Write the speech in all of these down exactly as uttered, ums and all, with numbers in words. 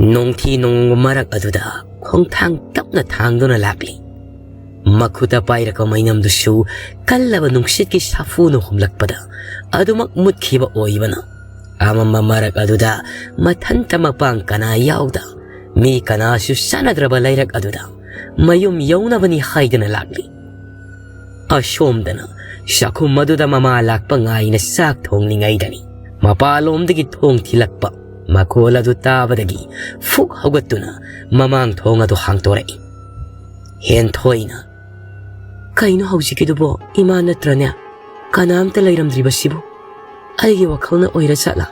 ꯅꯣꯡꯊꯤ ꯅꯣꯡꯃ ꯃꯔꯛ ꯑꯗꯨꯗ ꯈꯣꯡꯊꯥꯡ ꯇꯞꯅ ꯊꯥꯡꯗꯨꯅ ꯂꯥꯛꯂꯤ꯫ ꯃꯈꯨꯠꯇ ꯄꯥꯏꯔꯛꯄ ꯃꯩꯅꯝꯗꯨꯁꯨ ꯀꯜꯂꯕ ꯅꯨꯡꯁꯤꯠꯀꯤ ꯁꯥꯐꯨꯅ ꯍꯨꯝꯂꯛꯄꯗ ꯑꯗꯨꯃꯛ ꯃꯨꯠꯈꯤꯕ ꯑꯣꯏꯕꯅ, ꯑꯃꯝꯕ ꯃꯔꯛ ꯑꯗꯨꯗ ꯃꯊꯟꯇ ꯃꯄꯥꯡ ꯀꯅꯥ ꯌꯥꯎꯗ, ꯃꯤ ꯀꯅꯥꯁꯨ ꯆꯥꯟꯅꯗ꯭ꯔꯕ ꯂꯩꯔꯛ ꯑꯗꯨꯗ ꯃꯌꯨꯝ ꯌꯧꯅꯕꯅꯤ ꯍꯥꯏꯗꯨꯅ ꯂꯥꯛꯂꯤ꯫ ꯑꯁꯣꯝꯗꯅ ꯆꯥꯛꯈꯨꯝ ꯑꯗꯨꯗ ꯃꯃꯥ ꯂꯥꯛꯄ ꯉꯥꯏꯅ ꯆꯥꯛ ꯊꯣꯡꯂꯤꯉꯩꯗꯅꯤ ꯃꯄꯥꯂꯣꯝꯗꯒꯤ ꯊꯣꯡ ꯊꯤꯜꯂꯛꯄ ꯃꯈꯣꯜ ꯑꯗꯨ ꯇꯥꯕꯗꯒꯤ ꯐꯨꯛ ꯍꯧꯒꯠꯇꯨꯅ ꯃꯃꯥꯡ ꯊꯣꯡ ꯑꯗꯨ ꯍꯥꯡꯇꯣꯔꯛꯏ꯫ ꯍꯦꯟꯊꯣꯏꯅ, "ꯀꯩꯅꯣ ꯍꯧꯖꯤꯛꯀꯤꯗꯨꯕꯣ? ꯏꯃꯥ ꯅꯠꯇ꯭ꯔꯅꯦ? ꯀꯅꯥꯝꯇ ꯂꯩꯔꯝꯗ꯭ꯔꯤꯕꯁꯤꯕꯨ? ꯑꯩꯒꯤ ꯋꯥꯈꯜꯅ ꯑꯣꯏꯔ ꯖꯥꯠꯂꯥ?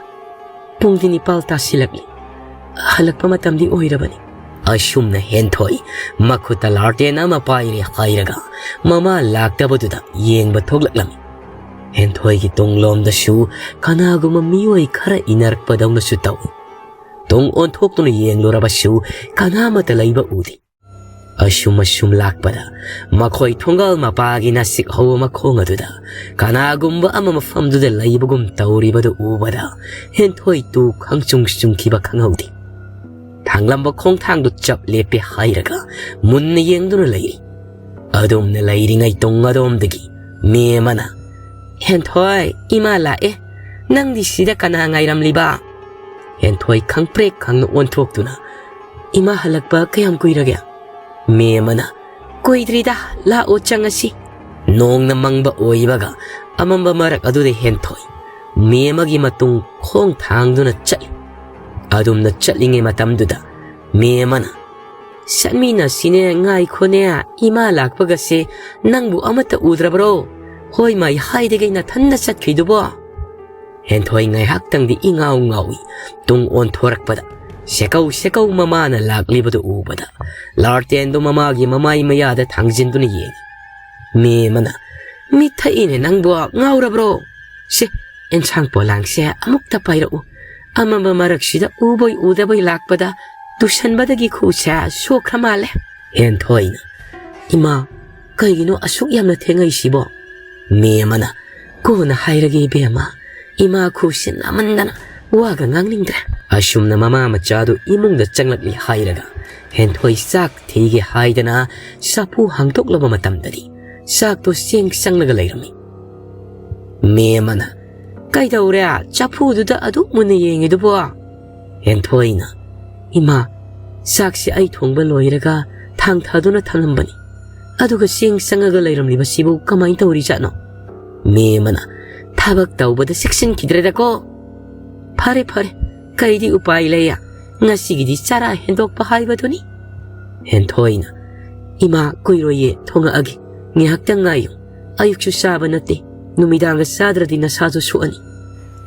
ꯄꯨꯡꯗꯤ ꯅꯤꯄꯥꯜ ꯇꯥꯁꯤꯜꯂꯛꯂꯤ꯫ ꯍꯜꯂꯛꯄ ꯃꯇꯝꯗꯤ ꯑꯣꯏꯔꯕꯅꯤ꯫" ꯑꯁꯨꯝꯅ ꯍꯦꯟꯊꯣꯏ ꯃꯈꯨꯠꯇ ꯂꯥꯔꯇꯦꯟ ꯑꯃ ꯄꯥꯏꯔꯦ ꯍꯥꯏꯔꯒ ꯃꯃꯥ ꯂꯥꯛꯇꯕꯗꯨꯗ ꯌꯦꯡꯕ ꯊꯣꯛꯂꯛꯂꯝꯃꯤ꯫ ꯍꯦꯟꯊꯣꯏꯒꯤ ꯇꯨꯡꯂꯣꯝꯗꯁꯨ ꯀꯅꯥꯒꯨꯝꯕ ꯃꯤꯑꯣꯏ ꯈꯔ ꯏꯟꯅꯔꯛꯄꯗꯧꯅꯁꯨ ꯇꯧꯏ꯫ ꯇꯨꯡ ꯑꯣꯟꯊꯣꯛꯇꯨꯅ ꯌꯦꯡꯂꯨꯔꯕꯁꯨ ꯀꯅꯥꯃꯠꯇ ꯂꯩꯕ ꯎꯗꯦ꯫ ꯑꯁꯨꯝ ꯑꯁꯨꯝ ꯂꯥꯛꯄꯗ ꯃꯈꯣꯏ ꯊꯣꯡꯒꯥꯜ ꯃꯄꯥꯒꯤ ꯅꯥꯁꯤꯛ ꯍꯧꯕ ꯃꯈꯣꯡ ꯑꯗꯨꯗ ꯀꯅꯥꯒꯨꯝꯕ ꯑꯃ ꯃꯐꯝꯗꯨꯗ ꯂꯩꯕꯒꯨꯝ ꯇꯧꯔꯤꯕꯗꯨ ꯎꯕꯗ ꯍꯦꯟꯊꯣꯏ ꯇꯨ ꯈꯪꯆꯨꯡ ꯆꯨꯡꯈꯤꯕ ꯈꯪꯍꯧꯗꯦ꯫ ꯊꯥꯡꯂꯝꯕ ꯈꯣꯡꯊꯥꯡꯗꯨ ꯆꯞ ꯂꯦꯞꯄꯦ ꯍꯥꯏꯔꯒ ꯃꯨꯟꯅ ꯌꯦꯡꯗꯨꯅ ꯂꯩꯔꯤ꯫ ꯑꯗꯨꯝꯅ ꯂꯩꯔꯤꯉꯩ ꯇꯨꯡ ꯑꯗꯣꯝꯗꯒꯤ ꯃꯤ ꯑꯃꯅ, "ꯍꯦꯟꯊꯣꯏ, ꯏꯃꯥ ꯂꯥꯛꯑꯦ꯫ ꯅꯪꯗꯤ ꯁꯤꯗ ꯀꯅꯥ ꯉꯥꯏꯔꯝꯂꯤꯕ?" ꯍꯦꯟꯊꯣꯏ ꯈꯪꯄ꯭ꯔꯦꯛ ꯈꯪꯅ ꯑꯣꯟꯊꯣꯛꯇꯨꯅ, "ꯏꯃꯥ ꯍꯜꯂꯛꯄ ꯀꯌꯥꯝ ꯀꯨꯏꯔꯒꯦ?" ꯃꯤ ꯑꯃꯅ, "ꯀꯨꯏꯗ꯭ꯔꯤꯗ, ꯂꯥꯛꯑꯣ ꯆꯪꯉꯁꯤ꯫" ꯅꯣꯡꯅ ꯃꯪꯕ ꯑꯣꯏꯕꯒ ꯑꯃꯝꯕ ꯃꯔꯛ ꯑꯗꯨꯗ ꯍꯦꯟꯊꯣꯏ ꯃꯤ ꯑꯃꯒꯤ ꯃꯇꯨꯡ ꯈꯣꯡ ꯊꯥꯡꯗꯨꯅ ꯆꯠꯂꯤ꯫ ꯑꯗꯨꯝꯅ ꯆꯠꯂꯤꯉꯩ ꯃꯇꯝꯗꯨꯗ ꯃꯤ ꯑꯃꯅ, "ꯆꯠꯃꯤꯟꯅꯁꯤꯅꯦ, ꯉꯥꯏꯈꯣꯅꯦ, ꯏꯃꯥ ꯂꯥꯛꯄꯒꯁꯦ ꯅꯪꯕꯨ ꯑꯃꯠꯇ ꯎꯗ꯭ꯔꯕ꯭ꯔꯣ? ꯍꯣꯏ ꯃꯥꯏ ꯍꯥꯏꯗꯒꯩ ꯅꯊꯟꯗ ꯆꯠꯈ꯭ꯔꯤꯗꯨꯕꯣ?" ꯍꯦꯟꯊꯣꯏ ꯉꯥꯏꯍꯥꯛꯇꯪꯗꯤ ꯏꯉꯥꯎ ꯉꯥꯎꯏ꯫ ꯇꯨꯡ ꯑꯣꯟꯊꯣꯔꯛꯄꯗ ꯁꯦꯀꯧ ꯁꯦꯀꯧ ꯃꯃꯥꯅ ꯂꯥꯛꯂꯤꯕꯗꯨ ꯎꯕꯗ ꯂꯥꯔꯇꯦꯟꯗꯨ ꯃꯃꯥꯒꯤ ꯃꯃꯥꯏ ꯃꯌꯥꯗ ꯊꯥꯡꯖꯤꯟꯗꯨꯅ ꯌꯦꯡꯏ꯫ ꯃꯤ ꯑꯃꯅ, "ꯃꯤꯠ ꯊꯛꯏꯅꯦ ꯅꯪꯕꯣ, ꯉꯥꯎꯔꯕ꯭ꯔꯣ? ꯁꯦ, ꯑꯦꯟꯁꯥꯡ ꯄꯣꯂꯥꯡꯁꯦ ꯑꯃꯨꯛꯇ ꯄꯥꯏꯔꯛꯎ꯫ ꯑꯃꯝꯕ ꯃꯔꯛꯁꯤꯗ ꯎꯕꯣꯏ ꯎꯗꯕꯣꯏ ꯂꯥꯛꯄꯗ ꯇꯨꯁꯟꯕꯗꯒꯤ ꯈꯨꯁꯦ ꯁꯣꯛꯈ꯭ꯔ ꯃꯥꯜꯂꯦ꯫" ꯍꯦꯟꯊꯣꯏꯅ, "ꯏꯃꯥ, ꯀꯩꯒꯤꯅꯣ ꯑꯁꯨꯛ ꯌꯥꯝꯅ ꯊꯦꯡꯉꯛꯏꯁꯤꯕꯣ?" ꯃꯤ ꯑꯃꯅ, "ꯀꯣꯟꯅ ꯍꯥꯏꯔꯒꯦ ꯏꯕꯦꯝꯃ, ꯏꯃꯥ ꯈꯨꯁꯤ ꯅꯥꯃꯟꯗꯅ ꯋꯥꯒ ꯉꯥꯡꯅꯤꯡꯗ꯭ꯔꯦ꯫ ꯑꯁꯨꯝꯅ ꯃꯃꯥ ꯃꯆꯥꯗꯨ ꯏꯃꯨꯡꯗ ꯆꯪꯂꯛꯂꯤ ꯍꯥꯏꯔꯒ ꯍꯦꯟꯊꯣꯏ ꯆꯥꯛ ꯊꯤꯒꯦ ꯍꯥꯏꯗꯅ ꯆꯐꯨ ꯍꯥꯡꯗꯣꯛꯂꯕ ꯃꯇꯝꯗꯗꯤ ꯆꯥꯛꯇꯣ ꯆꯦꯡ ꯆꯪꯂꯒ ꯂꯩꯔꯝꯃꯤ꯫ ꯃꯦꯝꯃꯅ, "ꯀꯩꯗꯧꯔꯦ? ꯆꯐꯨꯗꯨꯗ ꯑꯗꯨꯛ ꯃꯨꯟꯅ ꯌꯦꯡꯉꯤꯗꯨꯕꯣ?" ꯍꯦꯟꯊꯣꯏꯅ, "ꯏꯃꯥ, ꯆꯥꯛꯁꯤ ꯑꯩ ꯊꯣꯡꯕ ꯂꯣꯏꯔꯒ ꯊꯥꯡ ꯊꯥꯗꯨꯅ ꯊꯝꯂꯝꯕꯅꯤ꯫ ꯑꯗꯨꯒ ꯆꯦꯡ ꯆꯪꯉꯒ ꯂꯩꯔꯝꯂꯤꯕꯁꯤꯕꯨ ꯀꯃꯥꯏꯅ ꯇꯧꯔꯤꯖꯥꯠꯅꯣ?" ꯃꯦꯝꯃꯅ, "ꯊꯕꯛ ꯇꯧꯕꯗ ꯆꯦꯛꯁꯤꯟꯈꯤꯗ꯭ꯔꯦꯗꯀꯣ꯫ ꯐꯔꯦ, ꯐꯔꯦ, ꯀꯩꯗꯤ ꯎꯄꯥꯏ ꯂꯩ? ꯉꯁꯤꯒꯤꯗꯤ ꯆꯔꯥ ꯍꯦꯟꯗꯣꯛꯄ ꯍꯥꯏꯕꯗꯨꯅꯤ꯫" ꯍꯦꯟꯊꯣꯏꯅ, "ꯏꯃꯥ, ꯀꯨꯏꯔꯣꯏꯌꯦ, ꯊꯣꯡꯉꯛꯑꯒꯦ꯫ ꯉꯥꯏꯍꯥꯛꯇꯪ ꯉꯥꯏꯌꯨ꯫ ꯑꯌꯨꯛꯁꯨ ꯆꯥꯕ ꯅꯠꯇꯦ꯫ ꯅꯨꯃꯤꯗꯥꯡꯒ ꯆꯥꯗ꯭ꯔꯗꯤ ꯅꯁꯥꯁꯨ ꯁꯣꯛꯑꯅꯤ꯫"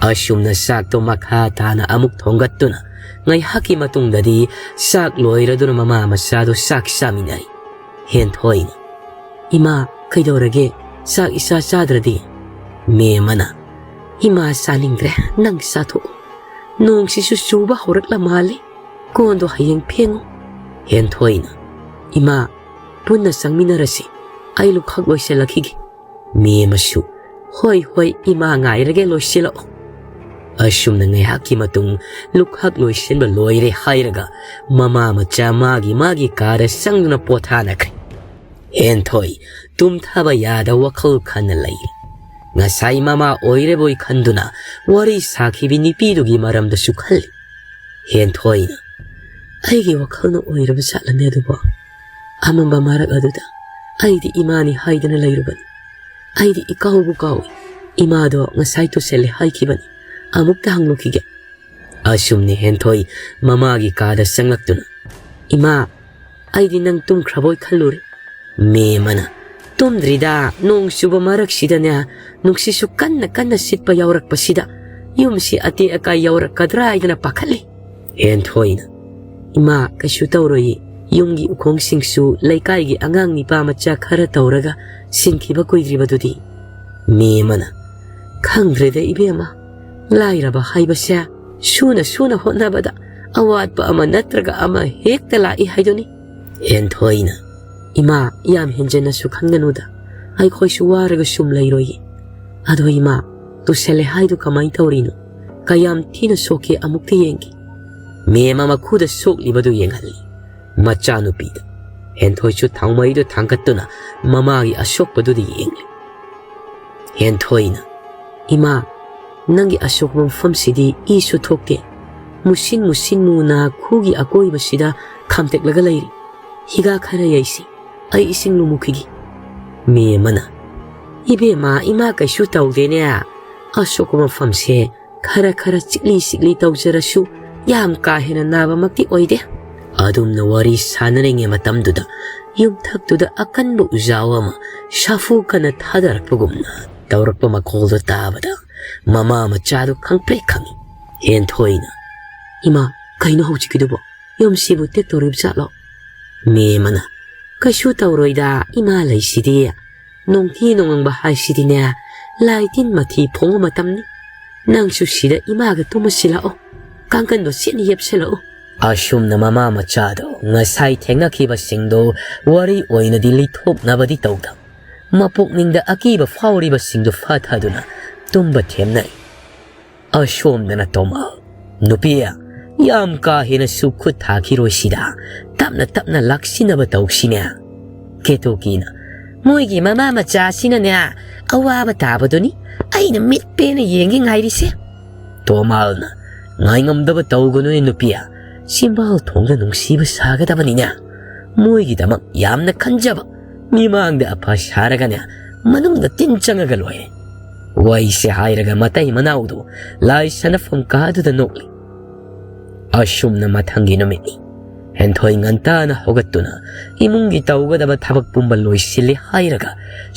ꯑꯁꯨꯝꯅ ꯆꯥꯛꯇꯣ ꯃꯈꯥ ꯇꯥꯅ ꯑꯃꯨꯛ ꯊꯣꯡꯒꯠꯇꯨꯅ ꯉꯥꯏꯍꯥꯛꯀꯤ ꯃꯇꯨꯡꯗꯗꯤ ꯆꯥꯛ ꯂꯣꯏꯔꯗꯨꯅ ꯃꯃꯥ ꯃꯆꯥꯗꯣ ꯆꯥꯛ ꯆꯥꯃꯤꯟꯅꯔꯤ꯫ ꯍꯦꯟꯊꯣꯏꯅ, "ꯏꯃꯥ, ꯀꯩꯗꯧꯔꯒꯦ? ꯆꯥꯛ ꯏꯆꯥ ꯆꯥꯗ꯭ꯔꯗꯤ?" ꯃꯦꯝꯃꯅ, "ꯏꯃꯥ ꯆꯥꯅꯤꯡꯗ꯭ꯔꯦ, ꯅꯪ ꯆꯥꯊꯣꯛꯑꯣ꯫ ꯅꯣꯡꯁꯤꯁꯨ ꯆꯨꯕ ꯍꯧꯔꯛꯂ ꯃꯥꯜꯂꯦ꯫ ꯀꯣꯟꯗꯣ ꯍꯌꯦꯡ ꯐꯦꯡꯉꯨ꯫" ꯍꯦꯟꯊꯣꯏꯅ, "ꯏꯃꯥ, ꯄꯨꯟꯅ ꯆꯪꯃꯤꯟꯅꯔꯁꯤ꯫ ꯑꯩ ꯂꯨꯈꯥꯛ ꯂꯣꯏꯁꯤꯜꯂꯛꯈꯤꯒꯦ꯫" ꯃꯦꯝꯃꯁꯨ, "ꯍꯣꯏ, ꯍꯣꯏ, ꯏꯃꯥ ꯉꯥꯏꯔꯒꯦ, ꯂꯣꯏꯁꯤꯜꯂꯛꯑꯣ꯫" ꯑꯁꯨꯝꯅ ꯉꯥꯏꯍꯥꯛꯀꯤ ꯃꯇꯨꯡ ꯂꯨꯈꯥꯛ ꯂꯣꯏꯁꯤꯟꯕ ꯂꯣꯏꯔꯦ ꯍꯥꯏꯔꯒ ꯃꯃꯥ ꯃꯆꯥ ꯃꯥꯒꯤ ꯃꯥꯒꯤ ꯀꯥꯗ ꯆꯪꯗꯨꯅ ꯄꯣꯊꯥꯅꯈ꯭ꯔꯦ꯫ ꯍꯦꯟꯊꯣꯏ ꯇꯨꯝꯊꯕ ꯌꯥꯗ ꯋꯥꯈꯜ ꯈꯟꯅ ꯂꯩꯔꯦ꯫ ꯉꯁꯥꯏ ꯃꯃꯥ ꯑꯣꯏꯔꯕꯣꯏ ꯈꯟꯗꯨꯅ ꯋꯥꯔꯤ ꯁꯥꯈꯤꯕꯤ ꯅꯨꯄꯤꯗꯨꯒꯤ ꯃꯔꯝꯗꯁꯨ ꯈꯜꯂꯤ꯫ ꯍꯦꯟꯊꯣꯏꯅ, "ꯑꯩꯒꯤ ꯋꯥꯈꯜꯅ ꯑꯣꯏꯔꯕ ꯖꯥꯠꯂꯅꯦ ꯑꯗꯨꯕꯣ? ꯑꯃꯝꯕ ꯃꯔꯛ ꯑꯗꯨꯗ ꯑꯩꯗꯤ ꯏꯃꯥꯅꯤ ꯍꯥꯏꯗꯅ ꯂꯩꯔꯨꯕꯅꯤ꯫ ꯑꯩꯗꯤ ꯏꯀꯥꯎꯕꯨ ꯀꯥꯎꯏ꯫ ꯏꯃꯥꯗꯣ ꯉꯁꯥꯏ ꯇꯨꯁꯜꯂꯦ ꯍꯥꯏꯈꯤꯕꯅꯤ꯫ ꯑꯃꯨꯛꯇ ꯍꯪꯂꯨꯈꯤꯒꯦ꯫" ꯑꯁꯨꯝꯅ ꯍꯦꯟꯊꯣꯏ ꯃꯃꯥꯒꯤ ꯀꯥꯗ ꯆꯪꯂꯛꯇꯨꯅ, "ꯏꯃꯥ, ꯑꯩꯗꯤ ꯅꯪ ꯇꯨꯝꯈ꯭ꯔꯕꯣꯏ ꯈꯜꯂꯨꯔꯦ꯫" ꯃꯦꯝꯃꯅ, "ꯇꯨꯝꯗ꯭ꯔꯤꯗ, ꯅꯣꯡ ꯆꯨꯕ ꯃꯔꯛꯁꯤꯗꯅꯦ, ꯅꯨꯡꯁꯤꯠꯁꯨ ꯀꯟꯅ ꯀꯟꯅ ꯁꯤꯠꯄ ꯌꯥꯎꯔꯛꯄꯁꯤꯗ ꯌꯨꯝꯁꯤ ꯑꯇꯦꯛ ꯑꯀꯥꯏ ꯌꯥꯎꯔꯛꯀꯗ꯭ꯔꯥ ꯍꯥꯏꯗꯅ ꯄꯥꯈꯠꯂꯤ꯫" ꯍꯦꯟꯊꯣꯏꯅ, "ꯏꯃꯥ, ꯀꯩꯁꯨ ꯇꯧꯔꯣꯏꯌꯦ꯫ ꯌꯨꯝꯒꯤ ꯎꯈꯣꯡꯁꯤꯡꯁꯨ ꯂꯩꯀꯥꯏꯒꯤ ꯑꯉꯥꯡ ꯅꯤꯄꯥ ꯃꯆꯥ ꯈꯔ ꯇꯧꯔꯒ ꯁꯤꯟꯈꯤꯕ ꯀꯨꯏꯗ꯭ꯔꯤꯕꯗꯨꯗꯤ꯫" ꯃꯦꯝꯃꯅ, "ꯈꯪꯗ꯭ꯔꯦꯗ ꯏꯕꯦꯝꯃ, ꯂꯥꯏꯔꯕ ꯍꯥꯏꯕꯁꯦ ꯁꯨꯅ ꯁꯨꯅ ꯍꯣꯠꯅꯕꯗ ꯑꯋꯥꯠꯄ ꯑꯃ ꯅꯠꯇ꯭ꯔꯒ ꯑꯃ ꯍꯦꯛꯇ ꯂꯥꯛꯏ ꯍꯥꯏꯗꯨꯅꯤ꯫" ꯍꯦꯟꯊꯣꯏꯅ, "ꯏꯃꯥ, ꯌꯥꯝ ꯍꯦꯟꯖꯟꯅꯁꯨ ꯈꯟꯒꯅꯨꯗ꯫ ꯑꯩꯈꯣꯏꯁꯨ ꯋꯥꯔꯒ ꯁꯨꯝ ꯂꯩꯔꯣꯏꯌꯦ꯫ ꯑꯗꯣ ꯏꯃꯥ, ꯇꯨꯁꯜꯂꯦ ꯍꯥꯏꯗꯨ ꯀꯃꯥꯏ ꯇꯧꯔꯤꯅꯣ? ꯀꯌꯥꯝ ꯊꯤꯅ ꯁꯣꯛꯀꯦ ꯑꯃꯨꯛꯇ ꯌꯦꯡꯒꯦ꯫ ꯃꯦꯝ ꯑꯃ ꯈꯨꯗ ꯁꯣꯛꯂꯤꯕꯗꯨ ꯌꯦꯡꯍꯜꯂꯤ꯫ ꯃꯆꯥꯅꯨꯄꯤꯗ ꯍꯦꯟꯊꯣꯏꯁꯨ ꯊꯥꯎꯃꯩꯗꯨ ꯊꯥꯡꯒꯠꯇꯨꯅ ꯃꯃꯥꯒꯤ ꯑꯁꯣꯛꯄꯗꯨꯗ ꯌꯦꯡꯂꯤ꯫ ꯍꯦꯟꯊꯣꯏꯅ, "ꯏꯃꯥ, ꯅꯪꯒꯤ ꯑꯁꯣꯛꯄ ꯃꯐꯝꯁꯤꯗꯤ ꯏꯁꯨ ꯊꯣꯛꯇꯦ꯫ ꯃꯨꯁꯤꯟ ꯃꯨꯁꯤꯟ ꯃꯨꯅ ꯈꯨꯒꯤ ꯑꯀꯣꯏꯕꯁꯤꯗ ꯈꯥꯝꯇꯦꯛꯂꯒ ꯂꯩꯔꯤ꯫ ꯍꯤꯒꯥ ꯈꯔ ꯌꯩꯁꯤ, ꯑꯩ ꯏꯁꯤꯡ ꯂꯨꯝꯃꯨꯈꯤꯒꯦ꯫" ꯃꯦꯝ ꯑꯃꯅ, "ꯏꯕꯦꯝꯃ, ꯏꯃꯥ ꯀꯩꯁꯨ ꯇꯧꯗꯦꯅꯦ꯫ ꯑꯁꯣꯛꯄ ꯃꯐꯝꯁꯦ ꯈꯔ ꯈꯔ ꯆꯤꯛꯂꯤ ꯆꯤꯛꯂꯤ ꯇꯧꯖꯔꯁꯨ ꯌꯥꯝ ꯀꯥ ꯍꯦꯟꯅ ꯅꯥꯕꯃꯛꯇꯤ ꯑꯣꯏꯗꯦ꯫" ꯑꯗꯨꯝꯅ ꯋꯥꯔꯤ ꯁꯥꯟꯅꯔꯤꯉꯩ ꯃꯇꯝꯗꯨꯗ ꯌꯨꯝꯊꯛꯇꯨꯗ ꯑꯀꯟꯕ ꯎꯖꯥꯎ ꯑꯃ ꯁꯥꯐꯨ ꯀꯟꯅ ꯊꯥꯗꯔꯛꯄꯒꯨꯝꯅ ꯇꯧꯔꯛꯄ ꯃꯈꯣꯜꯗꯨ ꯇꯥꯕꯗ ꯃꯃꯥ ꯃꯆꯥꯗꯨ ꯈꯪꯄ꯭ꯔꯦꯛ ꯈꯪꯏ꯫ ꯍꯦꯟꯊꯣꯏꯅ, "ꯏꯃꯥ, ꯀꯩꯅꯣ ꯍꯧꯖꯤꯛꯀꯤꯗꯨꯕꯣ? ꯌꯨꯝꯁꯤꯕꯨ ꯇꯦꯛꯇꯧꯔꯤꯕ ꯖꯥꯠꯂꯣ?" ꯃꯦꯝ ꯑꯃꯅ, "ꯀꯩꯁꯨ ꯇꯧꯔꯣꯏꯗ, ꯏꯃꯥ ꯂꯩꯁꯤꯗꯤ꯫ ꯅꯣꯡꯊꯤ ꯅꯣꯡꯉꯪꯕ ꯍꯥꯏꯁꯤꯗꯤꯅꯦ, ꯂꯥꯏ ꯇꯤꯟ ꯃꯊꯤ ꯐꯣꯡꯕ ꯃꯇꯝꯅꯤ꯫ ꯅꯪꯁꯨ ꯁꯤꯗ ꯏꯃꯥꯒ ꯇꯨꯝꯃꯁꯤ ꯂꯥꯛꯑꯣ꯫ ꯀꯥꯡꯒꯟꯗꯣ ꯆꯦꯠꯅ ꯌꯦꯞꯁꯤꯜꯂꯛꯑꯣ꯫" ꯑꯁꯨꯝꯅ ꯃꯃꯥ ꯃꯆꯥꯗꯣ ꯉꯁꯥꯏ ꯊꯦꯡꯅꯈꯤꯕꯁꯤꯡꯗꯣ ꯋꯥꯔꯤ ꯑꯣꯏꯅꯗꯤ ꯂꯤꯊꯣꯛꯅꯕꯗꯤ ꯇꯧꯗ, ꯃꯄꯨꯛꯅꯤꯡꯗ ꯑꯀꯤꯕ ꯐꯥꯎꯔꯤꯕꯁꯤꯡꯗꯨ ꯐꯥꯊꯗꯨꯅ ꯇꯨꯝꯕ ꯊꯦꯝꯅꯩ꯫ ꯑꯁꯣꯝꯗꯅ ꯇꯣꯃꯥ, "ꯅꯨꯄꯤ, ꯌꯥꯝ ꯀꯥ ꯍꯦꯟꯅꯁꯨ ꯈꯨꯠ ꯊꯥꯈꯤꯔꯣꯏꯁꯤꯗ, ꯇꯞꯅ ꯇꯞꯅ ꯂꯥꯛꯁꯤꯟꯅꯕ ꯇꯧꯁꯤꯅꯦ꯫" ꯀꯦꯇꯨꯀꯤꯅ, "ꯃꯣꯏꯒꯤ ꯃꯃꯥ ꯃꯆꯥꯁꯤꯅꯅꯦ ꯑꯋꯥꯕ ꯇꯥꯕꯗꯨꯅꯤ ꯑꯩꯅ ꯃꯤꯠ ꯄꯦꯟꯅ ꯌꯦꯡꯒꯦ ꯉꯥꯏꯔꯤꯁꯦ꯫" ꯇꯣꯃꯥꯜꯅ, "ꯉꯥꯏꯉꯝꯗꯕ ꯇꯧꯒꯅꯨꯅꯦ ꯅꯨꯄꯤ, ꯆꯤꯝꯕꯥꯜ ꯊꯣꯡꯗ ꯅꯨꯡꯁꯤꯕ ꯁꯥꯒꯗꯕꯅꯤꯅꯦ꯫ ꯃꯣꯏꯒꯤꯗꯃꯛ ꯌꯥꯝꯅ ꯈꯟꯖꯕ, ꯃꯤꯃꯥꯡꯗ ꯑꯐ ꯁꯥꯔꯒꯅꯦ ꯃꯅꯨꯡꯗ ꯇꯤꯟ ꯆꯪꯉꯒ ꯂꯣꯏꯔꯦ꯫" ꯋꯥꯏꯁꯦ ꯍꯥꯏꯔꯒ ꯃꯇꯩ ꯃꯅꯥꯎꯗꯨ ꯂꯥꯏ ꯁꯥꯟꯅꯐꯝ ꯀꯥꯗꯨꯗ ꯅꯣꯛꯂꯤ꯫ ꯑꯁꯨꯝꯅ ꯃꯊꯪꯒꯤ ꯅꯨꯃꯤꯠꯅꯤ꯫ ꯍꯦꯟꯊꯣꯏ ꯉꯟꯇꯥꯅ ꯍꯧꯒꯠꯇꯨꯅ ꯏꯃꯨꯡꯒꯤ ꯇꯧꯒꯗꯕ ꯊꯕꯛ ꯄꯨꯝꯕ ꯂꯣꯏꯁꯤꯜꯂꯤ ꯍꯥꯏꯔꯒ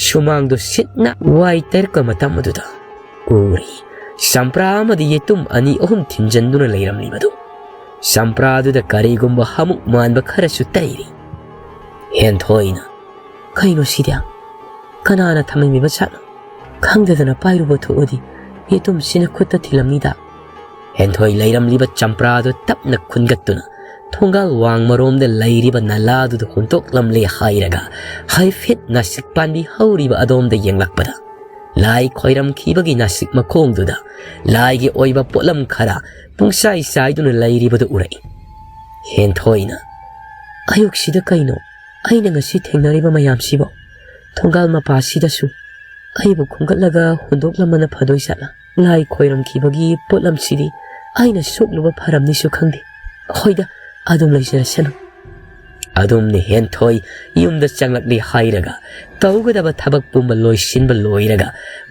ꯁꯨꯃꯥꯡꯗꯨ ꯁꯤꯠꯅ ꯋꯥꯏ ꯇꯩꯔꯛꯄ ꯃꯇꯝ ꯑꯗꯨꯗ ꯎꯔꯤ꯫ ꯆꯝꯄ꯭ꯔꯥ ꯑꯃꯗꯤ ꯌꯦꯇꯨꯝ ꯑꯅꯤ ꯑꯍꯨꯝ ꯊꯤꯟꯖꯟꯗꯨꯅ ꯂꯩꯔꯝꯂꯤꯕꯗꯨ꯫ ꯆꯝꯄ꯭ꯔꯥꯗꯨꯗ ꯀꯔꯤꯒꯨꯝꯕ ꯍꯥꯃꯨꯛ ꯃꯥꯟꯕ ꯈꯔꯁꯨ ꯇꯩꯔꯤ꯫ ꯍꯦꯟꯊꯣꯏꯅ, "ꯀꯩꯅꯣ ꯁꯤꯗꯤ? ꯀꯅꯥꯅ ꯊꯝꯂꯝꯃꯤꯕ ꯖꯥꯠꯅꯣ? ꯈꯪꯗꯗꯅ ꯄꯥꯏꯔꯨꯕ ꯊꯣꯛꯑꯗꯤ ꯌꯦꯇꯨꯝꯁꯤꯅ ꯈꯨꯠꯇ ꯊꯤꯜꯂꯝꯅꯤꯗ꯫" ꯍꯦꯟꯊꯣꯏ ꯂꯩꯔꯝꯂꯤꯕ ꯆꯝꯄ꯭ꯔꯥꯗꯨ ꯇꯞꯅ ꯈꯨꯟꯒꯠꯇꯨꯅ ꯊꯣꯡꯒꯥꯜ ꯋꯥꯡꯃꯔꯣꯝꯗ ꯂꯩꯔꯤꯕ ꯅꯂꯥꯗꯨꯗ ꯍꯨꯟꯗꯣꯛꯂꯝꯂꯦ ꯍꯥꯏꯔꯒ ꯍꯥꯏꯐꯦꯠ ꯅꯥꯁꯤꯛ ꯄꯥꯟꯕꯤ ꯍꯧꯔꯤꯕ ꯑꯗꯣꯝꯗ ꯌꯦꯡꯂꯛꯄꯗ ꯂꯥꯏ ꯈꯣꯏꯔꯝꯈꯤꯕꯒꯤ ꯅꯥꯁꯤꯛ ꯃꯈꯣꯡꯗꯨꯗ ꯂꯥꯏꯒꯤ ꯑꯣꯏꯕ ꯄꯣꯠꯂꯝ ꯈꯔ ꯄꯨꯡꯆꯥꯏ ꯆꯥꯏꯗꯨꯅ ꯂꯩꯔꯤꯕꯗꯨ ꯎꯔꯛꯏ꯫ ꯍꯦꯟꯊꯣꯏꯅ, "ꯑꯌꯨꯛꯁꯤꯗ ꯀꯩꯅꯣ ꯑꯩꯅ ꯉꯁꯤ ꯊꯦꯡꯅꯔꯤꯕ ꯃꯌꯥꯝꯁꯤꯕꯣ? ꯊꯣꯡꯒꯥꯜ ꯃꯄꯥꯁꯤꯗꯁꯨ ꯑꯩꯕꯨ ꯈꯣꯝꯒꯠꯂꯒ ꯍꯨꯟꯗꯣꯛꯂꯝꯕꯅ ꯐꯗꯣꯏ ꯖꯥꯠꯂꯥ? ꯂꯥꯏ ꯈꯣꯏꯔꯝꯈꯤꯕꯒꯤ ꯄꯣꯠꯂꯝꯁꯤꯗꯤ ꯑꯩꯅ ꯁꯣꯛꯂꯨꯕ ꯐꯔꯝꯅꯤꯁꯨ ꯈꯪꯗꯦ꯫ ꯍꯣꯏꯗ, ꯑꯗꯨꯝ ꯂꯩꯖꯔꯁꯅꯨ꯫" ꯑꯗꯨꯝꯅ ꯍꯦꯟꯊꯣꯏ ꯌꯨꯝꯗ ꯆꯪꯂꯛꯂꯦ ꯍꯥꯏꯔꯒ, ꯇꯧꯒꯗꯕ ꯊꯕꯛ ꯄꯨꯝꯕ ꯂꯣꯏꯁꯤꯟꯕ ꯂꯣꯏꯔꯒ,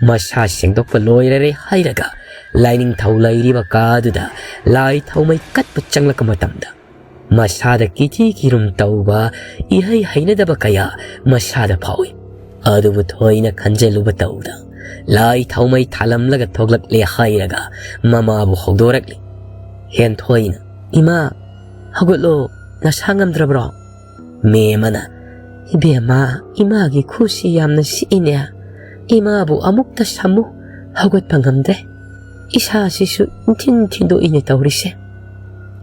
ꯃꯁꯥ ꯁꯦꯡꯗꯣꯛꯄ ꯂꯣꯏꯔꯔꯦ ꯍꯥꯏꯔꯒ, ꯂꯥꯏꯅꯤꯡꯊꯧ ꯂꯩꯔꯤꯕ ꯀꯥꯗꯨꯗ ꯂꯥꯏ ꯊꯥꯎꯃꯩ ꯀꯠꯄ ꯆꯪꯂꯛꯄ ꯃꯇꯝꯗ, ꯃꯁꯥꯗ ꯀꯤꯊꯤ ꯀꯤꯔꯨꯝ ꯇꯧꯕ, ꯏꯍꯩ ꯍꯩꯅꯗꯕ ꯀꯌꯥ ꯃꯁꯥꯗ ꯐꯥꯎꯏ꯫ ꯑꯗꯨꯕꯨ ꯊꯣꯏꯅ ꯈꯟꯖꯤꯜꯂꯨꯕ ꯇꯧꯗ, ꯂꯥꯏ ꯊꯥꯎꯃꯩ ꯊꯥꯂꯝꯂꯒ ꯊꯣꯛꯂꯛꯂꯦ ꯍꯥꯏꯔꯒ ꯃꯃꯥꯕꯨ ꯍꯧꯗꯣꯔꯛꯂꯤ꯫ ꯍꯦꯟꯊꯣꯏꯅ, "ꯏꯃꯥ, ꯍꯧꯒꯠꯂꯣ, ꯅꯁꯥ ꯉꯝꯗ꯭ꯔꯕ꯭ꯔꯣ?" ꯃꯦꯝꯃꯅ, "ꯏꯕꯦꯝꯃ, ꯏꯃꯥꯒꯤ ꯈꯨꯁꯤ ꯌꯥꯝꯅ ꯁꯤꯛꯏꯅꯦ꯫ ꯏꯃꯥꯕꯨ ꯑꯃꯨꯛꯇ ꯁꯝꯃꯨ, ꯍꯧꯒꯠꯄ ꯉꯝꯗ꯭ꯔꯦ꯫ ꯏꯁꯥꯁꯤꯁꯨ ꯏꯟꯊꯤꯟ ꯊꯤꯟꯗꯣꯛꯏꯅꯦ ꯇꯧꯔꯤꯁꯦ꯫"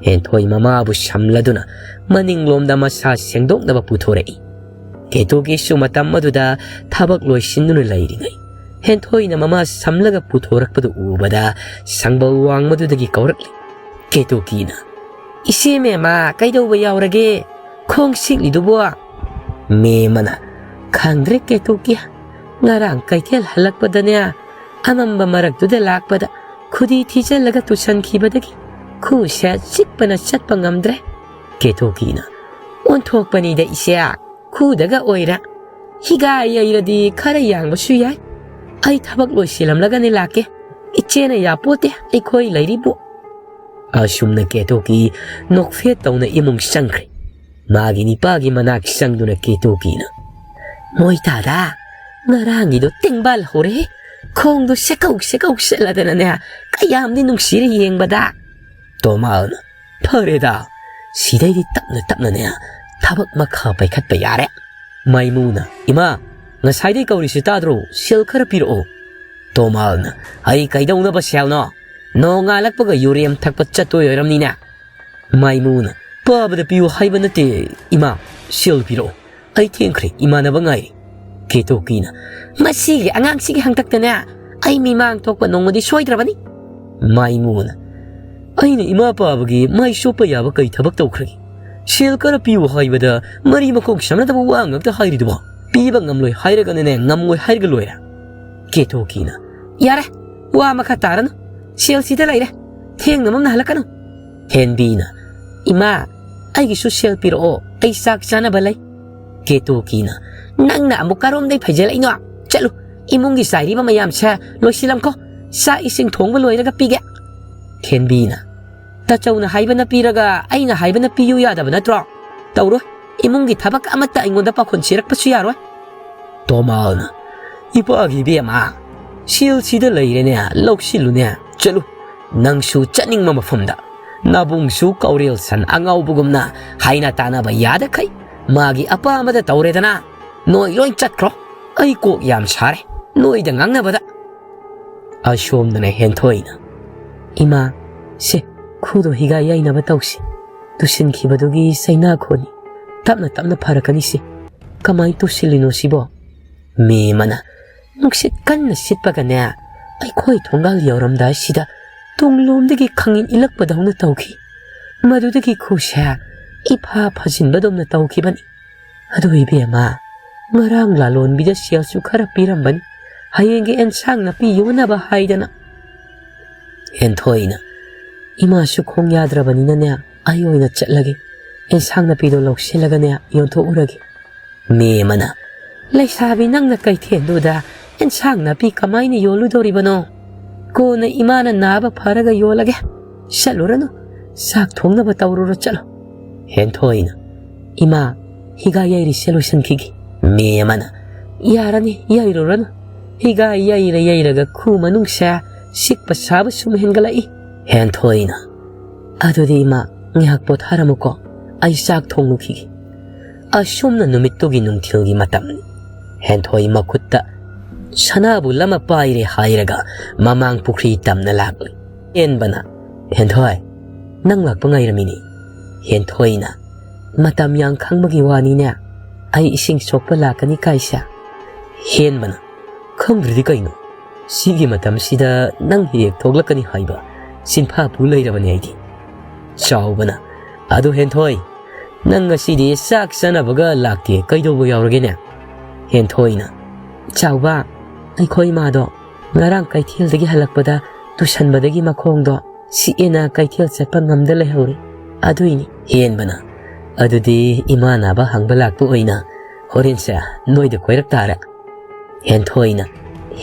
ꯍꯦꯟꯊꯣꯏ ꯃꯃꯥꯕꯨ ꯁꯝꯂꯗꯨꯅ ꯃꯅꯤꯡꯂꯣꯝꯗ ꯃꯁꯥ ꯁꯦꯡꯗꯣꯛꯅꯕ ꯄꯨꯊꯣꯔꯛꯏ꯫ ꯀꯦꯇꯨꯀꯤꯁꯨ ꯃꯇꯝ ꯑꯗꯨꯗ ꯊꯕꯛ ꯂꯣꯏꯁꯤꯟꯗꯨꯅ ꯂꯩꯔꯤꯉꯩ, ꯍꯦꯟꯊꯣꯏꯅ ꯃꯃꯥ ꯁꯝꯂꯒ ꯄꯨꯊꯣꯔꯛꯄꯗꯨ ꯎꯕꯗ ꯁꯪꯕꯧ ꯋꯥꯡꯃꯗꯨꯗꯒꯤ ꯀꯧꯔꯛꯂꯤ꯫ ꯀꯦꯇꯨꯀꯤꯅ, "ꯏꯆꯦ ꯃꯦꯝꯃ, ꯀꯩꯗꯧꯕ ꯌꯥꯎꯔꯒꯦ? ꯈꯣꯡ ꯁꯤꯛꯂꯤꯗꯨꯕꯣ?" ꯃꯦꯝꯃꯅ, "ꯈꯪꯗ꯭ꯔꯦ ꯀꯦꯇꯨꯀꯤ, ꯉꯔꯥꯡ ꯀꯩꯊꯦꯜ ꯍꯜꯂꯛꯄꯗꯅꯦ, ꯑꯃꯝꯕ ꯃꯔꯛꯇꯨꯗ ꯂꯥꯛꯄꯗ ꯈꯨꯗꯤ ꯊꯤꯖꯤꯜꯂꯒ ꯇꯨꯁꯟꯈꯤꯕꯗꯒꯤ ꯈꯨꯁꯦ ꯆꯤꯛꯄꯅ ꯆꯠꯄ ꯉꯝꯗ꯭ꯔꯦ꯫" ꯀꯦꯇꯨꯀꯤꯅ, "ꯑꯣꯟꯊꯣꯛꯄꯅꯤꯗ ꯏꯆꯦ, ꯈꯨꯗꯒ ꯑꯣꯏꯔꯦ꯫ ꯍꯤꯒꯥ ꯌꯩꯔꯗꯤ ꯈꯔ ꯌꯥꯡꯕꯁꯨ ꯌꯥꯏ꯫ ꯑꯩ ꯊꯕꯛ ꯂꯣꯏꯁꯤꯜꯂꯝꯂꯒꯅꯦ ꯂꯥꯛꯀꯦ꯫ ꯏꯆꯦꯅ ꯌꯥꯄꯣꯠꯇꯦ ꯑꯩꯈꯣꯏ ꯂꯩꯔꯤꯕꯨ꯫" ꯑꯁꯨꯝꯅ ꯀꯦꯇꯨꯀꯤ ꯅꯣꯛꯐꯦꯠ ꯇꯧꯅ ꯏꯃꯨꯡ ꯆꯪꯈ꯭ꯔꯦ꯫ ꯃꯥꯒꯤ ꯅꯤꯄꯥꯒꯤ ꯃꯅꯥꯛ ꯆꯪꯗꯨꯅ ꯀꯦꯇꯨꯀꯤꯅ, "ꯃꯣꯏ ꯇꯥꯗ, ꯉꯔꯥꯡꯒꯤꯗꯣ ꯇꯦꯡꯕꯥꯜ ꯍꯧꯔꯦ꯫ ꯈꯣꯡꯗꯣ ꯁꯦꯀꯧ ꯁꯦꯀꯧ ꯆꯠꯂꯗꯅꯅꯦ, ꯀꯌꯥꯝꯗꯤ ꯅꯨꯡꯁꯤꯔꯦ ꯌꯦꯡꯕꯗ꯫" ꯇꯣꯃꯥꯜꯅ, "ꯐꯔꯦꯗ, ꯁꯤꯗꯩꯗꯤ ꯇꯞꯅ ꯇꯞꯅꯅꯦ ꯊꯕꯛ ꯃꯈꯥ ꯄꯥꯏꯈꯠꯄ ꯌꯥꯔꯦ꯫" ꯃꯥꯏꯃꯨꯅ, "ꯏꯃꯥ, ꯉꯁꯥꯏꯗꯩ ꯀꯧꯔꯤꯁꯤ ꯇꯥꯗ꯭ꯔꯣ? ꯁꯦꯜ ꯈꯔ ꯄꯤꯔꯛꯑꯣ꯫" ꯇꯣꯃꯥꯜꯅ, "ꯑꯩ ꯀꯩꯗꯧꯅꯕ ꯁꯦꯜꯅꯣ? ꯅꯣꯡꯉꯥꯜꯂꯛꯄꯒ ꯌꯨꯔꯦꯝ ꯊꯛꯄ ꯆꯠꯇꯣꯏ ꯑꯣꯏꯔꯝꯅꯤꯅꯦ꯫" ꯃꯥꯏꯃꯨꯅ, "ꯄꯥꯕꯗ ꯄꯤꯌꯨ ꯍꯥꯏꯕ ꯅꯠꯇꯦ ꯏꯃꯥ, ꯁꯦꯜ ꯄꯤꯔꯛꯑꯣ꯫ ꯑꯩ ꯊꯦꯡꯈ꯭ꯔꯦ, ꯏꯃꯥꯟꯅꯕ ꯉꯥꯏꯔꯤ꯫" ꯀꯦꯇꯣꯀꯤꯅ, "ꯃꯁꯤꯒꯤ ꯑꯉꯥꯡꯁꯤꯒꯤ ꯍꯪꯇꯛꯇꯅꯦ ꯑꯩ ꯃꯤꯃꯥꯡ ꯊꯣꯛꯄ ꯅꯣꯡꯃꯗꯤ ꯁꯣꯏꯗ꯭ꯔꯕꯅꯤ꯫" ꯃꯥꯏꯃꯨꯅ, "ꯑꯩꯅ ꯏꯃꯥ ꯄꯥꯕꯒꯤ ꯃꯥꯏ ꯆꯣꯞꯄ ꯌꯥꯕ ꯀꯩ ꯊꯕꯛ ꯇꯧꯈ꯭ꯔꯒꯦ? ꯁꯦꯜ ꯈꯔ ꯄꯤꯌꯨ ꯍꯥꯏꯕꯗ ꯃꯔꯤ ꯃꯈꯣꯡ ꯁꯝꯅꯗꯕ ꯋꯥ ꯉꯥꯛꯇ ꯍꯥꯏꯔꯤꯗꯨꯕꯣ? ꯄꯤꯕ ꯉꯝꯂꯣꯏ ꯍꯥꯏꯔꯒꯅꯅꯦ ꯉꯝꯃꯣꯏ ꯍꯥꯏꯔꯒ ꯂꯣꯏꯔꯦ꯫" ꯀꯦꯇꯣꯀꯤꯅ, "ꯌꯥꯔꯦ, ꯋꯥ ꯃꯈꯥ ꯇꯥꯔꯅꯨ꯫ ꯁꯦꯜ ꯁꯤꯗ ꯂꯩꯔꯦ꯫ ꯊꯦꯡꯅ ꯃꯝꯅ ꯍꯜꯂꯛꯀꯅꯨ꯫" ꯍꯦꯟꯕꯤꯅ, "ꯏꯃꯥ, ꯑꯩꯒꯤꯁꯨ ꯁꯦꯜ ꯄꯤꯔꯛꯑꯣ, ꯑꯩ ꯆꯥꯛ ꯆꯥꯅꯕ ꯂꯩ꯫" ꯀꯦꯇꯣꯀꯤꯅ, "ꯅꯪꯅ ꯑꯃꯨꯛ ꯀꯔꯣꯝꯗꯩ ꯐꯩꯖꯜꯂꯛꯏꯅꯣ? ꯆꯠꯂꯨ, ꯏꯃꯨꯡꯒꯤ ꯆꯥꯏꯔꯤꯕ ꯃꯌꯥꯝꯁꯦ ꯂꯣꯏꯁꯤꯜꯂꯝꯈꯣ꯫ ꯆꯥꯛ ꯏꯁꯤꯡ ꯊꯣꯡꯕ ꯂꯣꯏꯔꯒ ꯄꯤꯒꯦ꯫" ꯍꯦꯟꯕꯤꯅ, "ꯇꯥꯆꯧꯅ ꯍꯥꯏꯕꯅ ꯄꯤꯔꯒ ꯑꯩꯅ ꯍꯥꯏꯕꯅ ꯄꯤꯌꯨ ꯌꯥꯗꯕ ꯅꯠꯇ꯭ꯔꯣ? ꯇꯧꯔꯣꯏ, ꯏꯃꯨꯡꯒꯤ ꯊꯕꯛ ꯑꯃꯠꯇ ꯑꯩꯉꯣꯟꯗ ꯄꯥꯈꯣꯟ ꯁꯤꯔꯛꯄꯁꯨ ꯌꯥꯔꯣꯏ꯫" ꯇꯣꯃꯥꯜꯅ, "ꯏꯄꯥꯒꯤ ꯏꯕꯦꯝꯃ, ꯁꯦꯜ ꯁꯤꯗ ꯂꯩꯔꯦꯅꯦ, ꯂꯧꯁꯤꯜꯂꯨꯅꯦ, ꯆꯠꯂꯨ꯫ ꯅꯪꯁꯨ ꯆꯠꯅꯤꯡꯕ ꯃꯐꯝꯗ꯫ ꯅꯕꯨꯡꯁꯨ ꯀꯧꯔꯦꯜ ꯁꯟ ꯑꯉꯥꯎꯕꯒꯨꯝꯅ ꯍꯥꯏꯅ ꯇꯥꯅꯕ ꯌꯥꯗꯈꯩ ꯃꯥꯒꯤ ꯑꯄꯥꯝꯕꯗ ꯇꯧꯔꯦꯗꯅ꯫ ꯅꯣꯏ ꯂꯣꯏ ꯆꯠꯈ꯭ꯔꯣ꯫ ꯑꯩ ꯀꯣꯛ ꯌꯥꯝ ꯁꯥꯔꯦ ꯅꯣꯏꯗ ꯉꯥꯡꯅꯕꯗ꯫" ꯑꯁꯣꯝꯗꯅ ꯍꯦꯟꯊꯣꯏꯅ, "ꯏꯃꯥ, ꯁꯦ, ꯈꯨꯗꯣ ꯍꯤꯒꯥꯏ ꯌꯩꯅꯕ ꯇꯧꯁꯤ꯫ ꯇꯨꯁꯤꯟꯈꯤꯕꯗꯨꯒꯤ ꯆꯩꯅꯥꯈꯣꯅꯤ꯫ ꯇꯞꯅ ꯇꯞꯅ ꯐꯔꯛꯀꯅꯤꯁꯦ꯫ ꯀꯃꯥꯏ ꯇꯨꯁꯤꯜꯂꯤꯅꯣ ꯁꯤꯕꯣ?" ꯃꯦꯃꯅ, "ꯅꯨꯡꯁꯤꯠ ꯀꯟꯅ ꯁꯤꯠꯄꯒꯅꯦ, ꯑꯩꯈꯣꯏ ꯊꯣꯡꯒꯥꯜ ꯌꯧꯔꯝꯗꯥꯏꯁꯤꯗ ꯇꯨꯡꯂꯣꯝꯗꯒꯤ ꯈꯪꯏꯟ ꯏꯜꯂꯛꯄꯗꯧꯅ ꯇꯧꯈꯤ꯫ ꯃꯗꯨꯗꯒꯤ ꯈꯨꯁꯦ ꯏꯐꯥ ꯐꯥꯖꯤꯟꯕꯗꯧꯅ ꯇꯧꯈꯤꯕꯅꯤ꯫ ꯑꯗꯨ ꯏꯕꯦꯝꯃ, ꯉꯔꯥꯡ ꯂꯥꯂꯣꯟꯕꯤꯗ ꯁꯦꯜꯁꯨ ꯈꯔ ꯄꯤꯔꯝꯕꯅꯤ, ꯍꯌꯦꯡꯒꯤ ꯑꯦꯟꯁꯥꯡ ꯅꯥꯄꯤ ꯌꯣꯟꯅꯕ ꯍꯥꯏꯗꯅ꯫" ꯍꯦꯟꯊꯣꯏꯅ, "ꯏꯃꯥꯁꯨ ꯈꯣꯡ ꯌꯥꯗ꯭ꯔꯕꯅꯤꯅꯅꯦ, ꯑꯩ ꯑꯣꯏꯅ ꯆꯠꯂꯒꯦ꯫ ꯑꯦꯟꯁꯥꯡ ꯅꯥꯄꯤꯗꯣ ꯂꯧꯁꯤꯜꯂꯒꯅꯦ, ꯌꯣꯟꯊꯣꯛꯎꯔꯒꯦ꯫" ꯃꯦꯃꯅ, "ꯂꯩꯁꯥꯕꯤ ꯅꯪꯅ ꯀꯩꯊꯦꯜꯗꯨꯗ ꯑꯦꯟꯁꯥꯡ ꯅꯥꯄꯤ ꯀꯃꯥꯏꯅ ꯌꯣꯜꯂꯨꯗꯧꯔꯤꯕꯅꯣ? ꯀꯣꯟꯅ ꯏꯃꯥꯅ ꯅꯥꯕ ꯐꯔꯒ ꯌꯣꯜꯂꯒꯦ꯫ ꯆꯠꯂꯨꯔꯅꯨ, ꯆꯥꯛ ꯊꯣꯡꯅꯕ ꯇꯧꯔꯨꯔꯣ, ꯆꯠꯂꯣ꯫" ꯍꯦꯟꯊꯣꯏꯅ, "ꯏꯃꯥ, ꯍꯤꯒꯥ ꯌꯩꯔꯤꯁꯦ ꯂꯣꯏꯁꯤꯟꯈꯤꯒꯦ꯫" ꯃꯦꯃꯅ, "ꯌꯥꯔꯅꯤ, ꯌꯩꯔꯨꯔꯅꯨ꯫ ꯍꯤꯒꯥ ꯌꯩꯔ ꯌꯩꯔꯒ ꯈꯨ ꯃꯅꯨꯡꯁꯦ ꯆꯤꯛꯄ ꯁꯥꯕ ꯁꯨꯝ ꯍꯦꯟꯒꯠꯂꯛꯏ꯫" ꯍꯦꯟꯊꯣꯏꯅ, "ꯑꯗꯨꯗꯤ ꯏꯃꯥ, ꯉꯥꯏꯍꯥꯛ ꯄꯣꯊꯥꯔꯝꯃꯨꯀꯣ, ꯑꯩ ꯆꯥꯛ ꯊꯣꯡꯂꯨꯈꯤꯒꯦ꯫" ꯑꯁꯨꯝꯅ ꯅꯨꯃꯤꯠꯇꯨꯒꯤ ꯅꯨꯡꯊꯤꯜꯒꯤ ꯃꯇꯝꯅꯤ꯫ ꯍꯦꯟꯊꯣꯏ ꯃꯈꯨꯠꯇ ꯁꯅꯥꯕꯨꯜ ꯑꯃ ꯄꯥꯏꯔꯦ ꯍꯥꯏꯔꯒ ꯃꯃꯥꯡ ꯄꯨꯈ꯭ꯔꯤ ꯇꯝꯅ ꯂꯥꯛꯂꯤ꯫ ꯍꯦꯟꯕꯅ, "ꯍꯦꯟꯊꯣꯏ, ꯅꯪ ꯂꯥꯛꯄ ꯉꯥꯏꯔꯝꯃꯤꯅꯤ꯫" ꯍꯦꯟꯊꯣꯏꯅ, "ꯃꯇꯝ ꯌꯥꯝ ꯈꯪꯕꯒꯤ ꯋꯥꯅꯤꯅꯦ꯫ ꯑꯩ ꯏꯁꯤꯡ ꯁꯣꯛꯄ ꯂꯥꯛꯀꯅꯤ ꯀꯥꯏꯁꯦ?" ꯍꯦꯟꯕꯅ, "ꯈꯪꯗ꯭ꯔꯗꯤ ꯀꯩꯅꯣ? ꯁꯤꯒꯤ ꯃꯇꯝꯁꯤꯗ ꯅꯪ ꯍꯦꯛ ꯊꯣꯛꯂꯛꯀꯅꯤ ꯍꯥꯏꯕ ꯆꯤꯟꯐꯥ ꯄꯨ ꯂꯩꯔꯕꯅꯤ ꯑꯩꯗꯤ꯫" ꯆꯥꯎꯕꯅ, "ꯑꯗꯨ ꯍꯦꯟꯊꯣꯏ, ꯅꯪ ꯉꯁꯤꯗꯤ ꯆꯥꯛ ꯆꯥꯅꯕꯒ ꯂꯥꯛꯇꯦ, ꯀꯩꯗꯧꯕ ꯌꯥꯎꯔꯒꯦꯅꯦ?" ꯍꯦꯟꯊꯣꯏꯅ, "ꯆꯥꯎꯕ, ꯑꯩꯈꯣꯏ ꯏꯃꯥꯗꯣ ꯉꯔꯥꯡ ꯀꯩꯊꯦꯜꯗꯒꯤ ꯍꯜꯂꯛꯄꯗ ꯇꯨꯁꯟꯕꯗꯒꯤ ꯃꯈꯣꯡꯗꯣ ꯁꯤꯛꯑꯦꯅ ꯀꯩꯊꯦꯜ ꯆꯠꯄ ꯉꯝꯗ ꯂꯩꯍꯧꯔꯦ, ꯑꯗꯨꯏꯅꯤ꯫" ꯍꯦꯟꯕꯅ, "ꯑꯗꯨꯗꯤ ꯏꯃꯥ ꯅꯥꯕ ꯍꯪꯕ ꯂꯥꯛꯄ ꯑꯣꯏꯅ ꯍꯣꯔꯦꯟꯁꯦ ꯅꯣꯏꯗ ꯀꯣꯏꯔꯛ ꯇꯥꯔꯦ꯫" ꯍꯦꯟꯊꯣꯏꯅ,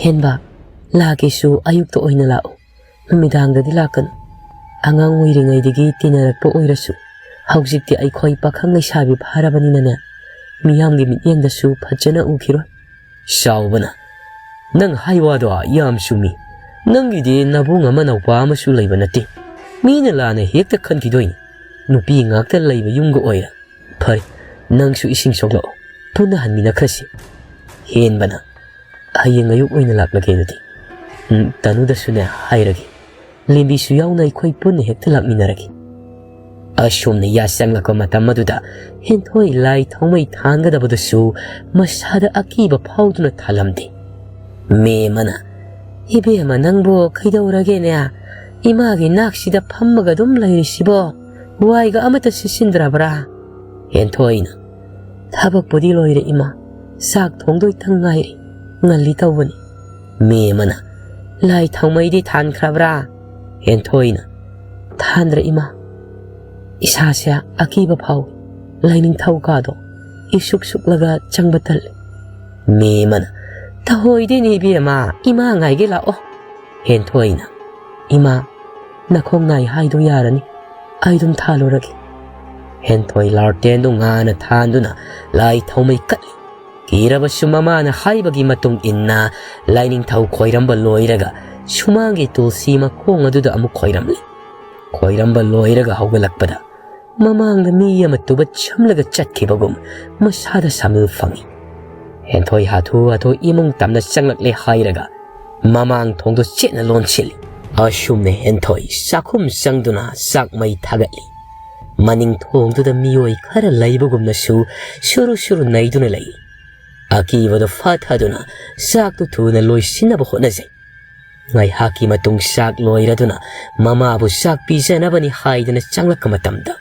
"ꯍꯦꯟꯕ, ꯂꯥꯛꯀꯦꯁꯨ ꯑꯌꯨꯛꯇ ꯑꯣꯏꯅ ꯂꯥꯛꯎ, ꯅꯨꯃꯤꯗꯥꯡꯗꯗꯤ ꯂꯥꯛꯀꯅꯨ꯫ ꯑꯉꯥꯡ ꯑꯣꯏꯔꯤꯉꯩꯗꯒꯤ ꯇꯤꯟꯅꯔꯛꯄ ꯑꯣꯏꯔꯁꯨ ꯍꯧꯖꯤꯛꯇꯤ ꯑꯩꯈꯣꯏ ꯄꯥꯈꯪ ꯂꯩꯁꯥꯕꯤ ꯐꯥꯔꯕꯅꯤꯅꯅꯦ, ꯃꯤꯌꯥꯝꯒꯤ ꯃꯤꯠꯌꯦꯡꯗꯁꯨ ꯐꯖꯅ ꯎꯈꯤꯔꯣꯏ꯫" ꯆꯥꯎꯕꯅ, "ꯅꯪ ꯍꯥꯏ ꯋꯥꯗꯣ ꯌꯥꯝ ꯆꯨꯝꯃꯤ꯫ ꯅꯪꯒꯤꯗꯤ ꯅꯕꯨꯡ ꯑꯃ ꯅꯧꯄꯥ ꯑꯃꯁꯨ ꯂꯩꯕ ꯅꯠꯇꯦ꯫ ꯃꯤꯅ ꯂꯥꯟꯅ ꯍꯦꯛꯇ ꯈꯟꯈꯤꯗꯣꯏꯅꯤ꯫ ꯅꯨꯄꯤ ꯉꯥꯛꯇ ꯂꯩꯕ ꯌꯨꯝꯒ ꯑꯣꯏꯔꯦ꯫ ꯐꯔꯦ, ꯅꯪꯁꯨ ꯏꯁꯤꯡ ꯁꯣꯛꯂꯛꯑꯣ, ꯄꯨꯟꯅ ꯍꯟꯃꯤꯟꯅꯈ꯭ꯔꯁꯤ꯫" ꯍꯦꯟꯕꯅ, "ꯍꯌꯦꯡ ꯑꯌꯨꯛ ꯑꯣꯏꯅ ꯂꯥꯛꯂꯒꯦ ꯑꯗꯨꯗꯤ꯫ ꯎꯝ, ꯇꯅꯨꯗꯁꯨꯅꯦ ꯍꯥꯏꯔꯒꯦ, ꯂꯦꯝꯕꯤꯁꯨ ꯌꯥꯎꯅ ꯑꯩꯈꯣꯏ ꯄꯨꯟꯅ ꯍꯦꯛꯇ ꯂꯥꯛꯃꯤꯟꯅꯔꯒꯦ꯫" ꯑꯁꯨꯝꯅ ꯌꯥꯆꯪꯂꯛꯄ ꯃꯇꯝ ꯑꯗꯨꯗ ꯍꯦꯟꯊꯣꯏ ꯂꯥꯏ ꯊꯥꯎꯃꯩ ꯊꯥꯟꯒꯗꯕꯗꯨꯁꯨ ꯃꯁꯥꯗ ꯑꯀꯤꯕ ꯐꯥꯎꯗꯨꯅ ꯊꯥꯜꯂꯝꯗꯦ꯫ ꯃꯦꯝꯃꯅ, "ꯏꯕꯦꯝꯃ, ꯅꯪꯕꯨ ꯀꯩꯗꯧꯔꯒꯦꯅꯦ? ꯏꯃꯥꯒꯤ ꯅꯥꯛꯁꯤꯗ ꯐꯝꯃꯒ ꯑꯗꯨꯝ ꯂꯩꯔꯤꯁꯤꯕꯣ? ꯋꯥꯏꯒ ꯑꯃꯠꯇ ꯁꯤꯠꯆꯤꯟꯗ꯭ꯔꯕ꯭ꯔꯥ?" ꯍꯦꯟꯊꯣꯏꯅ, "ꯊꯕꯛꯄꯨꯗꯤ ꯂꯣꯏꯔꯦ ꯏꯃꯥ, ꯆꯥꯛ ꯊꯣꯡꯗꯣꯏꯇꯪ ꯉꯥꯏꯔꯤ, ꯉꯜꯂꯤ ꯇꯧꯕꯅꯤ꯫" ꯃꯦꯝꯃꯅ, "ꯂꯥꯏ ꯊꯥꯎꯃꯩꯗꯤ ꯊꯥꯟꯈ꯭ꯔꯕ꯭ꯔꯥ?" ꯍꯦꯟꯊꯣꯏꯅ, "ꯊꯥꯟꯗ꯭ꯔꯦ ꯏꯃꯥ, ꯏꯁꯥꯁꯦ ꯑꯀꯤꯕ ꯐꯥꯎꯏ, ꯂꯥꯏꯅꯤꯡꯊꯧ ꯀꯥꯗꯣ ꯏꯁꯨꯛ ꯁꯨꯛꯂꯒ ꯆꯪꯕ ꯇꯜꯂꯤ꯫" ꯃꯦꯝꯃꯅ, "ꯇꯧꯍꯣꯏꯗꯦꯅꯦ ꯏꯕꯦꯝꯃ, ꯏꯃꯥ ꯉꯥꯏꯒꯦ ꯂꯥꯛꯑꯣ꯫" ꯍꯦꯟꯊꯣꯏꯅ, "ꯏꯃꯥ, ꯅꯈꯣꯡ ꯅꯥꯏ ꯍꯥꯏꯗꯣ ꯌꯥꯔꯅꯤ, ꯑꯩ ꯑꯗꯨꯝ ꯊꯥꯜꯂꯨꯔꯒꯦ꯫" ꯍꯦꯟꯊꯣꯏ ꯂꯥꯔꯇꯦꯟꯗꯨ ꯉꯥꯅ ꯊꯥꯟꯗꯨꯅ ꯂꯥꯏ ꯊꯥꯎꯃꯩ ꯀꯠꯂꯤ꯫ ꯀꯤꯔꯕꯁꯨ ꯃꯃꯥꯅ ꯍꯥꯏꯕꯒꯤ ꯃꯇꯨꯡ ꯏꯟꯅ ꯂꯥꯏꯅꯤꯡꯊꯧ ꯈꯣꯏꯔꯝꯕ ꯂꯣꯏꯔꯒ ꯁꯨꯃꯥꯡꯒꯤ ꯇꯨꯜꯁꯤ ꯃꯈꯣꯡ ꯑꯗꯨꯗ ꯑꯃꯨꯛ ꯈꯣꯏꯔꯝꯂꯤ꯫ ꯈꯣꯏꯔꯝꯕ ꯂꯣꯏꯔꯒ ꯍꯧꯒꯠꯂꯛꯄꯗ ꯃꯃꯥꯡꯗ ꯃꯤ ꯑꯃ ꯇꯨꯕꯠ ꯁꯝꯂꯒ ꯆꯠꯈꯤꯕꯒꯨꯝ ꯃꯁꯥꯗ ꯁꯥꯃꯤꯜ ꯐꯪꯏ꯫ ꯍꯦꯟꯊꯣꯏ ꯍꯥꯊꯨ ꯍꯥꯊꯨ ꯏꯃꯨꯡ ꯇꯝꯅ ꯆꯪꯂꯛꯂꯦ ꯍꯥꯏꯔꯒ ꯃꯃꯥꯡ ꯊꯣꯡꯗꯨ ꯆꯦꯠꯅ ꯂꯣꯟꯁꯤꯜꯂꯤ꯫ ꯑꯁꯨꯝꯅ ꯍꯦꯟꯊꯣꯏ ꯆꯥꯛꯈꯨꯝ ꯆꯪꯗꯨꯅ ꯆꯥꯛ ꯃꯩ ꯊꯥꯒꯠꯂꯤ꯫ ꯃꯅꯤꯡ ꯊꯣꯡꯗꯨꯗ ꯃꯤꯑꯣꯏ ꯈꯔ ꯂꯩꯕꯒꯨꯝꯅꯁꯨ ꯁꯨꯔꯨ ꯁꯨꯔꯨ ꯅꯩꯗꯨꯅ ꯂꯩ꯫ ꯑꯀꯤꯕꯗꯨ ꯐꯥꯊꯗꯨꯅ ꯆꯥꯛꯇꯨ ꯊꯨꯅ ꯂꯣꯏꯁꯤꯟꯅꯕ ꯍꯣꯠꯅꯖꯩ꯫ ꯉꯥꯏꯍꯥꯛꯀꯤ ꯃꯇꯨꯡ ꯆꯥꯛ ꯂꯣꯏꯔꯗꯨꯅ ꯃꯃꯥꯕꯨ ꯆꯥꯛ ꯄꯤꯖꯅꯕꯅꯤ ꯍꯥꯏꯗꯅ ꯆꯪꯂꯛꯄ ꯃꯇꯝꯗ,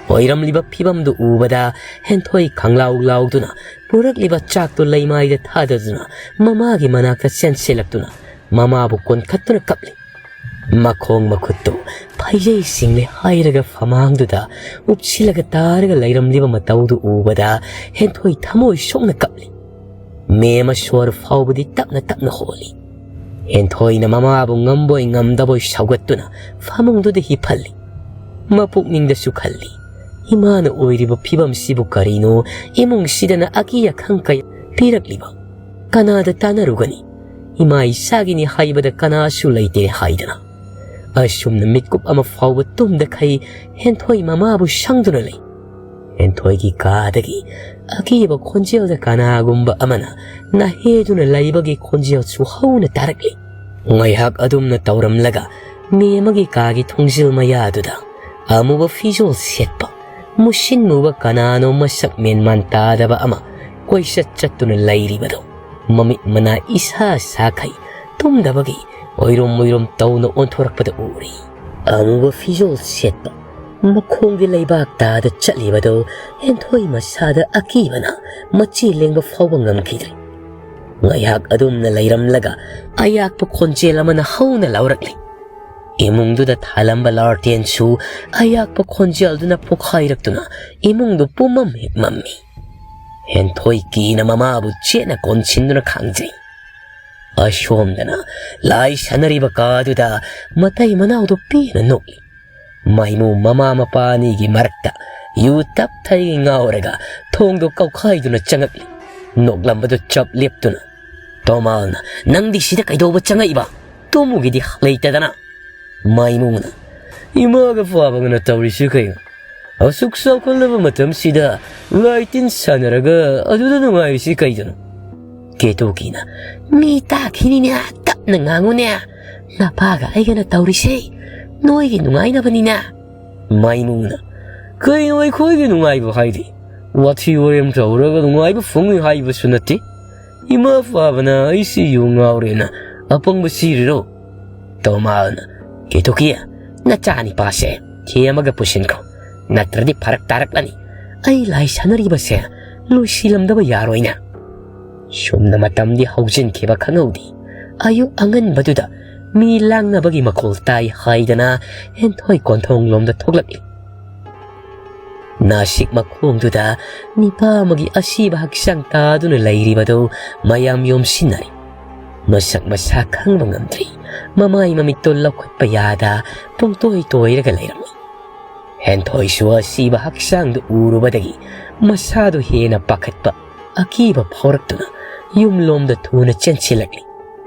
ꯑꯣꯏꯔꯝꯂꯤꯕ ꯐꯤꯕꯝꯗꯨ ꯎꯕꯗ ꯍꯦꯟꯊꯣꯏ ꯈꯪꯂꯥꯎ ꯂꯥꯎꯗꯨꯅ ꯄꯨꯔꯛꯂꯤꯕ ꯆꯥꯛꯇꯨ ꯂꯩꯃꯥꯏꯗ ꯊꯥꯗꯗꯨꯅ ꯃꯃꯥꯒꯤ ꯃꯅꯥꯛꯇ ꯆꯦꯟꯁꯤꯜꯂꯛꯇꯨꯅ ꯃꯃꯥꯕꯨ ꯀꯣꯟꯈꯠꯇꯨꯅ ꯀꯞꯂꯤ꯫ ꯃꯈꯣꯡ ꯃꯈꯨꯠꯇꯨ ꯐꯩꯖꯩ ꯁꯤꯡꯂꯦ ꯍꯥꯏꯔꯒ ꯐꯃꯥꯡꯗꯨꯗ ꯎꯞꯁꯤꯜꯂꯒ ꯇꯥꯔꯒ ꯂꯩꯔꯝꯂꯤꯕ ꯃꯇꯧꯗꯨ ꯎꯕꯗ ꯍꯦꯟꯊꯣꯏ ꯊꯃꯣꯏ ꯁꯣꯛꯅ ꯀꯞꯂꯤ꯫ ꯃꯦꯝꯃ ꯁꯣꯔ ꯐꯥꯎꯕꯗꯤ ꯇꯞꯅ ꯇꯞꯅ ꯍꯣꯜꯂꯤ꯫ ꯍꯦꯟꯊꯣꯏꯅ ꯃꯃꯥꯕꯨ ꯉꯝꯕꯣꯏ ꯉꯝꯗꯕꯣꯏ ꯁꯧꯒꯠꯇꯨꯅ ꯐꯃꯨꯡꯗꯨꯗ ꯍꯤꯞꯍꯜꯂꯤ꯫ ꯃꯄꯨꯛꯅꯤꯡꯗꯁꯨ ꯈꯜꯂꯤ, "ꯏꯃꯥꯅ ꯑꯣꯏꯔꯤꯕ ꯐꯤꯕꯝꯁꯤꯕꯨ ꯀꯔꯤꯅꯣ? ꯏꯃꯨꯡꯁꯤꯗꯅ ꯑꯀꯤ ꯑꯈꯪ ꯀꯌꯥ ꯄꯤꯔꯛꯂꯤꯕ? ꯀꯅꯥꯗ ꯇꯥꯟꯅꯔꯨꯒꯅꯤ? ꯏꯃꯥ ꯏꯆꯥꯒꯤꯅꯤ ꯍꯥꯏꯕꯗ ꯀꯅꯥꯁꯨ ꯂꯩꯇꯦ" ꯍꯥꯏꯗꯅ꯫ ꯑꯁꯨꯝꯅ ꯃꯤꯠꯀꯨꯞ ꯑꯃ ꯐꯥꯎꯕ ꯇꯨꯝꯗꯈꯩ ꯍꯦꯟꯊꯣꯏ ꯃꯃꯥꯕꯨ ꯁꯪꯗꯨꯅ ꯂꯩ꯫ ꯍꯦꯟꯊꯣꯏꯒꯤ ꯀꯥꯗꯒꯤ ꯑꯀꯤꯕ ꯈꯣꯟꯖꯦꯜꯗ ꯀꯅꯥꯒꯨꯝꯕ ꯑꯃꯅ ꯅꯥꯍꯦꯗꯨꯅ ꯂꯩꯕꯒꯤ ꯈꯣꯟꯖꯦꯜꯁꯨ ꯍꯧꯅ ꯇꯥꯔꯛꯂꯤ꯫ ꯉꯥꯏꯍꯥꯛ ꯑꯗꯨꯝꯅ ꯇꯧꯔꯝꯂꯒ ꯃꯦꯝꯃꯒꯤ ꯀꯥꯒꯤ ꯊꯣꯡꯖꯤꯜ ꯃꯌꯥꯗꯨꯗ ꯑꯃꯨꯕ ꯐꯤꯖꯣꯜ ꯁꯦꯠꯄ, ꯃꯨꯁꯤꯟ ꯃꯨꯕ ꯀꯅꯥꯅꯣ ꯃꯁꯛ ꯃꯦꯟꯃꯥꯟ ꯇꯥꯗꯕ ꯑꯃ ꯀꯣꯏꯆꯠ ꯆꯠꯇꯨꯅ ꯂꯩꯔꯤꯕꯗꯨ ꯃꯃꯤꯠ ꯃꯅꯥ ꯏꯁꯥ ꯁꯥꯈꯩ ꯇꯨꯝꯗꯕꯒꯤ ꯑꯣꯏꯔꯣꯝ ꯑꯣꯏꯔꯣꯝ ꯇꯧꯅ ꯑꯣꯟꯊꯣꯔꯛꯄꯗ ꯎꯔꯤ꯫ ꯑꯃꯨꯕ ꯐꯤꯖꯣꯜ ꯁꯦꯠꯄ, ꯃꯈꯣꯡꯒꯤ ꯂꯩꯕꯥꯛ ꯇꯥꯗ ꯆꯠꯂꯤꯕꯗꯨ ꯍꯦꯟꯊꯣꯏ ꯃꯁꯥꯗ ꯑꯀꯤꯕꯅ ꯃꯆꯤ ꯂꯦꯡꯕ ꯐꯥꯎꯕ ꯉꯝꯈꯤꯗ꯭ꯔꯦ꯫ ꯉꯥꯏꯍꯥꯛ ꯑꯗꯨꯝꯅ ꯂꯩꯔꯝꯂꯒ ꯑꯌꯥꯛꯄ ꯈꯣꯟꯖꯦꯜ ꯑꯃꯅ ꯍꯧꯅ ꯂꯥꯎꯔꯛꯂꯤ꯫ ꯏꯃꯨꯡꯗꯨꯗ ꯊꯥꯜꯂꯝꯕ ꯂꯥꯔꯇꯦꯟꯁꯨ ꯑꯌꯥꯛꯄ ꯈꯣꯟꯖꯦꯜꯗꯨꯅ ꯄꯣꯈꯥꯏꯔꯛꯇꯨꯅ ꯏꯃꯨꯡꯗꯨ ꯄꯨꯝꯃꯝ ꯍꯦꯛ ꯃꯝꯃꯤ꯫ ꯍꯦꯟꯊꯣꯏ ꯀꯤꯅ ꯃꯃꯥꯕꯨ ꯆꯦꯠꯅ ꯀꯣꯟꯁꯤꯟꯗꯨꯅ ꯈꯥꯡꯖꯩ꯫ ꯑꯁꯣꯝꯗꯅ ꯂꯥꯏ ꯁꯥꯟꯅꯔꯤꯕ ꯀꯥꯗꯨꯗ ꯃꯇꯩ ꯃꯅꯥꯎꯗꯨ ꯄꯦꯟꯅ ꯅꯣꯛꯂꯤ꯫ ꯃꯥꯏꯃꯨ ꯃꯃꯥ ꯃꯄꯥ ꯑꯅꯤꯒꯤ ꯃꯔꯛꯇ ꯌꯨ ꯇꯞꯊꯩ ꯉꯥꯎꯔꯒ ꯊꯣꯡꯗꯨ ꯀꯧꯈꯥꯏꯗꯨꯅ ꯆꯪꯉꯛꯂꯤ꯫ ꯅꯣꯛꯂꯝꯕꯗꯨ ꯆꯞ ꯂꯦꯞꯇꯨꯅ, "ꯇꯣꯃꯥꯜꯅ, ꯅꯪꯗꯤ ꯁꯤꯗ ꯀꯩꯗꯧꯕ ꯆꯪꯉꯛꯏꯕ? ꯇꯨꯝꯃꯨꯒꯤꯗꯤ ꯂꯩꯇꯗꯅ?" ꯃꯥꯏꯃꯨꯅ, "ꯏꯃꯥꯒ ꯄꯥꯕꯒꯅ ꯇꯧꯔꯤꯁꯤ ꯀꯩꯅꯣ? ꯑꯁꯨꯛ ꯆꯥꯎꯈꯠꯂꯕ ꯃꯇꯝꯁꯤꯗ ꯂꯥꯏ ꯇꯤꯟ ꯁꯥꯟꯅꯔꯒ ꯑꯗꯨꯗ ꯅꯨꯡꯉꯥꯏꯔꯤꯁꯤ ꯀꯩꯗꯅꯣ?" ꯀꯦꯇꯨꯀꯤꯅ, "ꯃꯤ ꯇꯥꯈꯤꯅꯤꯅꯦ, ꯇꯞꯅ ꯉꯥꯡꯉꯨꯅꯦ꯫ ꯅꯄꯥꯒ ꯑꯩꯒꯅ ꯇꯧꯔꯤꯁꯦ ꯅꯣꯏꯒꯤ ꯅꯨꯡꯉꯥꯏꯅꯕꯅꯤꯅꯦ꯫" ꯃꯥꯏꯃꯨꯅ, "ꯀꯩꯅꯣ ꯑꯩꯈꯣꯏꯒꯤ ꯅꯨꯡꯉꯥꯏꯕ ꯍꯥꯏꯗꯤ? ꯋꯥꯊꯤ ꯋꯥꯔꯦꯝ ꯇꯧꯔꯒ ꯅꯨꯡꯉꯥꯏꯕ ꯐꯪꯉꯤ ꯍꯥꯏꯕꯁꯨ ꯅꯠꯇꯦ꯫ ꯏꯃꯥ ꯐꯥꯕꯅ ꯑꯩꯁꯤ ꯌꯨ ꯉꯥꯎꯔꯦꯅ ꯑꯄꯪꯕ ꯁꯤꯔꯤꯔꯣ? ꯇꯣꯃꯥꯜꯅ, "ꯀꯦꯇꯣꯀꯤ, ꯅꯆꯥꯅꯤꯄꯥꯁꯦ ꯊꯦꯝꯃꯒ ꯄꯨꯁꯤꯟꯈ꯭ꯔꯣ, ꯅꯠꯇ꯭ꯔꯗꯤ ꯐꯔꯛ ꯇꯥꯔꯛꯂꯅꯤ꯫ ꯑꯩ ꯂꯥꯏ ꯁꯥꯟꯅꯔꯤꯕꯁꯦ ꯂꯣꯏꯁꯤꯜꯂꯝꯗꯕ ꯌꯥꯔꯣꯏꯅꯦ꯫" ꯁꯨꯝꯅ ꯃꯇꯝꯗꯤ ꯍꯧꯖꯤꯟꯈꯤꯕ ꯈꯪꯍꯧꯗꯦ꯫ ꯑꯌꯨꯛ ꯑꯉꯟꯕꯗꯨꯗ ꯃꯤ ꯂꯥꯡꯅꯕꯒꯤ ꯃꯈꯣꯜ ꯇꯥꯏ ꯍꯥꯏꯗꯅ ꯍꯦꯟꯊꯣꯏ ꯀꯣꯟꯊꯣꯡꯂꯣꯝꯗ ꯊꯣꯛꯂꯛꯂꯤ꯫ ꯅꯥꯁꯤꯛ ꯃꯈꯣꯡꯗꯨꯗ ꯅꯤꯄꯥ ꯑꯃꯒꯤ ꯑꯁꯤꯕ ꯍꯛꯆꯥꯡ ꯇꯥꯗꯨꯅ ꯂꯩꯔꯤꯕꯗꯨ ꯃꯌꯥꯝ ꯌꯣꯝꯁꯤꯟꯅꯔꯤ꯫ ꯃꯁꯛ ꯃꯁꯥ ꯈꯪꯕ ꯉꯝꯗ꯭ꯔꯤ꯫ ꯃꯃꯥꯏ ꯃꯃꯤꯠꯇꯨ ꯂꯧꯈꯠꯄ ꯌꯥꯗ ꯄꯨꯡꯇꯣꯏ ꯇꯣꯏꯔꯒ ꯂꯩꯔꯝꯃꯤ꯫ ꯍꯦꯟꯊꯣꯏꯁꯨ ꯑꯁꯤꯕ ꯍꯛꯆꯥꯡꯗꯨ ꯎꯔꯨꯕꯗꯒꯤ ꯃꯁꯥꯗꯨ ꯍꯦꯟꯅ ꯄꯥꯈꯠꯄ, ꯑꯀꯤꯕ ꯐꯥꯎꯔꯛꯇꯨꯅ ꯌꯨꯝꯂꯣꯝꯗ ꯊꯨꯅ ꯆꯦꯟꯁꯤꯜꯂꯛꯂꯤ꯫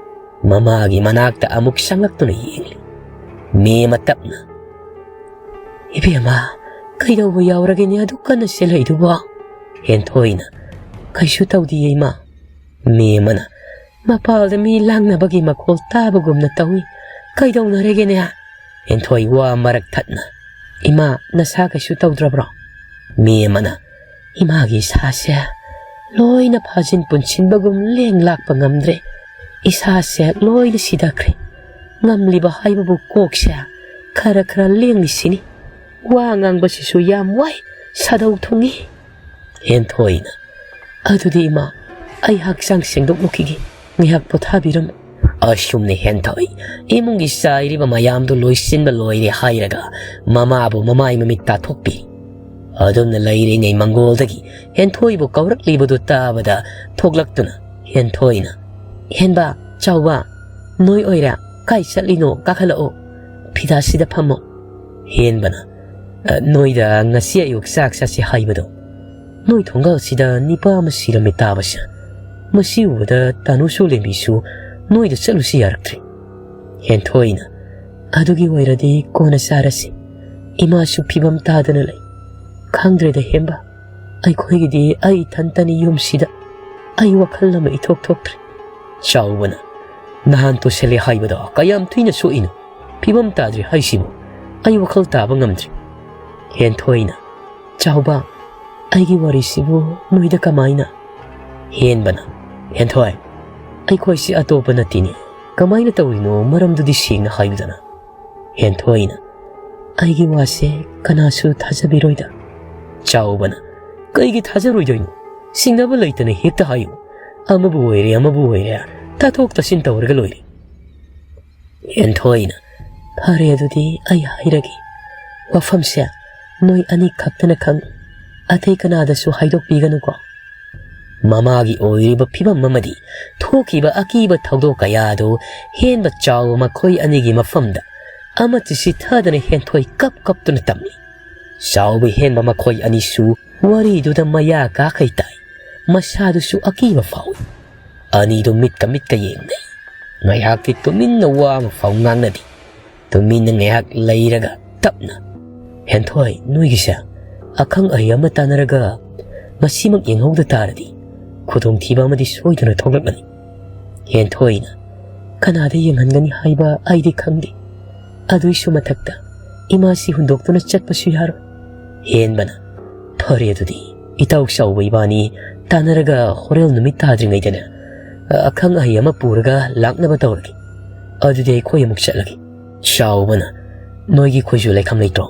ꯃꯃꯥꯒꯤ ꯃꯅꯥꯛꯇ ꯑꯃꯨꯛ ꯆꯪꯂꯛꯇꯨꯅ ꯌꯦꯡꯂꯤ꯫ ꯃꯦꯝꯃ ꯇꯞꯅ, "ꯏꯕꯦꯝꯃ, ꯀꯩꯗꯧꯕ ꯌꯥꯎꯔꯒꯦꯅꯦ ꯑꯗꯨꯛ ꯀꯟꯅ ꯆꯦꯜꯂꯛꯏꯗꯨꯕꯣ?" ꯍꯦꯟꯊꯣꯏꯅ, "ꯀꯩꯁꯨ ꯇꯧꯗꯤꯌꯦ, ꯏꯃꯥ꯫" ꯃꯦꯝꯃꯅ, "ꯃꯄꯥꯜꯗ ꯃꯤ ꯂꯥꯡꯅꯕꯒꯤ ꯃꯈꯣꯜ ꯇꯥꯕꯒꯨꯝꯅ ꯇꯧꯏ꯫ ꯀꯩꯗꯧꯅꯔꯒꯦꯅꯦ?" ꯍꯦꯟꯊꯣꯏ ꯋꯥ ꯃꯔꯛ ꯊꯠꯅ, "ꯏꯃꯥ, ꯅꯁꯥ ꯀꯩꯁꯨ ꯇꯧꯗ꯭ꯔꯕ꯭ꯔꯣ?" ꯃꯦꯝꯃꯅ, "ꯏꯃꯥꯒꯤ ꯏꯁꯥꯁꯦ ꯂꯣꯏꯅ ꯐꯥꯖꯤꯟ ꯄꯨꯟꯁꯤꯟꯕꯒꯨꯝ ꯂꯦꯡ ꯂꯥꯛꯄ ꯉꯝꯗ꯭ꯔꯦ꯫ ꯏꯁꯥꯁꯦ ꯂꯣꯏꯅ ꯁꯤꯊꯈ꯭ꯔꯦ꯫ ꯉꯝꯂꯤꯕ ꯍꯥꯏꯕꯕꯨ ꯀꯣꯛꯁꯦ ꯈꯔ ꯈꯔ ꯂꯦꯡꯂꯤꯁꯤꯅꯤ꯫ ꯋꯥ ꯉꯥꯡꯕꯁꯤꯁꯨ ꯌꯥꯝ ꯋꯥꯏ, ꯁꯥꯗꯧ ꯊꯨꯡꯏ꯫" ꯍꯦꯟꯊꯣꯏꯅ, "ꯑꯗꯨꯗꯤ ꯏꯃꯥ, ꯑꯩ ꯍꯛꯆꯥꯡ ꯁꯦꯡꯗꯣꯛꯂꯨꯈꯤꯒꯦ, ꯉꯥꯏꯍꯥꯛ ꯄꯣꯊꯥꯕꯤꯔꯝꯃꯨ꯫" ꯑꯁꯨꯝꯅ ꯍꯦꯟꯊꯣꯏ ꯏꯃꯨꯡꯒꯤ ꯆꯥꯏꯔꯤꯕ ꯃꯌꯥꯝꯗꯨ ꯂꯣꯏꯁꯤꯟꯕ ꯂꯣꯏꯔꯦ ꯍꯥꯏꯔꯒ ꯃꯃꯥꯕꯨ ꯃꯃꯥꯏ ꯃꯃꯤꯠ ꯇꯥꯊꯣꯛꯄꯤ꯫ ꯑꯗꯨꯝꯅ ꯂꯩꯔꯤꯉꯩ ꯃꯪꯒꯣꯜꯗꯒꯤ ꯍꯦꯟꯊꯣꯏꯕꯨ ꯀꯧꯔꯛꯂꯤꯕꯗꯨ ꯇꯥꯕꯗ ꯊꯣꯛꯂꯛꯇꯨꯅ ꯍꯦꯟꯊꯣꯏꯅ, "ꯍꯦꯟꯕ, ꯆꯥꯎꯕ, ꯅꯣꯏ ꯑꯣꯏꯔꯦ, ꯀꯥꯏ ꯆꯠꯂꯤꯅꯣ? ꯀꯥꯈꯠꯂꯛꯑꯣ, ꯐꯤꯗꯥꯁꯤꯗ ꯐꯝꯃꯣ꯫" ꯍꯦꯟꯕꯅ, "ꯑ, ꯅꯣꯏꯗ ꯉꯁꯤ ꯑꯌꯨꯛ ꯆꯥꯛ ꯆꯥꯁꯤ ꯍꯥꯏꯕꯗꯣ, ꯅꯣꯏ ꯊꯣꯡꯒꯥꯜꯁꯤꯗ ꯅꯤꯄꯥ ꯑꯃ ꯁꯤꯔꯝꯃꯤ ꯇꯥꯕꯁꯦ, ꯃꯁꯤ ꯎꯕꯗ ꯇꯥꯅꯨꯁꯨ ꯂꯦꯝꯕꯤꯁꯨ ꯅꯣꯏꯗ ꯆꯠꯂꯨꯁꯤ ꯌꯥꯔꯛꯇ꯭ꯔꯦ꯫" ꯍꯦꯟꯊꯣꯏꯅ, "ꯑꯗꯨꯒꯤ ꯑꯣꯏꯔꯗꯤ ꯀꯣꯟꯅ ꯆꯥꯔꯁꯤ꯫ ꯏꯃꯥꯁꯨ ꯐꯤꯕꯝ ꯇꯥꯗꯅ ꯂꯩ꯫ ꯈꯪꯗ꯭ꯔꯦꯗ ꯍꯦꯝꯕ, ꯑꯩꯈꯣꯏꯒꯤꯗꯤ ꯑꯩ ꯏꯊꯟꯇꯅꯤ ꯌꯨꯝꯁꯤꯗ꯫ ꯑꯩ ꯋꯥꯈꯜ ꯑꯃ ꯏꯊꯣꯛ ꯊꯣꯛꯇ꯭ꯔꯦ꯫" ꯆꯥꯎꯕꯅ, "ꯅꯍꯥꯟ ꯇꯣꯁꯜꯂꯦ ꯍꯥꯏꯕꯗꯣ ꯀꯌꯥꯝ ꯊꯤꯅ ꯁꯣꯛꯏꯅꯣ? ꯐꯤꯕꯝ ꯇꯥꯗ꯭ꯔꯤ ꯍꯥꯏꯁꯤꯕꯨ ꯑꯩ ꯋꯥꯈꯜ ꯇꯥꯕ ꯉꯝꯗ꯭ꯔꯤ꯫" ꯍꯦꯟꯊꯣꯏꯅ, "ꯆꯥꯎꯕ, "ꯑꯩꯒꯤ ꯋꯥꯔꯤꯁꯤꯕꯨ ꯅꯣꯏꯗ ꯀꯃꯥꯏꯅ?" ꯍꯦꯟꯕꯅ, "ꯍꯦꯟꯊꯣꯏ, ꯑꯩꯈꯣꯏꯁꯤ ꯑꯇꯣꯞꯄ ꯅꯠꯇꯦꯅꯦ꯫ ꯀꯃꯥꯏꯅ ꯇꯧꯔꯤꯅꯣ? ꯃꯔꯝꯗꯨꯗꯤ ꯁꯦꯡꯅ ꯍꯥꯏꯌꯨꯗꯅ꯫" ꯍꯦꯟꯊꯣꯏꯅ, "ꯑꯩꯒꯤ ꯋꯥꯁꯦ ꯀꯅꯥꯁꯨ ꯊꯥꯖꯕꯤꯔꯣꯏꯗ꯫" ꯆꯥꯎꯕꯅ, "ꯀꯩꯒꯤ ꯊꯥꯖꯔꯣꯏꯗꯣꯏꯅꯣ? ꯆꯤꯡꯅꯕ ꯂꯩꯇꯅ ꯍꯦꯛꯇ ꯍꯥꯏꯌꯨ꯫ ꯑꯃꯕꯨ ꯑꯣꯏꯔꯦ, ꯑꯃꯕꯨ ꯑꯣꯏꯔꯦ, ꯇꯥꯊꯣꯛ ꯇꯥꯁꯤꯟ ꯇꯧꯔꯒ ꯂꯣꯏꯔꯦ꯫" ꯍꯦꯟꯊꯣꯏꯅ, "ꯐꯔꯦ, ꯑꯗꯨꯗꯤ ꯑꯩ ꯍꯥꯏꯔꯒꯦ꯫ ꯋꯥꯐꯝꯁꯦ ꯅꯣꯏ ꯑꯅꯤ ꯈꯛꯇꯅ ꯈꯪ, ꯑꯇꯩ ꯀꯅꯥꯗꯁꯨ ꯍꯥꯏꯗꯣꯛꯄꯤꯒꯅꯨꯀꯣ꯫" ꯃꯃꯥꯒꯤ ꯑꯣꯏꯔꯤꯕ ꯐꯤꯕꯝ ꯑꯃꯗꯤ ꯊꯣꯛꯈꯤꯕ ꯑꯀꯤꯕ ꯊꯧꯗꯣꯛ ꯀꯌꯥꯗꯨ ꯍꯦꯟꯕ ꯆꯥꯎꯕ ꯃꯈꯣꯏ ꯑꯅꯤꯒꯤ ꯃꯐꯝꯗ ꯑꯃꯠꯇ ꯆꯤꯊꯗꯅ ꯍꯦꯟꯊꯣꯏ ꯀꯞ ꯀꯞꯇꯨꯅ ꯇꯝꯃꯤ꯫ ꯆꯥꯎꯕ ꯍꯦꯟꯕ ꯃꯈꯣꯏ ꯑꯅꯤꯁꯨ ꯋꯥꯔꯤꯗꯨꯗ ꯃꯌꯥ ꯀꯥꯈꯩ ꯇꯥꯏ꯫ ꯃꯁꯥꯗꯨꯁꯨ ꯑꯀꯤꯕ ꯐꯥꯎꯏ꯫ ꯑꯅꯤꯗꯨ ꯃꯤꯠꯀ ꯃꯤꯠꯀ ꯌꯦꯡꯅꯩ꯫ ꯉꯥꯏꯍꯥꯛꯇꯤ ꯇꯨꯃꯤꯟꯅ ꯋꯥ ꯑꯃ ꯐꯥꯎ ꯉꯥꯡꯅꯗꯦ꯫ ꯇꯨꯃꯤꯟꯅ ꯉꯥꯏꯍꯥꯛ ꯂꯩꯔꯒ ꯇꯞꯅ, "ꯍꯦꯟꯊꯣꯏ, ꯅꯣꯏꯒꯤꯁꯦ ꯑꯈꯪ ꯑꯍꯩ ꯑꯃ ꯇꯥꯟꯅꯔꯒ ꯃꯁꯤꯃꯛ ꯌꯦꯡꯍꯧꯗ ꯇꯥꯔꯗꯤ ꯈꯨꯗꯣꯡꯊꯤꯕ ꯑꯃꯗꯤ ꯁꯣꯏꯗꯅ ꯊꯣꯛꯂꯛꯂꯅꯤ꯫" ꯍꯦꯟꯊꯣꯏꯅ, "ꯀꯅꯥꯗ ꯌꯦꯡꯍꯟꯒꯅꯤ ꯍꯥꯏꯕ ꯑꯩꯗꯤ ꯈꯪꯗꯦ꯫ ꯑꯗꯨꯏꯁꯨ ꯃꯊꯛꯇ ꯏꯃꯥꯁꯤ ꯍꯨꯟꯗꯣꯛꯇꯨꯅ ꯆꯠꯄꯁꯨ ꯌꯥꯔꯣꯏ꯫" ꯍꯦꯟꯕꯅ, "ꯐꯔꯦ, ꯑꯗꯨꯗꯤ ꯏꯇꯥꯎ ꯆꯥꯎꯕ ꯏꯕꯥꯅꯤ ꯇꯥꯟꯅꯔꯒ ꯍꯣꯔꯦꯟ ꯅꯨꯃꯤꯠ ꯇꯥꯗ꯭ꯔꯤꯉꯩꯗꯅꯦ, ꯑꯈꯪ ꯑꯍꯩ ꯑꯃ ꯄꯨꯔꯒ ꯂꯥꯛꯅꯕ ꯇꯧꯔꯒꯦ꯫ ꯑꯗꯨꯗꯤ ꯑꯩꯈꯣꯏ ꯑꯃꯨꯛ ꯆꯠꯂꯒꯦ꯫" ꯆꯥꯎꯕꯅ, "ꯅꯣꯏꯒꯤ ꯈꯣꯏꯖꯨ ꯂꯩꯈꯝ ꯂꯩꯇ꯭ꯔꯣ?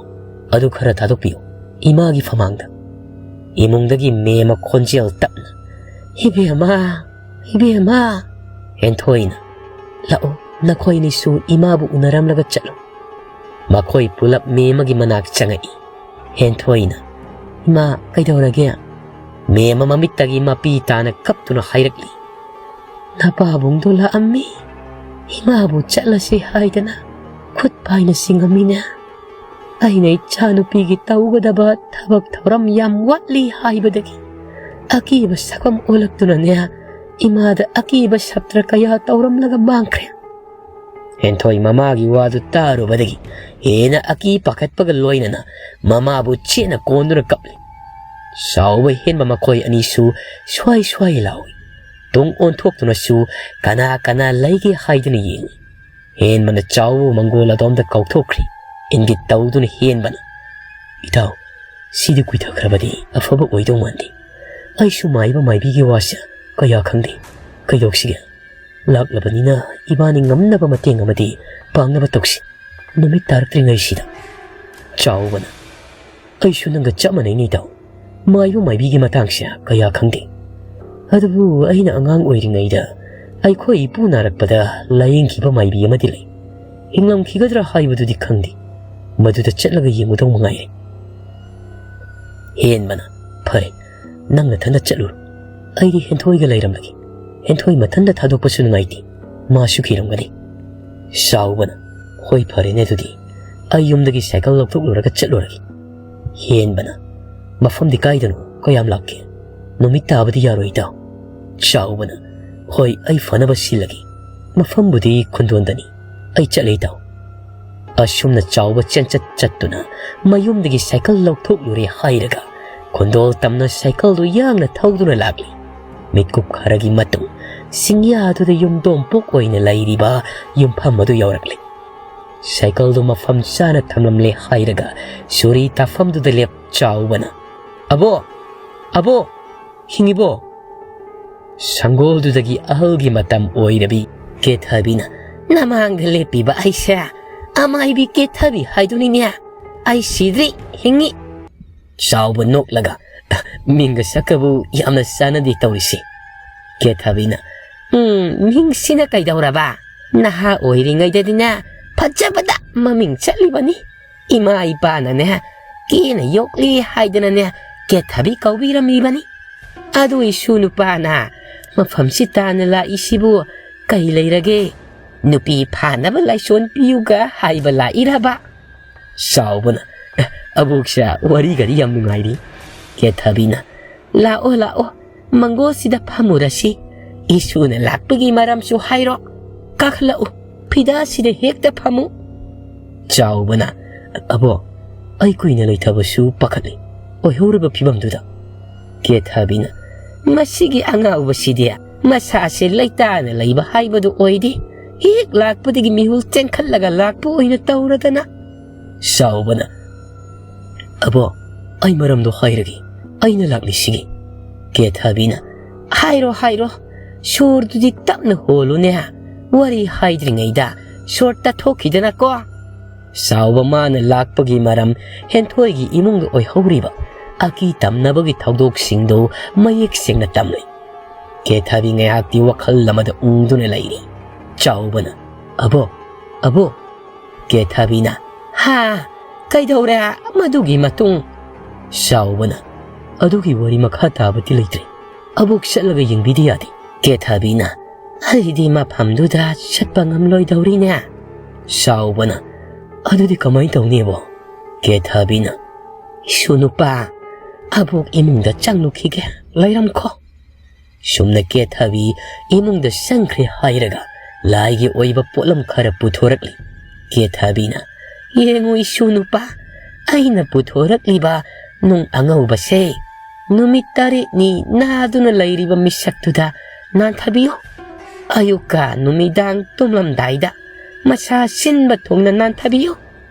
ꯑꯗꯨ ꯈꯔ ꯊꯥꯗꯣꯛꯄꯤꯌꯨ ꯏꯃꯥꯒꯤ ꯐꯃꯥꯡꯗ꯫" ꯏꯃꯨꯡꯗꯒꯤ ꯃꯦꯝꯃ ꯈꯣꯟꯖꯦꯜ ꯇꯞꯅ, "ꯏꯕꯦꯝꯃ, ꯏꯕꯦꯝꯃ!" ꯍꯦꯟꯊꯣꯏꯅ, "ꯂꯥꯛꯑꯣ, ꯅꯈꯣꯏꯅꯤꯁꯨ ꯏꯃꯥꯕꯨ ꯎꯅꯔꯝꯂꯒ ꯆꯠꯂꯨ꯫" ꯃꯈꯣꯏ ꯄꯨꯂꯞ ꯃꯦꯝꯃꯒꯤ ꯃꯅꯥꯛ ꯆꯪꯉꯛꯏ꯫ ꯍꯦꯟꯊꯣꯏꯅ, "ꯏꯃꯥ, ꯀꯩꯗꯧꯔꯒꯦ?" ꯃꯦꯝꯃ ꯃꯃꯤꯠꯇꯒꯤ ꯃꯄꯤ ꯇꯥꯅ ꯀꯞꯇꯨꯅ ꯍꯥꯏꯔꯛꯂꯤ, "ꯅꯄꯥꯕꯨꯡꯗꯣ ꯂꯥꯛꯑꯝꯃꯤ, ꯏꯃꯥꯕꯨ ꯆꯠꯂꯁꯤ ꯍꯥꯏꯗꯅ ꯈꯨꯠ ꯄꯥꯏꯅ ꯆꯤꯡꯉꯝꯃꯤꯅꯦ꯫ ꯑꯩꯅ ꯏꯆꯥꯅꯨꯄꯤꯒꯤ ꯇꯧꯒꯗꯕ ꯊꯕꯛ ꯊꯧꯔꯝ ꯌꯥꯝ ꯋꯥꯠꯂꯤ ꯍꯥꯏꯕꯗꯒꯤ ꯑꯀꯤꯕ ꯁꯛꯐꯝ ꯑꯣꯜꯂꯛꯇꯨꯅꯅꯦ, ꯏꯃꯥꯗ ꯑꯀꯤꯕ ꯁꯞꯇ꯭ꯔ ꯀꯌꯥ ꯇꯧꯔꯝꯂꯒ ꯃꯥꯡꯈ꯭ꯔꯦ꯫" ꯍꯦꯟꯊꯣꯏ ꯃꯃꯥꯒꯤ ꯋꯥꯗꯨ ꯇꯥꯔꯨꯕꯗꯒꯤ ꯍꯦꯟꯅ ꯑꯀꯤ ꯄꯥꯈꯠꯄꯒ ꯂꯣꯏꯅꯅ ꯃꯃꯥꯕꯨ ꯆꯦꯠꯅ ꯀꯣꯟꯗꯨꯅ ꯀꯞꯂꯤ꯫ ꯆꯥꯎꯕ ꯍꯦꯟꯕ ꯃꯈꯣꯏ ꯑꯅꯤꯁꯨ ꯁ꯭ꯋꯥꯏ ꯁ꯭ꯋꯥꯏ ꯂꯥꯎꯏ꯫ ꯇꯨꯡ ꯑꯣꯟꯊꯣꯛꯇꯨꯅꯁꯨ ꯀꯅꯥ ꯀꯅꯥ ꯂꯩꯒꯦ ꯍꯥꯏꯗꯨꯅ ꯌꯦꯡꯏ꯫ ꯍꯦꯟꯕꯅ ꯆꯥꯎꯕ ꯃꯪꯒꯣꯜ ꯑꯗꯣꯝꯗ ꯀꯧꯊꯣꯛꯈ꯭ꯔꯤ꯫ ꯏꯪꯒꯤꯠ ꯇꯧꯗꯨꯅ ꯍꯦꯟꯕꯅ, "ꯏꯇꯥꯎ, "ꯁꯤꯗꯤ ꯀꯨꯏꯊꯈ꯭ꯔꯕꯗꯤ ꯑꯐꯕ ꯑꯣꯏꯗꯧ ꯃꯥꯟꯗꯦ꯫ ꯑꯩꯁꯨ ꯃꯥꯏꯕ ꯃꯥꯏꯕꯤꯒꯤ ꯋꯥꯁꯦ ꯀꯌꯥ ꯈꯪꯗꯦ꯫ ꯀꯩꯗꯧꯁꯤꯒꯦ? ꯂꯥꯛꯂꯕꯅꯤꯅ ꯏꯕꯥꯅꯤ ꯉꯝꯅꯕ ꯃꯇꯦꯡ ꯑꯃꯗꯤ ꯄꯥꯡꯅꯕ ꯇꯧꯁꯤ, ꯅꯨꯃꯤꯠ ꯇꯥꯔꯛꯇ꯭ꯔꯤꯉꯩꯁꯤꯗ꯫" ꯆꯥꯎꯕꯅ, "ꯑꯩꯁꯨ ꯅꯪꯒ ꯆꯞ ꯃꯥꯟꯅꯩꯅꯦ ꯏꯇꯥꯎ꯫ ꯃꯥꯏꯕ ꯃꯥꯏꯕꯤꯒꯤ ꯃꯇꯥꯡꯁꯦ ꯀꯌꯥ ꯈꯪꯗꯦ꯫ ꯑꯗꯨꯕꯨ ꯑꯩꯅ ꯑꯉꯥꯡ ꯑꯣꯏꯔꯤꯉꯩꯗ ꯑꯩꯈꯣꯏ ꯏꯄꯨ ꯅꯥꯔꯛꯄꯗ ꯂꯥꯌꯦꯡꯈꯤꯕ ꯃꯥꯏꯕꯤ ꯑꯃꯗꯤ ꯂꯩ꯫ ꯍꯤꯡꯂꯝꯈꯤꯒꯗ꯭ꯔꯥ ꯍꯥꯏꯕꯗꯨꯗꯤ ꯈꯪꯗꯦ꯫ ꯃꯗꯨꯗ ꯆꯠꯂꯒ ꯌꯦꯡꯉꯨꯗꯧ ꯃꯉꯥꯏꯔꯦ꯫" ꯍꯦꯟꯕꯅ, "ꯐꯔꯦ, ꯅꯪ ꯅꯊꯟꯗ ꯆꯠꯂꯨꯔꯣ꯫ ꯑꯩꯗꯤ ꯍꯦꯟꯊꯣꯏꯒ ꯂꯩꯔꯝꯂꯒꯦ꯫ ꯍꯦꯟꯊꯣꯏ ꯃꯊꯟꯗ ꯊꯥꯗꯣꯛꯄꯁꯨ ꯅꯨꯡꯉꯥꯏꯇꯦ꯫ ꯃꯥꯁꯨ ꯀꯤꯔꯝꯒꯅꯤ꯫" ꯆꯥꯎꯕꯅ, "ꯍꯣꯏ, ꯐꯔꯦꯅꯦ ꯑꯗꯨꯗꯤ꯫ ꯑꯩ ꯌꯨꯝꯗꯒꯤ ꯁꯥꯏꯀꯜ ꯂꯧꯊꯣꯛꯂꯨꯔꯒ ꯆꯠꯂꯨꯔꯒꯦ꯫" ꯍꯦꯟꯕꯅ, "ꯃꯐꯝꯗꯤ ꯀꯥꯏꯗꯅꯣ? ꯀꯌꯥꯝ ꯂꯥꯞꯀꯦ? ꯅꯨꯃꯤꯠ ꯇꯥꯕꯗꯤ ꯌꯥꯔꯣꯏ ꯏꯇꯥꯎ꯫" ꯆꯥꯎꯕꯅ, "ꯍꯣꯏ, ꯑꯩ ꯐꯅꯕ ꯁꯤꯜꯂꯒꯦ꯫ ꯃꯐꯝꯕꯨꯗꯤ ꯈꯨꯟꯗꯣꯟꯗꯅꯤ꯫ ꯑꯩ ꯆꯠꯂꯦ ꯏꯇꯥꯎ꯫" ꯑꯁꯨꯝꯅ ꯆꯥꯎꯕ ꯆꯦꯟꯆꯠ ꯆꯠꯇꯨꯅ ꯃꯌꯨꯝꯗꯒꯤ ꯁꯥꯏꯀꯜ ꯂꯧꯊꯣꯛꯂꯨꯔꯦ ꯍꯥꯏꯔꯒ ꯈꯨꯟꯗꯣꯜ ꯇꯝꯅ ꯁꯥꯏꯀꯜꯗꯨ ꯌꯥꯡꯅ ꯊꯧꯗꯨꯅ ꯂꯥꯛꯂꯤ꯫ ꯃꯤꯠꯀꯨꯞ ꯈꯔꯒꯤ ꯃꯇꯨꯡ ꯁꯤꯡꯌꯥꯗꯨꯗ ꯌꯨꯝꯗꯣꯝꯄꯣꯛ ꯑꯣꯏꯅ ꯂꯩꯔꯤꯕ ꯌꯨꯝꯐꯝ ꯑꯗꯨ ꯌꯧꯔꯛꯂꯦ꯫ ꯁꯥꯏꯀꯜꯗꯨ ꯃꯐꯝ ꯆꯥꯅ ꯊꯝꯂꯝꯂꯦ ꯍꯥꯏꯔꯒ ꯁꯣꯔꯤ ꯇꯥꯐꯝꯗꯨꯗ ꯂꯦꯞ ꯆꯥꯎꯕꯅ, "ꯑꯕꯣ! ꯑꯕꯣ! ꯍꯤꯡꯉꯤꯕꯣ?" ꯁꯪꯒꯣꯜꯗꯨꯗꯒꯤ ꯑꯍꯜꯒꯤ ꯃꯇꯝ ꯑꯣꯏꯔꯕꯤ ꯀꯦꯊꯕꯤꯅ, "ꯅꯃꯥꯡꯗ ꯂꯦꯞꯄꯤꯕ ꯑꯩꯁꯦ ꯑꯃꯥꯏꯕꯤ ꯀꯦꯊꯕꯤ ꯍꯥꯏꯗꯨꯅꯤꯅꯦ꯫ ꯑꯩ ꯁꯤꯗ꯭ꯔꯤ, ꯍꯤꯡꯉꯤ꯫" ꯆꯥꯎꯕ ꯅꯣꯛꯂꯒ, "ꯃꯤꯡꯒ ꯁꯛꯀꯕꯨ ꯌꯥꯝꯅ ꯆꯥꯟꯅꯗꯦ ꯇꯧꯔꯤꯁꯤ꯫" ꯀꯦꯊꯕꯤꯅ, "ꯎꯝ, ꯃꯤꯡꯁꯤꯅ ꯀꯩꯗꯧꯔꯕ? ꯅꯍꯥ ꯑꯣꯏꯔꯤꯉꯩꯗꯗꯤꯅꯦ ꯐꯖꯕꯗ ꯃꯃꯤꯡ ꯆꯠꯂꯤꯕꯅꯤ꯫ ꯏꯃꯥ ꯏꯄꯥꯅꯅꯦ ꯀꯦꯅ ꯌꯣꯛꯂꯤ ꯍꯥꯏꯗꯅꯅꯦ ꯀꯦꯊꯕꯤ ꯀꯧꯕꯤꯔꯝꯃꯤꯕꯅꯤ꯫ ꯑꯗꯨ ꯏꯁꯨ ꯅꯨꯄꯥꯅ ꯃꯐꯝꯁꯤ ꯇꯥꯅ ꯂꯥꯛꯏꯁꯤꯕꯨ ꯀꯩ ꯂꯩꯔꯒꯦ? ꯅꯨꯄꯤ ꯐꯥꯅꯕ ꯂꯥꯏꯁꯣꯟ ꯄꯤꯌꯨꯒ ꯍꯥꯏꯕ ꯂꯥꯛꯏꯔꯕ?" ꯆꯥꯎꯕꯅ, "ꯑꯦ, ꯑꯕꯣꯛꯁꯦ ꯋꯥꯔꯤꯒꯗꯤ ꯌꯥꯝ ꯅꯨꯡꯉꯥꯏꯔꯤ꯫" ꯀꯦꯊꯕꯤꯅ, "ꯂꯥꯛꯑꯣ, ꯂꯥꯛꯑꯣ, ꯃꯪꯒꯣꯜꯁꯤꯗ ꯐꯝꯃꯨꯔꯁꯤ꯫ ꯏꯁꯨꯅ ꯂꯥꯛꯄꯒꯤ ꯃꯔꯝꯁꯨ ꯍꯥꯏꯔꯣ꯫ ꯀꯥꯈꯠꯂꯛꯎ, ꯐꯤꯗꯥꯁꯤꯗ ꯍꯦꯛꯇ ꯐꯝꯃꯨ꯫" ꯆꯥꯎꯕꯅ, "ꯑꯕꯣ, ꯑꯩ ꯀꯨꯏꯅ ꯂꯩꯊꯕꯁꯨ ꯄꯥꯈꯠꯂꯤ, ꯑꯣꯏꯍꯧꯔꯤꯕ ꯐꯤꯕꯝꯗꯨꯗ꯫" ꯀꯦꯊꯕꯤꯅ, "ꯃꯁꯤꯒꯤ ꯑꯉꯥꯎꯕꯁꯤꯗꯤ ꯃꯁꯥꯁꯦ ꯂꯩꯇꯥꯅ ꯂꯩꯕ ꯍꯥꯏꯕꯗꯨ ꯑꯣꯏꯗꯦ꯫ ꯍꯦꯛ ꯂꯥꯛꯄꯗꯒꯤ ꯃꯤꯍꯨꯜ ꯆꯦꯟꯈꯠꯂꯒ ꯂꯥꯛꯄ ꯑꯣꯏꯅ ꯇꯧꯔꯗꯅ꯫" ꯆꯥꯎꯕꯅ, "ꯑꯕꯣ, ꯑꯩ ꯃꯔꯝꯗꯣ ꯍꯥꯏꯔꯒꯦ, ꯑꯩꯅ ꯂꯥꯛꯂꯤꯁꯤꯒꯤ꯫ ꯀꯦꯊꯕꯤꯅ, "ꯍꯥꯏꯔꯣ, ꯍꯥꯏꯔꯣ, ꯁꯣꯔꯗꯨꯗꯤ ꯇꯞꯅ ꯍꯣꯜꯂꯨꯅꯦ, ꯋꯥꯔꯤ ꯍꯥꯏꯗ꯭ꯔꯤꯉꯩꯗ ꯁꯣꯔ ꯇꯠꯊꯣꯛꯈꯤꯗꯅꯀꯣ"꯫ ꯆꯥꯎꯕ ꯃꯥꯅ ꯂꯥꯛꯄꯒꯤ ꯃꯔꯝ ꯍꯦꯟꯊꯣꯏꯒꯤ ꯏꯃꯨꯡꯗ ꯑꯣꯏꯍꯧꯔꯤꯕ ꯑꯀꯤ ꯇꯝꯅꯕꯒꯤ ꯊꯧꯗꯣꯛꯁꯤꯡꯗꯨ ꯃꯌꯦꯛ ꯁꯦꯡꯅ ꯇꯝꯂꯤ꯫ ꯀꯦꯊꯕꯤ ꯉꯥꯏꯍꯥꯛꯇꯤ ꯋꯥꯈꯜ ꯑꯃꯗ ꯎꯪꯗꯨꯅ ꯂꯩꯔꯤ꯫ ꯆꯥꯎꯕꯅ, "ꯑꯕꯣꯛ, ꯑꯕꯣꯛ"꯫ ꯀꯦꯊꯕꯤꯅ, "ꯍꯥ? ꯀꯩꯗꯧꯔꯦ ꯃꯗꯨꯒꯤ ꯃꯇꯨꯡ?" ꯆꯥꯎꯕꯅ, "ꯑꯗꯨꯒꯤ ꯋꯥꯔꯤ ꯃꯈꯥ ꯇꯥꯕꯗꯤ ꯂꯩꯇ꯭ꯔꯦ꯫ ꯑꯕꯣꯛ ꯆꯠꯂꯒ ꯌꯦꯡꯕꯤꯗ ꯌꯥꯗꯦ"꯫ ꯀꯦꯊꯕꯤꯅ, "ꯑꯩꯗꯤ ꯃꯐꯝꯗꯨꯗ ꯆꯠꯄ ꯉꯝꯂꯣꯏꯗꯧꯔꯤꯅꯦ"꯫ ꯆꯥꯎꯕꯅ, "ꯑꯗꯨꯗꯤ ꯀꯃꯥꯏꯅ ꯇꯧꯅꯤꯕꯣ?" ꯀꯦꯊꯕꯤꯅ, "ꯏꯁꯨ ꯅꯨꯄꯥ, ꯑꯕꯣꯛ ꯏꯃꯨꯡꯗ ꯆꯪꯂꯨꯈꯤꯒꯦ, ꯂꯩꯔꯝꯈꯣ"꯫ ꯁꯨꯝꯅ ꯀꯦꯊꯕꯤ ꯏꯃꯨꯡꯗ ꯆꯪꯈ꯭ꯔꯦ ꯍꯥꯏꯔꯒ ꯂꯥꯏꯒꯤ ꯑꯣꯏꯕ ꯄꯣꯠꯂꯝ ꯈꯔ ꯄꯨꯊꯣꯔꯛꯂꯤ꯫ ꯀꯦꯊꯕꯤꯅ, "ꯌꯦꯡꯉꯨ ꯏꯁꯨ ꯅꯨꯄꯥ, ꯑꯩꯅ ꯄꯨꯊꯣꯔꯛꯂꯤꯕ ꯅꯨꯡ ꯑꯉꯧꯕꯁꯦ ꯅꯨꯃꯤꯠ ꯇꯔꯦꯠꯅꯤ ꯅꯥꯗꯨꯅ ꯂꯩꯔꯤꯕ ꯃꯤꯁꯛꯇꯨꯗ ꯅꯥꯟꯊꯕꯤꯌꯨ꯫ ꯑꯌꯨꯛꯀ ꯅꯨꯃꯤꯗꯥꯡ ꯇꯨꯝꯂꯝꯗꯥꯏꯗ ꯃꯁꯥ ꯁꯤꯟꯕ ꯊꯨꯡꯅ ꯅꯥꯟꯊꯕꯤꯌꯨ꯫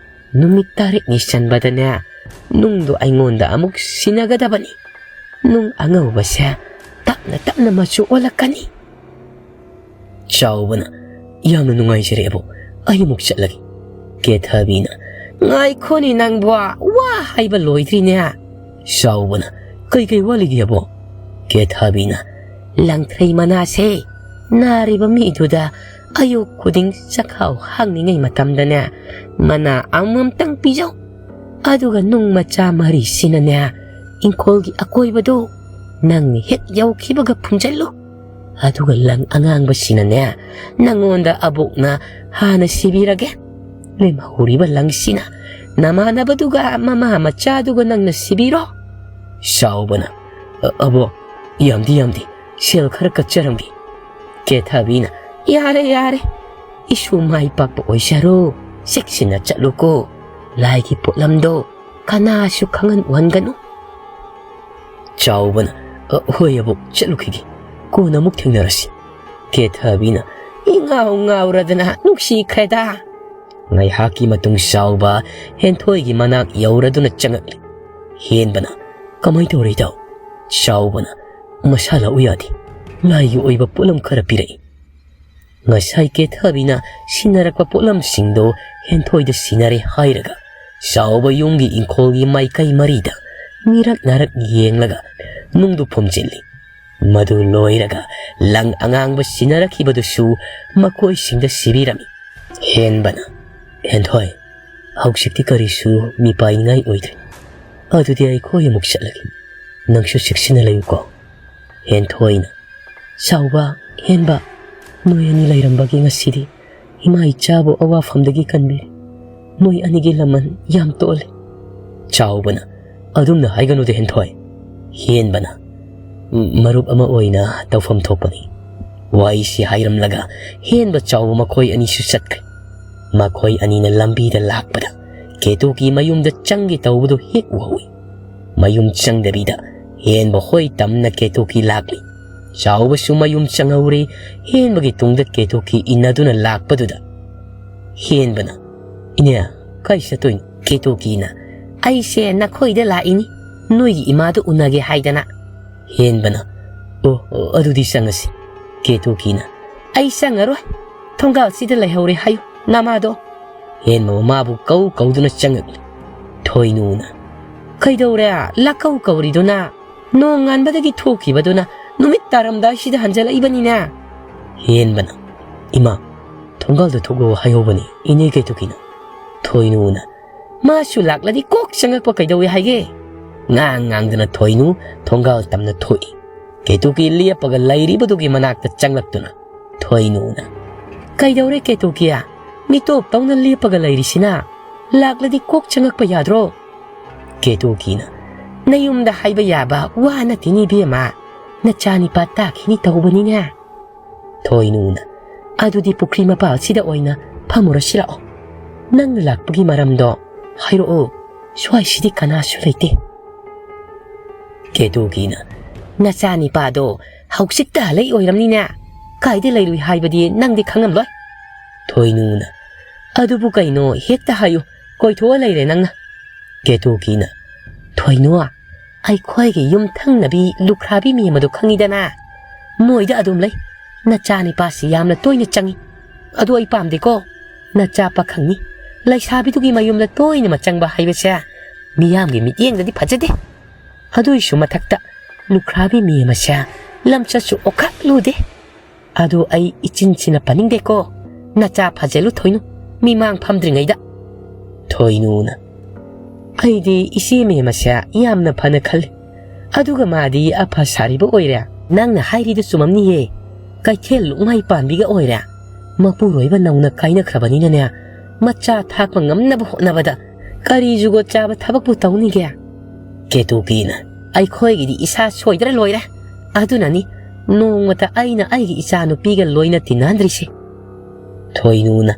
ꯅꯨꯃꯤꯠ ꯇꯔꯦꯠꯅꯤ ꯆꯟꯕꯗꯅꯦ, ꯅꯨꯡꯗꯣ ꯑꯩꯉꯣꯟꯗ ꯑꯃꯨꯛ ꯁꯤꯟꯅꯒꯗꯕꯅꯤ꯫ ꯅꯨꯡ ꯑꯉꯧꯕꯁꯦ ꯇꯞꯅ ꯇꯞꯅ ꯃꯆꯨ ꯑꯣꯜꯂꯛꯀꯅꯤ"꯫ ꯆꯥꯎꯕꯅ, "ꯌꯥꯝꯅ ꯅꯨꯡꯉꯥꯏꯖꯔꯦ ꯑꯕꯣꯛ, ꯑꯩ ꯑꯃꯨꯛ ꯆꯠꯂꯒꯦ"꯫ ꯀꯦꯊꯕꯤꯅ, "ꯉꯥꯏꯈꯣꯅꯦ ꯅꯪꯕꯣ, ꯋꯥ ꯍꯥꯏꯕ ꯂꯣꯏꯗ꯭ꯔꯤꯅꯦ"꯫ ꯆꯥꯎꯕꯅ, "ꯀꯩ ꯀꯩ ꯋꯥꯠꯂꯤꯒꯦ ꯑꯕꯣꯛ?" ꯀꯦꯊꯕꯤꯅ, "ꯂꯪꯊ꯭ꯔꯩ ꯃꯅꯥꯁꯦ ꯅꯥꯔꯤꯕ ꯃꯤꯗꯨꯗ ꯑꯌꯨꯛ ꯈꯨꯗꯤꯡ ꯆꯈꯥꯎ ꯍꯥꯡꯂꯤꯉꯩ ꯃꯇꯝꯗꯅꯦ, ꯃꯅꯥ ꯑꯃꯃꯝꯇꯪ ꯄꯤꯖꯧ꯫ ꯑꯗꯨꯒ ꯅꯨꯡ ꯃꯆꯥ ꯃꯔꯤꯁꯤꯅꯅꯦ, ꯏꯪꯈꯣꯜꯒꯤ ꯑꯀꯣꯏꯕꯗꯨ ꯅꯪꯅ ꯍꯦꯛ ꯌꯧꯈꯤꯕꯒ ꯐꯨꯝꯖꯤꯜꯂꯨ꯫ ꯑꯗꯨꯒ ꯂꯪ ꯑꯉꯥꯡꯕꯁꯤꯅꯅꯦ, ꯅꯪꯉꯣꯟꯗ ꯑꯕꯣꯛꯅ ꯍꯥꯟꯅ ꯁꯤꯕꯤꯔꯒꯦ꯫ ꯂꯦꯝꯍꯧꯔꯤꯕ ꯂꯪꯁꯤꯅ ꯅꯃꯥꯟꯅꯕꯗꯨꯒ ꯃꯃꯥ ꯃꯆꯥꯗꯨꯒ ꯅꯪꯅ ꯁꯤꯕꯤꯔꯣ"꯫ ꯆꯥꯎꯕꯅ, "ꯑ-, ꯑꯕꯣꯛ, ꯌꯥꯝꯗꯤ ꯌꯥꯝꯗꯦ, ꯁꯦꯜ ꯈꯔ ꯀꯠꯆꯔꯝꯒꯦ"꯫ ꯀꯦꯊꯕꯤꯅ, "ꯌꯥꯔꯦ, ꯌꯥꯔꯦ, ꯏꯁꯨ ꯃꯥꯏ ꯄꯥꯛꯄ ꯑꯣꯏꯖꯔꯣ, ꯆꯦꯛꯁꯤꯟꯅ ꯆꯠꯂꯨꯀꯣ, ꯂꯥꯏꯒꯤ ꯄꯣꯠꯂꯝꯗꯣ ꯀꯅꯥꯁꯨ ꯈꯪꯍꯟ ꯎꯍꯟꯒꯅꯨ"꯫ ꯆꯥꯎꯕꯅ, "ꯑ, ꯍꯣꯏ ꯑꯕꯣꯛ, ꯆꯠꯂꯨꯈꯤꯒꯦ, ꯀꯣꯟꯅ ꯑꯃꯨꯛ ꯊꯦꯡꯅꯔꯁꯤ"꯫ ꯀꯦꯊꯕꯤꯅ, "ꯏꯉꯥꯎ ꯉꯥꯎꯔꯗꯅ ꯅꯨꯡꯁꯤꯈ꯭ꯔꯦꯗ"꯫ ꯉꯥꯏꯍꯥꯛꯀꯤ ꯃꯇꯨꯡ ꯆꯥꯎꯕ ꯍꯦꯟꯊꯣꯏꯒꯤ ꯃꯅꯥꯛ ꯌꯧꯔꯗꯨꯅ ꯆꯪꯉꯛꯂꯤ꯫ ꯍꯦꯟꯕꯅ, "ꯀꯃꯥꯏ ꯇꯧꯔꯦ ꯏꯇꯥꯎ?" ꯆꯥꯎꯕꯅ, "ꯃꯁꯥ ꯂꯥꯛꯎ ꯌꯥꯗꯦ, ꯂꯥꯏꯒꯤ ꯑꯣꯏꯕ ꯄꯣꯠꯂꯝ ꯈꯔ ꯄꯤꯔꯛꯏ꯫ ꯉꯁꯥꯏ ꯀꯦꯊꯕꯤꯅ ꯁꯤꯟꯅꯔꯛꯄ ꯄꯣꯠꯂꯝꯁꯤꯡꯗꯣ ꯍꯦꯟꯊꯣꯏꯗ ꯁꯤꯟꯅꯔꯦ" ꯍꯥꯏꯔꯒ, ꯆꯥꯎꯕ ꯌꯨꯝꯒꯤ ꯏꯪꯈꯣꯜꯒꯤ ꯃꯥꯏꯀꯩ ꯃꯔꯤꯗ ꯃꯤꯔꯛ ꯅꯥꯔꯛ ꯌꯦꯡꯂꯒ ꯅꯨꯡꯗꯨ ꯐꯨꯝꯖꯤꯜꯂꯤ꯫ ꯃꯗꯨ ꯂꯣꯏꯔꯒ ꯂꯪ ꯑꯉꯥꯡꯕ ꯁꯤꯟꯅꯔꯛꯈꯤꯕꯗꯨꯁꯨ ꯃꯈꯣꯏꯁꯤꯡꯗ ꯁꯤꯕꯤꯔꯝꯃꯤ꯫ ꯍꯦꯟꯕꯅ, "ꯍꯦꯟꯊꯣꯏ, ꯍꯧꯖꯤꯛꯇꯤ ꯀꯔꯤꯁꯨ ꯃꯤꯄꯥꯏꯅꯤꯡꯉꯥꯏ ꯑꯣꯏꯗ꯭ꯔꯦ꯫ ꯑꯗꯨꯗꯤ ꯑꯩꯈꯣꯏ ꯑꯃꯨꯛ ꯆꯠꯂꯒꯦ꯫ ꯅꯪꯁꯨ ꯆꯦꯛꯁꯤꯟꯅ ꯂꯩꯌꯨꯀꯣ꯫" ꯍꯦꯟꯊꯣꯏꯅ, "ꯆꯥꯎꯕ, ꯍꯦꯟꯕ, ꯅꯣꯏ ꯑꯅꯤ ꯂꯩꯔꯝꯕꯒꯤ ꯉꯁꯤꯗꯤ ꯏꯃꯥ ꯏꯆꯥꯕꯨ ꯑꯋꯥꯐꯝꯗꯒꯤ ꯀꯟꯕꯤꯔꯦ꯫ ꯅꯣꯏ ꯑꯅꯤꯒꯤ ꯂꯃꯟ ꯌꯥꯝ ꯇꯣꯜꯂꯦ꯫" ꯆꯥꯎꯕꯅ, "ꯑꯗꯨꯝꯅ ꯍꯥꯏꯒꯅꯨꯗ ꯍꯦꯟꯊꯣꯏ꯫" ꯍꯦꯟꯕꯅ, "ꯃꯔꯨꯞ ꯑꯃ ꯑꯣꯏꯅ ꯇꯧꯐꯝ ꯊꯣꯛꯄꯅꯤ꯫" ꯋꯥꯔꯤꯁꯤ ꯍꯥꯏꯔꯝꯂꯒ ꯍꯦꯟꯕ ꯆꯥꯎꯕ ꯃꯈꯣꯏ ꯑꯅꯤꯁꯨ ꯆꯠꯈ꯭ꯔꯦ꯫ ꯃꯈꯣꯏ ꯑꯅꯤꯅ ꯂꯝꯕꯤꯗ ꯂꯥꯛꯄꯗ ꯀꯦꯇꯨꯀꯤ ꯃꯌꯨꯝꯗ ꯆꯪꯒꯦ ꯇꯧꯕꯗꯨ ꯍꯦꯛ ꯎꯍꯧꯏ꯫ ꯃꯌꯨꯝ ꯆꯪꯗꯕꯤꯗ ꯍꯦꯟꯕ ꯍꯣꯏ ꯇꯝꯅ ꯀꯦꯇꯨꯀꯤ ꯂꯥꯛꯂꯤ꯫ ꯆꯥꯎꯕꯁꯨ ꯃꯌꯨꯝ ꯆꯪꯍꯧꯔꯦ꯫ ꯍꯦꯟꯕꯒꯤ ꯇꯨꯡꯗ ꯀꯦꯇꯨꯀꯤ ꯏꯟꯅꯗꯨꯅ ꯂꯥꯛꯄꯗꯨꯗ ꯍꯦꯟꯕꯅ, "ꯏꯅꯦ, ꯀꯥꯏ ꯆꯠꯇꯣꯏꯅꯣ?" ꯀꯦꯇꯨꯀꯤꯅ, "ꯑꯩꯁꯦ ꯅꯈꯣꯏꯗ ꯂꯥꯛꯏꯅꯤ, ꯅꯣꯏꯒꯤ ꯏꯃꯥꯗꯨ ꯎꯅꯒꯦ ꯍꯥꯏꯗꯅ꯫" ꯍꯦꯟꯕꯅ, "ꯑꯣ, ꯑꯣ, ꯑꯗꯨꯗꯤ ꯆꯪꯉꯁꯤ꯫" ꯀꯦꯇꯨꯀꯤꯅ, "ꯑꯩ ꯆꯪꯉꯔꯣꯏ, ꯊꯣꯡꯒꯥꯜꯁꯤꯗ ꯂꯩꯍꯧꯔꯦ ꯍꯥꯏꯌꯨ ꯅꯃꯥꯗꯣ꯫" ꯍꯦꯟꯕ ꯃꯃꯥꯕꯨ ꯀꯧ ꯀꯧꯗꯨꯅ ꯆꯪꯉꯛꯂꯤ꯫ ꯊꯣꯏꯅꯨꯅ, "ꯀꯩꯗꯧꯔꯦ ꯂꯥꯛꯀꯧ ꯀꯧꯔꯤꯗꯨꯅ? ꯅꯣꯡ ꯉꯥꯟꯕꯗꯒꯤ ꯊꯣꯛꯈꯤꯕꯗꯨꯅ ꯅꯨꯃꯤꯠ ꯇꯥꯔꯝꯗꯥꯏꯁꯤꯗ ꯍꯟꯖꯜꯂꯛꯏꯕꯅꯤꯅꯦ꯫" ꯍꯦꯟꯕꯅ, "ꯏꯃꯥ, ꯊꯣꯡꯒꯥꯜꯗ ꯊꯣꯛꯂꯛꯑꯣ ꯍꯥꯏꯍꯧꯕꯅꯤ ꯏꯅꯦ ꯀꯦꯇꯨꯀꯤꯅ꯫" ꯊꯣꯏꯅꯨꯅ, "ꯃꯥꯁꯨ ꯂꯥꯛꯂꯗꯤ ꯀꯣꯛ ꯆꯪꯉꯛꯄ ꯀꯩꯗꯧꯏ ꯍꯥꯏꯒꯦ?" ꯉꯥꯡ ꯉꯥꯡꯗꯅ ꯊꯣꯏꯅꯨ ꯊꯣꯡꯒꯥꯜ ꯇꯝꯅ ꯊꯣꯛꯏ꯫ ꯀꯦꯇꯨꯀꯤ ꯂꯦꯞꯄꯒ ꯂꯩꯔꯤꯕꯗꯨꯒꯤ ꯃꯅꯥꯛꯇ ꯆꯪꯂꯛꯇꯨꯅ ꯊꯣꯏꯅꯨꯅ, "ꯀꯩꯗꯧꯔꯦ ꯀꯦꯇꯨꯀꯤ? ꯃꯤꯇꯣꯞ ꯇꯧꯅ ꯂꯦꯞꯄꯒ ꯂꯩꯔꯤꯁꯤꯅ? ꯂꯥꯛꯂꯗꯤ ꯀꯣꯛ ꯆꯪꯉꯛꯄ ꯌꯥꯗ꯭ꯔꯣ?" ꯀꯦꯇꯨꯀꯤꯅ, "ꯅꯌꯨꯝꯗ ꯍꯥꯏꯕ ꯌꯥꯕ ꯋꯥ ꯅꯠꯇꯦꯅꯦ ꯏꯕꯦꯝꯃ, ꯅꯆꯥꯅꯤꯄꯥ ꯇꯥꯈꯤꯅꯤ ꯇꯧꯕꯅꯤꯅꯦ꯫" ꯊꯣꯏꯅꯨꯅ, "ꯑꯗꯨꯗꯤ ꯄꯨꯈ꯭ꯔꯤ ꯃꯄꯥꯜꯁꯤꯗ ꯑꯣꯏꯅ ꯐꯝꯃꯨꯔꯁꯤ ꯂꯥꯛꯑꯣ꯫ ꯅꯪꯅ ꯂꯥꯛꯄꯒꯤ ꯃꯔꯝꯗꯣ ꯍꯥꯏꯔꯛꯑꯣ, ꯁ꯭ꯋꯥꯏꯁꯤꯗꯤ ꯀꯅꯥꯁꯨ ꯂꯩꯇꯦ꯫" ꯀꯦꯇꯨꯀꯤꯅ, "ꯅꯆꯥꯅꯤꯄꯥꯗꯣ ꯍꯧꯖꯤꯛꯇ ꯍꯜꯂꯛꯏ ꯑꯣꯏꯔꯝꯅꯤꯅꯦ꯫ ꯀꯥꯏꯗ ꯂꯩꯔꯨꯏ ꯍꯥꯏꯕꯗꯤ ꯅꯪꯗꯤ ꯈꯪꯉꯝꯂꯣꯏ꯫" ꯊꯣꯏꯅꯨꯅ, "ꯑꯗꯨꯕꯨ ꯀꯩꯅꯣ, ꯍꯦꯛꯇ ꯍꯥꯏꯌꯨ, ꯀꯣꯏꯊꯣꯛꯑ ꯂꯩꯔꯦ ꯅꯪꯅ꯫" ꯀꯦꯇꯨꯀꯤꯅ, "ꯊꯣꯏ" "ꯀꯩꯅꯣ, ꯑꯩꯈꯣꯏꯒꯤ ꯌꯨꯝꯊꯪꯅꯕꯤ ꯂꯨꯈ꯭ꯔꯥꯕꯤ ꯃꯦꯝ ꯑꯗꯨ ꯈꯪꯉꯤꯗꯅ? ꯃꯣꯏꯗ ꯑꯗꯨꯝ ꯂꯩ꯫ ꯅꯆꯥꯅꯤꯄꯥꯁꯤ ꯌꯥꯝꯅ ꯇꯣꯏꯅ ꯆꯪꯉꯤ꯫ ꯑꯗꯨ ꯑꯩ ꯄꯥꯝꯗꯦꯀꯣ꯫ ꯅꯆꯥ ꯄꯥꯈꯪꯅꯤ꯫ ꯂꯩꯁꯥꯕꯤꯗꯨꯒꯤ ꯃꯌꯨꯝꯗ ꯇꯣꯏꯅ ꯃꯆꯪꯕ ꯍꯥꯏꯕꯁꯦ ꯃꯤꯌꯥꯝꯒꯤ ꯃꯤꯠꯌꯦꯡꯗꯗꯤ ꯐꯖꯗꯦ꯫ ꯑꯗꯨꯏꯁꯨ ꯃꯊꯛꯇ ꯂꯨꯈ꯭ꯔꯥꯕꯤ ꯃꯦꯝ ꯑꯁꯦ ꯂꯝꯆꯠꯁꯨ ꯑꯣꯈꯥꯛ ꯂꯨꯗꯦ꯫ ꯑꯗꯨ ꯑꯩ ꯏꯆꯤꯟ ꯆꯤꯟꯅ ꯄꯟꯅꯤꯡꯗꯦꯀꯣ꯫ ꯅꯆꯥ ꯐꯖꯜꯂꯨ ꯊꯣꯏꯅꯨ, ꯃꯤꯃꯥꯡ ꯐꯝꯗ꯭ꯔꯤꯉꯩꯗ꯫" ꯊꯣꯏꯅꯨꯅ, "ꯑꯩꯗꯤ ꯏꯆꯦ ꯃꯦꯝ ꯑꯁꯦ ꯌꯥꯝꯅ ꯐꯅ ꯈꯜꯂꯤ꯫ ꯑꯗꯨꯒ ꯃꯥꯗꯤ ꯑꯐ ꯁꯥꯔꯤꯕ ꯑꯣꯏꯔꯦ꯫ ꯅꯪꯅ ꯍꯥꯏꯔꯤꯗꯨ ꯆꯨꯝꯃꯝꯅꯤꯌꯦ꯫ ꯀꯩꯊꯦꯜ ꯂꯨꯛꯃꯥꯏ ꯄꯥꯟꯕꯤꯒ ꯑꯣꯏꯔꯦ꯫ ꯃꯄꯨꯔꯣꯏꯕ ꯅꯧꯅ ꯀꯥꯏꯅꯈ꯭ꯔꯕꯅꯤꯅꯅꯦ, ꯃꯆꯥ ꯊꯥꯛꯄ ꯉꯝꯅꯕ ꯍꯣꯠꯅꯕꯗ ꯀꯔꯤ ꯖꯨꯒꯣꯠ ꯆꯥꯕ ꯊꯕꯛꯄꯨ ꯇꯧꯅꯤꯒꯦ?" ꯀꯦꯇꯨꯀꯤꯅ, "ꯑꯩꯈꯣꯏꯒꯤꯗꯤ ꯏꯁꯥ ꯁꯣꯏꯗ꯭ꯔ ꯂꯣꯏꯔꯦ꯫ ꯑꯗꯨꯅꯅꯤ ꯅꯣꯡꯃꯇ ꯑꯩꯅ ꯑꯩꯒꯤ ꯏꯆꯥ ꯅꯨꯄꯤꯒ ꯂꯣꯏꯅ ꯇꯤꯟꯅꯍꯟꯗ꯭ꯔꯤꯁꯦ꯫" ꯊꯣꯏꯅꯨꯅ,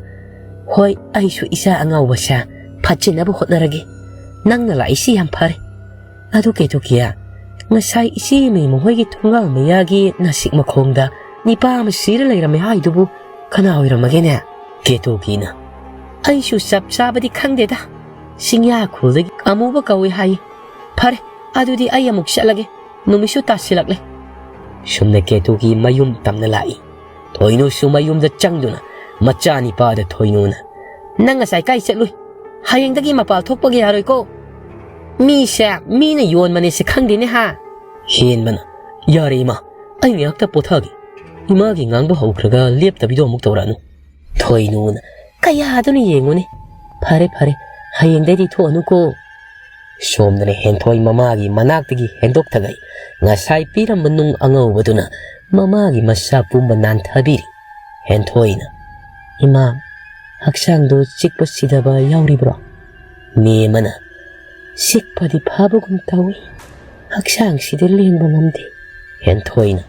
"ꯍꯣꯏ, ꯑꯩꯁꯨ ꯏꯆꯥ ꯑꯉꯥꯎꯕꯁꯦ ꯐꯠꯆꯤꯟꯅꯕ ꯍꯣꯠꯅꯔꯒꯦ꯫ ꯅꯪꯅ ꯂꯥꯛꯏꯁꯤ ꯌꯥꯝ ꯐꯔꯦ꯫ ꯑꯗꯨ ꯀꯦꯇꯨꯀꯤꯌꯥ, ꯉꯁꯥꯏ ꯏꯆꯦ ꯃꯦꯝ ꯃꯈꯣꯏꯒꯤ ꯊꯣꯡꯒꯥꯜ ꯃꯌꯥꯒꯤ ꯅꯥꯁꯤꯛ ꯃꯈꯣꯡꯗ ꯅꯤꯄꯥ ꯑꯃ ꯁꯤꯔ ꯂꯩꯔꯝꯃꯦ ꯍꯥꯏꯗꯨꯕꯨ ꯀꯅꯥ ꯑꯣꯏꯔꯝꯃꯒꯦꯅꯦ?" ꯀꯦꯇꯨꯀꯤꯅ, "ꯑꯩꯁꯨ ꯆꯞ ꯆꯥꯕꯗꯤ ꯈꯪꯗꯦꯗ꯫ ꯆꯤꯡꯌꯥꯈꯨꯜꯗꯒꯤ ꯑꯃꯨꯕ ꯀꯧꯏ ꯍꯥꯏ꯫ ꯐꯔꯦ, ꯑꯗꯨꯗꯤ ꯑꯩ ꯑꯃꯨꯛ ꯆꯠꯂꯒꯦ꯫ ꯅꯨꯃꯤꯠꯁꯨ ꯇꯥꯁꯤꯜꯂꯛꯂꯦ꯫" ꯁꯨꯝꯅ ꯀꯦꯇꯨꯀꯤ ꯃꯌꯨꯝ ꯇꯝꯅ ꯂꯥꯛꯏ꯫ ꯊꯣꯏꯅꯨꯁꯨ ꯃꯌꯨꯝꯗ ꯆꯪꯗꯨꯅ ꯃꯆꯥꯅꯤꯄꯥꯗ ꯊꯣꯏꯅꯨꯅ, "ꯅꯪ ꯉꯁꯥꯏ ꯀꯥꯏ ꯆꯠꯂꯨꯏ? ꯍꯌꯦꯡꯗꯒꯤ ꯃꯄꯥꯜ ꯊꯣꯛꯄꯒ ꯌꯥꯔꯣꯏꯀꯣ꯫ ꯃꯤꯁꯦ ꯃꯤꯅ ꯌꯣꯟꯕꯅꯦꯁꯦ ꯈꯪꯗꯦꯅꯦ ꯍꯥ?" ꯍꯦꯟꯕꯅ, "ꯌꯥꯔꯦ ꯏꯃꯥ, ꯑꯩ ꯉꯥꯏꯍꯥꯛꯇ ꯄꯣꯊꯥꯒꯦ꯫ ꯏꯃꯥꯒꯤ ꯉꯥꯡꯕ ꯍꯧꯈ꯭ꯔꯒ ꯂꯦꯞꯇꯕꯤꯗꯣ ꯑꯃꯨꯛ ꯇꯧꯔꯛꯑꯅꯨ꯫" ꯊꯣꯏꯅꯨꯅ, "ꯀꯌꯥꯗꯨꯅ ꯌꯦꯡꯉꯨꯅꯦ꯫ ꯐꯔꯦ ꯐꯔꯦ, ꯍꯌꯦꯡꯗꯩꯗꯤ ꯊꯣꯛꯑꯅꯨꯀꯣ꯫" ꯁꯣꯝꯗꯅ ꯍꯦꯟꯊꯣꯏ ꯃꯃꯥꯒꯤ ꯃꯅꯥꯛꯇꯒꯤ ꯍꯦꯟꯗꯣꯛꯊꯒꯩ ꯉꯁꯥꯏ ꯄꯤꯔꯝꯕ ꯅꯨꯡ ꯑꯉꯧꯕꯗꯨꯅ ꯃꯃꯥꯒꯤ ꯃꯁꯥ ꯄꯨꯝꯕ ꯅꯥꯟꯊꯕꯤꯔꯤ꯫ ꯍꯦꯟꯊꯣꯏꯅ, "ꯏꯃꯥ, ꯍꯛꯆꯥꯡꯗꯨ ꯆꯤꯛꯄ ꯁꯤꯗꯕ ꯌꯥꯎꯔꯤꯕ꯭ꯔꯣ?" ꯃꯦꯝꯃꯅ, "ꯆꯤꯛꯄꯗꯤ ꯐꯥꯕꯒꯨꯝ ꯇꯧꯏ, ꯍꯛꯆꯥꯡꯁꯤꯗꯤ ꯂꯦꯡꯕ ꯉꯝꯗꯦ꯫" ꯍꯦꯟꯊꯣꯏꯅ,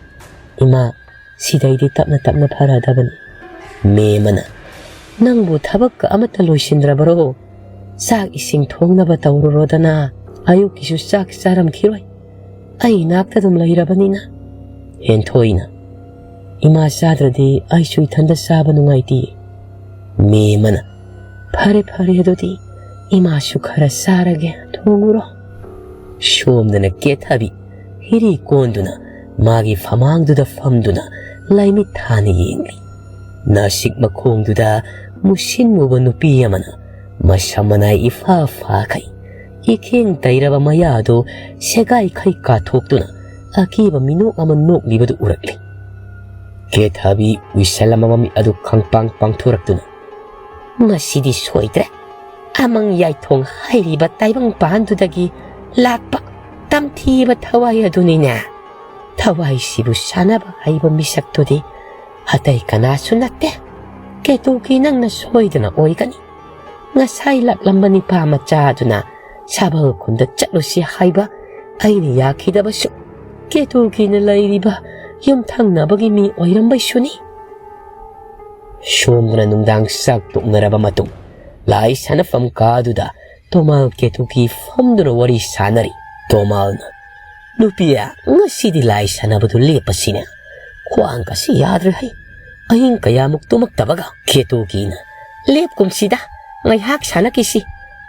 "ꯏꯃꯥ, ꯁꯤꯗꯩꯗꯤ ꯇꯞꯅ ꯇꯞꯅ ꯐꯔꯗꯕꯅꯤ꯫" ꯃꯦꯝꯃꯅ, "ꯅꯪꯕꯨ ꯊꯕꯛꯀ ꯑꯃꯠꯇ ꯂꯣꯏꯁꯤꯟꯗ꯭ꯔꯕꯔꯣ? ꯆꯥꯛ ꯏꯁꯤꯡ ꯊꯣꯡꯅꯕ ꯇꯧꯔꯨꯔꯣꯗꯅ, ꯑꯌꯨꯛꯀꯤꯁꯨ ꯆꯥꯛ ꯆꯥꯔꯝꯈꯤꯔꯣꯏ꯫ ꯑꯩ ꯏꯅꯥꯛꯇ ꯑꯗꯨꯝ ꯂꯩꯔꯕꯅꯤꯅ꯫" ꯍꯦꯟꯊꯣꯏꯅ, "ꯏꯃꯥ ꯆꯥꯗ꯭ꯔꯗꯤ ꯑꯩꯁꯨ ꯏꯊꯟꯗ ꯆꯥꯕ ꯅꯨꯡꯉꯥꯏꯇꯦ꯫" ꯃꯦꯝꯃꯅ, "ꯐꯔꯦ ꯐꯔꯦ, ꯑꯗꯨꯗꯤ ꯏꯃꯥꯁꯨ ꯈꯔ ꯆꯥꯔꯒꯦ, ꯊꯣꯡꯉꯨꯔꯣ꯫" ꯁꯣꯝꯗꯅ ꯀꯦꯊꯕꯤ ꯍꯤꯔꯤ ꯀꯣꯟꯗꯨꯅ ꯃꯥꯒꯤ ꯐꯃꯥꯡꯗꯨꯗ ꯐꯝꯗꯨꯅ ꯂꯥꯏꯃꯤꯠ ꯊꯥꯅ ꯌꯦꯡꯂꯤ꯫ ꯅꯥꯁꯤꯛ ꯃꯈꯣꯡꯗꯨꯗ ꯃꯨꯁꯤꯟꯃꯨꯕ ꯅꯨꯄꯤ ꯑꯃꯅ ꯃꯁꯝ ꯃꯅꯥꯏ ꯏꯐꯥ ꯐꯥꯈꯩ ꯏꯈꯦꯡ ꯇꯩꯔꯕ ꯃꯌꯥꯗꯨ ꯁꯦꯒꯥꯏꯈꯩ ꯀꯥꯊꯣꯛꯇꯨꯅ ꯑꯀꯤꯕ ꯃꯤꯅꯣꯛ ꯑꯃ ꯅꯣꯛꯂꯤꯕꯗꯨ ꯎꯔꯛꯂꯤ꯫ ꯀꯦꯊꯕꯤ ꯎꯏꯁꯜ ꯑꯃ ꯃꯃꯤꯠ ꯑꯗꯨ ꯈꯪꯄꯥꯡ ꯄꯥꯡꯊꯣꯔꯛꯇꯨꯅ, "ꯉꯁꯤꯗꯤ ꯁꯣꯏꯗ꯭ꯔꯦ꯫ ꯑꯃꯪ ꯌꯥꯏꯊꯣꯡ ꯍꯥꯏꯔꯤꯕ ꯇꯥꯏꯕꯪ ꯄꯥꯟꯗꯨꯗꯒꯤ ꯂꯥꯛꯄ ꯇꯝꯊꯤꯕ ꯊꯋꯥꯏ ꯑꯗꯨꯅꯤꯅꯦ꯫ ꯊꯋꯥꯏꯁꯤꯕꯨ ꯁꯥꯟꯅꯕ ꯍꯩꯕ ꯃꯤꯁꯛꯇꯨꯗꯤ ꯑꯇꯩ ꯀꯅꯥꯁꯨ ꯅꯠꯇꯦ꯫ ꯀꯦꯇꯨꯀꯤ ꯅꯪꯅ ꯁꯣꯏꯗꯅ ꯑꯣꯏꯒꯅꯤ꯫ ꯉꯁꯥꯏ ꯂꯥꯛꯂꯝꯕ ꯅꯤꯄꯥ ꯃꯆꯥꯗꯨꯅ ꯁꯥꯕꯜ ꯈꯨꯟꯗ ꯆꯠꯂꯨꯁꯤ ꯍꯥꯏꯕ ꯑꯩꯅ ꯌꯥꯈꯤꯗꯕꯁꯨ ꯀꯦꯇꯨꯀꯤꯅ ꯂꯩꯔꯤꯕ ꯌꯨꯝꯊꯪꯅꯕꯒꯤ ꯃꯤ ꯑꯣꯏꯔꯝꯕꯩꯁꯨꯅꯤ꯫" ꯁꯣꯝꯗꯅ ꯅꯨꯡꯗꯥꯡ ꯆꯥꯛ ꯇꯣꯛꯅꯔꯕ ꯃꯇꯨꯡ ꯂꯥꯏ ꯁꯥꯟꯅꯐꯝ ꯀꯥꯗꯨꯗ ꯇꯣꯃꯥꯜ ꯀꯦꯇꯨꯀꯤ ꯐꯝꯗꯨꯅ ꯋꯥꯔꯤ ꯁꯥꯟꯅꯔꯤ꯫ ꯇꯣꯃꯥꯜꯅ, "ꯅꯨꯄꯤ, ꯉꯁꯤꯗꯤ ꯂꯥꯏ ꯁꯥꯟꯅꯕꯗꯨ ꯂꯦꯞꯄꯁꯤꯅꯦ꯫ ꯈ꯭ꯋꯥꯡꯒꯁꯤ ꯌꯥꯗ꯭ꯔꯦ ꯍꯩ꯫ ꯑꯍꯤꯡ ꯀꯌꯥꯃꯨꯛ ꯇꯨꯝꯃꯛꯇꯕꯒ꯫" ꯀꯦꯇꯨꯀꯤꯅ, "ꯂꯦꯞꯀꯨꯝꯁꯤꯗ, ꯉꯥꯏꯍꯥꯛ ꯁꯥꯟꯅꯈꯤꯁꯤ꯫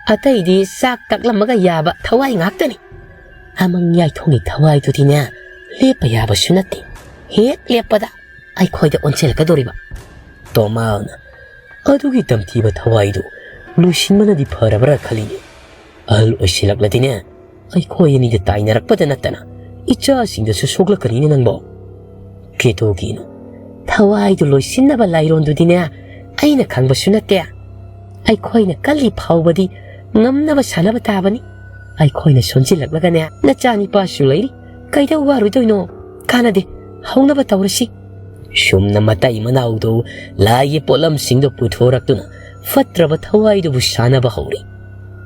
ꯑꯇꯩꯗꯤ ꯆꯥꯛ ꯇꯛꯂꯝꯃꯒ ꯌꯥꯕ ꯊꯋꯥꯏ ꯉꯥꯛꯇꯅꯤ꯫ ꯑꯃꯪ ꯌꯥꯏꯊꯣꯡꯒꯤ ꯊꯋꯥꯏꯗꯨꯗꯤꯅꯦ, ꯂꯦꯞꯄ ꯌꯥꯕꯁꯨ ꯅꯠꯇꯦ꯫ ꯍꯦꯛ ꯂꯦꯞꯄꯗ ꯑꯩꯈꯣꯏꯗ ꯑꯣꯟꯁꯤꯜꯂꯛꯀꯗꯧꯔꯤꯕ꯫" ꯇꯣꯃꯥꯜꯅ, "ꯑꯗꯨꯒꯤ ꯇꯝꯊꯤꯕ ꯊꯋꯥꯏꯗꯨ ꯂꯣꯏꯁꯤꯟꯕꯅꯗꯤ ꯐꯔꯕ꯭ꯔꯥ ꯈꯜꯂꯤꯅꯦ꯫ ꯑꯍꯜ ꯑꯣꯏꯁꯤꯜꯂꯛꯂꯗꯤꯅꯦ, ꯑꯩꯈꯣꯏ ꯑꯅꯤꯗ ꯇꯥꯏꯅꯔꯛꯄꯗ ꯅꯠꯇꯅ ꯏꯆꯥꯁꯤꯡꯗꯁꯨ ꯁꯣꯛꯂꯛꯀꯅꯤꯅꯦ ꯅꯪꯕꯣ꯫" ꯀꯦꯇꯨꯀꯤꯅ, "ꯊꯋꯥꯏꯗꯨ ꯂꯣꯏꯁꯤꯟꯅꯕ ꯂꯥꯏꯔꯣꯟꯗꯨꯗꯤꯅꯦ, ꯑꯩꯅ ꯈꯪꯕꯁꯨ ꯅꯠꯇꯦ꯫ ꯑꯩꯈꯣꯏꯅ ꯀꯜꯂꯤ ꯐꯥꯎꯕꯗꯤ ꯉꯝꯅꯕ ꯁꯥꯟꯅꯕ ꯇꯥꯕꯅꯤ꯫ ꯑꯩꯈꯣꯏꯅ ꯁꯣꯟꯖꯤꯜꯂꯛꯂꯒꯅꯦ, ꯅꯆꯥꯅꯤꯄꯥꯁꯨ ꯂꯩꯔꯤ꯫ ꯀꯩꯗꯧ ꯋꯥꯔꯨꯗꯣꯏꯅꯣ? ꯀꯥꯟꯅꯗꯦ, ꯍꯧꯅꯕ ꯇꯧꯔꯁꯤ꯫" ꯁꯨꯝꯅ ꯃꯇꯩ ꯃꯅꯥꯎꯗꯨ ꯂꯥꯏꯒꯤ ꯄꯣꯠꯂꯝꯁꯤꯡꯗꯨ ꯄꯨꯊꯣꯔꯛꯇꯨꯅ ꯐꯠꯇ꯭ꯔꯕ ꯊꯋꯥꯏꯗꯨꯕꯨ ꯁꯥꯟꯅꯕ ꯍꯧꯔꯤ꯫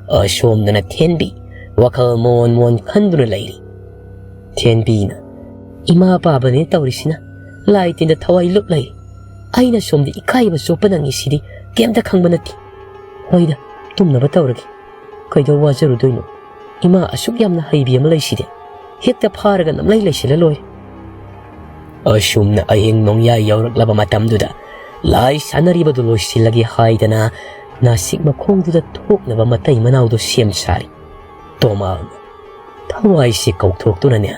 ꯑꯁꯣꯝꯗꯅ ꯊꯦꯟꯕꯤ ꯋꯥꯈꯜ ꯃꯣꯟ ꯃꯣꯟ ꯈꯟꯗꯨꯅ ꯂꯩꯔꯤ꯫ ꯊꯦꯟꯕꯤꯅ, "ꯏꯃꯥ ꯄꯥꯕꯅꯦ ꯇꯧꯔꯤꯁꯤꯅ, ꯂꯥꯏ ꯇꯤꯟꯗ ꯊꯋꯥꯏ ꯂꯨꯞ ꯂꯩꯔꯤ꯫ ꯑꯩꯅ ꯁꯣꯝꯗ ꯏꯀꯥꯏꯕ ꯆꯣꯞꯄ ꯅꯪꯉꯤꯁꯤꯗꯤ ꯀꯩꯝꯇ ꯈꯪꯕ ꯅꯠꯇꯦ꯫ ꯍꯣꯏꯗ, ꯇꯨꯝꯅꯕ ꯇꯧꯔꯒꯦ꯫ ꯀꯩꯗꯧ ꯋꯥꯖꯔꯨꯗꯣꯏꯅꯣ? ꯏꯃꯥ ꯑꯁꯨꯛ ꯌꯥꯝꯅ ꯍꯩꯕꯤ ꯑꯃ ꯂꯩꯁꯤꯗꯤ, ꯍꯦꯛꯇ ꯐꯥꯔꯒ ꯅꯝꯂꯩ ꯂꯩꯁꯤꯜꯂ ꯂꯣꯏꯔꯦ꯫" ꯑꯁꯨꯝꯅ ꯑꯍꯤꯡ ꯅꯣꯡꯌꯥꯏ ꯌꯧꯔꯛꯂꯕ ꯃꯇꯝꯗꯨꯗ ꯂꯥꯏ ꯁꯥꯟꯅꯔꯤꯕꯗꯨ ꯂꯣꯏꯁꯤꯜꯂꯒꯦ ꯍꯥꯏꯗꯅ ꯅꯥꯁꯤꯛ ꯃꯈꯣꯡꯗꯨꯗ ꯊꯣꯛꯅꯕ ꯃꯇꯩ ꯃꯅꯥꯎꯗꯨ ꯁꯦꯝ ꯁꯥꯔꯤ꯫ ꯇꯣꯃꯥꯜꯅ, ꯊꯋꯥꯏꯁꯦ ꯀꯧꯊꯣꯛꯇꯨꯅꯅꯦ,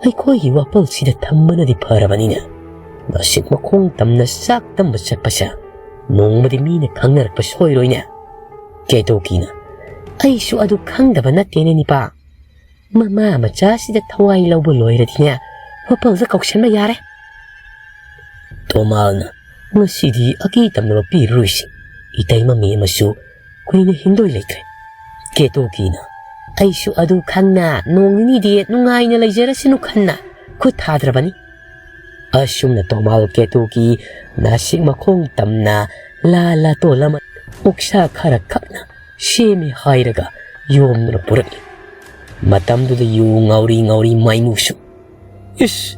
ꯑꯩꯈꯣꯏꯒꯤ ꯋꯥꯄꯜꯁꯤꯗ ꯊꯝꯕꯅꯗꯤ ꯐꯔꯕꯅꯤꯅꯦ꯫ ꯅꯥꯁꯤꯛ ꯃꯈꯣꯡ ꯇꯝꯅ ꯆꯥꯛ ꯇꯝꯕ ꯆꯠꯄꯁꯦ ꯅꯣꯡꯃꯗꯤ ꯃꯤꯅ ꯈꯪꯅꯔꯛꯄ ꯁꯣꯏꯔꯣꯏꯅꯦ꯫ ꯀꯦꯇꯣꯀꯤꯅ, "ꯑꯩꯁꯨ ꯑꯗꯨ ꯈꯪꯗꯕ ꯅꯠꯇꯦꯅꯦ ꯅꯤꯄꯥ꯫ ꯃꯃꯥ ꯃꯆꯥꯁꯤꯗ ꯊꯋꯥꯏ ꯂꯧꯕ ꯂꯣꯏꯔꯗꯤꯅꯦ, ꯋꯥꯄꯜꯗ ꯀꯧꯁꯟꯕ ꯌꯥꯔꯦ"꯫ ꯇꯣꯃꯥꯜꯅ, "ꯉꯁꯤꯗꯤ ꯑꯀꯤ ꯇꯝꯅꯕ ꯄꯤꯔꯔꯣꯏꯁꯤ꯫ ꯏꯇꯩꯃ ꯃꯦꯝꯃꯁꯨ ꯀꯨꯏꯅ ꯍꯤꯡꯗꯣꯏ ꯂꯩꯇ꯭ꯔꯦ"꯫ ꯀꯦꯇꯣꯀꯤꯅ, "ꯑꯩꯁꯨ ꯑꯗꯨ ꯈꯪꯅ ꯅꯣꯡ ꯅꯤꯅꯤꯗꯤ ꯅꯨꯡꯉꯥꯏꯅ ꯂꯩꯖꯔꯁꯅꯨ ꯈꯟꯅ ꯈꯨꯠ ꯊꯥꯗ꯭ꯔꯕꯅꯤ"꯫ ꯑꯁꯨꯝꯅ ꯇꯣꯃꯥꯜ ꯀꯦꯇꯣꯀꯤ ꯅꯥꯁꯤꯛ ꯃꯈꯣꯡ ꯇꯝꯅ ꯂꯥ ꯂꯥꯇꯣꯟ ꯑꯃ ꯑꯣꯛꯁꯥ ꯈꯔ ꯈꯛꯅ ꯁꯦꯝꯃꯤ ꯍꯥꯏꯔꯒ ꯌꯣꯝꯗꯨꯅ ꯄꯨꯔꯛꯂꯤ꯫ ꯃꯇꯝꯗꯨꯗ ꯌꯨ ꯉꯥꯎꯔꯤ ꯉꯥꯎꯔꯤ ꯃꯥꯏꯃꯨꯁꯨ, "ꯏꯁ,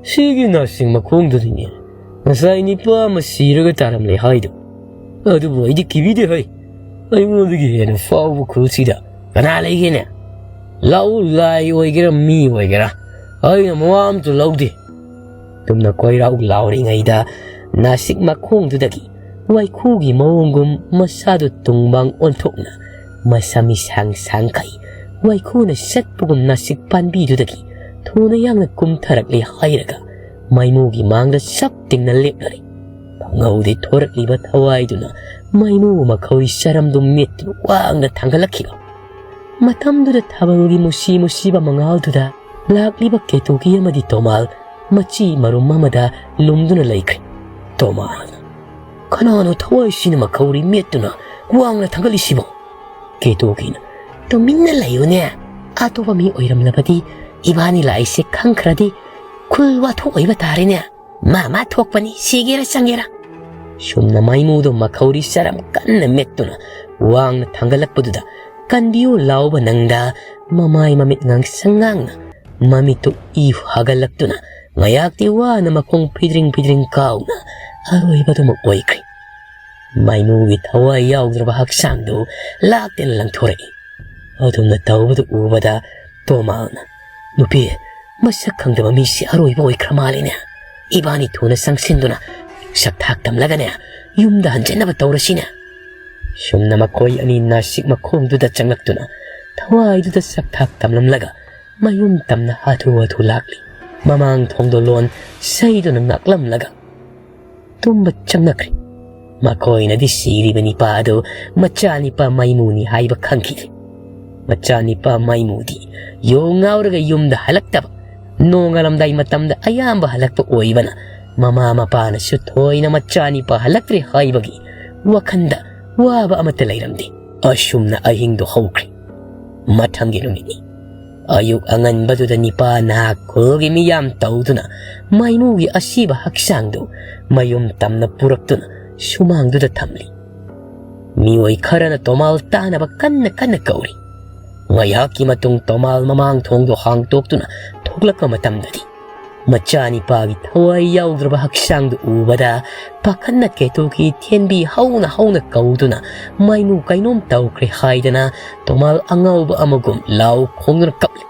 ꯁꯤꯒꯤ ꯅꯥꯁꯤꯡ ꯃꯈꯣꯡꯗꯨꯅꯤꯅꯦ ꯉꯁꯥꯏ ꯅꯤꯄꯥ ꯑꯃ ꯁꯤꯔꯒ ꯇꯥꯔꯝꯂꯦ ꯍꯥꯏꯗꯣ꯫ ꯑꯗꯨꯕꯨ ꯑꯩꯗꯤ ꯀꯤꯕꯤꯗꯦ ꯍꯩ꯫ ꯑꯩꯉꯣꯟꯗꯒꯤ ꯍꯦꯟꯅ ꯐꯥꯎꯕ ꯈꯨꯜꯁꯤꯗ ꯀꯅꯥ ꯂꯩꯒꯦꯅꯦ? ꯂꯥꯛꯎ, ꯂꯥꯏ ꯑꯣꯏꯒꯦꯔꯥ ꯃꯤ ꯑꯣꯏꯒꯦꯔꯥ, ꯑꯩꯅ ꯃꯋꯥ ꯑꯃꯇ ꯂꯧꯗꯦ"꯫ ꯇꯨꯝꯅ ꯀꯣꯏꯔꯥꯎ ꯂꯥꯎꯔꯤꯉꯩꯗ ꯅꯥꯁꯤꯛ ꯃꯈꯣꯡꯗꯨꯗꯒꯤ ꯋꯥꯏꯈꯨꯒꯤ ꯃꯑꯣꯡꯒꯨꯝ ꯃꯁꯥꯗꯨ ꯇꯨꯡꯃꯥꯡ ꯑꯣꯟꯊꯣꯛꯅ ꯃꯁꯥ ꯃꯤꯁꯥꯡ ꯁꯥꯡꯈꯩ ꯋꯥꯏꯈꯨꯅ ꯆꯠꯄꯒꯨꯝ ꯅꯥꯁꯤꯛ ꯄꯥꯟꯕꯤꯗꯨꯗꯒꯤ ꯊꯨꯅ ꯌꯥꯡꯅ ꯀꯨꯝꯊꯔꯛꯂꯦ ꯍꯥꯏꯔꯒ ꯃꯥꯏꯃꯨꯒꯤ ꯃꯥꯡꯗ ꯆꯞ ꯇꯤꯡꯅ ꯂꯦꯞꯂꯔꯦ꯫ ꯈꯪꯍꯧꯗꯦ ꯊꯣꯔꯛꯂꯤꯕ ꯊꯋꯥꯏꯗꯨꯅ ꯃꯥꯏꯃꯨ ꯃꯈꯧꯔꯤ ꯆꯔꯝꯗꯨ ꯃꯤꯠꯇꯨ ꯋꯥꯡꯅ ꯊꯥꯡꯒꯠꯂꯛꯈꯤꯕ꯫ ꯃꯇꯝꯗꯨꯗ ꯊꯥꯕꯜꯒꯤ ꯃꯨꯁꯤ ꯃꯨꯁꯤꯕ ꯃꯉꯥꯜꯗꯨꯗ ꯂꯥꯛꯂꯤꯕ ꯀꯦꯇꯨꯀꯤ ꯑꯃꯗꯤ ꯇꯣꯃꯥꯜ ꯃꯆꯤ ꯃꯔꯨꯝ ꯑꯃꯗ ꯂꯨꯝꯗꯨꯅ ꯂꯩꯈ꯭ꯔꯦ꯫ ꯇꯣꯃꯥꯜꯅ, "ꯀꯅꯥꯅꯣ ꯊꯋꯥꯏꯁꯤꯅ ꯃꯈꯧꯔꯤ ꯃꯦꯠꯇꯨꯅ ꯋꯥꯡꯅ ꯊꯥꯡꯒꯠꯂꯤꯁꯤꯕꯣ?" ꯀꯦꯇꯨꯀꯤꯅ, "ꯇꯨꯃꯤꯟꯅ ꯂꯩꯌꯨꯅꯦ꯫ ꯑꯇꯣꯞꯄ ꯃꯤ ꯑꯣꯏꯔꯝꯂꯕꯗꯤ ꯏꯕꯥꯅꯤ ꯂꯥꯛꯏꯁꯦ ꯈꯪꯈ꯭ꯔꯗꯤ ꯈꯨꯜ ꯋꯥꯊꯣꯛ ꯑꯣꯏꯕ ꯇꯥꯔꯦꯅꯦ꯫ ꯃꯥ ꯃꯥ ꯊꯣꯛꯄꯅꯤ, ꯁꯤꯒꯦꯔꯥ ꯆꯪꯒꯦꯔꯥ"꯫ ꯁꯨꯝꯅ ꯃꯥꯏꯃꯨꯗꯣ ꯃꯈꯧꯔꯤ ꯆꯔꯝ ꯀꯟꯅ ꯃꯦꯠꯇꯨꯅ ꯋꯥꯡꯅ ꯊꯥꯡꯒꯠꯂꯛꯄꯗꯨꯗ ꯀꯟꯕꯤꯌꯨ ꯂꯥꯎꯕ ꯅꯪꯗ ꯃꯃꯥꯏ ꯃꯃꯤꯠ ꯉꯥꯡꯁꯪ ꯉꯥꯡꯅ ꯃꯃꯤꯠꯇꯨ ꯏ ꯍꯥꯒꯠꯂꯛꯇꯨꯅ ꯉꯌꯥꯛꯇꯤ ꯋꯥꯅ ꯃꯈꯣꯡ ꯐꯤꯗ꯭ꯔꯤꯡ ꯐꯤꯗ꯭ꯔꯤꯡ ꯀꯥꯎꯅ ꯑꯔꯣꯏꯕꯗꯨꯃꯛ ꯑꯣꯏꯈ꯭ꯔꯦ꯫ ꯃꯥꯏꯃꯨꯒꯤ ꯊꯋꯥꯏ ꯌꯥꯎꯗ꯭ꯔꯕ ꯍꯛꯆꯥꯡꯗꯨ ꯂꯥꯛꯇꯅ ꯂꯪꯊꯣꯔꯛꯏ꯫ ꯑꯗꯨꯝꯅ ꯇꯧꯕꯗꯨ ꯎꯕꯗ ꯇꯣꯃꯥꯜꯅ, "ꯅꯨꯄꯤ, ꯃꯁꯛ ꯈꯪꯗꯕ ꯃꯤꯁꯤ ꯑꯔꯣꯏꯕ ꯑꯣꯏꯈ꯭ꯔ ꯃꯥꯜꯂꯤꯅꯦ꯫ ꯏꯕꯥꯅꯤ ꯊꯨꯅ ꯆꯪꯁꯤꯟꯗꯨꯅ ꯁꯛꯊꯥꯛ ꯇꯝꯂꯒꯅꯦ, ꯌꯨꯝꯗ ꯍꯟꯖꯤꯟꯅꯕ ꯇꯧꯔꯁꯤꯅꯦ"꯫ ꯁꯨꯝꯅ ꯃꯈꯣꯏ ꯑꯅꯤ ꯅꯥꯁꯤꯛ ꯃꯈꯣꯡꯗꯨꯗ ꯆꯪꯂꯛꯇꯨꯅ ꯊꯋꯥꯏꯗꯨꯗ ꯁꯛꯊꯥꯛ ꯇꯝꯂꯝꯂꯒ ꯃꯌꯨꯝ ꯇꯝꯅ ꯍꯥꯊꯨ ꯍꯥꯊꯨ ꯂꯥꯛꯂꯤ꯫ ꯃꯃꯥꯡ ꯊꯣꯡꯗꯣ ꯂꯣꯟ ꯁꯩꯗꯨꯅ ꯉꯥꯛꯂꯝꯂꯒ ꯇꯨꯝꯕ ꯆꯪꯅꯈ꯭ꯔꯦ꯫ ꯃꯈꯣꯏꯅꯗꯤ ꯁꯤꯔꯤꯕ ꯅꯤꯄꯥ ꯑꯗꯨ ꯃꯆꯥꯅꯤꯄꯥ ꯃꯩꯃꯨꯅꯤ ꯍꯥꯏꯕ ꯈꯪꯈꯤꯗꯦ꯫ ꯃꯆꯥꯅꯤꯄꯥ ꯃꯩꯃꯨꯗꯤ ꯌꯨ ꯉꯥꯎꯔꯒ ꯌꯨꯝꯗ ꯍꯜꯂꯛꯇꯕ, ꯅꯣꯡꯉꯥꯜꯂꯝꯗꯥꯏ ꯃꯇꯝꯗ ꯑꯌꯥꯝꯕ ꯍꯜꯂꯛꯄ ꯑꯣꯏꯕꯅ, ꯃꯃꯥ ꯃꯄꯥꯅꯁꯨ ꯊꯣꯏꯅ ꯃꯆꯥꯅꯤꯄꯥ ꯍꯜꯂꯛꯇ꯭ꯔꯦ ꯍꯥꯏꯕꯒꯤ ꯋꯥꯈꯜꯗ ꯋꯥꯕ ꯑꯃꯠꯇ ꯂꯩꯔꯝꯗꯦ꯫ ꯑꯁꯨꯝꯅ ꯑꯍꯤꯡꯗꯨ ꯍꯧꯈ꯭ꯔꯦ꯫ ꯃꯊꯪꯒꯤ ꯅꯨꯃꯤꯠꯅꯤ꯫ ꯑꯌꯨꯛ ꯑꯉꯟꯕꯗꯨꯗ ꯅꯤꯄꯥ ꯅꯍꯥꯛ ꯈꯨꯜꯒꯤ ꯃꯤꯌꯥꯝ ꯇꯧꯗꯨꯅ ꯃꯩꯃꯨꯒꯤ ꯑꯁꯤꯕ ꯍꯛꯆꯥꯡꯗꯨ ꯃꯌꯨꯝ ꯇꯝꯅ ꯄꯨꯔꯛꯇꯨꯅ ꯁꯨꯃꯥꯡꯗꯨꯗ ꯊꯝꯂꯤ꯫ ꯃꯤꯑꯣꯏ ꯈꯔꯅ ꯇꯣꯃꯥꯜ ꯇꯥꯅꯕ ꯀꯟꯅ ꯀꯟꯅ ꯀꯧꯔꯤ꯫ ꯉꯥꯏꯍꯥꯛꯀꯤ ꯃꯇꯨꯡ ꯇꯣꯃꯥꯜ ꯃꯃꯥꯡ ꯊꯣꯡꯗꯨ ꯍꯥꯡꯇꯣꯛꯇꯨꯅ ꯊꯣꯛꯂꯛꯄ ꯃꯇꯝꯗꯗꯤ, ꯃꯆꯥꯅꯤꯄꯥꯒꯤ ꯊꯋꯥꯏ ꯌꯥꯎꯗ꯭ꯔꯕ ꯍꯛꯆꯥꯡꯗꯨ ꯎꯕꯗ, ꯄꯥꯈꯠꯅ ꯀꯦꯇꯨꯀꯤ ꯊꯦꯟꯕꯤ ꯍꯧꯅ ꯍꯧꯅ ꯀꯧꯗꯨꯅ, ꯃꯩꯃꯨ ꯀꯩꯅꯣꯝ ꯇꯧꯈ꯭ꯔꯦ ꯍꯥꯏꯗꯅ ꯇꯣꯃꯥꯜ ꯑꯉꯥꯎꯕ ꯑꯃꯒꯨꯝ ꯂꯥꯎ ꯈꯣꯡꯗꯨꯅ ꯀꯞꯂꯤ꯫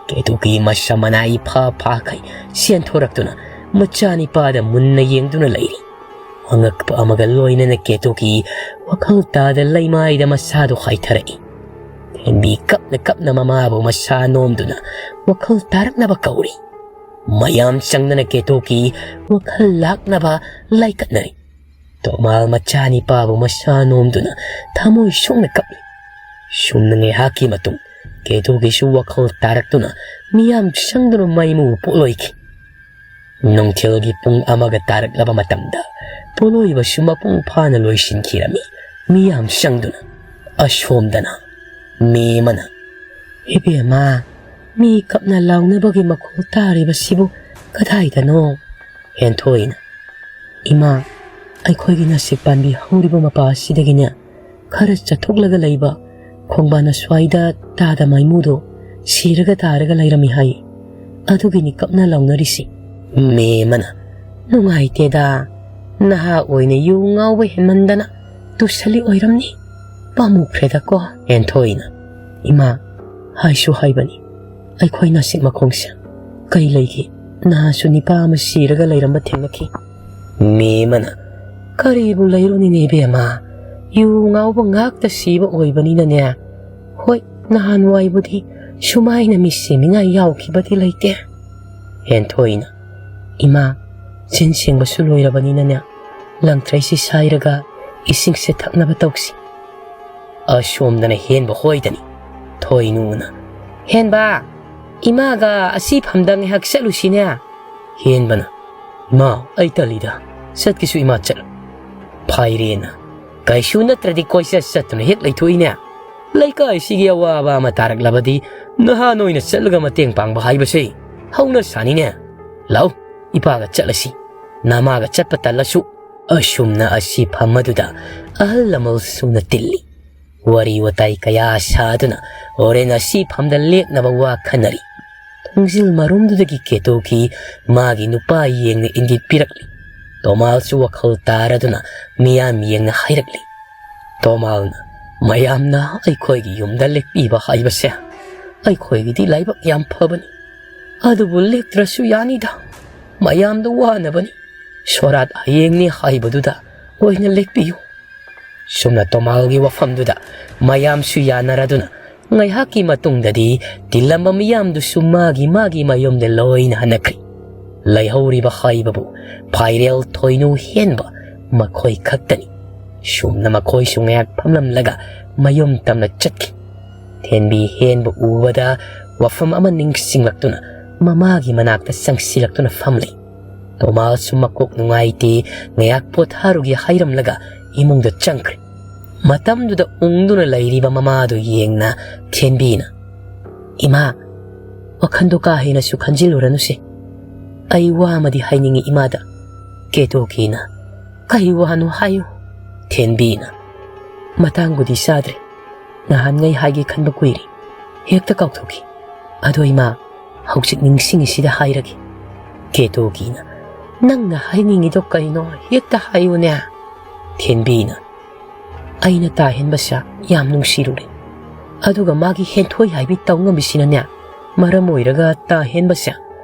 ꯀꯦꯇꯨꯀꯤ ꯃꯁꯝ ꯃꯅꯥ ꯏꯐꯥ ꯐꯥꯈꯩ ꯆꯦꯟꯊꯣꯔꯛꯇꯨꯅ ꯃꯆꯥꯅꯤꯄꯥꯗ ꯃꯨꯟꯅ ꯌꯦꯡꯗꯨꯅ ꯂꯩꯔꯤ꯫ ꯑꯉꯛꯄ ꯑꯃꯒ ꯂꯣꯏꯅꯅ ꯀꯦꯇꯨꯀꯤ ꯋꯥꯈꯜ ꯇꯥꯗ ꯂꯩꯃꯥꯏꯗ ꯃꯁꯥꯗꯨ ꯍꯥꯏꯊꯔꯛꯏ꯫ ꯊꯦꯟꯕꯤ ꯀꯞꯅ ꯀꯞꯅ ꯃꯃꯥꯕꯨ ꯃꯁꯥ ꯅꯣꯝꯗꯨꯅ ꯋꯥꯈꯜ ꯇꯥꯔꯛꯅꯕ ꯀꯧꯔꯤ꯫ ꯃꯌꯥꯝ ꯆꯪꯗꯅ ꯀꯦꯇꯨꯀꯤ ꯋꯥꯈꯜ ꯂꯥꯛꯅꯕ ꯂꯥꯏꯀꯠꯅꯔꯤ꯫ ꯇꯣꯃꯥꯜ ꯃꯆꯥꯅꯤꯄꯥꯕꯨ ꯃꯁꯥ ꯅꯣꯝꯗꯨꯅ ꯊꯃꯣꯏ ꯁꯣꯛꯅ ꯀꯞꯂꯤ꯫ ꯁꯨꯝꯅ ꯉꯥꯏꯍꯥꯛꯀꯤ ꯃꯇꯨꯡ ꯀꯦꯇꯨꯀꯤꯁꯨ ꯋꯥꯈꯜ ꯇꯥꯔꯛꯇꯨꯅ ꯃꯤꯌꯥꯝ ꯆꯪꯗꯨꯅ ꯃꯩꯃꯨ ꯄꯣꯠꯂꯣꯏꯈꯤ꯫ ꯅꯨꯡꯊꯤꯜꯒꯤ ꯄꯨꯡ ꯑꯃꯒ ꯇꯥꯔꯛꯂꯕ ꯃꯇꯝꯗ ꯄꯣꯠꯂꯣꯏꯕꯁꯨ ꯃꯄꯨꯡ ꯐꯥꯅ ꯂꯣꯏꯁꯤꯟꯈꯤꯔꯝꯃꯤ꯫ ꯃꯤꯌꯥꯝ ꯆꯪꯗꯨꯅ ꯑꯁꯣꯝꯗꯅ ꯃꯤ ꯑꯃꯅ, "ꯏꯕꯦꯝꯃ, ꯃꯤ ꯀꯞꯅ ꯂꯥꯎꯅꯕꯒꯤ ꯃꯈꯣꯜ ꯇꯥꯔꯤꯕꯁꯤꯕꯨ ꯀꯗꯥꯏꯗꯅꯣ?" ꯍꯦꯟꯊꯣꯏꯅ, "ꯏꯃꯥ, ꯑꯩꯈꯣꯏꯒꯤ ꯅꯥꯁꯤꯛ ꯄꯥꯟꯕꯤ ꯍꯧꯔꯤꯕ ꯃꯄꯥ ꯑꯁꯤꯗꯒꯤꯅꯦ, ꯈꯔ ꯆꯠꯊꯣꯛꯂꯒ ꯂꯩꯕ ꯈꯣꯡꯕꯥꯟ ꯑꯁ꯭ꯋꯥꯏꯗ ꯇꯥꯗ ꯃꯥꯏꯃꯨꯗꯣ ꯁꯤꯔꯒ ꯇꯥꯔꯒ ꯂꯩꯔꯝꯃꯤ ꯍꯥꯏ꯫ ꯑꯗꯨꯒꯤꯅꯤ ꯀꯞꯅ ꯂꯥꯎꯅꯔꯤꯁꯤ꯫" ꯃꯦꯝ ꯑꯃꯅ, "ꯅꯨꯡꯉꯥꯏꯇꯦꯗ, ꯅꯍꯥ ꯑꯣꯏꯅ ꯌꯨ ꯉꯥꯎꯕ ꯍꯦꯟꯃꯟꯗꯅ ꯇꯨꯁꯜꯂꯤ ꯑꯣꯏꯔꯝꯅꯤ꯫ ꯄꯥꯝꯃꯨꯈ꯭ꯔꯦꯗꯀꯣ꯫" ꯍꯦꯟꯊꯣꯏꯅ, "ꯏꯃꯥ, ꯍꯥꯏꯁꯨ ꯍꯥꯏꯕꯅꯤ, ꯑꯩꯈꯣꯏ ꯅꯥꯁꯤꯛ ꯃꯈꯣꯡꯁꯦ꯫ ꯀꯩ ꯂꯩꯒꯦ? ꯅꯍꯥꯟꯁꯨ ꯅꯤꯄꯥ ꯑꯃ ꯁꯤꯔꯒ ꯂꯩꯔꯝꯕ ꯊꯦꯡꯅꯈꯤ꯫" ꯃꯦꯝ ꯑꯃꯅ, "ꯀꯔꯤꯕꯨ ꯂꯩꯔꯨꯅꯤꯅꯦ ꯏꯕꯦꯝꯃ, ꯌꯨ ꯉꯥꯎꯕ ꯉꯥꯛꯇ ꯁꯤꯕ ꯑꯣꯏꯕꯅꯤꯅꯅꯦ꯫ ꯍꯣꯏ, ꯅꯍꯥꯟꯋꯥꯏꯕꯨꯗꯤ ꯁꯨꯃꯥꯏꯅ ꯃꯤ ꯁꯤꯅꯤꯡꯉꯥꯏ ꯌꯥꯎꯈꯤꯕꯗꯤ ꯂꯩꯇꯦ꯫ ꯍꯦꯟꯊꯣꯏꯅ, "ꯏꯃꯥ, ꯆꯤꯟ ꯁꯦꯡꯕꯁꯨ ꯂꯣꯏꯔꯕꯅꯤꯅꯅꯦ, ꯂꯪꯊ꯭ꯔꯩꯁꯤ ꯁꯥꯏꯔꯒ ꯏꯁꯤꯡꯁꯦ ꯊꯛꯅꯕ ꯇꯧꯁꯤ"꯫ ꯑꯁꯣꯝꯗꯅ ꯍꯦꯟꯕ ꯍꯣꯏꯗꯅꯤ꯫ ꯊꯣꯏꯅꯨꯅ, "ꯍꯦꯟꯕ, ꯏꯃꯥꯒ ꯑꯁꯤ ꯐꯝꯗ ꯉꯥꯏꯍꯥꯛ ꯆꯠꯂꯨꯁꯤꯅꯦ"꯫ ꯍꯦꯟꯕꯅ, "ꯏꯃꯥ, ꯑꯩ ꯇꯜꯂꯤꯗ, ꯆꯠꯀꯦꯁꯨ ꯏꯃꯥ ꯆꯠꯂꯨ"꯫ ꯐꯥꯏꯔꯦꯟꯅ, "ꯀꯩꯁꯨ ꯅꯠꯇ꯭ꯔꯗꯤ ꯀꯣꯏꯆꯠ ꯆꯠꯇꯨꯅ ꯍꯦꯛ ꯂꯩꯊꯣꯛꯏꯅꯦ꯫ ꯂꯩꯀꯥꯏꯁꯤꯒꯤ ꯑꯋꯥꯕ ꯑꯃ ꯇꯥꯔꯛꯂꯕꯗꯤ ꯅꯍꯥ ꯅꯣꯏꯅ ꯆꯠꯂꯒ ꯃꯇꯦꯡ ꯄꯥꯡꯕ ꯍꯥꯏꯕꯁꯦ ꯍꯧꯅ ꯁꯥꯅꯤꯅꯦ꯫ ꯂꯥꯎ, ꯏꯄꯥꯒ ꯆꯠꯂꯁꯤ, ꯅꯃꯥꯒ ꯆꯠꯄ ꯇꯜꯂꯁꯨ"꯫ ꯑꯁꯨꯝꯅ ꯑꯁꯤ ꯐꯝ ꯑꯗꯨꯗ ꯑꯍꯜ ꯂꯃꯟ ꯁꯨꯅ ꯇꯤꯜꯂꯤ꯫ ꯋꯥꯔꯤ ꯋꯥꯇꯥꯏ ꯀꯌꯥ ꯁꯥꯗꯨꯅ ꯍꯣꯔꯦꯟ ꯑꯁꯤ ꯐꯝꯗ ꯂꯦꯛꯅꯕ ꯋꯥ ꯈꯟꯅꯔꯤ꯫ ꯊꯣꯡꯖꯤꯜ ꯃꯔꯨꯝꯗꯨꯗꯒꯤ ꯀꯦꯇꯣꯀꯤ ꯃꯥꯒꯤ ꯅꯨꯄꯥ ꯌꯦꯡꯅ ꯏꯪꯒꯤꯠ ꯄꯤꯔꯛꯂꯤ꯫ ꯇꯣꯃꯥꯜꯁꯨ ꯋꯥꯈꯜ ꯇꯥꯔꯗꯨꯅ ꯃꯤꯌꯥꯝ ꯌꯦꯡꯅ ꯍꯥꯏꯔꯛꯂꯤ꯫ ꯇꯣꯃꯥꯜꯅ, "ꯃꯌꯥꯝꯅ ꯑꯩꯈꯣꯏꯒꯤ ꯌꯨꯝꯗ ꯂꯦꯛꯄꯤꯕ ꯍꯥꯏꯕꯁꯦ ꯑꯩꯈꯣꯏꯒꯤꯗꯤ ꯂꯥꯏꯕꯛ ꯌꯥꯝ ꯐꯕꯅꯤ꯫ ꯑꯗꯨꯕꯨ ꯂꯦꯛꯇ꯭ꯔꯁꯨ ꯌꯥꯅꯤꯗ, ꯃꯌꯥꯝꯗꯣ ꯋꯥꯅꯕꯅꯤ꯫ ꯁꯣꯔꯥꯠ ꯍꯌꯦꯡꯅꯤ ꯍꯥꯏꯕꯗꯨꯗ ꯑꯣꯏꯅ ꯂꯦꯛꯄꯤꯌꯨ"꯫ ꯁꯨꯝꯅ ꯇꯣꯃꯥꯜꯒꯤ ꯋꯥꯐꯝꯗꯨꯗ ꯃꯌꯥꯝꯁꯨ ꯌꯥꯅꯔꯗꯨꯅ ꯉꯥꯏꯍꯥꯛꯀꯤ ꯃꯇꯨꯡꯗꯗꯤ ꯇꯤꯜꯂꯝꯕ ꯃꯤꯌꯥꯝꯗꯨꯁꯨ ꯃꯥꯒꯤ ꯃꯥꯒꯤ ꯃꯌꯨꯝꯗ ꯂꯣꯏꯅ ꯍꯟꯅꯈ꯭ꯔꯦ꯫ ꯂꯩꯍꯧꯔꯤꯕ ꯍꯥꯏꯕꯕꯨ ꯐꯥꯏꯔꯦꯜ, ꯊꯣꯏꯅꯨ, ꯍꯦꯟꯕ ꯃꯈꯣꯏ ꯈꯛꯇꯅꯤ꯫ ꯁꯨꯝꯅ ꯃꯈꯣꯏꯁꯨ ꯉꯥꯏꯍꯥꯛ ꯐꯝꯂꯝꯂꯒ ꯃꯌꯨꯝ ꯇꯝꯅ ꯆꯠꯈꯤ꯫ ꯊꯦꯟꯕꯤ ꯍꯦꯟꯕ ꯎꯕꯗ ꯋꯥꯐꯝ ꯑꯃ ꯅꯤꯡꯁꯤꯡꯂꯛꯇꯨꯅ ꯃꯃꯥꯒꯤ ꯃꯅꯥꯛꯇ ꯆꯪꯁꯤꯜꯂꯛꯇꯨꯅ ꯐꯝꯂꯤ꯫ ꯇꯣꯃꯥꯁꯁꯨ ꯃꯀꯣꯛ ꯅꯨꯡꯉꯥꯏꯇꯦ, ꯉꯥꯏꯍꯥꯛ ꯄꯣꯊꯥꯔꯨꯒꯦ ꯍꯥꯏꯔꯝꯂꯒ ꯏꯃꯨꯡꯗ ꯆꯪꯈ꯭ꯔꯦ꯫ ꯃꯇꯝꯗꯨꯗ ꯎꯪꯗꯨꯅ ꯂꯩꯔꯤꯕ ꯃꯃꯥꯗꯨ ꯌꯦꯡꯅ ꯊꯦꯟꯕꯤꯅ, "ꯏꯃꯥ, ꯋꯥꯈꯟꯗꯣ ꯀꯥ ꯍꯦꯟꯅꯁꯨ ꯈꯟꯖꯤꯜꯂꯨꯔꯅꯨꯁꯦ꯫ ꯑꯩ ꯋꯥ ꯑꯃꯗꯤ ꯍꯥꯏꯅꯤꯡꯉꯤ ꯏꯃꯥꯗ"꯫ ꯀꯦꯇꯣꯀꯤꯅ, "ꯀꯔꯤ ꯋꯥꯅꯣ ꯍꯥꯏꯌꯨ"꯫ ꯊꯦꯟꯕꯤꯅ, "ꯃꯇꯥꯡꯕꯨꯗꯤ ꯆꯥꯗ꯭ꯔꯦ꯫ ꯅꯍꯥꯟꯉꯩ ꯍꯥꯏꯒꯦ ꯈꯟꯕ ꯀꯨꯏꯔꯦ꯫ ꯍꯦꯛꯇ ꯀꯥꯎꯊꯣꯛꯈꯤ꯫ ꯑꯗꯣ ꯏꯃꯥ, ꯍꯧꯖꯤꯛ ꯅꯤꯡꯁꯤꯡꯉꯤꯁꯤꯗ ꯍꯥꯏꯔꯒꯦ"꯫ ꯀꯦꯇꯣꯀꯤꯅ, "ꯅꯪꯅ ꯍꯥꯏꯅꯤꯡꯉꯤꯗꯣ ꯀꯩꯅꯣ? ꯍꯦꯛꯇ ꯍꯥꯏꯌꯨꯅꯦ"꯫ ꯊꯦꯟꯕꯤꯅ, "ꯑꯩꯅ ꯇꯥ ꯍꯦꯟꯕꯁꯦ ꯌꯥꯝ ꯅꯨꯡꯁꯤꯔꯨꯔꯦ꯫ ꯑꯗꯨꯒ ꯃꯥꯒꯤ ꯍꯦꯟꯊꯣꯏ ꯍꯥꯏꯕꯤ ꯇꯧ ꯉꯝꯕꯤꯁꯤꯅꯅꯦ ꯃꯔꯝ ꯑꯣꯏꯔꯒ ꯇꯥ ꯍꯦꯟꯕꯁꯦ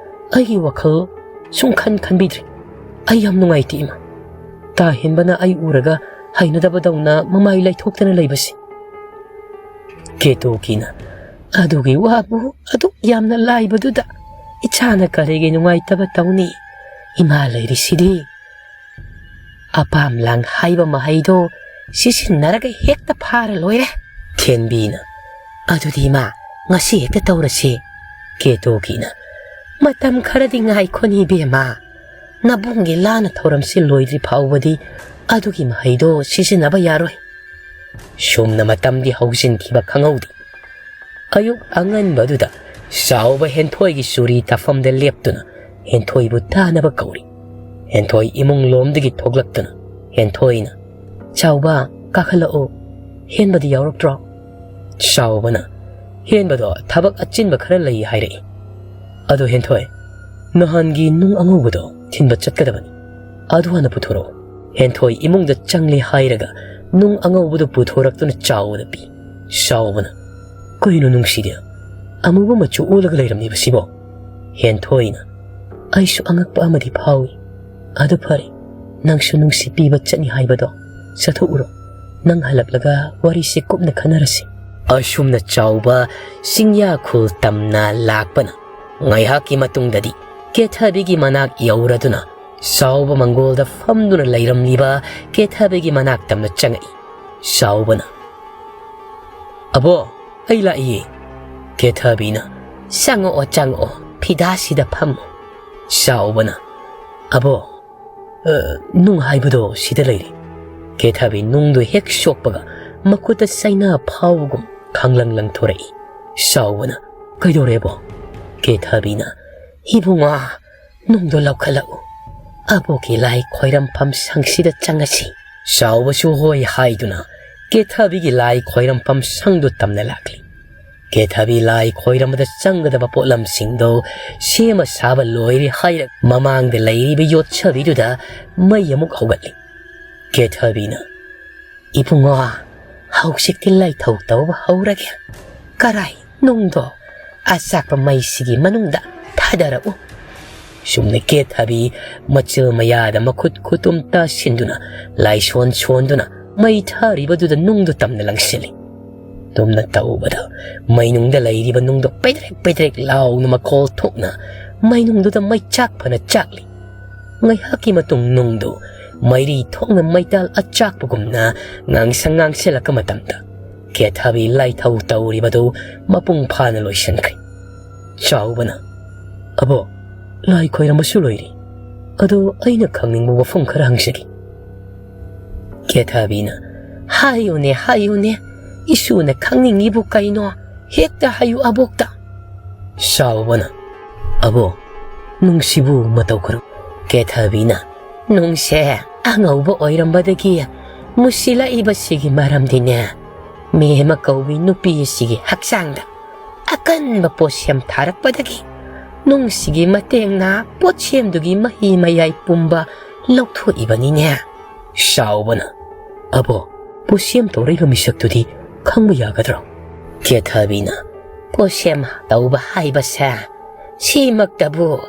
ꯑꯩꯒꯤ ꯋꯥꯈꯜ ꯁꯨꯡꯈꯟ ꯈꯟꯕꯤꯗ꯭ꯔꯦ꯫ ꯑꯩ ꯌꯥꯝ ꯅꯨꯡꯉꯥꯏꯇꯦ ꯏꯃꯥ꯫ ꯇꯥ ꯍꯦꯟꯕꯅ ꯑꯩ ꯎꯔꯒ ꯍꯩꯅꯗꯕꯗꯧꯅ ꯃꯃꯥꯏ ꯂꯩꯊꯣꯛꯇꯅ ꯂꯩꯕꯁꯦ"꯫ ꯀꯦꯇꯣꯀꯤꯅ, "ꯑꯗꯨꯒꯤ ꯋꯥꯕꯨ ꯑꯗꯨꯛ ꯌꯥꯝꯅ ꯂꯥꯏꯕꯗꯨꯗ ꯏꯆꯥꯅ ꯀꯔꯤꯒꯤ ꯅꯨꯡꯉꯥꯏꯇꯕ ꯇꯧꯅꯤ? ꯏꯃꯥ ꯂꯩꯔꯤꯁꯤꯗꯤ꯫ ꯑꯄꯥꯝ ꯂꯥꯡ ꯍꯥꯏꯕ ꯃꯍꯩꯗꯣ ꯁꯤꯖꯤꯟꯅꯔꯒ ꯍꯦꯛꯇ ꯐꯥꯔ ꯂꯣꯏꯔꯦ꯫" ꯈꯦꯟꯕꯤꯅ, "ꯑꯗꯨꯗꯤ ꯏꯃꯥ, ꯉꯁꯤ ꯍꯦꯛꯇ ꯇꯧꯔꯁꯤ꯫" ꯀꯦꯇꯣꯒꯤꯅ, "ꯃꯇꯝ ꯈꯔꯗꯤ ꯉꯥꯏꯈꯣꯅꯦ ꯏꯕꯦꯝꯃ꯫ ꯅꯕꯨꯡꯒꯤ ꯂꯥꯟꯅ ꯊꯧꯔꯝꯁꯤ ꯂꯣꯏꯗ꯭ꯔꯤ ꯐꯥꯎꯕꯗꯤ ꯑꯗꯨꯒꯤ ꯃꯍꯩꯗꯣ ꯁꯤꯖꯤꯟꯅꯕ ꯌꯥꯔꯣꯏ꯫" ꯁꯨꯝꯅ ꯃꯇꯝꯗꯤ ꯍꯧꯖꯤꯟꯈꯤꯕ ꯈꯪꯍꯧꯗꯦ꯫ ꯑꯌꯨꯛ ꯑꯉꯟꯕꯗꯨꯗ ꯆꯥꯎꯕ ꯍꯦꯟꯊꯣꯏꯒꯤ ꯆꯨꯔꯤ ꯇꯥꯐꯝꯗ ꯂꯦꯞꯇꯨꯅ ꯍꯦꯟꯊꯣꯏꯕꯨ ꯇꯥꯅꯕ ꯀꯧꯔꯤ꯫ ꯍꯦꯟꯊꯣꯏ ꯏꯃꯨꯡ ꯂꯣꯝꯗꯒꯤ ꯊꯣꯛꯂꯛꯇꯨꯅ ꯍꯦꯟꯊꯣꯏꯅ, "ꯆꯥꯎꯕ, ꯀꯥꯈꯠꯂꯛꯎ꯫ ꯍꯦꯟꯕꯗꯤ ꯌꯥꯎꯔꯛꯇ꯭ꯔꯣ?" ꯆꯥꯎꯕꯅ, "ꯍꯦꯟꯕꯗꯣ ꯊꯕꯛ ꯑꯆꯤꯟꯕ ꯈꯔ ꯂꯩ ꯍꯥꯏꯔꯛꯏ꯫ ꯑꯗꯣ ꯍꯦꯟꯊꯣꯏ, ꯅꯍꯥꯟꯒꯤ ꯅꯨꯡ ꯑꯉꯧꯕꯗꯣ ꯊꯤꯟꯕ ꯆꯠꯀꯗꯕꯅꯤ꯫ ꯑꯗꯨ ꯍꯥꯟꯅ ꯄꯨꯊꯣꯔꯛꯑꯣ꯫" ꯍꯦꯟꯊꯣꯏ ꯏꯃꯨꯡꯗ ꯆꯪꯂꯦ ꯍꯥꯏꯔꯒ ꯅꯨꯡ ꯑꯉꯧꯕꯗꯨ ꯄꯨꯊꯣꯔꯛꯇꯨꯅ ꯆꯥꯎꯕꯗ ꯄꯤ꯫ ꯆꯥꯎꯕꯅ, "ꯀꯩꯅꯣ ꯅꯨꯡꯁꯤꯗꯦ? ꯑꯃꯨꯕ ꯃꯆꯨ ꯑꯣꯜꯂꯒ ꯂꯩꯔꯝꯃꯤꯕ ꯁꯤꯕꯣ?" ꯍꯦꯟꯊꯣꯏꯅ, "ꯑꯩꯁꯨ ꯑꯉꯛꯄ ꯑꯃꯗꯤ ꯐꯥꯎꯏ꯫ ꯑꯗꯨ ꯐꯔꯦ, ꯅꯪꯁꯨ ꯅꯨꯡꯁꯤ ꯄꯤꯕ ꯆꯠꯅꯤ ꯍꯥꯏꯕꯗꯣ ꯆꯠꯊꯣꯛꯎꯔꯣ꯫ ꯅꯪ ꯍꯜꯂꯛꯂꯒ ꯋꯥꯔꯤꯁꯤ ꯀꯨꯞꯅ ꯈꯟꯅꯔꯁꯤ꯫" ꯑꯁꯨꯝꯅ ꯆꯥꯎꯕ ꯆꯤꯡꯌꯥꯈꯨꯜ ꯇꯝꯅ ꯂꯥꯛꯄꯅ ꯉꯥꯏꯍꯥꯛꯀꯤ ꯃꯇꯨꯡꯗꯗꯤ ꯀꯦꯊꯕꯤꯒꯤ ꯃꯅꯥꯛ ꯌꯧꯔꯗꯨꯅ ꯆꯥꯎꯕ ꯃꯪꯒꯣꯜꯗ ꯐꯝꯗꯨꯅ ꯂꯩꯔꯝꯂꯤꯕ ꯀꯦꯊꯕꯤꯒꯤ ꯃꯅꯥꯛ ꯇꯝꯅ ꯆꯪꯉꯛꯏ꯫ ꯆꯥꯎꯕꯅ, "ꯑꯕꯣ, ꯑꯩ ꯂꯥꯛꯏꯌꯦ꯫" ꯀꯦꯊꯕꯤꯅ, "ꯆꯪꯉꯛꯑꯣ, ꯆꯪꯉꯛꯑꯣ, ꯐꯤꯗꯥꯁꯤꯗ ꯐꯝꯃꯣ꯫" ꯆꯥꯎꯕꯅ, "ꯑꯕꯣ, ꯑ, ꯅꯨꯡ ꯍꯥꯏꯕꯗꯣ ꯁꯤꯗ ꯂꯩꯔꯦ꯫" ꯀꯦꯊꯕꯤ ꯅꯨꯡꯗꯣ ꯍꯦꯛ ꯁꯣꯛꯄꯒ ꯃꯈꯨꯠꯇ ꯆꯩꯅꯥ ꯐꯥꯎꯕꯒꯨꯝ ꯈꯪꯂꯪ ꯂꯪꯊꯣꯔꯛꯏ꯫ ꯆꯥꯎꯕꯅ, "ꯀꯩꯗꯧꯔꯦꯕꯣ?" ꯀꯦꯊꯕꯤꯅ, "ꯏꯕꯨꯡꯉꯣ, ꯅꯨꯡꯗꯣ ꯂꯧꯈꯠꯂꯛꯎ꯫ ꯑꯕꯣꯛꯀꯤ ꯂꯥꯏ ꯈꯣꯏꯔꯝꯐꯝ ꯁꯪꯁꯤꯗ ꯆꯪꯉꯁꯤ꯫" ꯆꯥꯎꯕꯁꯨ ꯍꯣꯏ ꯍꯥꯏꯗꯨꯅ ꯀꯦꯊꯕꯤꯒꯤ ꯂꯥꯏ ꯈꯣꯏꯔꯝꯐꯝ ꯁꯪꯗꯨ ꯇꯝꯅ ꯂꯥꯛꯂꯤ꯫ ꯀꯦꯊꯕꯤ ꯂꯥꯏ ꯈꯣꯏꯔꯝꯕꯗ ꯆꯪꯒꯗꯕ ꯄꯣꯠꯂꯝꯁꯤꯡꯗꯣ ꯁꯦꯝꯃ ꯁꯥꯕ ꯂꯣꯏꯔꯦ ꯍꯥꯏꯔꯒ ꯃꯃꯥꯡꯗ ꯂꯩꯔꯤꯕ ꯌꯣꯠꯁꯕꯤꯗꯨꯗ ꯃꯩ ꯑꯃꯨꯛ ꯍꯧꯒꯠꯂꯤ꯫ ꯀꯦꯊꯕꯤꯅ, "ꯏꯕꯨꯡꯉꯣ, ꯍꯧꯖꯤꯛꯇꯤ ꯂꯥꯏꯊꯧ ꯇꯧꯕ ꯍꯧꯔꯒꯦ꯫ ꯀꯔꯥꯏ ꯅꯨꯡꯗꯣ? ꯑꯆꯥꯛꯄ ꯃꯩꯁꯤꯒꯤ ꯃꯅꯨꯡꯗ ꯊꯥꯗꯔꯛꯎ꯫" ꯁꯨꯝꯅ ꯀꯦꯊꯕꯤ ꯃꯆꯤꯜ ꯃꯌꯥꯗ ꯃꯈꯨꯠ ꯈꯨꯇꯨꯝ ꯇꯥꯁꯤꯟꯗꯨꯅ ꯂꯥꯏꯁꯣꯟ ꯁꯣꯟꯗꯨꯅ ꯃꯩ ꯊꯥꯔꯤꯕꯗꯨꯗ ꯅꯨꯡꯗꯨ ꯇꯝꯅ ꯂꯪꯁꯤꯜꯂꯤ꯫ ꯇꯨꯝꯅ ꯇꯧꯕꯗ ꯃꯩꯅꯨꯡꯗ ꯂꯩꯔꯤꯕ ꯅꯨꯡꯗꯣ ꯄꯦꯗ꯭ꯔꯦꯛ ꯄꯦꯗ꯭ꯔꯦꯛ ꯂꯥꯎꯅ ꯃꯈꯣꯜ ꯊꯣꯛꯅ ꯃꯩꯅꯨꯡꯗꯨꯗ ꯃꯩꯆꯥꯛ ꯐꯅ ꯆꯥꯛꯂꯤ꯫ ꯉꯥꯏꯍꯥꯛꯀꯤ ꯃꯇꯨꯡ ꯅꯨꯡꯗꯨ ꯃꯩꯔꯤ ꯊꯣꯛꯅ ꯃꯩꯇꯥꯜ ꯑꯆꯥꯛꯄꯒꯨꯝꯅ ꯉꯥꯡꯁꯪ ꯉꯥꯡꯁꯤꯜꯂꯛꯄ ꯃꯇꯝꯗ, ꯀꯦꯊꯕꯤ ꯂꯥꯏꯊꯧ ꯇꯧꯔꯤꯕꯗꯨ ꯃꯄꯨꯡ ꯐꯥꯅ ꯂꯣꯏꯁꯤꯟꯈ꯭ꯔꯦ꯫ ꯆꯥꯎꯕꯅ, "ꯑꯕꯣ, ꯂꯥꯏ ꯈꯣꯏꯔꯝꯕꯁꯨ ꯂꯣꯏꯔꯦ꯫ ꯑꯗꯣ ꯑꯩꯅ ꯈꯪꯅꯤꯡꯕ ꯋꯥꯐꯝ ꯈꯔ ꯍꯪꯖꯒꯦ꯫" ꯀꯦꯊꯕꯤꯅ, "ꯍꯥꯏꯌꯨꯅꯦ, ꯍꯥꯏꯌꯨꯅꯦ, ꯏꯁꯨꯅ ꯈꯪꯅꯤꯡꯉꯤꯕꯨ ꯀꯩꯅꯣ? ꯍꯦꯛꯇ ꯍꯥꯏꯌꯨ ꯑꯕꯣꯛꯇ꯫" ꯆꯥꯎꯕꯅ, "ꯑꯕꯣ, ꯅꯨꯡꯁꯤꯕꯨ ꯃꯇꯧ ꯀꯔꯝ?" ꯀꯦꯊꯕꯤꯅ, "ꯅꯨꯡꯁꯦ ꯑꯉꯧꯕ ꯑꯣꯏꯔꯝꯕꯗꯒꯤ ꯃꯨꯁꯤꯜꯂꯛꯏꯕꯁꯤꯒꯤ ꯃꯔꯝꯗꯤꯅꯦ, ꯃꯦꯃ ꯀꯧꯕꯤ ꯅꯨꯄꯤ ꯑꯁꯤꯒꯤ ꯍꯛꯆꯥꯡꯗ ꯑꯀꯟꯕ ꯄꯣꯠꯁꯦꯝ ꯊꯥꯔꯛꯄꯗꯒꯤ ꯅꯨꯡꯁꯤꯒꯤ ꯃꯇꯦꯡꯅ ꯄꯣꯠꯁꯦꯝꯗꯨꯒꯤ ꯃꯍꯤ ꯃꯌꯥꯏ ꯄꯨꯝꯕ ꯂꯧꯊꯣꯛꯏꯕꯅꯤꯅꯦ꯫" ꯆꯥꯎꯕꯅ, "ꯑꯕꯣ, ꯄꯣꯠꯁꯦꯝ ꯇꯧꯔꯛꯏꯕ ꯃꯤꯁꯛꯇꯨꯗꯤ ꯈꯪꯕ ꯌꯥꯒꯗ꯭ꯔꯣ?" ꯀꯦꯊꯕꯤꯅ, "ꯄꯣꯠꯁꯦꯝ ꯇꯧꯕ ꯍꯥꯏꯕꯁꯦ ꯁꯤꯃꯛꯇꯕꯨ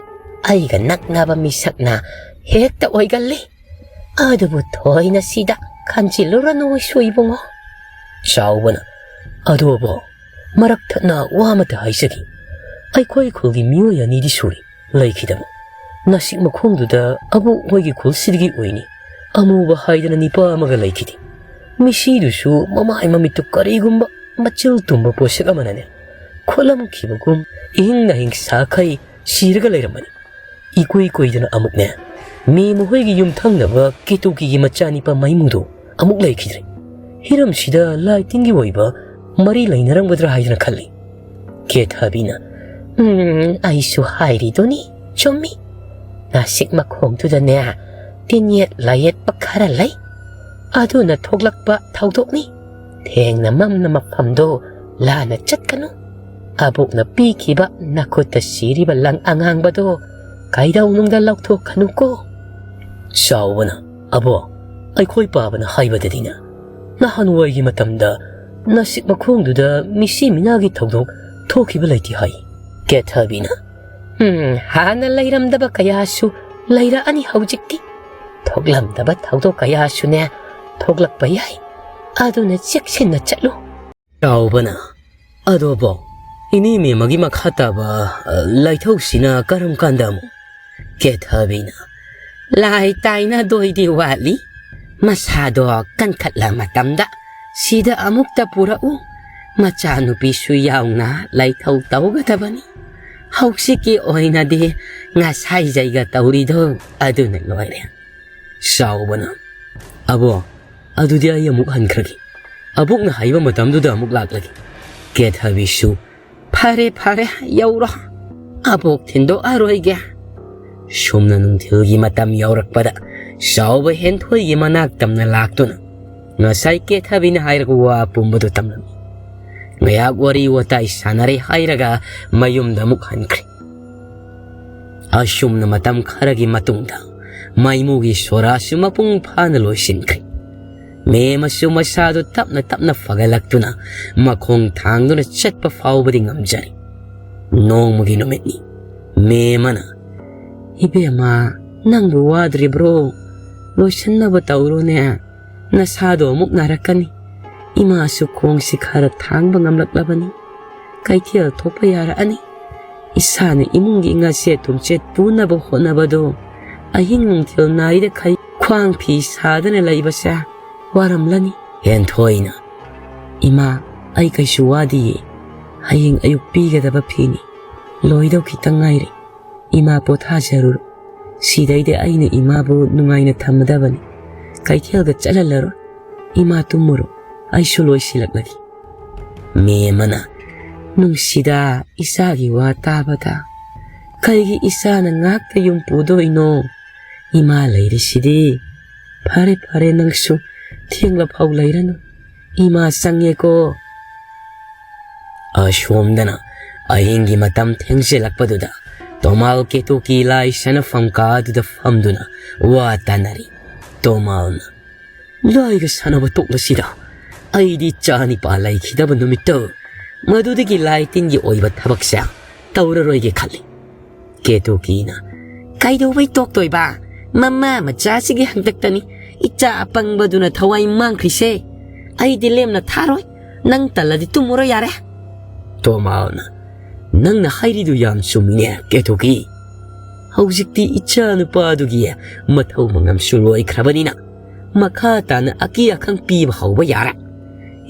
ꯑꯩꯒ ꯅꯛꯅꯕ ꯃꯤꯁꯛꯅ ꯍꯦꯛꯇ ꯑꯣꯏꯒꯜꯂꯤ꯫ ꯑꯗꯨꯕꯨ ꯊꯣꯏꯅ ꯁꯤꯗ ꯈꯟꯖꯤꯜꯂꯨꯔꯅꯨ ꯏꯁꯨ ꯏꯕꯨꯡꯉꯣ꯫" ꯆꯥꯎꯕꯅ, "ꯑꯗꯨꯕꯨ ꯃꯔꯛ ꯊꯠꯅ ꯋꯥ ꯑꯃꯇ ꯍꯥꯏꯖꯒꯦ꯫ ꯑꯩꯈꯣꯏ ꯈꯨꯜꯒꯤ ꯃꯤꯑꯣꯏ ꯑꯅꯤꯗꯤ ꯁꯨꯔꯦ ꯂꯩꯈꯤꯗꯕ꯫ ꯅꯥꯁꯤꯛ ꯃꯈꯣꯡꯗꯨꯗ ꯑꯕꯣꯛ ꯍꯣꯏꯒꯤ ꯈꯨꯜꯁꯤꯗꯒꯤ ꯑꯣꯏꯅꯤ꯫ ꯑꯃꯨꯕ ꯍꯥꯏꯗꯅ ꯅꯤꯄꯥ ꯑꯃꯒ ꯂꯩꯈꯤꯗꯦ꯫ ꯃꯤꯁꯤꯗꯨꯁꯨ ꯃꯃꯥꯏ ꯃꯃꯤꯠꯇꯨ ꯀꯔꯤꯒꯨꯝꯕ ꯃꯆꯤꯜ ꯇꯨꯝꯕ ꯄꯣꯠꯁꯛ ꯑꯃꯅꯅꯦ ꯈꯣꯠꯂꯝꯈꯤꯕꯒꯨꯝ ꯏꯍꯤꯡ ꯅꯥꯍꯤꯡ ꯁꯥꯈꯩ ꯁꯤꯔꯒ ꯂꯩꯔꯝꯕꯅꯤ꯫ ꯏꯀꯨꯏ ꯀꯨꯏꯗꯅ ꯑꯃꯨꯛꯅꯦ, ꯃꯦꯃ ꯍꯣꯏꯒꯤ ꯌꯨꯝꯊꯪꯅꯕ ꯀꯦꯇꯨꯀꯤꯒꯤ ꯃꯆꯥꯅꯤꯄꯥ ꯃꯩꯃꯨꯗꯣ ꯑꯃꯨꯛ ꯂꯩꯈꯤꯗ꯭ꯔꯦ꯫ ꯍꯤꯔꯝꯁꯤꯗ ꯂꯥꯏ ꯇꯤꯟꯒꯤ ꯑꯣꯏꯕ ꯃꯔꯤ ꯂꯩꯅꯔꯝꯒꯗ꯭ꯔꯥ ꯍꯥꯏꯗꯅ ꯈꯜꯂꯤ꯫" ꯀꯦꯊꯕꯤꯅ, "ꯎꯝ, ꯑꯩꯁꯨ ꯍꯥꯏꯔꯤꯗꯨꯅꯤ, ꯆꯨꯝꯃꯤ꯫ ꯅꯥꯁꯤꯛ ꯃꯈꯣꯡꯗꯨꯗꯅꯦ ꯇꯤꯟꯌꯦꯠ ꯂꯥꯏꯌꯦꯠꯄ ꯈꯔ ꯂꯩ꯫ ꯑꯗꯨꯅ ꯊꯣꯛꯂꯛꯄ ꯊꯧꯗꯣꯛꯅꯤ꯫ ꯊꯦꯡꯅ ꯃꯝꯅ ꯃꯐꯝꯗꯣ ꯂꯥꯟꯅ ꯆꯠꯀꯅꯨ꯫ ꯑꯕꯣꯛꯅ ꯄꯤꯈꯤꯕ ꯅꯈꯨꯠꯇ ꯁꯤꯔꯤꯕ ꯂꯪ ꯑꯉꯥꯡꯕꯗꯣ ꯀꯩꯗꯧꯅꯨꯡꯗ ꯂꯧꯊꯣꯛꯀꯅꯨꯀꯣ꯫" ꯆꯥꯎꯕꯅ, "ꯑꯕꯣ, ꯑꯩꯈꯣꯏ ꯄꯥꯕꯅ ꯍꯥꯏꯕꯗꯗꯤꯅ, ꯅꯍꯥꯟꯋꯥꯏꯒꯤ ꯃꯇꯝꯗ ꯅꯥꯁꯤꯛ ꯃꯈꯣꯡꯗꯨꯗ ꯃꯤꯁꯤ ꯃꯤꯅꯥꯒꯤ ꯊꯧꯗꯣꯛ ꯊꯣꯛꯈꯤꯕ ꯂꯩꯇꯦ ꯍꯥꯏ꯫" ꯀꯦꯊꯕꯤꯅ, "ꯎꯝ, ꯍꯥꯟꯅ ꯂꯩꯔꯝꯗꯕ ꯀꯌꯥꯁꯨ ꯂꯩꯔꯛꯑꯅꯤ ꯍꯧꯖꯤꯛꯇꯤ꯫ ꯊꯣꯛꯂꯝꯗꯕ ꯊꯧꯗꯣꯛ ꯀꯌꯥꯁꯨꯅꯦ ꯊꯣꯛꯂꯛꯄ ꯌꯥꯏ꯫ ꯑꯗꯨꯅ ꯆꯦꯛꯁꯤꯟꯅ ꯆꯠꯂꯨ꯫" ꯆꯥꯎꯕꯅ, "ꯑꯗꯣꯕꯣ, ꯏꯅꯦ ꯃꯦꯝꯃꯒꯤ ꯃꯈꯥ ꯇꯥꯕ, ꯑ, ꯂꯥꯏꯊꯧꯁꯤꯅ ꯀꯔꯝ ꯀꯥꯟꯗ ꯑꯃꯨꯛ?" ꯀꯦꯊꯕꯤꯅ, "ꯂꯥꯏ ꯇꯥꯏꯅꯗꯣꯏꯗꯤ ꯋꯥꯠꯂꯤ꯫ ꯃꯁꯥꯗꯣ ꯀꯟꯈꯠꯂ ꯃꯇꯝꯗ ꯁꯤꯗ ꯑꯃꯨꯛꯇ ꯄꯨꯔꯛꯎ꯫ ꯃꯆꯥꯅꯨꯄꯤꯁꯨ ꯌꯥꯎꯅ ꯂꯥꯏꯊꯧ ꯇꯧꯒꯗꯕꯅꯤ꯫ ꯍꯧꯖꯤꯛꯀꯤ ꯑꯣꯏꯅꯗꯤ ꯉꯁꯥꯏꯖꯩꯒ ꯇꯧꯔꯤꯗꯣ ꯑꯗꯨꯅ ꯂꯣꯏꯔꯦ꯫" ꯆꯥꯎꯕꯅ, "ꯑꯕꯣ, ꯑꯗꯨꯗꯤ ꯑꯩ ꯑꯃꯨꯛ ꯍꯟꯈ꯭ꯔꯒꯦ꯫ ꯑꯕꯣꯛꯅ ꯍꯥꯏꯕ ꯃꯇꯝꯗꯨꯗ ꯑꯃꯨꯛ ꯂꯥꯛꯂꯒꯦ꯫" ꯀꯦꯊꯕꯤꯁꯨ, "ꯐꯔꯦ, ꯐꯔꯦ, ꯌꯧꯔꯣ꯫ ꯑꯕꯣꯛ ꯊꯤꯟꯗꯣꯛꯑꯔꯣꯏꯒꯦ꯫" ꯁꯨꯝꯅ ꯅꯨꯡꯊꯤꯜꯒꯤ ꯃꯇꯝ ꯌꯧꯔꯛꯄꯗ ꯆꯥꯎꯕ ꯍꯦꯟꯊꯣꯏꯒꯤ ꯃꯅꯥꯛ ꯇꯝꯅ ꯂꯥꯛꯇꯨꯅ ꯉꯁꯥꯏ ꯀꯦꯊꯕꯤꯅ ꯍꯥꯏꯔꯛꯄ ꯋꯥ ꯄꯨꯝꯕꯗꯨ ꯇꯝꯂꯝꯃꯤ꯫ ꯉꯥꯏꯍꯥꯛ ꯋꯥꯔꯤ ꯋꯥꯇꯥꯏ ꯁꯥꯟꯅꯔꯦ ꯍꯥꯏꯔꯒ ꯃꯌꯨꯝꯗ ꯑꯃꯨꯛ ꯍꯟꯈ꯭ꯔꯦ꯫ ꯑꯁꯨꯝꯅ ꯃꯇꯝ ꯈꯔꯒꯤ ꯃꯇꯨꯡꯗ ꯃꯩꯃꯨꯒꯤ ꯁꯣꯔꯥꯁꯨ ꯃꯄꯨꯡ ꯐꯥꯅ ꯂꯣꯏꯁꯤꯟꯈ꯭ꯔꯦ꯫ ꯃꯦꯝꯃꯁꯨ ꯃꯁꯥꯗꯨ ꯇꯞꯅ ꯇꯞꯅ ꯐꯒꯠꯂꯛꯇꯨꯅ ꯃꯈꯣꯡ ꯊꯥꯡꯗꯨꯅ ꯆꯠꯄ ꯐꯥꯎꯕꯗꯤ ꯉꯝꯖꯔꯦ꯫ ꯅꯣꯡꯃꯒꯤ ꯅꯨꯃꯤꯠꯅꯤ꯫ ꯃꯦꯝꯃꯅ, "ꯏꯕꯦꯝꯃ, ꯅꯪꯕꯨ ꯋꯥꯗ꯭ꯔꯤꯕ꯭ꯔꯣ? ꯂꯣꯏꯁꯤꯟꯅꯕ ꯇꯧꯔꯣꯅꯦ꯫ ꯅꯁꯥꯗꯣ ꯑꯃꯨꯛ ꯅꯥꯔꯛꯀꯅꯤ꯫ ꯏꯃꯥꯁꯨ ꯈꯣꯡꯁꯤ ꯈꯔ ꯊꯥꯡꯕ ꯉꯝꯂꯛꯂꯕꯅꯤ꯫ ꯀꯩꯊꯦꯜ ꯊꯣꯛꯄ ꯌꯥꯔꯛꯑꯅꯤ꯫ ꯏꯁꯥꯅ ꯏꯃꯨꯡꯒꯤ ꯉꯥꯁꯦꯠ ꯊꯨꯝꯆꯦꯠ ꯄꯨꯅꯕ ꯍꯣꯠꯅꯕꯗꯣ ꯑꯍꯤꯡ ꯅꯨꯡꯊꯤꯜ ꯅꯥꯏꯗꯈꯩ ꯈ꯭ꯋꯥꯡ ꯐꯤ ꯁꯥꯗꯅ ꯂꯩꯕꯁꯦ ꯋꯥꯔꯝꯂꯅꯤ꯫" ꯍꯦꯟꯊꯣꯏꯅ, "ꯏꯃꯥ, ꯑꯩ ꯀꯩꯁꯨ ꯋꯥꯗꯤꯌꯦ꯫ ꯍꯌꯦꯡ ꯑꯌꯨꯛ ꯄꯤꯒꯗꯕ ꯐꯤꯅꯤ꯫ ꯂꯣꯏꯗꯧ ꯈꯤꯇꯪ ꯉꯥꯏꯔꯦ꯫ ꯏꯃꯥ ꯄꯣꯊꯥꯖꯔꯨꯔꯣ꯫ ꯁꯤꯗꯩꯗꯤ ꯑꯩꯅ ꯏꯃꯥꯕꯨ ꯅꯨꯡꯉꯥꯏꯅ ꯊꯝꯃꯗꯕꯅꯤ꯫ ꯀꯩꯊꯦꯜꯒ ꯆꯠꯍꯜꯂꯔꯣꯏ꯫ ꯏꯃꯥ ꯇꯨꯝꯃꯨꯔꯣ꯫ ꯑꯩꯁꯨ ꯂꯣꯏꯁꯤꯜꯂꯛꯂꯒꯦ꯫" ꯃꯦꯝꯃꯅ, "ꯅꯨꯡꯁꯤꯗ, ꯏꯆꯥꯒꯤ ꯋꯥ ꯇꯥꯕꯗ꯫ ꯀꯩꯒꯤ ꯏꯆꯥꯅ ꯉꯥꯛꯇ ꯌꯨꯝ ꯄꯨꯗꯣꯏꯅꯣ? ꯏꯃꯥ ꯂꯩꯔꯤꯁꯤꯗꯤ꯫ ꯐꯔꯦ, ꯐꯔꯦ, ꯅꯪꯁꯨ ꯊꯦꯡꯂꯐꯥꯎ ꯂꯩꯔꯅꯨ꯫ ꯏꯃꯥ ꯆꯪꯉꯦꯀꯣ꯫" ꯑꯁꯣꯝꯗꯅ ꯑꯍꯤꯡꯒꯤ ꯃꯇꯝ ꯊꯦꯡꯖꯤꯜꯂꯛꯄꯗꯨꯗ ꯇꯣꯃꯥꯜ ꯀꯦꯇꯨꯀꯤ ꯂꯥꯏ ꯁꯥꯟꯅꯐꯝ ꯀꯥꯗꯨꯗ ꯐꯝꯗꯨꯅ ꯋꯥ ꯇꯥꯅꯔꯤ꯫ ꯇꯣꯃꯥꯜꯅ, "ꯂꯥꯏꯒ ꯁꯥꯟꯅꯕ ꯇꯣꯛꯂꯁꯤꯗ꯫ ꯑꯩꯗꯤ ꯆꯥ ꯅꯤꯄꯥ ꯂꯩꯈꯤꯗꯕ ꯅꯨꯃꯤꯠꯇꯣ ꯃꯗꯨꯗꯒꯤ ꯂꯥꯏ ꯇꯤꯟꯒꯤ ꯑꯣꯏꯕ ꯊꯕꯛꯁꯦ ꯇꯧꯔꯔꯣꯏꯒꯦ ꯈꯜꯂꯤ꯫" ꯀꯦꯇꯨꯀꯤꯅ, "ꯀꯩꯗꯧꯕꯩ ꯇꯣꯛꯇꯣꯏꯕ? ꯃꯃꯥ ꯃꯆꯥꯁꯤꯒꯤ ꯍꯥꯛꯇꯛꯇꯅꯤ ꯏꯆꯥ ꯑꯄꯪꯕꯗꯨꯅ ꯊꯋꯥꯏ ꯃꯥꯡꯈ꯭ꯔꯤꯁꯦ꯫ ꯑꯩꯗꯤ ꯂꯦꯝꯅ ꯊꯥꯔꯣꯏ꯫ ꯅꯪ ꯇꯜꯂꯗꯤ ꯇꯨꯝꯃꯨꯔꯣ ꯌꯥꯔꯦ꯫ ꯇꯣꯃꯥꯜꯅ, "ꯅꯪꯅ ꯍꯥꯏꯔꯤꯗꯨ ꯌꯥꯝ ꯆꯨꯝꯃꯤꯅꯦ, ꯀꯦꯇꯨꯀꯤ꯫ ꯍꯧꯖꯤꯛꯇꯤ ꯏꯆꯥ ꯅꯨꯄꯥꯗꯨꯒꯤ ꯃꯊꯧ ꯃꯉꯝꯁꯨ ꯂꯣꯏꯈ꯭ꯔꯕꯅꯤꯅ, ꯃꯈꯥ ꯇꯥꯅ ꯑꯀꯤ ꯑꯈꯪ ꯄꯤꯕ ꯍꯧꯕ ꯌꯥꯔꯦ꯫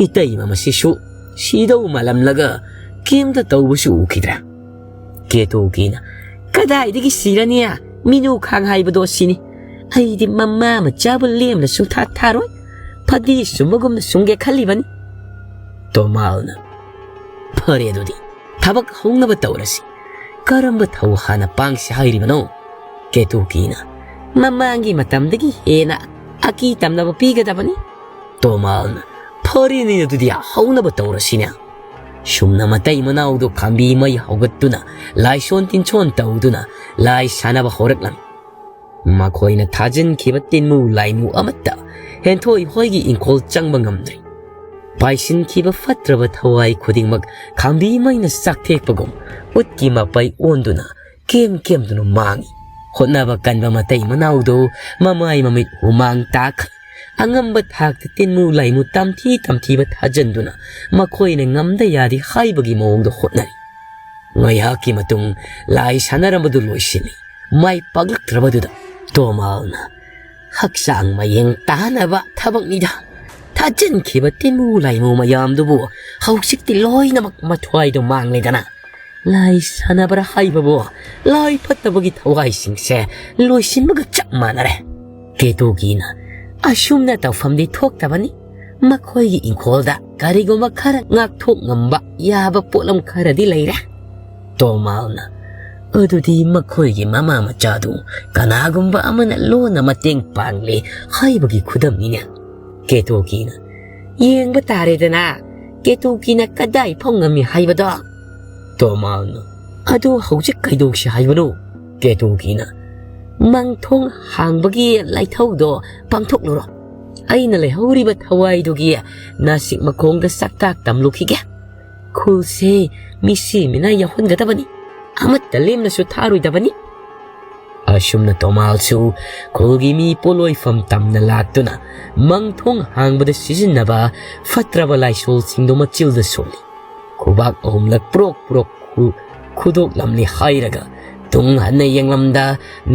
ꯏꯇꯩꯃ ꯃꯁꯤꯁꯨ ꯁꯤꯗꯧ ꯃꯥꯜꯂꯝꯂꯒ ꯀꯩꯝꯇ ꯇꯧꯕꯁꯨ ꯎꯈꯤꯗ꯭ꯔꯦ꯫" ꯀꯦꯇꯨꯀꯤꯅ, "ꯀꯗꯥꯏꯗꯒꯤ ꯁꯤꯔꯅꯤ? ꯃꯤꯅꯨ ꯈꯥꯡ ꯍꯥꯏꯕꯗꯣ ꯁꯤꯅꯤ꯫ ꯑꯩꯗꯤ ꯃꯃꯥ ꯃꯆꯥꯕꯨ ꯂꯦꯝꯅ ꯁꯨꯡꯊꯥ ꯊꯥꯔꯣꯏ꯫ ꯐꯗꯤ ꯁꯨꯝꯕꯒꯨꯝꯅ ꯁꯨꯡꯒꯦ ꯈꯜꯂꯤꯕꯅꯤ꯫" ꯇꯣꯃꯥꯜꯅ, "ꯐꯔꯦ ꯑꯗꯨꯗꯤ, ꯊꯕꯛ ꯍꯧꯅꯕ ꯇꯧꯔꯁꯤ꯫ ꯀꯔꯝꯕ ꯊꯧ ꯍꯥꯟꯅ ꯄꯥꯡꯁꯤ ꯍꯥꯏꯔꯤꯕꯅꯣ?" ꯀꯦꯇꯨꯀꯤꯅ, "ꯃꯃꯥꯡꯒꯤ ꯃꯇꯝꯗꯒꯤ ꯍꯦꯟꯅ ꯑꯀꯤ ꯇꯝꯅꯕ ꯄꯤꯒꯗꯕꯅꯤ꯫" ꯇꯣꯃꯥꯜꯅ, "ꯐꯔꯦꯅꯦ ꯑꯗꯨꯗꯤ, ꯍꯧꯅꯕ ꯇꯧꯔꯁꯤꯅꯦ꯫" ꯁꯨꯝꯅ ꯃꯇꯩ ꯃꯅꯥꯎꯗꯨ ꯈꯥꯝꯕꯤ ꯃꯩ ꯍꯧꯒꯠꯇꯨꯅ ꯂꯥꯏꯁꯣꯟ ꯇꯤꯟꯁꯣꯟ ꯇꯧꯗꯨꯅ ꯂꯥꯏ ꯁꯥꯟꯅꯕ ꯍꯧꯔꯛꯂꯝꯃꯤ꯫ ꯃꯈꯣꯏꯅ ꯊꯥꯖꯤꯟꯈꯤꯕ ꯇꯤꯟꯃꯨ ꯂꯥꯏꯃꯨ ꯑꯃꯠꯇ ꯍꯦꯟꯊꯣꯏ ꯍꯣꯏꯒꯤ ꯏꯪꯈꯣꯜ ꯆꯪꯕ ꯉꯝꯗ꯭ꯔꯤ꯫ ꯄꯥꯏꯁꯤꯟꯈꯤꯕ ꯐꯠꯇ꯭ꯔꯕ ꯊꯋꯥꯏ ꯈꯨꯗꯤꯡꯃꯛ ꯈꯥꯝꯕꯤ ꯃꯩꯅ ꯆꯥꯛꯊꯦꯛꯄꯒꯨꯝ ꯎꯠꯀꯤ ꯃꯄꯩ ꯑꯣꯟꯗꯨꯅ ꯀꯦꯝ ꯀꯦꯝꯗꯨꯅ ꯃꯥꯡꯏ꯫ ꯍꯣꯠꯅꯕ ꯀꯟꯕ ꯃꯇꯩ ꯃꯅꯥꯎꯗꯨ ꯃꯃꯥꯏ ꯃꯃꯤꯠ ꯍꯨꯃꯥꯡ ꯇꯥꯈꯩ ꯑꯉꯝꯕ ꯊꯥꯛꯇ ꯇꯤꯟꯃꯨ ꯂꯥꯏꯃꯨ ꯇꯝꯊꯤ ꯇꯝꯊꯤꯕ ꯊꯥꯖꯤꯟꯗꯨꯅ ꯃꯈꯣꯏꯅ ꯉꯝꯗ ꯌꯥꯗꯦ ꯍꯥꯏꯕꯒꯤ ꯃꯑꯣꯡꯗ ꯍꯣꯠꯅꯔꯤ꯫ ꯉꯥꯏꯍꯥꯛꯀꯤ ꯃꯇꯨꯡ ꯂꯥꯏ ꯁꯥꯟꯅꯔꯝꯕꯗꯨ ꯂꯣꯏꯁꯤꯜꯂꯤ꯫ ꯃꯥꯏ ꯄꯥꯛꯂꯛꯇ꯭ꯔꯕꯗꯨꯗ ꯇꯣꯃꯥꯜꯅ, "ꯍꯛꯆꯥꯡ ꯃꯌꯦꯡ ꯇꯥꯅꯕ ꯊꯕꯛꯅꯤꯗ꯫ ꯊꯥꯖꯤꯟꯈꯤꯕ ꯇꯤꯟꯃꯨ ꯂꯥꯏꯃꯨ ꯃꯌꯥꯝꯗꯨꯕꯨ ꯍꯧꯖꯤꯛꯇꯤ ꯂꯣꯏꯅꯃꯛ ꯃꯊ꯭ꯋꯥꯏꯗꯣ ꯃꯥꯡꯂꯦꯗꯅ꯫ ꯂꯥꯏ ꯁꯥꯟꯅꯕ꯭ꯔꯥ ꯍꯥꯏꯕꯕꯨ ꯂꯥꯏ ꯐꯠꯇꯕꯒꯤ ꯊꯋꯥꯏꯁꯤꯡꯁꯦ ꯂꯣꯏꯁꯤꯟꯕꯒ ꯆꯞ ꯃꯥꯟꯅꯔꯦ꯫" ꯀꯦꯇꯨꯀꯤꯅ, "ꯑꯁꯨꯝꯅ ꯇꯧꯐꯝꯗꯤ ꯊꯣꯛꯇꯕꯅꯤ꯫ ꯃꯈꯣꯏꯒꯤ ꯏꯪꯈꯣꯜꯗ ꯀꯔꯤꯒꯨꯝꯕ ꯈꯔ ꯉꯥꯛꯊꯣꯛ ꯉꯝꯕ ꯌꯥꯕ ꯄꯣꯠꯂꯝ ꯈꯔꯗꯤ ꯂꯩꯔꯦ꯫" ꯇꯣꯃꯥꯜꯅ, "ꯑꯗꯨꯗꯤ ꯃꯈꯣꯏꯒꯤ ꯃꯃꯥ ꯃꯆꯥꯗꯨ ꯀꯅꯥꯒꯨꯝꯕ ꯑꯃꯅ ꯂꯣꯟꯅ ꯃꯇꯦꯡ ꯄꯥꯡꯂꯦ ꯍꯥꯏꯕꯒꯤ ꯈꯨꯗꯝꯅꯤꯅꯦ꯫" ꯀꯦꯇꯨꯀꯤꯅ, "ꯌꯦꯡꯕ ꯇꯥꯔꯦꯗꯅ ꯀꯦꯇꯨꯀꯤꯅ ꯀꯗꯥꯏ ꯐꯥꯎ ꯉꯝꯃꯤ ꯍꯥꯏꯕꯗꯣ꯫" ꯇꯣꯃꯥꯜꯅ, "ꯑꯗꯨ ꯍꯧꯖꯤꯛ ꯀꯩꯗꯧꯁꯤ ꯍꯥꯏꯕꯅꯣ?" ꯀꯦꯇꯨꯀꯤꯅ, "ꯃꯪꯊꯣꯡ ꯍꯥꯡꯕꯒꯤ ꯂꯥꯏꯊꯧꯗꯣ ꯄꯥꯡꯊꯣꯛꯂꯨꯔꯣ꯫ ꯑꯩꯅ ꯂꯩꯍꯧꯔꯤꯕ ꯊꯋꯥꯏꯗꯨꯒꯤ ꯅꯥꯁꯤꯛ ꯃꯈꯣꯡꯗ ꯆꯥꯛꯇꯥꯛ ꯇꯝꯂꯨꯈꯤꯒꯦ꯫ ꯈꯨꯜꯁꯦ ꯃꯤꯁꯤ ꯃꯤꯅꯥ ꯌꯥꯎꯍꯟꯒꯗꯕꯅꯤ꯫ ꯑꯃꯠꯇ ꯂꯦꯝꯅꯁꯨ ꯊꯥꯔꯣꯏꯗꯕꯅꯤ꯫" ꯑꯁꯨꯝꯅ ꯇꯣꯃꯥꯜꯁꯨ ꯈꯨꯜꯒꯤ ꯃꯤ ꯄꯣꯠꯂꯣꯏꯐꯝ ꯇꯝꯅ ꯂꯥꯛꯇꯨꯅ ꯃꯪ ꯊꯣꯡ ꯍꯥꯡꯕꯗ ꯁꯤꯖꯤꯟꯅꯕ ꯐꯠꯇ꯭ꯔꯕ ꯂꯥꯏꯁꯣꯜꯁꯤꯡꯗꯨ ꯃꯆꯤꯜꯗ ꯁꯣꯜꯂꯤ꯫ ꯈꯨꯕꯥꯛ ꯑꯍꯨꯝꯂꯛ ꯄ꯭ꯔꯣꯛ ꯄ꯭ꯔꯣꯛ ꯈꯨ-, ꯈꯨꯗꯣꯛꯂꯝꯂꯤ ꯍꯥꯏꯔꯒ ꯇꯨꯡ ꯍꯟꯅ ꯌꯦꯡꯂꯝꯗ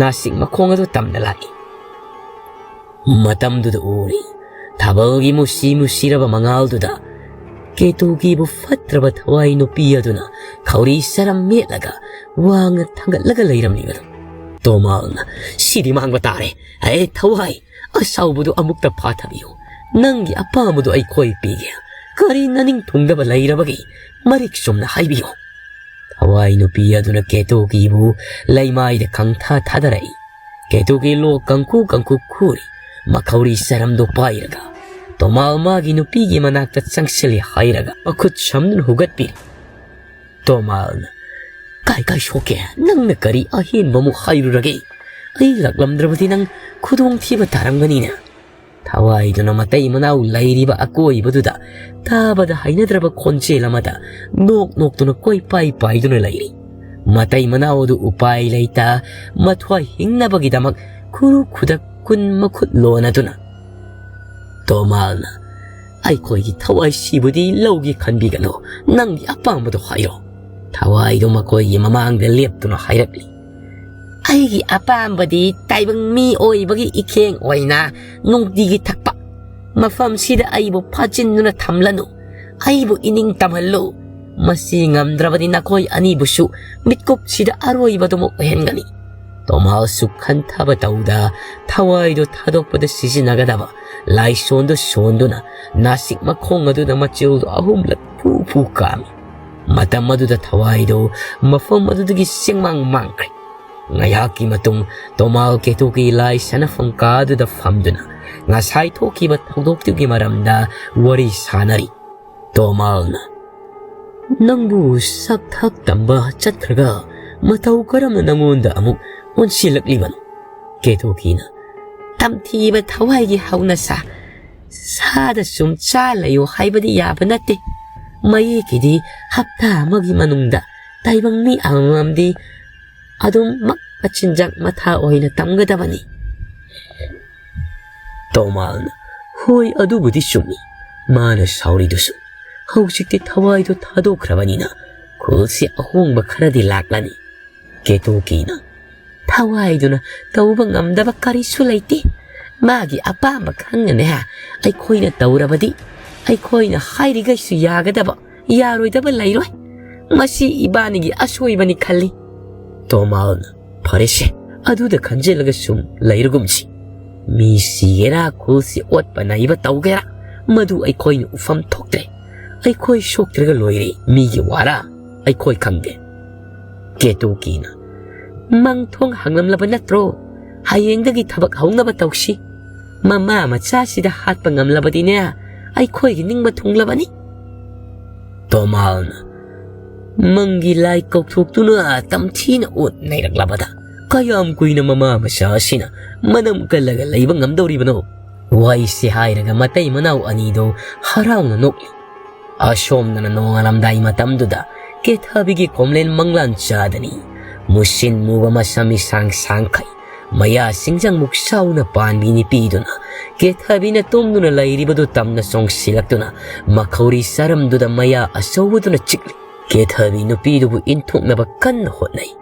ꯅꯥꯁꯤꯛ ꯃꯈꯣꯡ ꯑꯗꯨ ꯇꯝꯅ ꯂꯥꯛꯏ꯫ ꯃꯇꯝꯗꯨꯗ ꯎꯔꯤ ꯊꯥꯕꯜꯒꯤ ꯃꯨꯁꯤ ꯃꯨꯁꯤꯔꯕ ꯃꯉꯥꯜꯗꯨꯗ ꯀꯦꯇꯨꯀꯤꯕꯨ ꯐꯠꯇ꯭ꯔꯕ ꯊꯋꯥꯏ ꯅꯨꯄꯤ ꯑꯗꯨꯅ ꯈꯧꯔꯤ ꯁꯔꯝ ꯃꯦꯠꯂꯒ ꯋꯥꯡꯅ ꯊꯥꯡꯒꯠꯂꯒ ꯂꯩꯔꯝꯂꯤꯕꯗꯨ꯫ ꯇꯣꯃꯥꯜꯅ, "ꯁꯤꯗꯤ ꯃꯥꯡꯕ ꯇꯥꯔꯦ꯫ ꯍꯦ ꯊꯋꯥꯏ, ꯑꯁꯥꯎꯕꯗꯨ ꯑꯃꯨꯛꯇ ꯐꯥꯊꯕꯤꯌꯨ꯫ ꯅꯪꯒꯤ ꯑꯄꯥꯝꯕꯗꯨ ꯑꯩꯈꯣꯏ ꯄꯤꯒꯦ꯫ ꯀꯔꯤ ꯅꯅꯤꯡ ꯊꯨꯡꯗꯕ ꯂꯩꯔꯕꯒꯦ? ꯃꯔꯤꯛ ꯆꯨꯝꯅ ꯍꯥꯏꯕꯤꯌꯨ"꯫ ꯊꯋꯥꯏ ꯅꯨꯄꯤ ꯑꯗꯨꯅ ꯀꯦꯇꯨꯀꯤꯕꯨ ꯂꯩꯃꯥꯏꯗ ꯈꯪꯊꯥ ꯊꯥꯗꯔꯛꯏ꯫ ꯀꯦꯇꯨꯀꯤ ꯂꯣꯛ ꯀꯪꯀꯨ ꯀꯪꯀꯨ ꯈꯨꯔꯤ꯫ ꯃꯈꯧꯔꯤ ꯁꯔꯝꯗꯨ ꯄꯥꯏꯔꯒ ꯇꯣꯃꯥꯜ ꯃꯥꯒꯤ ꯅꯨꯄꯤꯒꯤ ꯃꯅꯥꯛꯇ ꯆꯪꯁꯤꯜꯂꯤ ꯍꯥꯏꯔꯒ ꯃꯈꯨꯠ ꯁꯝꯗꯨꯅ ꯍꯨꯒꯠꯄꯤꯔꯤ꯫ ꯇꯣꯃꯥꯜꯅ, "ꯀꯥꯏ ꯀꯥꯏ ꯁꯣꯛꯀꯦ? ꯅꯪꯅ ꯀꯔꯤ ꯑꯍꯦꯟꯕ ꯑꯃꯨꯛ ꯍꯥꯏꯔꯨꯔꯒꯦ? ꯑꯩ ꯂꯥꯛꯂꯝꯗ꯭ꯔꯕꯗꯤ ꯅꯪ ꯈꯨꯗꯣꯡꯊꯤꯕ ꯇꯥꯔꯝꯒꯅꯤꯅꯦ"꯫ ꯊꯋꯥꯏꯗꯨꯅ ꯃꯇꯩ ꯃꯅꯥꯎ ꯂꯩꯔꯤꯕ ꯑꯀꯣꯏꯕꯗꯨꯗ ꯇꯥꯕꯗ ꯍꯩꯅꯗ꯭ꯔꯕ ꯈꯣꯟꯖꯦꯜ ꯑꯃꯗ ꯅꯣꯛ ꯅꯣꯛꯇꯨꯅ ꯀꯣꯏꯄꯥꯏ ꯄꯥꯏꯗꯨꯅ ꯂꯩꯔꯤ꯫ ꯃꯇꯩ ꯃꯅꯥꯎ ꯑꯗꯨ ꯎꯄꯥꯏ ꯂꯩꯇ ꯃꯊ꯭ꯋꯥꯏ ꯍꯤꯡꯅꯕꯒꯤꯗꯃꯛ ꯈꯨꯔꯨ ꯈꯨꯗꯛ ꯀꯨꯟ ꯃꯈꯨꯠ ꯂꯣꯟꯅꯗꯨꯅ, ꯇꯣꯃꯥꯜꯅ, "ꯑꯩꯈꯣꯏꯒꯤ ꯊꯋꯥꯏꯁꯤꯕꯨꯗꯤ ꯂꯧꯒꯦ ꯈꯟꯕꯤꯒꯅꯨ, ꯅꯪꯒꯤ ꯑꯄꯥꯝꯕꯗꯣ ꯍꯥꯏꯔꯣ"꯫ ꯊꯋꯥꯏꯗꯨ ꯃꯈꯣꯏꯒꯤ ꯃꯃꯥꯡꯗ ꯂꯦꯞꯇꯨꯅ ꯍꯥꯏꯔꯛꯂꯤ꯫ "ꯑꯩꯒꯤ ꯑꯄꯥꯝꯕꯗꯤ ꯇꯥꯏꯕꯪ ꯃꯤ ꯑꯣꯏꯕꯒꯤ ꯏꯈꯦꯡ ꯑꯣꯏꯅ ꯅꯨꯡꯇꯤꯒꯤ ꯊꯛꯄ꯫ ꯃꯐꯝꯁꯤꯗ ꯑꯩꯕꯨ ꯐꯥꯖꯤꯟꯗꯨꯅ ꯊꯝꯂꯅꯨ꯫ ꯑꯩꯕꯨ ꯏꯅꯤꯡ ꯇꯝꯍꯜꯂꯨ꯫ ꯃꯁꯤ ꯉꯝꯗ꯭ꯔꯕꯗꯤ ꯅꯈꯣꯏ ꯑꯅꯤꯕꯨꯁꯨ ꯃꯤꯠꯀꯨꯞꯁꯤꯗ ꯑꯔꯣꯏꯕꯗꯨꯃꯛ ꯑꯣꯏꯍꯟꯒꯅꯤ"꯫ ꯇꯣꯃꯥꯜꯁꯨ ꯈꯟꯊꯕ ꯇꯧꯗ ꯊꯋꯥꯏꯗꯨ ꯊꯥꯗꯣꯛꯄꯗ ꯁꯤꯖꯤꯟꯅꯒꯗꯕ ꯂꯥꯏꯁꯣꯟꯗꯨ ꯁꯣꯟꯗꯨꯅ ꯅꯥꯁꯤꯛ ꯃꯈꯣꯡ ꯑꯗꯨꯗ ꯃꯆꯤꯜꯗꯨ ꯑꯍꯨꯝꯂꯛ ꯐꯨ ꯐꯨ ꯀꯥꯝꯃꯤ꯫ ꯃꯇꯝ ꯑꯗꯨꯗ ꯊꯋꯥꯏꯗꯨ ꯃꯐꯝ ꯑꯗꯨꯗꯒꯤ ꯁꯦꯡꯃꯥꯡ ꯃꯥꯡꯈ꯭ꯔꯦ꯫ ꯉꯥꯏꯍꯥꯛꯀꯤ ꯃꯇꯨꯡ ꯇꯣꯃꯥꯜ ꯀꯦꯇꯨꯀꯤ ꯂꯥꯏ ꯁꯥꯟꯅꯐꯝ ꯀꯥ ꯑꯗꯨꯗ ꯐꯝꯗꯨꯅ ꯉꯁꯥꯏ ꯊꯣꯛꯈꯤꯕ ꯊꯧꯗꯣꯛꯇꯨꯒꯤ ꯃꯔꯝꯗ ꯋꯥꯔꯤ ꯁꯥꯅꯔꯤ꯫ ꯇꯣꯃꯥꯜꯅ, "ꯅꯪꯕꯨ ꯁꯛ ꯊꯥꯛ ꯇꯝꯕ ꯆꯠꯈ꯭ꯔꯒ ꯃꯇꯧ ꯀꯔꯝꯅ ꯅꯪꯉꯣꯟꯗ ꯑꯃꯨꯛ ꯑꯣꯟꯁꯤꯜꯂꯛꯂꯤꯕꯅꯣ?" ꯀꯦꯇꯨꯀꯤꯅ, "ꯇꯝꯊꯤꯕ ꯊꯋꯥꯏꯒꯤ ꯍꯧꯅꯁꯥ꯫ ꯁꯥꯗ ꯁꯨꯝ ꯆꯥ ꯂꯩꯌꯨ ꯍꯥꯏꯕꯗꯤ ꯌꯥꯕ ꯅꯠꯇꯦ꯫ ꯃꯌꯦꯛꯀꯤꯗꯤ ꯍꯞꯇꯥ ꯑꯃꯒꯤ ꯃꯅꯨꯡꯗ ꯇꯥꯏꯕꯪ ꯃꯤ ꯑꯃꯃꯝꯗꯤ ꯑꯗꯨꯝꯃꯛ ꯃꯆꯤꯟꯖꯥꯛ ꯃꯊꯥ ꯑꯣꯏꯅ ꯇꯝꯒꯗꯕꯅꯤ꯫ ꯇꯣꯃꯥꯜꯅ, "ꯍꯣꯏ, ꯑꯗꯨꯕꯨꯗꯤ ꯆꯨꯝꯃꯤ꯫ ꯃꯥꯅ ꯁꯥꯎꯔꯤꯗꯨꯁꯨ ꯍꯧꯖꯤꯛꯇꯤ ꯊꯋꯥꯏꯗꯨ ꯊꯥꯗꯣꯛꯈ꯭ꯔꯕꯅꯤꯅ ꯈꯨꯜꯁꯤ ꯑꯍꯣꯡꯕ ꯈꯔꯗꯤ ꯂꯥꯛꯂꯅꯤ꯫" ꯀꯦꯇꯣꯀꯤꯅ, "ꯊꯋꯥꯏꯗꯨꯅ ꯇꯧꯕ ꯉꯝꯗꯕ ꯀꯔꯤꯁꯨ ꯂꯩꯇꯦ꯫ ꯃꯥꯒꯤ ꯑꯄꯥꯝꯕ ꯈꯪꯅꯅꯦ ꯑꯩꯈꯣꯏꯅ ꯇꯧꯔꯕꯗꯤ, ꯑꯩꯈꯣꯏꯅ ꯍꯥꯏꯔꯤꯈꯩꯁꯨ ꯌꯥꯒꯗꯕ, ꯌꯥꯔꯣꯏꯗꯕ ꯂꯩꯔꯣꯏ꯫ ꯃꯁꯤ ꯏꯕꯥꯅꯤꯒꯤ ꯑꯁꯣꯏꯕꯅꯤ ꯈꯜꯂꯤ꯫" ꯇꯣꯃꯥꯜꯅ, "ꯐꯔꯦꯁꯦ, ꯑꯗꯨꯗ ꯈꯟꯖꯤꯜꯂꯒ ꯁꯨꯝ ꯂꯩꯔꯒꯨꯝꯁꯤ꯫ ꯃꯤ ꯁꯤꯒꯦꯔꯥ, ꯈꯨꯜꯁꯤ ꯑꯣꯠꯄ ꯅꯩꯕ ꯇꯧꯒꯦꯔꯥ, ꯃꯗꯨ ꯑꯩꯈꯣꯏꯅ ꯎꯐꯝ ꯊꯣꯛꯇ꯭ꯔꯦ꯫ ꯑꯩꯈꯣꯏ ꯁꯣꯛꯇ꯭ꯔꯒ ꯂꯣꯏꯔꯦ, ꯃꯤꯒꯤ ꯋꯥꯔꯥ ꯑꯩꯈꯣꯏ ꯈꯪꯗꯦ꯫" ꯀꯦꯇꯨꯀꯤꯅ, "ꯃꯪ ꯊꯣꯡ ꯍꯥꯡꯂꯝꯂꯕ ꯅꯠꯇ꯭ꯔꯣ? ꯍꯌꯦꯡꯗꯒꯤ ꯊꯕꯛ ꯍꯧꯅꯕ ꯇꯧꯁꯤ꯫ ꯃꯃꯥ ꯃꯆꯥꯁꯤꯗ ꯍꯥꯠꯄ ꯉꯝꯂꯕꯗꯤꯅꯦ, ꯑꯩꯈꯣꯏꯒꯤ ꯅꯤꯡꯕ ꯊꯨꯡꯂꯕꯅꯤ꯫" ꯇꯣꯃꯥꯜꯅ, "ꯃꯪꯒꯤ ꯂꯥꯏ ꯀꯧꯊꯣꯛꯇꯨꯅ ꯇꯝꯊꯤꯅ ꯑꯣꯠ ꯅꯩꯔꯛꯂꯕꯗ ꯀꯌꯥꯝ ꯀꯨꯏꯅ ꯃꯃꯥ ꯃꯆꯥ ꯑꯁꯤꯅ ꯃꯅꯝ ꯀꯜꯂꯒ ꯂꯩꯕ ꯉꯝꯗꯧꯔꯤꯕꯅꯣ?" ꯋꯥꯏꯁꯤ ꯍꯥꯏꯔꯒ ꯃꯇꯩ ꯃꯅꯥꯎ ꯑꯅꯤꯗꯨ ꯍꯔꯥꯎꯅ ꯅꯣꯛꯂꯤ꯫ ꯑꯁꯣꯝꯗꯅ ꯅꯣꯡꯉꯥꯜꯂꯝꯗꯥꯏ ꯃꯇꯝꯗꯨꯗ ꯀꯦꯊꯕꯤꯒꯤ ꯀꯣꯝꯂꯦꯟ ꯃꯪꯂꯥꯟ ꯆꯥꯗꯅꯤ꯫ ꯃꯨꯁꯤꯟ ꯃꯨꯕ ꯃꯁꯝ ꯏꯁꯥꯡ ꯁꯥꯡꯈꯩ, ꯃꯌꯥ ꯁꯤꯡꯖꯪꯃꯨꯛ ꯆꯥꯎꯅ ꯄꯥꯟꯕꯤ ꯅꯨꯄꯤꯗꯨꯅ ꯀꯦꯊꯕꯤꯅ ꯇꯨꯝꯗꯨꯅ ꯂꯩꯔꯤꯕꯗꯨ ꯇꯝꯅ ꯆꯣꯡꯁꯤꯜꯂꯛꯇꯨꯅ ꯃꯈꯧꯔꯤ ꯆꯔꯝꯗꯨꯗ ꯃꯌꯥ ꯑꯆꯧꯕꯗꯨꯅ ꯆꯤꯛꯂꯤ꯫ ꯀꯦꯊꯕꯤ ꯅꯨꯄꯤꯗꯨꯕꯨ ꯏꯟꯊꯣꯛꯅꯕ ꯀꯟꯅ ꯍꯣꯠꯅꯩ꯫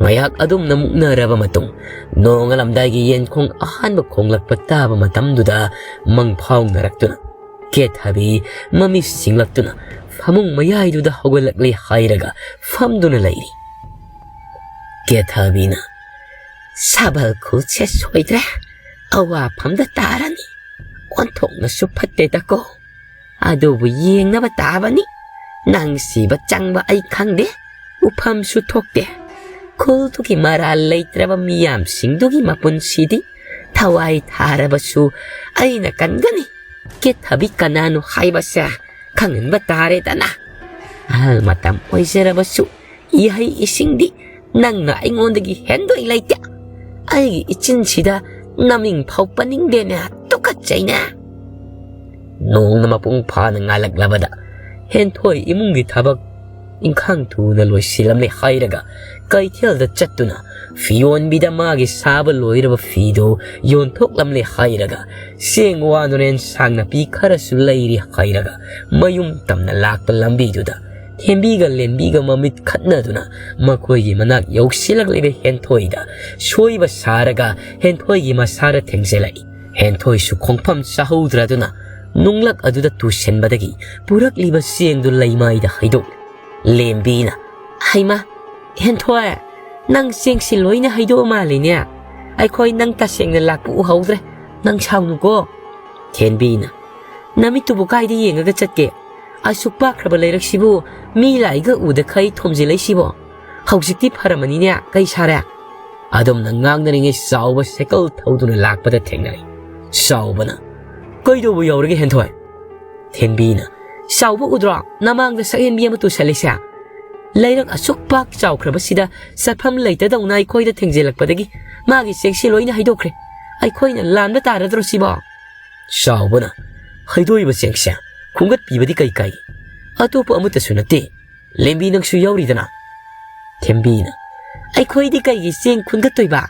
ꯉꯥꯏꯍꯥꯛ ꯑꯗꯨꯝꯅ ꯃꯨꯛꯅꯔꯕ ꯃꯇꯨꯡ, ꯅꯣꯡꯉꯥꯜꯂꯝꯗꯥꯏꯒꯤ ꯌꯦꯟꯈꯣꯡ ꯑꯍꯥꯟꯕ ꯈꯣꯡꯂꯛꯄ ꯇꯥꯕ ꯃꯇꯝꯗꯨꯗ ꯃꯪ ꯐꯥꯎꯅꯔꯛꯇꯨꯅ ꯀꯦꯊꯕꯤ ꯃꯃꯤꯠ ꯁꯤꯡꯂꯛꯇꯨꯅ ꯐꯃꯨꯡ ꯃꯌꯥꯏꯗꯨꯗ ꯍꯧꯒꯠꯂꯛꯂꯦ ꯍꯥꯏꯔꯒ ꯐꯝꯗꯨꯅ ꯂꯩꯔꯤ꯫ ꯀꯦꯊꯕꯤꯅ, "ꯁꯥꯕꯜ ꯈꯨꯜꯁꯦ ꯁꯣꯏꯗ꯭ꯔꯦ, ꯑꯋꯥꯐꯝꯗ ꯇꯥꯔꯅꯤ꯫ ꯑꯣꯟꯊꯣꯛꯅꯁꯨ ꯐꯠꯇꯦꯗꯀꯣ꯫ ꯑꯗꯨꯕꯨ ꯌꯦꯡꯅꯕ ꯇꯥꯕꯅꯤ꯫ ꯅꯪ ꯁꯤꯕ ꯆꯪꯕ ꯑꯩ ꯈꯪꯗꯦ, ꯎꯐꯝꯁꯨ ꯊꯣꯛꯇꯦ꯫ ꯈꯨꯜꯗꯨꯒꯤ ꯃꯔꯥꯜ ꯂꯩꯇ꯭ꯔꯕ ꯃꯤꯌꯥꯝꯁꯤꯡꯗꯨꯒꯤ ꯃꯄꯨꯟꯁꯤꯗꯤ ꯊꯋꯥꯏ ꯊꯥꯔꯕꯁꯨ ꯑꯩꯅ ꯀꯟꯒꯅꯤ꯫ ꯀꯦꯊꯕꯤ ꯀꯅꯥꯅꯣ ꯍꯥꯏꯕꯁꯦ ꯈꯪꯍꯟꯕ ꯇꯥꯔꯦꯗꯅ꯫ ꯑꯍꯜ ꯃꯇꯝ ꯑꯣꯏꯖꯔꯕꯁꯨ ꯏꯍꯩ ꯏꯁꯤꯡꯗꯤ ꯅꯪꯅ ꯑꯩꯉꯣꯟꯗꯒꯤ ꯍꯦꯟꯗꯣꯏ ꯂꯩꯇꯦ꯫ ꯑꯩꯒꯤ ꯏꯆꯤꯟꯁꯤꯗ ꯅꯃꯤꯡ ꯐꯥꯎ ꯄꯟꯅꯤꯡꯗꯦꯅꯦ, ꯇꯨꯀꯠꯆꯩꯅꯦ꯫" ꯅꯣꯡꯅ ꯃꯄꯨꯡ ꯐꯥꯅ ꯉꯥꯜꯂꯛꯂꯕꯗ ꯍꯦꯟꯊꯣꯏ ꯏꯃꯨꯡꯒꯤ ꯊꯕꯛ ꯏꯟꯈꯥꯡ ꯊꯨꯅ ꯂꯣꯏꯁꯤꯜꯂꯝꯂꯦ ꯍꯥꯏꯔꯒ ꯀꯩꯊꯦꯜꯗ ꯆꯠꯇꯨꯅ ꯐꯤꯌꯣꯟꯕꯤꯗ ꯃꯥꯒꯤ ꯁꯥꯕ ꯂꯣꯏꯔꯕ ꯐꯤꯗꯨ ꯌꯣꯟꯊꯣꯛꯂꯝꯂꯦ ꯍꯥꯏꯔꯒ ꯆꯦꯡ ꯋꯥꯗꯨꯅ ꯑꯦꯟꯁꯥꯡ ꯅꯥꯄꯤ ꯈꯔꯁꯨ ꯂꯩꯔꯤ ꯍꯥꯏꯔꯒ ꯃꯌꯨꯝ ꯇꯝꯅ ꯂꯥꯛꯄ ꯂꯝꯕꯤꯗꯨꯗ ꯊꯦꯝꯕꯤꯒ ꯂꯦꯝꯕꯤꯒ ꯃꯃꯤꯠ ꯈꯠꯅꯗꯨꯅ ꯃꯈꯣꯏꯒꯤ ꯃꯅꯥꯛ ꯌꯧꯁꯤꯜꯂꯛꯂꯤꯕ ꯍꯦꯟꯊꯣꯏꯗ ꯁꯣꯏꯕ ꯁꯥꯔꯒ ꯍꯦꯟꯊꯣꯏꯒꯤ ꯃꯁꯥꯗ ꯊꯦꯡꯖꯤꯜꯂꯛꯏ꯫ ꯍꯦꯟꯊꯣꯏꯁꯨ ꯈꯣꯡꯐꯝ ꯆꯥꯍꯧꯗ꯭ꯔꯗꯨꯅ ꯅꯨꯡꯂꯛ ꯑꯗꯨꯗ ꯇꯨꯁꯤꯟꯕꯗꯒꯤ ꯄꯨꯔꯛꯂꯤꯕ ꯆꯦꯡꯗꯨ ꯂꯩꯃꯥꯏꯗ ꯍꯩꯗꯣꯛꯂꯤ꯫ ꯂꯦꯝꯕꯤꯅ, "ꯍꯩꯃꯥ, ꯍꯦꯟꯊꯣꯏ, ꯅꯪ ꯆꯦꯡꯁꯤ ꯂꯣꯏꯅ ꯍꯩꯗꯣꯛꯑ ꯃꯥꯜꯂꯤꯅꯦ꯫ ꯑꯩꯈꯣꯏ ꯅꯪ ꯇꯁꯦꯡꯅ ꯂꯥꯛꯄ ꯎꯍꯧꯗ꯭ꯔꯦ꯫ ꯅꯪ ꯁꯥꯎꯅꯨꯀꯣ꯫" ꯊꯦꯟꯕꯤꯅ, "ꯅꯃꯤꯠꯇꯨꯕꯨ ꯀꯥꯏꯗ ꯌꯦꯡꯉꯒ ꯆꯠꯀꯦ? ꯑꯁꯨꯛ ꯄꯥꯛꯈ꯭ꯔꯕ ꯂꯩꯔꯛꯁꯤꯕꯨ ꯃꯤ ꯂꯥꯛꯏꯒ ꯎꯗꯈꯩ ꯊꯣꯝꯖꯤꯜꯂꯛꯏꯁꯤꯕꯣ? ꯍꯧꯖꯤꯛꯇꯤ ꯐꯔꯝꯃꯅꯤꯅꯦ, ꯀꯩ ꯁꯥꯔꯦ?" ꯑꯗꯨꯝꯅ ꯉꯥꯡꯅꯔꯤꯉꯩ ꯆꯥꯎꯕ ꯁꯥꯏꯀꯜ ꯊꯧꯗꯨꯅ ꯂꯥꯛꯄꯗ ꯊꯦꯡꯅꯔꯦ꯫ ꯆꯥꯎꯕꯅ, "ꯀꯩꯗꯧꯕ ꯌꯥꯎꯔꯒꯦ ꯍꯦꯟꯊꯣꯏ?" ꯊꯦꯟꯕꯤꯅ, "ꯆꯥꯎꯕ ꯎꯗ꯭ꯔꯣ ꯅꯃꯥꯡꯗ ꯁꯛꯍꯦꯟꯕꯤ ꯑꯃ ꯇꯨꯁꯜꯂꯤꯁꯦ? ꯂꯩꯔꯛ ꯑꯁꯨꯛ ꯄꯥꯛ ꯆꯥꯎꯈ꯭ꯔꯕꯁꯤꯗ ꯆꯠꯐꯝ ꯂꯩꯇꯗꯧꯅ ꯑꯩꯈꯣꯏꯗ ꯊꯦꯡꯖꯤꯜꯂꯛꯄꯗꯒꯤ ꯃꯥꯒꯤ ꯆꯦꯡꯁꯤ ꯂꯣꯏꯅ ꯍꯩꯗꯣꯛꯈ꯭ꯔꯦ꯫ ꯑꯩꯈꯣꯏꯅ ꯂꯥꯟꯕ ꯇꯥꯔꯗ꯭ꯔꯣ ꯁꯤꯕꯣ?" ꯆꯥꯎꯕꯅ, "ꯍꯩꯗꯣꯛꯏꯕ ꯆꯦꯡꯁꯦ ꯈꯨꯝꯒꯠꯄꯤꯕꯗꯤ ꯀꯩ ꯀꯥꯏ? ꯑꯇꯣꯞꯄ ꯑꯃꯠꯇꯁꯨ ꯅꯠꯇꯦ꯫ ꯂꯦꯝꯕꯤ ꯅꯪꯁꯨ ꯌꯥꯎꯔꯤꯗꯅ?" ꯊꯦꯝꯕꯤꯅ, "ꯑꯩꯈꯣꯏꯗꯤ ꯀꯩꯒꯤ ꯆꯦꯡ ꯈꯨꯟꯒꯠꯇꯣꯏꯕ?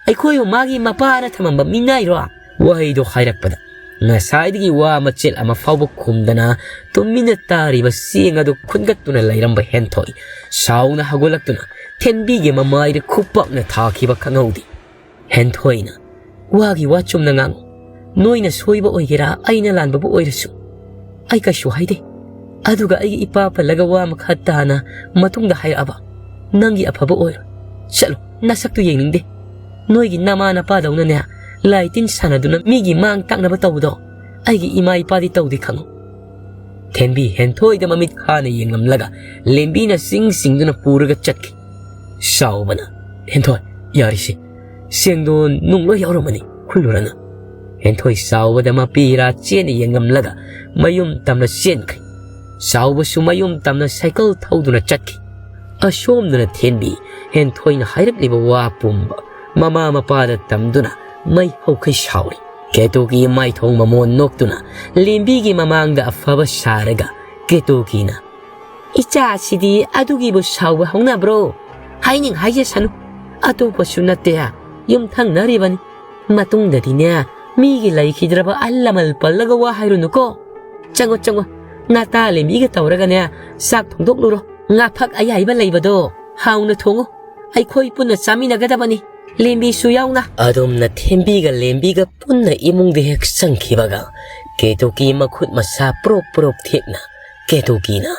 ꯑꯩꯈꯣꯏꯕꯨ ꯃꯥꯒꯤ ꯃꯄꯥꯅ ꯊꯝꯃꯝꯕ ꯃꯤꯅꯥꯏꯔꯣ?" ꯋꯥꯍꯩꯗꯣ ꯍꯥꯏꯔꯛꯄꯗ ꯉꯁꯥꯏꯗꯒꯤ ꯋꯥ ꯃꯆꯦꯠ ꯑꯃ ꯐꯥꯎꯕ ꯈꯨꯝꯗꯅ ꯇꯨꯃꯤꯟꯅ ꯇꯥꯔꯤꯕ ꯆꯦꯡ ꯑꯗꯨ ꯈꯨꯟꯒꯠꯇꯨꯅ ꯂꯩꯔꯝꯕ ꯍꯦꯟꯊꯣꯏ ꯁꯥꯎꯅ ꯍꯧꯒꯠꯂꯛꯇꯨꯅ ꯊꯦꯟꯕꯤꯒꯤ ꯃꯃꯥꯏꯗ ꯈꯨꯄꯥꯛꯅ ꯊꯥꯈꯤꯕ ꯈꯪꯍꯧꯗꯦ꯫ ꯍꯦꯟꯊꯣꯏꯅ, "ꯋꯥꯒꯤ ꯋꯥ ꯆꯨꯝꯅ ꯉꯥꯡꯉꯨ꯫ ꯅꯣꯏꯅ ꯁꯣꯏꯕ ꯑꯣꯏꯒꯦꯔꯥ, ꯑꯩꯅ ꯂꯥꯟꯕꯕꯨ ꯑꯣꯏꯔꯁꯨ, ꯑꯩ ꯀꯩꯁꯨ ꯍꯥꯏꯗꯦ꯫ ꯑꯗꯨꯒ ꯑꯩꯒꯤ ꯏꯄꯥ ꯄꯜꯂꯒ ꯋꯥ ꯃꯈꯥ ꯇꯥꯅ ꯃꯇꯨꯡꯗ ꯍꯥꯏꯔꯛꯑꯕ, ꯅꯪꯒꯤ ꯑꯐꯕ ꯑꯣꯏꯔꯣꯏ꯫ ꯆꯠꯂꯣ, ꯅꯁꯛꯇꯨ ꯌꯦꯡꯅꯤꯡꯗꯦ꯫ ꯅꯣꯏꯒꯤ ꯅꯃꯥ ꯅꯄꯥꯗꯧꯅꯅꯦ, ꯂꯥꯏ ꯇꯤꯟ ꯁꯥꯟꯅꯗꯨꯅ ꯃꯤꯒꯤ ꯃꯥꯡ ꯇꯥꯛꯅꯕ ꯇꯧꯕꯗꯣ ꯑꯩꯒꯤ ꯏꯃꯥ ꯏꯄꯥꯗꯤ ꯇꯧꯗꯦ ꯈꯪꯉꯨ꯫" ꯊꯦꯟꯕꯤ ꯍꯦꯟꯊꯣꯏꯗ ꯃꯃꯤꯠ ꯈꯥꯅ ꯌꯦꯡꯂꯝꯂꯒ ꯂꯦꯝꯕꯤꯅ ꯆꯤꯡ ꯆꯤꯡꯗꯨꯅ ꯄꯨꯔꯒ ꯆꯠꯈꯤ꯫ ꯆꯥꯎꯕꯅ, "ꯍꯦꯟꯊꯣꯏ, ꯌꯥꯔꯤꯁꯤ, ꯆꯦꯡꯗꯣ ꯅꯨꯡ ꯂꯣꯏ ꯌꯥꯎꯔꯝꯃꯅꯤ, ꯈꯨꯜꯂꯨꯔꯅꯨ꯫" ꯍꯦꯟꯊꯣꯏ ꯆꯥꯎꯕꯗ ꯃꯄꯤ ꯏꯔꯥ ꯆꯦꯟꯅ ꯌꯦꯡꯂꯝꯂꯒ ꯃꯌꯨꯝ ꯇꯝꯅ ꯆꯦꯟꯈ꯭ꯔꯦ꯫ ꯆꯥꯎꯕꯁꯨ ꯃꯌꯨꯝ ꯇꯝꯅ ꯁꯥꯏꯀꯜ ꯊꯧꯗꯨꯅ ꯆꯠꯈꯤ꯫ ꯑꯁꯣꯝꯗꯅ ꯊꯦꯟꯕꯤ ꯍꯦꯟꯊꯣꯏꯅ ꯍꯥꯏꯔꯛꯂꯤꯕ ꯋꯥ ꯄꯨꯝꯕ ꯃꯃꯥ ꯃꯄꯥꯗ ꯇꯝꯗꯨꯅ ꯃꯩ ꯍꯧꯈꯩ ꯁꯥꯎꯔꯤ꯫ ꯀꯦꯇꯣꯀꯤ ꯃꯥꯏꯊꯣꯡ ꯃꯃꯣꯟ ꯅꯣꯛꯇꯨꯅ ꯂꯦꯝꯕꯤꯒꯤ ꯃꯃꯥꯡꯗ ꯑꯐꯕ ꯁꯥꯔꯒ ꯀꯦꯇꯣꯀꯤꯅ, "ꯏꯆꯥꯁꯤꯗꯤ ꯑꯗꯨꯒꯤꯕꯨ ꯁꯥꯎꯕ ꯍꯧꯅꯕ꯭ꯔꯣ? ꯍꯥꯏꯅꯤꯡ ꯍꯥꯏꯖꯁꯅꯨ, ꯑꯇꯣꯞꯄꯁꯨ ꯅꯠꯇꯦ, ꯌꯨꯝꯊꯪꯅꯔꯤꯕꯅꯤ꯫ ꯃꯇꯨꯡꯗꯗꯤꯅꯦ, ꯃꯤꯒꯤ ꯂꯩꯈꯤꯗ꯭ꯔꯕ ꯑꯍꯜ ꯂꯃꯟ ꯄꯜꯂꯒ ꯋꯥ ꯍꯥꯏꯔꯨꯅꯨꯀꯣ꯫ ꯆꯪꯉꯣ, ꯆꯪꯉꯣ, ꯅꯇꯥ ꯂꯦꯝꯕꯤꯒ ꯇꯧꯔꯒꯅꯦ, ꯆꯥꯛ ꯊꯣꯡꯗꯣꯛꯂꯨꯔꯣ꯫ ꯉꯥ ꯐꯛ ꯑꯌꯥꯏꯕ ꯂꯩꯕꯗꯣ ꯍꯥꯎꯅ ꯊꯣꯡꯉꯨ, ꯑꯩꯈꯣꯏ ꯄꯨꯟꯅ ꯆꯥꯃꯤꯟꯅꯒꯗꯕꯅꯤ, ꯂꯦꯝꯕꯤꯁꯨ ꯌꯥꯎꯅ"꯫ ꯑꯗꯨꯝꯅ ꯊꯦꯝꯕꯤꯒ ꯂꯦꯝꯕꯤꯒ ꯄꯨꯟꯅ ꯏꯃꯨꯡꯗ ꯍꯦꯛ ꯆꯪꯈꯤꯕꯒ, ꯀꯦꯇꯨꯀꯤ ꯃꯈꯨꯠ ꯃꯁꯥ ꯄ꯭ꯔꯣꯞ ꯄ꯭ꯔꯣꯞ ꯊꯦꯛꯅ ꯀꯦꯇꯨꯀꯤꯅ,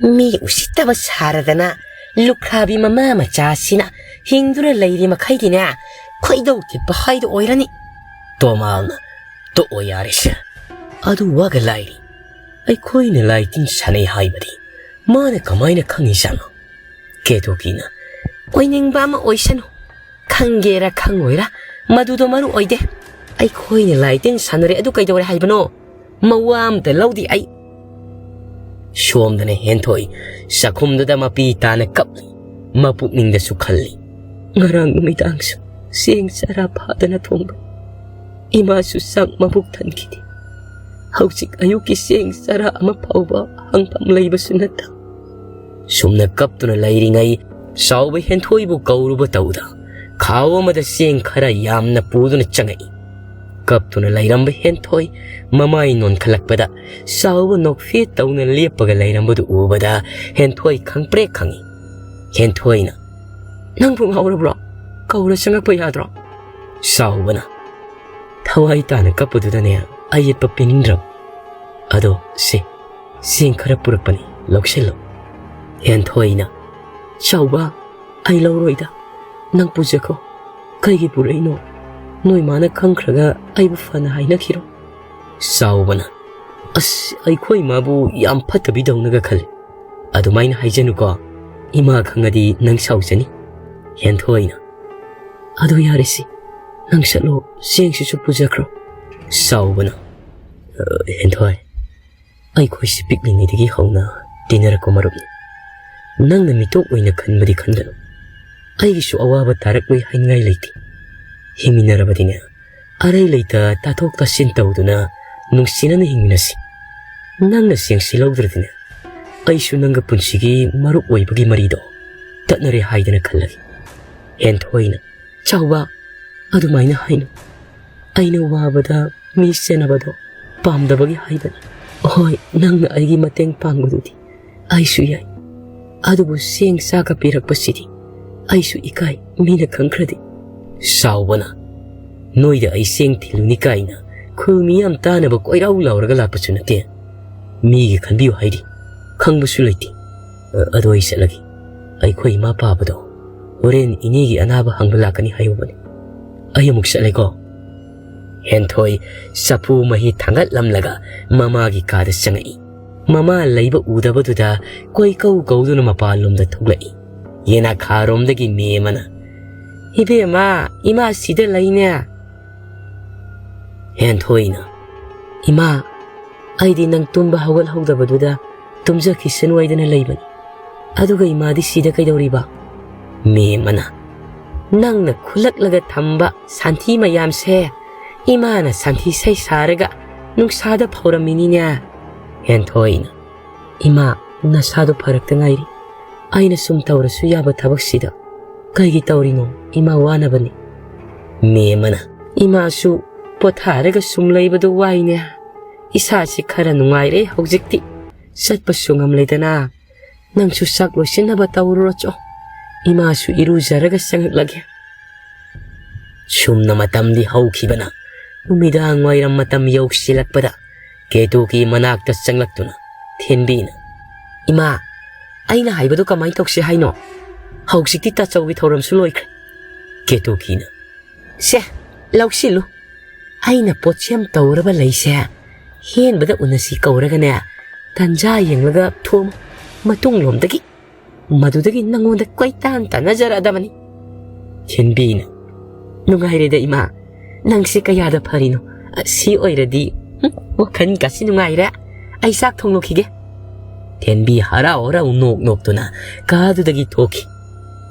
"ꯃꯤ ꯎꯁꯤꯠꯇꯕ ꯁꯥꯔꯗꯅ, ꯂꯨꯈ꯭ꯔꯥꯕꯤ ꯃꯃꯥ ꯃꯆꯥꯁꯤꯅ ꯍꯤꯡꯗꯨꯅ ꯂꯩꯔꯤ ꯃꯈꯩꯗꯤꯅꯦ, ꯈꯣꯏꯗꯧ ꯊꯤꯠꯄ ꯍꯥꯏꯗꯣ ꯑꯣꯏꯔꯅꯤ"꯫ ꯇꯣꯃꯥꯜꯅ, "ꯇꯣꯛꯑꯣ ꯌꯥꯔꯦꯁꯦ, ꯑꯗꯨ ꯋꯥꯒ ꯂꯥꯏꯔꯤ꯫ ꯑꯩꯈꯣꯏꯅ ꯂꯥꯏ ꯇꯤꯟ ꯁꯥꯟꯅꯩ ꯍꯥꯏꯕꯗꯤ ꯃꯥꯅ ꯀꯃꯥꯏꯅ ꯈꯪꯉꯤꯖꯥꯠꯅꯣ?" ꯀꯦꯇꯨꯀꯤꯅ, "ꯑꯣꯏꯅꯤꯡꯕ ꯑꯃ ꯑꯣꯏꯁꯅꯨ, ꯈꯪꯒꯦꯔꯥ ꯈꯪꯉꯣꯏꯔꯥ, ꯃꯗꯨꯗꯣ ꯃꯔꯨ ꯑꯣꯏꯗꯦ꯫ ꯑꯩꯈꯣꯏꯅ ꯂꯥꯏ ꯇꯤꯟ ꯁꯥꯟꯅꯔꯦ, ꯑꯗꯨ ꯀꯩꯗꯧꯔꯦ ꯍꯥꯏꯕꯅꯣ? ꯃꯋꯥ ꯑꯝꯇ ꯂꯧꯗꯦ ꯑꯩ"꯫ ꯁꯣꯝꯗꯅ ꯍꯦꯟꯊꯣꯏ ꯆꯥꯛꯈꯨꯝꯗꯨꯗ ꯃꯄꯤ ꯇꯥꯅ ꯀꯞꯂꯤ, ꯃꯄꯨꯛꯅꯤꯡꯗꯁꯨ ꯈꯜꯂꯤ, "ꯉꯔꯥꯡ ꯅꯨꯃꯤꯗꯥꯡꯁꯨ ꯆꯦꯡ ꯆꯔꯥ ꯐꯥꯗꯅ ꯊꯣꯡꯕ ꯏꯃꯥꯁꯨ ꯆꯥꯛ ꯃꯕꯨꯛ ꯊꯟꯈꯤꯗꯦ꯫ ꯍꯧꯖꯤꯛ ꯑꯌꯨꯛꯀꯤ ꯆꯦꯡ ꯆꯔꯥ ꯑꯃ ꯐꯥꯎꯕ ꯍꯪꯐꯝ ꯂꯩꯕꯁꯨ ꯅꯠꯇ"꯫ ꯁꯨꯝꯅ ꯀꯞꯇꯨꯅ ꯂꯩꯔꯤꯉꯩ, ꯆꯥꯎꯕ ꯍꯦꯟꯊꯣꯏꯕꯨ ꯀꯧꯔꯨꯕ ꯇꯧꯗ, ꯈꯥꯎ ꯑꯃꯗ ꯆꯦꯡ ꯈꯔ ꯌꯥꯝꯅ ꯄꯨꯗꯨꯅ ꯆꯪꯉꯛꯏ꯫ ꯀꯞꯇꯨꯅ ꯂꯩꯔꯝꯕ ꯍꯦꯟꯊꯣꯏ ꯃꯃꯥꯏ ꯅꯣꯟꯈꯠꯂꯛꯄꯗ, ꯆꯥꯎꯕ ꯅꯣꯛꯐꯦꯠ ꯇꯧꯅ ꯂꯦꯞꯄꯒ ꯂꯩꯔꯝꯕꯗꯨ ꯎꯕꯗ, ꯍꯦꯟꯊꯣꯏ ꯈꯪꯄ꯭ꯔꯦꯛ ꯈꯪꯉꯤ꯫ ꯍꯦꯟꯊꯣꯏꯅ, "ꯅꯪꯕꯨ ꯉꯥꯎꯔꯕ꯭ꯔꯣ? ꯀꯧꯔ ꯆꯪꯉꯛꯄ ꯌꯥꯗ꯭ꯔꯣ?" ꯆꯥꯎꯕꯅ, "ꯊꯋꯥꯏ ꯇꯥꯅ ꯀꯞꯄꯗꯨꯗꯅꯦ ꯑꯌꯦꯠꯄ ꯄꯤꯅꯤꯡꯗ꯭ꯔꯕ꯫ ꯑꯗꯣ ꯁꯦ, ꯆꯦꯡ ꯈꯔ ꯄꯨꯔꯛꯄꯅꯤ, ꯂꯧꯁꯤꯜꯂꯣ"꯫ ꯍꯦꯟꯊꯣꯏꯅ, "ꯆꯥꯎꯕ, ꯑꯩ ꯂꯧꯔꯣꯏꯗ꯫ ꯅꯪ ꯄꯨꯖꯈꯣ꯫ ꯀꯩꯒꯤ ꯄꯨꯔꯛꯏꯅꯣ? ꯅꯣꯏ ꯃꯥꯅ ꯈꯪꯈ꯭ꯔꯒ ꯑꯩꯕꯨ ꯐꯅ ꯍꯥꯏꯅꯈꯤꯔꯣ"꯫ ꯆꯥꯎꯕꯅ, "ꯑꯁ, ꯑꯩꯈꯣꯏ ꯃꯥꯕꯨ ꯌꯥꯝ ꯐꯠꯇꯕꯤꯗꯧꯅꯒ ꯈꯜꯂꯤ꯫ ꯑꯗꯨꯃꯥꯏꯅ ꯍꯥꯏꯖꯅꯨꯀꯣ꯫ ꯏꯃꯥ ꯈꯪꯉꯗꯤ ꯅꯪ ꯁꯥꯎꯖꯅꯤ"꯫ ꯍꯦꯟꯊꯣꯏꯅ, "ꯑꯗꯨ ꯌꯥꯔꯦꯁꯤ, ꯅꯪ ꯆꯠꯂꯣ, ꯆꯦꯡꯁꯤꯁꯨ ꯄꯨꯖꯈ꯭ꯔꯣ"꯫ ꯆꯥꯎꯕꯅ, "ꯑ, ꯍꯦꯟꯊꯣꯏ, ꯑꯩꯈꯣꯏꯁꯤ ꯄꯤꯛꯂꯤꯉꯩꯗꯒꯤ ꯍꯧꯅ ꯇꯤꯟꯅꯔꯛꯄ ꯃꯔꯨꯞꯅꯤ꯫ ꯅꯪꯅ ꯃꯤꯇꯣꯞ ꯑꯣꯏꯅ ꯈꯟꯕꯗꯤ ꯈꯟꯒꯅꯨ꯫ ꯑꯩꯒꯤꯁꯨ ꯑꯋꯥꯕ ꯇꯥꯔꯛꯂꯣꯏ ꯍꯥꯏꯅꯤꯡꯉꯥꯏ ꯂꯩꯇꯦ꯫ ꯍꯤꯡꯃꯤꯟꯅꯔꯕꯗꯤꯅꯦ, ꯑꯔꯩ ꯂꯩꯇ ꯇꯥꯊꯣꯛ ꯇꯥꯁꯤꯟ ꯇꯧꯗꯨꯅ ꯅꯨꯡꯁꯤꯅꯅ ꯍꯤꯡꯃꯤꯟꯅꯁꯤ꯫ ꯅꯪꯅ ꯆꯦꯡꯁꯤ ꯂꯧꯗ꯭ꯔꯗꯤꯅꯦ, ꯑꯩꯁꯨ ꯅꯪꯒ ꯄꯨꯟꯁꯤꯒꯤ ꯃꯔꯨꯞ ꯑꯣꯏꯕꯒꯤ ꯃꯔꯤꯗꯣ ꯇꯠꯅꯔꯦ ꯍꯥꯏꯗꯅ ꯈꯜꯂꯒꯦ꯫ ꯍꯦꯟꯊꯣꯏꯅ, "ꯆꯥꯎꯕ, ꯑꯗꯨꯃꯥꯏꯅ ꯍꯥꯏꯅꯨ꯫ ꯑꯩꯅ ꯋꯥꯕꯗ ꯃꯤ ꯁꯦꯟꯅꯕꯗꯣ ꯄꯥꯝꯗꯕꯒꯤ ꯍꯥꯏꯕꯅꯤ꯫ ꯍꯣꯏ, ꯅꯪꯅ ꯑꯩꯒꯤ ꯃꯇꯦꯡ ꯄꯥꯡꯕꯗꯨꯗꯤ ꯑꯩꯁꯨ ꯌꯥꯏ꯫ ꯑꯗꯨꯕꯨ ꯆꯦꯡ ꯆꯥꯛꯀ ꯄꯤꯔꯛꯄꯁꯤꯗꯤ ꯑꯩꯁꯨ ꯏꯀꯥꯏ, ꯃꯤꯅ ꯈꯪꯈ꯭ꯔꯗꯤ꯫" ꯆꯥꯎꯕꯅ, "ꯅꯣꯏꯗ ꯑꯩ ꯆꯦꯡ ꯊꯤꯜꯂꯨꯅꯤ ꯀꯥꯏꯅ ꯈꯨꯜ ꯃꯤꯌꯥꯝ ꯇꯥꯅꯕ ꯀꯣꯏꯔꯥꯎ ꯂꯥꯎꯔꯒ ꯂꯥꯛꯄꯁꯨ ꯅꯠꯇꯦ꯫ ꯃꯤꯒꯤ ꯈꯟꯕꯤꯌꯨ ꯍꯥꯏꯗꯤ ꯈꯪꯕꯁꯨ ꯂꯩꯇꯦ꯫ ꯑ, ꯑꯗꯣ ꯑꯩ ꯆꯠꯂꯒꯦ꯫ ꯑꯩꯈꯣꯏ ꯏꯃꯥ ꯄꯥꯕꯗꯣ ꯍꯣꯔꯦꯟ ꯏꯅꯦꯒꯤ ꯑꯅꯥꯕ ꯍꯪꯕ ꯂꯥꯛꯀꯅꯤ ꯍꯥꯏꯍꯧꯕꯅꯤ꯫ ꯑꯩ ꯑꯃꯨꯛ ꯆꯠꯂꯦꯀꯣ꯫" ꯍꯦꯟꯊꯣꯏ ꯆꯐꯨ ꯃꯍꯤ ꯊꯥꯡꯒꯠꯂꯝꯂꯒ ꯃꯃꯥꯒꯤ ꯀꯥꯗ ꯆꯪꯉꯛꯏ꯫ ꯃꯃꯥ ꯂꯩꯕ ꯎꯗꯕꯗꯨꯗ ꯀꯣꯏꯀꯧ ꯀꯧꯗꯨꯅ ꯃꯄꯥꯟꯂꯣꯝꯗ ꯊꯣꯛꯂꯛꯏ꯫ ꯌꯦꯅꯈꯥꯔꯣꯝꯗꯒꯤ ꯃꯦꯝꯃꯅ, "ꯏꯕꯦꯝꯃ, ꯏꯃꯥ ꯁꯤꯗ ꯂꯩꯅꯦ꯫" ꯍꯦꯟꯊꯣꯏꯅ, "ꯏꯃꯥ, ꯑꯩꯗꯤ ꯅꯪ ꯇꯨꯝꯕ ꯍꯧꯒꯠꯍꯧꯗꯕꯗꯨꯗ ꯇꯨꯝꯖꯈꯤꯁꯅꯨ ꯍꯥꯏꯗꯅ ꯂꯩꯕꯅꯤ꯫ ꯑꯗꯨꯒ ꯏꯃꯥꯗꯤ ꯁꯤꯗ ꯀꯩꯗꯧꯔꯤꯕ?" ꯃꯦꯝꯃꯅ, "ꯅꯪꯅ ꯈꯨꯜꯂꯛꯂꯒ ꯊꯝꯕ ꯁꯟꯊꯤ ꯃꯌꯥꯝꯁꯦ ꯏꯃꯥꯅ ꯁꯟꯊꯤ ꯁꯩ ꯁꯥꯔꯒ ꯅꯨꯡꯁꯥꯗ ꯐꯧꯔꯝꯃꯤꯅꯤꯅꯦ꯫" ꯍꯦꯟꯊꯣꯏꯅ, "ꯏꯃꯥ, ꯅꯁꯥꯗꯣ ꯐꯔꯛꯇ ꯉꯥꯏꯔꯤ꯫ ꯑꯩꯅ ꯁꯨꯝ ꯇꯧꯔꯁꯨ ꯌꯥꯕ ꯊꯕꯛꯁꯤꯗ ꯀꯩꯒꯤ ꯇꯧꯔꯤꯅꯣ? ꯏꯃꯥ ꯋꯥꯅꯕꯅꯤ꯫" ꯃꯦꯝꯃꯅ, "ꯏꯃꯥꯁꯨ ꯄꯣꯊꯥꯔꯒ ꯁꯨꯝ ꯂꯩꯕꯗꯣ ꯋꯥꯏꯅꯦ꯫ ꯏꯁꯥꯁꯤ ꯈꯔ ꯅꯨꯡꯉꯥꯏꯔꯦ ꯍꯧꯖꯤꯛꯇꯤ꯫ ꯆꯠꯄꯁꯨ ꯉꯝꯂꯦꯗꯅ꯫ ꯅꯪꯁꯨ ꯆꯥꯛ ꯂꯣꯏꯁꯤꯟꯅꯕ ꯇꯧꯔꯨꯔꯣꯆꯣ꯫ ꯏꯃꯥꯁꯨ ꯏꯔꯨꯖꯔꯒ ꯆꯪꯉꯛꯂꯒꯦ꯫" ꯁꯨꯝꯅ ꯃꯇꯝꯗꯤ ꯍꯧꯈꯤꯕꯅ ꯅꯨꯃꯤꯗꯥꯡ ꯋꯥꯏꯔꯝ ꯃꯇꯝ ꯌꯧꯁꯤꯜꯂꯛꯄꯗ ꯀꯦꯇꯨꯀꯤ ꯃꯅꯥꯛꯇ ꯆꯪꯂꯛꯇꯨꯅ ꯊꯦꯟꯕꯤꯅ, "ꯏꯃꯥ, ꯑꯩꯅ ꯍꯥꯏꯕꯗꯨ ꯀꯃꯥꯏꯅ ꯇꯧꯁꯤ ꯍꯥꯏꯅꯣ? ꯍꯧꯖꯤꯛꯇꯤ ꯇꯥꯆꯧꯒꯤ ꯊꯧꯔꯝꯁꯨ ꯂꯣꯏꯈ꯭ꯔꯦ꯫" ꯀꯦꯇꯨꯀꯤꯅ, "ꯁꯦ, ꯂꯧꯁꯤꯜꯂꯨ꯫ ꯑꯩꯅ ꯄꯣꯠꯁꯦꯝ ꯇꯧꯔꯕ ꯂꯩꯁꯦ ꯍꯦꯟꯕꯗ ꯎꯅꯁꯤ ꯀꯧꯔꯒꯅꯦ, ꯇꯟꯖꯥ ꯌꯦꯡꯂꯒ ꯊꯣꯝꯃꯨ꯫ ꯃꯇꯨꯡꯂꯣꯝꯗꯒꯤ ꯃꯗꯨꯗꯒꯤ ꯅꯪꯉꯣꯟꯗ ꯀꯣꯏꯇꯥꯟ ꯇꯥꯟꯅꯖꯔꯛꯑꯗꯕꯅꯤ꯫" ꯊꯦꯟꯕꯤꯅ, "ꯅꯨꯡꯉꯥꯏꯔꯦꯗ ꯏꯃꯥ, ꯅꯪꯁꯦ ꯀꯌꯥꯗ ꯐꯔꯤꯅꯣ꯫ ꯑ, ꯁꯤ ꯑꯣꯏꯔꯗꯤ, ꯍꯨꯝ, ꯋꯥꯈꯜ ꯀꯥꯁꯤ ꯅꯨꯡꯉꯥꯏꯔꯦ꯫ ꯑꯩ ꯆꯥꯛ ꯊꯣꯡꯂꯨꯈꯤꯒꯦ꯫" ꯊꯦꯟꯕꯤ ꯍꯔꯥꯎ ꯍꯔꯥꯎ ꯅꯣꯛ ꯅꯣꯛꯇꯨꯅ ꯀꯥꯗꯨꯗꯒꯤ ꯊꯣꯛꯈꯤ꯫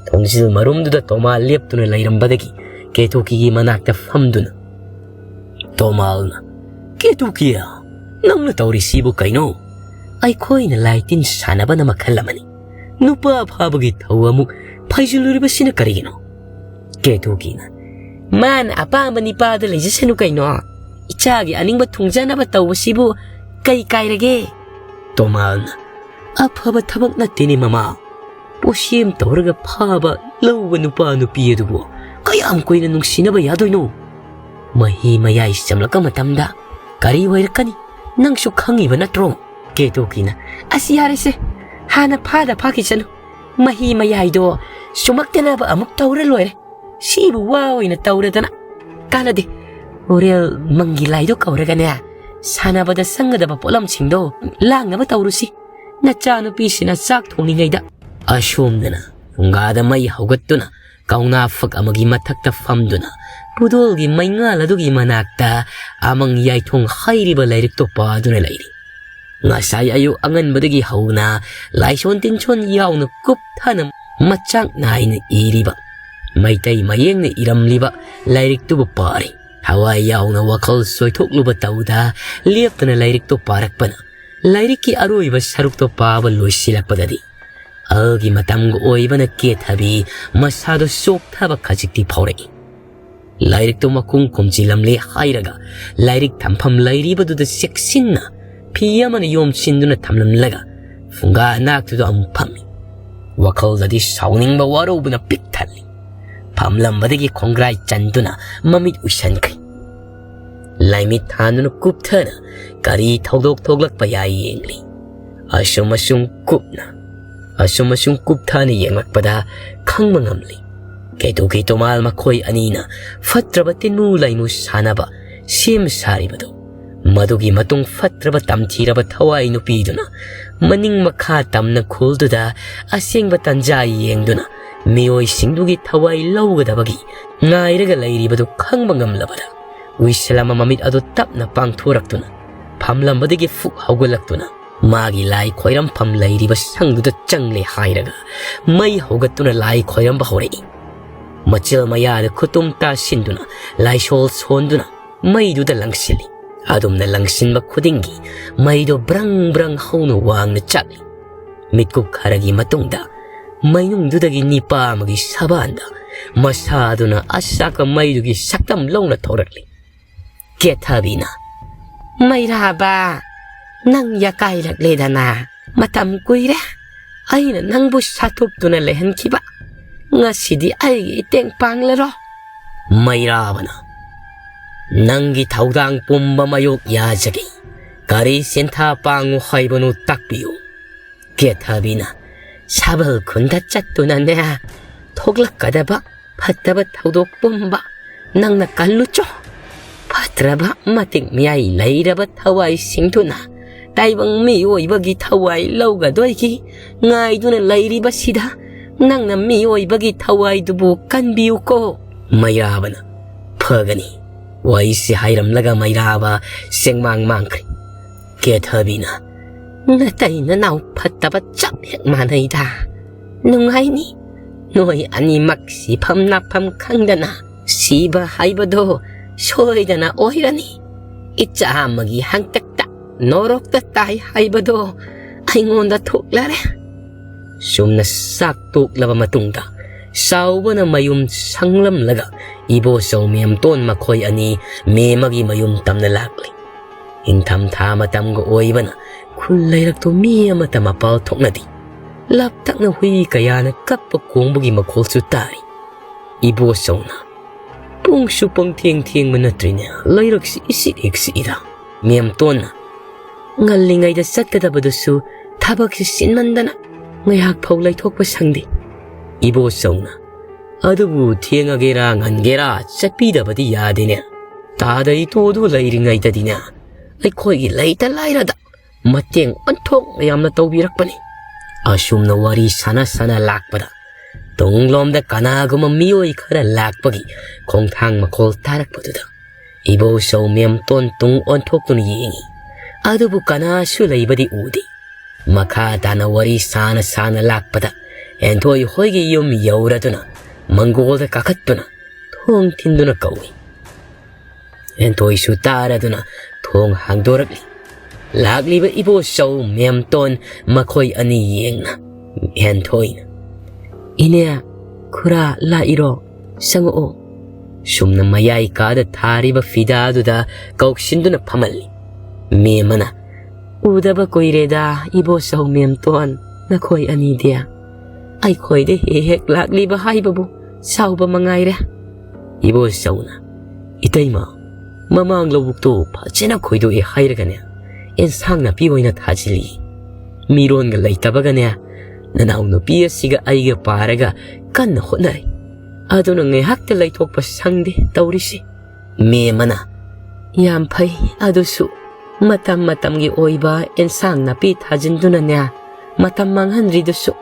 ꯊꯣꯡꯖꯤꯜ ꯃꯔꯨꯝꯗꯨꯗ ꯇꯣꯃꯥ ꯂꯦꯞꯇꯨꯅ ꯂꯩꯔꯝꯕꯗꯒꯤ ꯀꯦꯇꯨꯀꯤꯒꯤ ꯃꯅꯥꯛꯇ ꯐꯝꯗꯨꯅ, ꯇꯣꯃꯥꯜꯅ, "ꯀꯦꯇꯨꯀꯤ, ꯅꯪꯅ ꯇꯧꯔꯤꯁꯤꯕꯨ ꯀꯩꯅꯣ? ꯑꯩꯈꯣꯏꯅ ꯂꯥꯏ ꯇꯤꯟ ꯁꯥꯟꯅꯕꯅ ꯃꯈꯜ ꯑꯃꯅꯤ꯫ ꯅꯨꯄꯥ ꯐꯥꯕꯒꯤ ꯊꯧ ꯑꯃꯨꯛ ꯐꯩꯖꯤꯜꯂꯨꯔꯤꯕꯁꯤꯅ ꯀꯔꯤꯒꯤꯅꯣ? ꯀꯦꯇꯨꯀꯤꯅ, "ꯃꯥꯅ ꯑꯄꯥꯝꯕ ꯅꯨꯄꯥꯗ ꯂꯩꯖꯁꯅꯨ ꯀꯩꯅꯣ꯫ ꯏꯆꯥꯒꯤ ꯑꯅꯤꯡꯕ ꯊꯨꯡꯖꯅꯕ ꯇꯧꯕꯁꯤꯕꯨ ꯀꯩ ꯀꯥꯏꯔꯒꯦ?" ꯇꯣꯃꯥꯜꯅ, "ꯑꯐꯕ ꯊꯕꯛ ꯅꯠꯇꯦꯅꯦ ꯃꯃꯥ꯫ ꯄꯣꯠꯁꯦꯝ ꯇꯧꯔꯒ ꯐꯥꯕ ꯂꯧꯕ ꯅꯨꯄꯥ ꯅꯨꯄꯤ ꯑꯗꯨꯕꯨ ꯀꯌꯥꯝ ꯀꯨꯏꯅ ꯅꯨꯡꯁꯤꯅꯕ ꯌꯥꯗꯣꯏꯅꯣ? ꯃꯍꯤ ꯃꯌꯥꯏ ꯆꯝꯂꯛꯄ ꯃꯇꯝꯗ ꯀꯔꯤ ꯑꯣꯏꯔꯛꯀꯅꯤ? ꯅꯪꯁꯨ ꯈꯪꯉꯤꯕ ꯅꯠꯇ꯭ꯔꯣ?" ꯀꯦꯇꯨꯀꯤꯅ, "ꯑꯁ, ꯌꯥꯔꯦꯁꯦ, ꯍꯥꯟꯅ ꯐꯥꯗ ꯐꯥꯈꯤꯁꯅꯨ꯫ ꯃꯍꯤ ꯃꯌꯥꯏꯗꯣ ꯆꯨꯝꯃꯛꯇꯅꯕ ꯑꯃꯨꯛ ꯇꯧꯔ ꯂꯣꯏꯔꯦ꯫ ꯁꯤꯕꯨ ꯋꯥ ꯑꯣꯏꯅ ꯇꯧꯔꯗꯅ ꯀꯥꯟꯅꯗꯦ꯫ ꯍꯣꯔꯦꯜ ꯃꯪꯒꯤ ꯂꯥꯏꯗꯣ ꯀꯧꯔꯒꯅꯦ, ꯁꯥꯟꯅꯕꯗ ꯆꯪꯒꯗꯕ ꯄꯣꯠꯂꯝꯁꯤꯡꯗꯣ ꯂꯥꯡꯅꯕ ꯇꯧꯔꯨꯁꯤ꯫ ꯅꯆꯥꯅꯨꯄꯤꯁꯤꯅ ꯆꯥꯛ ꯊꯣꯡꯂꯤꯉꯩꯗ"꯫ ꯑꯁꯣꯝꯗꯅ ꯐꯨꯡꯒꯥꯗ ꯃꯩ ꯍꯧꯒꯠꯇꯨꯅ ꯀꯧꯅꯥ ꯐꯛ ꯑꯃꯒꯤ ꯃꯊꯛꯇ ꯐꯝꯗꯨꯅ ꯄꯨꯗꯣꯜꯒꯤ ꯃꯩꯉꯥꯜ ꯑꯗꯨꯒꯤ ꯃꯅꯥꯛꯇ ꯑꯃꯪ ꯌꯥꯏꯊꯣꯡ ꯍꯩꯔꯤꯕ ꯂꯥꯏꯔꯤꯛꯇꯣ ꯄꯥꯗꯨꯅ ꯂꯩꯔꯤ꯫ ꯉꯁꯥꯏ ꯑꯌꯨꯛ ꯑꯉꯟꯕꯗꯒꯤ ꯍꯧꯅ ꯂꯥꯏꯁꯣꯟ ꯇꯤꯟꯁꯣꯟ ꯌꯥꯎꯅ ꯀꯨꯞꯊꯅ ꯃꯆꯥꯛ ꯅꯥꯏꯅ ꯏꯔꯤꯕ, ꯃꯩꯇꯩ ꯃꯌꯦꯛꯅ ꯏꯔꯝꯂꯤꯕ ꯂꯥꯏꯔꯤꯛꯇꯨꯕꯨ ꯄꯥꯔꯤ꯫ ꯊꯋꯥꯏ ꯌꯥꯎꯅ ꯋꯥꯈꯜ ꯆꯣꯏꯊꯣꯛꯂꯨꯕ ꯇꯧꯗ ꯂꯦꯞꯇꯅ ꯂꯥꯏꯔꯤꯛꯇꯣ ꯄꯥꯔꯛꯄꯅ ꯂꯥꯏꯔꯤꯛꯀꯤ ꯑꯔꯣꯏꯕ ꯁꯔꯨꯛꯇꯣ ꯄꯥꯕ ꯂꯣꯏꯁꯤꯜꯂꯛꯄꯗꯗꯤ ꯑꯍꯜꯒꯤ ꯃꯇꯝꯒ ꯑꯣꯏꯕꯅ ꯀꯦꯊꯕꯤ ꯃꯁꯥꯗꯣ ꯆꯣꯛꯊꯕ ꯈꯖꯤꯛꯇꯤ ꯐꯥꯎꯔꯛꯏ꯫ ꯂꯥꯏꯔꯤꯛꯇꯨ ꯃꯈꯨꯝ ꯈꯨꯝꯖꯤꯜꯂꯝꯂꯦ ꯍꯥꯏꯔꯒ ꯂꯥꯏꯔꯤꯛ ꯊꯝꯐꯝ ꯂꯩꯔꯤꯕꯗꯨꯗ ꯆꯦꯛꯁꯤꯟꯅ ꯐꯤ ꯑꯃꯅ ꯌꯣꯝꯁꯤꯟꯗꯨꯅ ꯊꯝꯂꯝꯂꯒ ꯐꯨꯡꯒꯥ ꯅꯥꯛꯇꯨꯗ ꯑꯃꯨꯛ ꯐꯝꯃꯤ꯫ ꯋꯥꯈꯜꯗꯗꯤ ꯁꯥꯎꯅꯤꯡꯕ ꯋꯥꯔꯧꯕꯅ ꯄꯤꯛ ꯊꯜꯂꯤ꯫ ꯐꯝꯂꯝꯕꯗꯒꯤ ꯈꯣꯡꯒ꯭ꯔꯥꯏ ꯆꯟꯗꯨꯅ ꯃꯃꯤꯠ ꯎꯏꯁꯟꯈ꯭ꯔꯦ꯫ ꯂꯥꯏꯃꯤꯠ ꯊꯥꯟꯗꯨꯅ ꯀꯨꯞꯊꯅ ꯀꯔꯤ ꯊꯧꯗꯣꯛ ꯊꯣꯛꯂꯛꯄ ꯌꯥꯏ ꯌꯦꯡꯂꯤ꯫ ꯑꯁꯨꯝ ꯑꯁꯨꯝ ꯀꯨꯞꯅ, ꯑꯁꯨꯝ ꯑꯁꯨꯝ ꯀꯨꯞꯊꯅ ꯌꯦꯡꯂꯛꯄꯗ ꯈꯪꯕ ꯉꯝꯂꯤ꯫ ꯀꯦꯇꯨꯀꯤ ꯇꯣꯃꯥꯜ ꯃꯈꯣꯏ ꯑꯅꯤꯅ ꯐꯠꯇ꯭ꯔꯕ ꯇꯤꯟꯃꯨ ꯂꯥꯏꯃꯨ ꯁꯥꯟꯅꯕ ꯁꯦꯝ ꯁꯥꯔꯤꯕꯗꯨ꯫ ꯃꯗꯨꯒꯤ ꯃꯇꯨꯡ ꯐꯠꯇ꯭ꯔꯕ ꯇꯝꯊꯤꯔꯕ ꯊꯋꯥꯏ ꯅꯨꯄꯤꯗꯨꯅ ꯃꯅꯤꯡ ꯃꯈꯥ ꯇꯝꯅ ꯈꯨꯜꯗꯨꯗ ꯑꯁꯦꯡꯕ ꯇꯟꯖꯥ ꯌꯦꯡꯗꯨꯅ ꯃꯤꯑꯣꯏꯁꯤꯡꯗꯨꯒꯤ ꯊꯋꯥꯏ ꯂꯧꯒꯗꯕꯒꯤ ꯉꯥꯏꯔꯒ ꯂꯩꯔꯤꯕꯗꯨ ꯈꯪꯕ ꯉꯝꯂꯕꯗ ꯎꯏꯁꯜ ꯑꯃ ꯃꯃꯤꯠ ꯑꯗꯨ ꯇꯞꯅ ꯄꯥꯡꯊꯣꯔꯛꯇꯨꯅ ꯐꯝꯂꯝꯕꯗꯒꯤ ꯐꯨꯛ ꯍꯧꯒꯠꯂꯛꯇꯨꯅ ꯃꯥꯒꯤ ꯂꯥꯏ ꯈꯣꯏꯔꯝꯐꯝ ꯂꯩꯔꯤꯕ ꯁꯪꯗꯨꯗ ꯆꯪꯂꯦ ꯍꯥꯏꯔꯒ ꯃꯩ ꯍꯧꯒꯠꯇꯨꯅ ꯂꯥꯏ ꯈꯣꯏꯔꯝꯕ ꯍꯧꯔꯛꯏ꯫ ꯃꯆꯤꯜ ꯃꯌꯥꯗ ꯈꯨꯇꯨꯝ ꯇꯥꯁꯤꯟꯗꯨꯅ ꯂꯥꯏꯁꯣꯜ ꯁꯣꯟꯗꯨꯅ ꯃꯩꯗꯨꯗ ꯂꯪꯁꯤꯜꯂꯤ꯫ ꯑꯗꯨꯝꯅ ꯂꯪꯁꯤꯟꯕ ꯈꯨꯗꯤꯡꯒꯤ ꯃꯩꯗꯣ ꯕ꯭ꯔꯪ ꯕ꯭ꯔꯪ ꯍꯧꯅ ꯋꯥꯡꯅ ꯆꯥꯛꯂꯤ꯫ ꯃꯤꯠꯀꯨꯞ ꯈꯔꯒꯤ ꯃꯇꯨꯡꯗ ꯃꯩꯅꯨꯡꯗꯨꯗꯒꯤ ꯅꯤꯄꯥ ꯑꯃꯒꯤ ꯁꯕꯥꯟꯗ ꯃꯁꯥꯗꯨꯅ ꯑꯆꯥꯛꯄ ꯃꯩꯗꯨꯒꯤ ꯁꯛꯇꯝ ꯂꯧꯅ ꯊꯣꯔꯛꯂꯤ꯫ ꯀꯦꯊꯕꯤꯅ, "ꯃꯩꯔꯥꯕ, ꯅꯪ ꯌꯥꯀꯥꯏꯔꯛꯂꯦꯗꯅ꯫ ꯃꯇꯝ ꯀꯨꯏꯔꯦ ꯑꯩꯅ ꯅꯪꯕꯨ ꯁꯥꯊꯨꯞꯇꯨꯅ ꯂꯩꯍꯟꯈꯤꯕ꯫ ꯉꯁꯤꯗꯤ ꯑꯩꯒꯤ ꯏꯇꯦꯡ ꯄꯥꯡꯂꯔꯣ?" ꯃꯩꯔꯥꯕꯅ, "ꯅꯪꯒꯤ ꯊꯧꯗꯥꯡ ꯄꯨꯝꯕ ꯃꯥꯌꯣꯛ ꯌꯥꯖꯒꯦ꯫ ꯀꯔꯤ ꯁꯤꯟꯊꯥ ꯄꯥꯡꯉꯨ ꯍꯥꯏꯕꯅꯣ ꯇꯥꯛꯄꯤꯌꯨ꯫" ꯀꯦꯊꯕꯤꯅ, "ꯁꯥꯕꯜ ꯈꯨꯟꯗ ꯆꯠꯇꯨꯅꯅꯦ, ꯊꯣꯛꯂꯛꯀꯗꯕ ꯐꯠꯇꯕ ꯊꯧꯗꯣꯛ ꯄꯨꯝꯕ ꯅꯪꯅ ꯀꯜꯂꯨꯆꯣ꯫ ꯐꯠꯇ꯭ꯔꯕ ꯃꯇꯤꯛ ꯃꯌꯥꯏ ꯂꯩꯔꯕ ꯊꯋꯥꯏꯁꯤꯡꯗꯨꯅ ꯇꯥꯏꯕꯪ ꯃꯤꯑꯣꯏꯕꯒꯤ ꯊꯋꯥꯏ ꯂꯧꯒꯗꯣꯏꯒꯤ ꯉꯥꯏꯗꯨꯅ ꯂꯩꯔꯤꯕꯁꯤꯗ ꯅꯪꯅ ꯃꯤꯑꯣꯏꯕꯒꯤ ꯊꯋꯥꯏꯗꯨꯕꯨ ꯀꯟꯕꯤꯌꯨꯀꯣ꯫" ꯃꯩꯔꯥꯕꯅ, "ꯐꯒꯅꯤ꯫" ꯋꯥꯔꯤꯁꯤ ꯍꯥꯏꯔꯝꯂꯒ ꯃꯩꯔꯥꯕ ꯆꯦꯡꯃꯥꯡ ꯃꯥꯡꯈ꯭ꯔꯦ꯫ ꯀꯦꯊꯕꯤꯅ, "ꯅꯇꯩ ꯅꯅꯥꯎ ꯐꯠꯇꯕ ꯆꯞ ꯍꯦꯛ ꯃꯥꯟꯅꯩꯗ꯫ ꯅꯨꯡꯉꯥꯏꯅꯤ꯫ ꯅꯣꯏ ꯑꯅꯤꯃꯛ ꯁꯤꯐꯝ ꯅꯥꯐꯝ ꯈꯪꯗꯅ ꯁꯤꯕ ꯍꯥꯏꯕꯗꯣ ꯁꯣꯏꯗꯅ ꯑꯣꯏꯔꯅꯤ꯫ ꯏꯆꯥ ꯑꯃꯒꯤ ꯍꯥꯡꯇꯛꯇ ꯅꯣꯔꯣꯛꯇ ꯇꯥꯏ ꯍꯥꯏꯕꯗꯣ ꯑꯩꯉꯣꯟꯗ ꯊꯣꯛꯂꯔꯦ꯫" ꯆꯨꯝꯅ ꯆꯥꯛ ꯇꯣꯛꯂꯕ ꯃꯇꯨꯡꯗ ꯆꯥꯎꯕꯅ ꯃꯌꯨꯝ ꯁꯪꯂꯝꯂꯒ ꯏꯕꯣꯆꯧ ꯃꯦꯝꯇꯣꯟ ꯃꯈꯣꯏ ꯑꯅꯤ ꯃꯦꯝꯃꯒꯤ ꯃꯌꯨꯝ ꯇꯝꯅ ꯂꯥꯛꯂꯤ꯫ ꯏꯪꯊꯝꯊꯥ ꯃꯇꯝꯒ ꯑꯣꯏꯕꯅ ꯈꯨꯜ ꯂꯩꯔꯛꯇꯨ ꯃꯤ ꯑꯃꯠꯇ ꯃꯄꯥꯜ ꯊꯣꯛꯅꯗꯦ꯫ ꯂꯥꯞꯇꯛꯅ ꯍꯨꯏ ꯀꯌꯥꯅ ꯀꯞꯄ ꯈꯣꯡꯕꯒꯤ ꯃꯈꯣꯜꯁꯨ ꯇꯥꯔꯤ꯫ ꯏꯕꯣꯆꯧꯅ, "ꯄꯨꯡꯁꯨ ꯄꯪꯊꯦꯡ ꯊꯦꯡꯕ ꯅꯠꯇ꯭ꯔꯤꯅꯦ, ꯂꯩꯔꯛꯁꯤ ꯏꯆꯤꯛ ꯍꯦꯛ ꯆꯤꯛꯏꯗ꯫" ꯃꯦꯝꯇꯣꯟꯅ, "ꯉꯜꯂꯤꯉꯩꯗ ꯆꯠꯀꯗꯕꯗꯨꯁꯨ ꯊꯕꯛꯁꯤ ꯆꯤꯟꯃꯟꯗꯅ ꯉꯥꯏꯍꯥꯛ ꯐꯥꯎ ꯂꯩꯊꯣꯛꯄ ꯁꯪꯗꯦ꯫" ꯏꯕꯣꯆꯧꯅ, "ꯑꯗꯨꯕꯨ ꯊꯦꯡꯉꯒꯦꯔꯥ ꯉꯟꯒꯦꯔꯥ ꯆꯠꯄꯤꯗꯕꯗꯤ ꯌꯥꯗꯦꯅꯦ꯫ ꯇꯥꯗꯩ ꯇꯣꯗꯨ ꯂꯩꯔꯤꯉꯩꯗꯗꯤꯅꯦ ꯑꯩꯈꯣꯏꯒꯤ ꯂꯩꯇ ꯂꯥꯏꯔꯗ ꯃꯇꯦꯡ ꯑꯣꯟꯊꯣꯛꯅ ꯌꯥꯝꯅ ꯇꯧꯕꯤꯔꯛꯄꯅꯤ꯫" ꯑꯁꯨꯝꯅ ꯋꯥꯔꯤ ꯁꯥꯟꯅ ꯁꯥꯟꯅ ꯂꯥꯛꯄꯗ ꯇꯨꯡꯂꯣꯝꯗ ꯀꯅꯥꯒꯨꯝꯕ ꯃꯤꯑꯣꯏ ꯈꯔ ꯂꯥꯛꯄꯒꯤ ꯈꯣꯡꯊꯥꯡ ꯃꯈꯣꯜ ꯇꯥꯔꯛꯄꯗꯨꯗ ꯏꯕꯣꯆꯧ ꯃꯦꯝꯇꯣꯟ ꯇꯨꯡ ꯑꯣꯟꯊꯣꯛꯇꯨꯅ ꯌꯦꯡꯉꯤ꯫ ꯑꯗꯨꯕꯨ ꯀꯅꯥꯁꯨ ꯂꯩꯕꯗꯤ ꯎꯗꯦ꯫ ꯃꯈꯥ ꯇꯥꯅ ꯋꯥꯔꯤ ꯁꯥꯅ ꯁꯥꯅ ꯂꯥꯛꯄꯗ ꯍꯦꯟꯊꯣꯏ ꯍꯣꯏꯒꯤ ꯌꯨꯝ ꯌꯧꯔꯗꯨꯅ ꯃꯪꯒꯣꯜꯗ ꯀꯥꯈꯠꯇꯨꯅ ꯊꯣꯡ ꯊꯤꯟꯗꯨꯅ ꯀꯧꯏ꯫ ꯍꯦꯟꯊꯣꯏꯁꯨ ꯇꯥꯔꯗꯨꯅ ꯊꯣꯡ ꯍꯥꯡꯗꯣꯔꯛꯂꯤ꯫ ꯂꯥꯛꯂꯤꯕ ꯏꯕꯣꯆꯧ ꯃꯦꯝꯇꯣꯟ ꯃꯈꯣꯏ ꯑꯅꯤ ꯌꯦꯡꯅ ꯍꯦꯟꯊꯣꯏꯅ, "ꯏꯅꯦ, ꯈꯨꯔꯥ ꯂꯥꯛꯏꯔꯣ? ꯆꯪꯉꯛꯑꯣ"꯫ ꯁꯨꯝꯅ ꯃꯌꯥꯏ ꯀꯥꯗ ꯊꯥꯔꯤꯕ ꯐꯤꯗꯥꯗꯨꯗ ꯀꯧꯁꯤꯟꯗꯨꯅ ꯐꯝꯍꯜꯂꯤ꯫ ꯃꯦꯝꯃꯅ, "ꯎꯗꯕ ꯀꯨꯏꯔꯦꯗ ꯏꯕꯣꯆꯧ ꯃꯦꯝꯇꯣꯟ, ꯅꯈꯣꯏ ꯑꯅꯤꯗꯤ꯫ ꯑꯩꯈꯣꯏꯗ ꯍꯦꯛ ꯍꯦꯛ ꯂꯥꯛꯂꯤꯕ ꯍꯥꯏꯕꯕꯨ ꯆꯥꯎꯕ ꯃꯉꯥꯏꯔꯦ"꯫ ꯏꯕꯣꯆꯧꯅ, "ꯏꯇꯩꯃ, ꯃꯃꯥꯡ ꯂꯧꯕꯨꯛꯇꯣ ꯐꯖꯅ ꯈꯣꯏꯗꯣꯛꯑꯦ ꯍꯥꯏꯔꯒꯅꯦ, ꯑꯦꯟꯁꯥꯡ ꯅꯥꯄꯤ ꯑꯣꯏꯅ ꯊꯥꯖꯤꯜꯂꯤ꯫ ꯃꯤꯔꯣꯟꯒ ꯂꯩꯇꯕꯒꯅꯦ, ꯅꯅꯥꯎ ꯅꯨꯄꯤ ꯑꯁꯤꯒ ꯑꯩꯒ ꯄꯥꯔꯒ ꯀꯟꯅ ꯍꯣꯠꯅꯔꯤ꯫ ꯑꯗꯨꯅ ꯉꯥꯏꯍꯥꯛꯇ ꯂꯩꯊꯣꯛꯄ ꯁꯪꯗꯦ ꯇꯧꯔꯤꯁꯤ"꯫ ꯃꯦꯝꯃꯅ, "ꯌꯥꯝ ꯐꯩ, ꯑꯗꯨꯁꯨ ꯃꯇꯝ ꯃꯇꯝꯒꯤ ꯑꯣꯏꯕ ꯑꯦꯟꯁꯥꯡ ꯅꯥꯄꯤ ꯊꯥꯖꯤꯟꯗꯨꯅꯅꯦ ꯃꯇꯝ ꯃꯥꯡꯍꯟꯗ꯭ꯔꯤꯗꯨꯁꯨ"꯫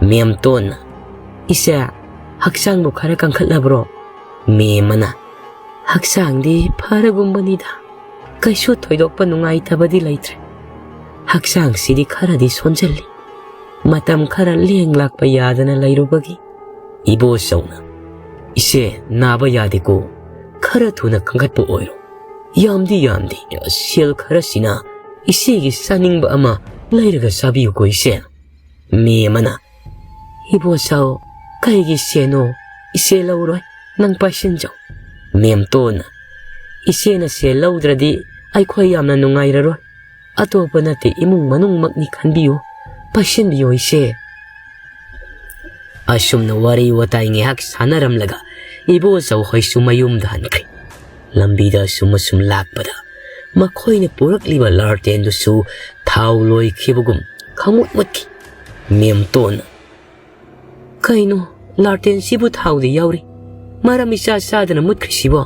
ꯃꯦꯝꯇꯣꯟꯅ, "ꯏꯆꯦ, ꯍꯛꯆꯥꯡꯕꯨ ꯈꯔ ꯀꯟꯈꯠꯂꯕ꯭ꯔꯣ?" ꯃꯦꯝꯃꯅ, "ꯍꯛꯆꯥꯡꯗꯤ ꯐꯔꯒꯨꯝꯕꯅꯤꯗ, ꯀꯩꯁꯨ ꯊꯣꯏꯗꯣꯛꯄ ꯅꯨꯡꯉꯥꯏꯇꯕꯗꯤ ꯂꯩꯇ꯭ꯔꯦ꯫ ꯍꯛꯆꯥꯡꯁꯤꯗꯤ ꯈꯔꯗꯤ ꯁꯣꯟꯖꯜꯂꯤ, ꯃꯇꯝ ꯈꯔ ꯂꯦꯡ ꯂꯥꯛꯄ ꯌꯥꯗꯅ ꯂꯩꯔꯨꯕꯒꯤ"꯫ ꯏꯕꯣꯆꯧꯅ, "ꯏꯆꯦ, ꯅꯥꯕ ꯌꯥꯗꯦꯀꯣ, ꯈꯔ ꯊꯨꯅ ꯀꯟꯈꯠꯄ ꯑꯣꯏꯔꯣ꯫ ꯌꯥꯝꯗꯤ ꯌꯥꯝꯗꯦ, ꯁꯦꯜ ꯈꯔꯁꯤꯅ ꯏꯆꯦꯒꯤ ꯆꯥꯅꯤꯡꯕ ꯑꯃ ꯂꯩꯔꯒ ꯆꯥꯕꯤꯌꯨꯀꯣ ꯏꯆꯦ"꯫ ꯃꯦꯝꯃꯅ, "ꯏꯕꯣꯆꯧ, ꯀꯩꯒꯤ ꯁꯦꯟꯅꯣ? ꯏꯆꯦ ꯂꯧꯔꯣꯏ, ꯅꯪ ꯄꯥꯏꯁꯤꯟꯖꯧ"꯫ ꯃꯦꯝꯇꯣꯟꯅ, "ꯏꯆꯦꯅ ꯁꯦꯜ ꯂꯧꯗ꯭ꯔꯗꯤ ꯑꯩꯈꯣꯏ ꯌꯥꯝꯅ ꯅꯨꯡꯉꯥꯏꯔꯔꯣꯏ꯫ ꯑꯇꯣꯞꯄ ꯅꯠꯇꯦ, ꯏꯃꯨꯡ ꯃꯅꯨꯡꯃꯛꯅꯤ ꯈꯟꯕꯤꯌꯨ, ꯄꯥꯏꯁꯤꯟꯕꯤꯌꯣ ꯏꯆꯦ"꯫ ꯑꯁꯨꯝꯅ ꯋꯥꯔꯤ ꯋꯥꯇꯥꯏ ꯉꯥꯏꯍꯥꯛ ꯁꯥꯟꯅꯔꯝꯂꯒ ꯏꯕꯣꯆꯧ ꯍꯣꯏꯁꯨ ꯃꯌꯨꯝꯗ ꯍꯟꯈ꯭ꯔꯦ꯫ ꯂꯝꯕꯤꯗ ꯑꯁꯨꯝ ꯑꯁꯨꯝ ꯂꯥꯛꯄꯗ ꯃꯈꯣꯏꯅ ꯄꯨꯔꯛꯂꯤꯕ ꯂꯥꯔꯇꯦꯟꯗꯨꯁꯨ ꯊꯥꯎ ꯂꯣꯏꯈꯤꯕꯒꯨꯝ ꯈꯪꯃꯨꯠ ꯃꯨꯠꯈꯤ꯫ ꯃꯦꯝꯇꯣꯟꯅ, "ꯀꯩꯅꯣ, ꯂꯥꯔꯇꯦꯟꯁꯤꯕꯨ ꯊꯥꯎꯗꯤ ꯌꯥꯎꯔꯤ, ꯃꯔꯝ ꯏꯆꯥ ꯆꯥꯗꯅ ꯃꯨꯠꯈ꯭ꯔꯤꯁꯤꯕꯣ?"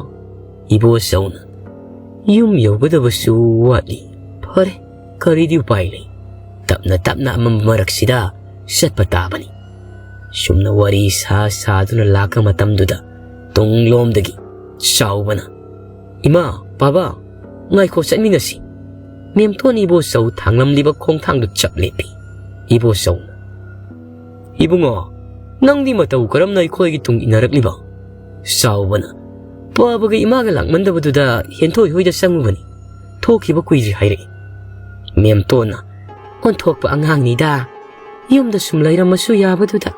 ꯏꯕꯣꯆꯧꯅ, "ꯌꯨꯝ ꯌꯧꯒꯗꯕꯁꯨ ꯋꯥꯠꯂꯤ꯫ ꯐꯔꯦ, ꯀꯔꯤꯗꯤ ꯎꯄꯥꯏ ꯂꯩ? ꯇꯞꯅ ꯇꯞꯅ ꯑꯃꯝꯕ ꯃꯔꯛꯁꯤꯗ ꯆꯠꯄ ꯇꯥꯕꯅꯤ"꯫ ꯁꯨꯝꯅ ꯋꯥꯔꯤ ꯁꯥ ꯁꯥꯗꯨꯅ ꯂꯥꯛꯄ ꯃꯇꯝꯗꯨꯗ ꯇꯨꯡꯂꯣꯝꯗꯒꯤ ꯆꯥꯎꯕꯅ, "ꯏꯃꯥ, ꯕꯥꯕꯥ, ꯉꯥꯏꯈꯣ, ꯆꯠꯃꯤꯟꯅꯁꯤ"꯫ ꯃꯦꯝꯇꯣꯟ ꯏꯕꯣꯆꯧ ꯊꯥꯡꯂꯝꯂꯤꯕ ꯈꯣꯡꯊꯥꯡꯗꯨ ꯆꯞ ꯂꯦꯞꯄꯤ꯫ ꯏꯕꯣꯆꯧꯅ, "ꯏꯕꯨꯡꯉꯣ, ꯅꯪꯗꯤ ꯃꯇꯧ ꯀꯔꯝꯅ ꯑꯩꯈꯣꯏꯒꯤ ꯇꯨꯡ ꯏꯟꯅꯔꯛꯂꯤꯕ?" ꯆꯥꯎꯕꯅ, "ꯕꯥꯕꯥꯒ ꯏꯃꯥꯒ ꯂꯥꯛꯃꯟꯗꯕꯗꯨꯗ ꯍꯦꯟꯊꯣꯏ ꯍꯣꯏꯗ ꯆꯪꯉꯨꯕꯅꯤ꯫ ꯊꯣꯛꯈꯤꯕ ꯀꯨꯏꯗ꯭ꯔꯤ ꯍꯥꯏꯔꯛꯏ꯫ ꯃꯦꯝꯇꯣꯟꯅ, "ꯑꯣꯟꯊꯣꯛꯄ ꯑꯉꯥꯡꯅꯤꯗ, ꯌꯨꯝꯗ ꯁꯨꯝ ꯂꯩꯔꯝꯃꯁꯨ ꯌꯥꯕꯗꯨꯗ꯫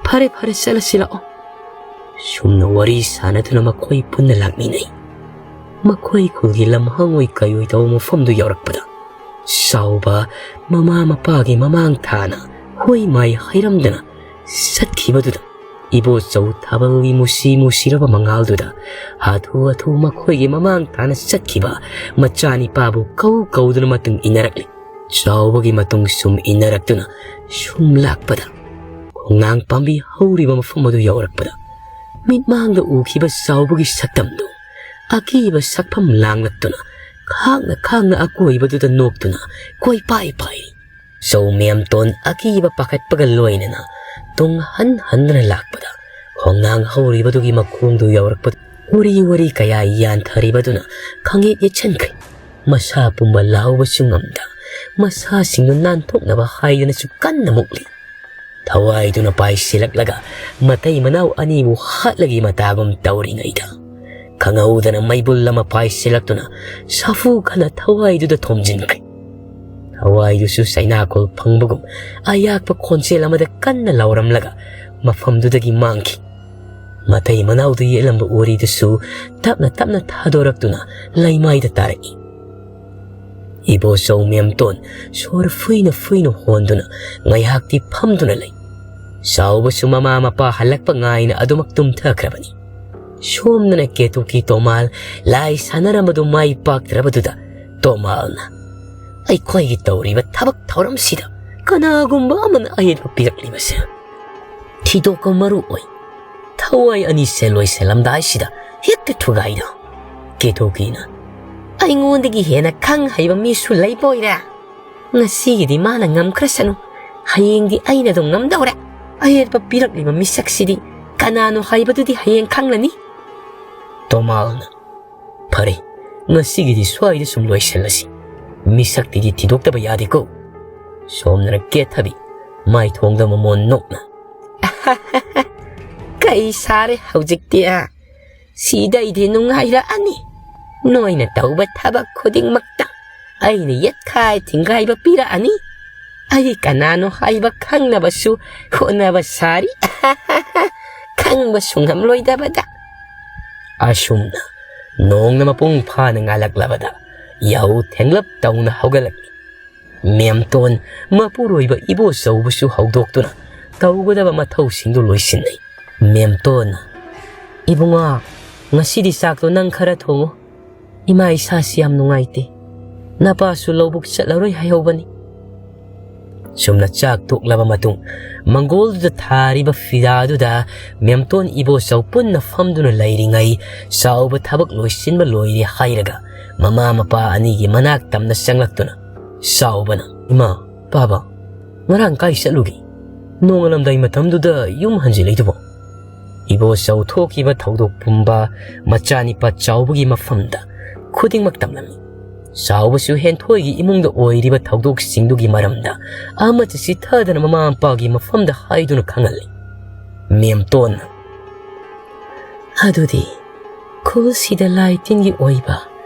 ꯐꯔꯦ, ꯐꯔꯦ, ꯆꯠꯂꯁꯤ ꯂꯥꯛꯑꯣ"꯫ ꯁꯨꯝꯅ ꯋꯥꯔꯤ ꯁꯥꯟꯅꯗꯨꯅ ꯃꯈꯣꯏ ꯄꯨꯟꯅ ꯂꯥꯛꯃꯤꯟꯅꯩ꯫ ꯃꯈꯣꯏ ꯈꯨꯜꯒꯤ ꯂꯝꯍꯥꯡ ꯑꯣꯏ ꯀꯩ ꯑꯣꯏ ꯇꯧꯕ ꯃꯐꯝꯗꯨ ꯌꯧꯔꯛꯄꯗ, ꯆꯥꯎꯕ ꯃꯃꯥ ꯃꯄꯥꯒꯤ ꯃꯃꯥꯡ ꯊꯥꯅ ꯍꯣꯏ ꯃꯥꯏ ꯍꯩꯔꯝꯗꯅ ꯆꯠꯈꯤꯕꯗꯨꯗ, ꯏꯕꯣꯆꯧ ꯊꯥꯕꯜꯒꯤ ꯃꯨꯁꯤ ꯃꯨꯁꯤꯔꯕ ꯃꯉꯥꯜꯗꯨꯗ ꯍꯥꯊꯨ ꯍꯥꯊꯨ ꯃꯈꯣꯏꯒꯤ ꯃꯃꯥꯡ ꯊꯥꯅ ꯆꯠꯈꯤꯕ ꯃꯆꯥꯅꯤꯄꯥꯕꯨ ꯀꯧ ꯀꯧꯗꯨꯅ ꯃꯇꯨꯡ ꯏꯟꯅꯔꯛꯂꯤ꯫ ꯆꯥꯎꯕꯒꯤ ꯃꯇꯨꯡ ꯁꯨꯝ ꯏꯟꯅꯔꯛꯇꯨꯅ ꯁꯨꯝ ꯂꯥꯛꯄꯗ, ꯈꯣꯡꯅꯥꯡ ꯄꯥꯝꯕꯤ ꯍꯧꯔꯤꯕ ꯃꯐꯝ ꯑꯗꯨ ꯌꯧꯔꯛꯄꯗ, ꯃꯤꯠꯃꯥꯡꯗ ꯎꯈꯤꯕ ꯆꯥꯎꯕꯒꯤ ꯁꯛꯇꯝꯗꯨ ꯑꯀꯤꯕ ꯁꯛꯐꯝ ꯂꯥꯡꯂꯛꯇꯨꯅ, ꯈꯥꯡꯅ ꯈꯥꯡꯅ ꯑꯀꯣꯏꯕꯗꯨꯗ ꯅꯣꯛꯇꯨꯅ ꯀꯣꯏꯄꯥꯏ ꯄꯥꯏꯔꯤ꯫ ꯆꯧ ꯃꯦꯝꯇꯣꯟ ꯑꯀꯤꯕ ꯄꯥꯈꯠꯄꯒ ꯂꯣꯏꯅꯅ ꯇꯨꯡ ꯍꯟ ꯍꯟꯗꯨꯅ ꯂꯥꯛꯄꯗ, ꯈꯣꯡꯅꯥꯡ ꯍꯧꯔꯤꯕꯗꯨꯒꯤ ꯃꯈꯣꯡꯗꯨ ꯌꯧꯔꯛꯄꯗ ꯎꯔꯤ ꯎꯔꯤ ꯀꯌꯥ ꯌꯥꯟꯊꯔꯤꯕꯗꯨꯅ ꯈꯪꯌꯦꯠ ꯌꯦꯠꯁꯤꯟꯈ꯭ꯔꯦ꯫ ꯃꯁꯥ ꯄꯨꯝꯕ ꯂꯥꯎꯕꯁꯨ ꯉꯝꯗ, ꯃꯁꯥꯁꯤꯡꯗꯨ ꯅꯥꯟꯊꯣꯛꯅꯕ ꯍꯥꯏꯗꯨꯅꯁꯨ ꯀꯟꯅ ꯃꯨꯛꯂꯤ꯫ ꯊꯋꯥꯏꯗꯨꯅ ꯄꯥꯏꯁꯤꯜꯂꯛꯂꯒ ꯃꯇꯩ ꯃꯅꯥꯎ ꯑꯅꯤꯕꯨ ꯍꯥꯠꯂꯒꯤ ꯃꯇꯥꯒꯨꯝ ꯇꯧꯔꯤꯉꯩꯗ, ꯈꯪꯍꯧꯗꯅ ꯃꯩꯕꯨꯜ ꯑꯃ ꯄꯥꯏꯁꯤꯜꯂꯛꯇꯨꯅ ꯁꯥꯐꯨ ꯈꯅ ꯊꯋꯥꯏꯗꯨꯗ ꯊꯣꯝꯖꯤꯟꯈ꯭ꯔꯦ꯫ ꯊꯋꯥꯏꯗꯨꯁꯨ ꯆꯩꯅꯥꯈꯣꯜ ꯐꯪꯕꯒꯨꯝ ꯑꯌꯥꯛꯄ ꯈꯣꯟꯖꯦꯜ ꯑꯃꯗ ꯀꯟꯅ ꯂꯥꯎꯔꯝꯂꯒ ꯃꯐꯝꯗꯨꯗꯒꯤ ꯃꯥꯡꯈꯤ꯫ ꯃꯇꯩ ꯃꯅꯥꯎꯗꯨ ꯌꯦꯠꯂꯝꯕ ꯎꯔꯤꯗꯨꯁꯨ ꯇꯞꯅ ꯇꯞꯅ ꯊꯥꯗꯣꯔꯛꯇꯨꯅ ꯂꯩꯃꯥꯏꯗ ꯇꯥꯔꯛꯏ꯫ ꯏꯕꯣꯆꯧ ꯃꯦꯝꯇꯣꯟ ꯁꯣꯔ ꯐꯨꯏꯅ ꯐꯨꯏꯅ ꯍꯣꯟꯗꯨꯅ ꯉꯥꯏꯍꯥꯛꯇꯤ ꯐꯝꯗꯨꯅ ꯂꯩ꯫ ꯆꯥꯎꯕꯁꯨ ꯃꯃꯥ ꯃꯄꯥ ꯍꯜꯂꯛꯄ ꯉꯥꯏꯅ ꯑꯗꯨꯃꯛ ꯇꯨꯝꯊꯈ꯭ꯔꯕꯅꯤ꯫ ꯁꯣꯝꯗꯅ ꯀꯦꯇꯨꯀꯤ ꯇꯣꯃꯥꯜ ꯂꯥꯏ ꯁꯥꯟꯅꯔꯝꯕꯗꯨ ꯃꯥꯏ ꯄꯥꯛꯇ꯭ꯔꯕꯗꯨꯗ ꯇꯣꯃꯥꯜꯅ, "ꯑꯩꯈꯣꯏꯒꯤ ꯇꯧꯔꯤꯕ ꯊꯕꯛ ꯊꯧꯔꯝꯁꯤꯗ ꯀꯅꯥꯒꯨꯝꯕ ꯑꯃꯅ ꯑꯌꯦꯠꯄ ꯄꯤꯔꯛꯂꯤꯕꯁꯦ ꯊꯤꯗꯣꯛꯄ ꯃꯔꯨ ꯑꯣꯏ꯫ ꯊꯋꯥꯏ ꯑꯅꯤꯁꯦ ꯂꯣꯏꯁꯤꯜꯂꯝꯗꯥꯏꯁꯤꯗ ꯍꯦꯛꯇ ꯊꯨꯒꯥꯏꯗꯣ"꯫ ꯀꯦꯇꯨꯀꯤꯅ, "ꯑꯩꯉꯣꯟꯗꯒꯤ ꯍꯦꯟꯅ ꯈꯪ ꯍꯩꯕ ꯃꯤꯁꯨ ꯂꯩꯕ ꯑꯣꯏꯔꯦ꯫ ꯉꯁꯤꯒꯤꯗꯤ ꯃꯥꯅ ꯉꯝꯈ꯭ꯔꯁꯅꯨ, ꯍꯌꯦꯡꯗꯤ ꯑꯩꯅ ꯑꯗꯨꯝ ꯉꯝꯗꯧꯔꯦ꯫ ꯑꯌꯦꯠꯄ ꯄꯤꯔꯛꯂꯤꯕ ꯃꯤꯁꯛꯁꯤꯗꯤ ꯀꯅꯥꯅꯣ ꯍꯥꯏꯕꯗꯨꯗꯤ ꯍꯌꯦꯡ ꯈꯪꯂꯅꯤ"꯫ ꯇꯣꯃꯥꯜꯅ, "ꯐꯔꯦ, ꯉꯁꯤꯒꯤꯗꯤ ꯁ꯭ꯋꯥꯏꯗ ꯁꯨꯝ ꯂꯣꯏꯁꯤꯜꯂꯁꯤ꯫ ꯃꯤꯁꯛꯇꯤꯗꯤ ꯊꯤꯗꯣꯛꯇꯕ ꯌꯥꯗꯦꯀꯣ"꯫ ꯁꯣꯝꯗꯅ ꯀꯦꯊꯕꯤ ꯃꯥꯏꯊꯣꯡꯗ ꯃꯃꯣꯟ ꯅꯣꯛꯅ, "ꯀꯩ ꯁꯥꯔꯦ ꯍꯧꯖꯤꯛꯇꯤ? ꯁꯤꯗꯩꯗꯤ ꯅꯨꯡꯉꯥꯏꯔꯛꯑꯅꯤ"꯫ ꯅꯣꯏꯅ ꯇꯧꯕ ꯊꯕꯛ ꯈꯨꯗꯤꯡꯃꯛꯇ ꯑꯩꯅ ꯌꯦꯠꯈꯥꯏ ꯊꯤꯡꯒꯥꯏꯕ ꯄꯤꯔꯛꯑꯅꯤ꯫ ꯑꯩ ꯀꯅꯥꯅꯣ ꯍꯥꯏꯕ ꯈꯪꯅꯕꯁꯨ ꯍꯣꯠꯅꯕ ꯁꯥꯔꯤ꯫ ꯈꯪꯕꯁꯨ ꯉꯝꯂꯣꯏꯗꯕꯗ꯫ ꯑꯁꯨꯝꯅ ꯅꯣꯡꯅ ꯃꯄꯨꯡ ꯐꯥꯅ ꯉꯥꯜꯂꯛꯂꯕꯗ ꯌꯥꯍꯧ ꯊꯦꯡꯂꯞ ꯇꯧꯅ ꯍꯧꯒꯠꯂꯛꯂꯤ꯫ ꯃꯦꯝꯇꯣꯟ ꯃꯄꯨꯔꯣꯏꯕ ꯏꯕꯣꯆꯧꯕꯁꯨ ꯍꯧꯗꯣꯛꯇꯨꯅ ꯇꯧꯒꯗꯕ ꯃꯊꯧꯁꯤꯡꯗꯨ ꯂꯣꯏꯁꯤꯟꯅꯩ꯫ ꯃꯦꯝꯇꯣꯟꯅ, "ꯏꯕꯨꯡꯉꯣ, ꯉꯁꯤꯗꯤ ꯆꯥꯛꯇꯣ ꯅꯪ ꯈꯔ ꯊꯣꯡꯉꯨ꯫ ꯏꯃꯥ ꯏꯁꯥꯁꯤ ꯌꯥꯝ ꯅꯨꯡꯉꯥꯏꯇꯦ꯫ ꯅꯄꯥꯁꯨ ꯂꯧꯕꯨꯛ ꯆꯠꯂꯔꯣꯏ ꯍꯥꯏꯍꯧꯕꯅꯤ꯫" ꯁꯨꯝꯅ ꯆꯥꯛ ꯇꯣꯛꯂꯕ ꯃꯇꯨꯡ, ꯃꯪꯒꯣꯜꯗꯨꯗ ꯊꯥꯔꯤꯕ ꯐꯤꯗꯥꯗꯨꯗ ꯃꯦꯝꯇꯣꯟ ꯏꯕꯣꯆꯧ ꯄꯨꯟꯅ ꯐꯝꯗꯨꯅ ꯂꯩꯔꯤꯉꯩ, ꯆꯥꯎꯕ ꯊꯕꯛ ꯂꯣꯏꯁꯤꯟꯕ ꯂꯣꯏꯔꯦ ꯍꯥꯏꯔꯒ ꯃꯃꯥ ꯃꯄꯥ ꯑꯅꯤꯒꯤ ꯃꯅꯥꯛ ꯇꯝꯅ ꯆꯪꯂꯛꯇꯨꯅ ꯆꯥꯎꯕꯅ, "ꯏꯃꯥ, ꯄꯥꯕ, ꯉꯔꯥꯡ ꯀꯥꯏ ꯆꯠꯂꯨꯒꯦ? ꯅꯣꯡꯉꯥꯜꯂꯝꯗꯥꯏ ꯃꯇꯝꯗꯨꯗ ꯌꯨꯝ ꯍꯟꯖꯤꯜꯂꯛꯏꯗꯨꯕꯣ?" ꯏꯕꯣꯆꯧ ꯊꯣꯛꯈꯤꯕ ꯊꯧꯗꯣꯛ ꯄꯨꯝꯕ ꯃꯆꯥꯅꯤꯄꯥ ꯆꯥꯎꯕꯒꯤ ꯃꯐꯝꯗ ꯈꯨꯗꯤꯡꯃꯛ ꯇꯝꯂꯝꯃꯤ꯫ ꯆꯥꯎꯕꯁꯨ ꯍꯦꯟꯊꯣꯏꯒꯤ ꯏꯃꯨꯡꯗ ꯑꯣꯏꯔꯤꯕ ꯊꯧꯗꯣꯛꯁꯤꯡꯗꯨꯒꯤ ꯃꯔꯝꯗ ꯑꯃꯠꯇ ꯆꯤꯊꯗꯅ ꯃꯃꯥ ꯃꯄꯥꯒꯤ ꯃꯐꯝꯗ ꯍꯥꯏꯗꯨꯅ ꯈꯪꯍꯜꯂꯤ꯫ ꯃꯦꯝꯇꯣꯟꯅ, "ꯑꯗꯨꯗꯤ ꯈꯨꯜꯁꯤꯗ ꯂꯥꯏ ꯇꯤꯟꯒꯤ ꯑꯣꯏꯕ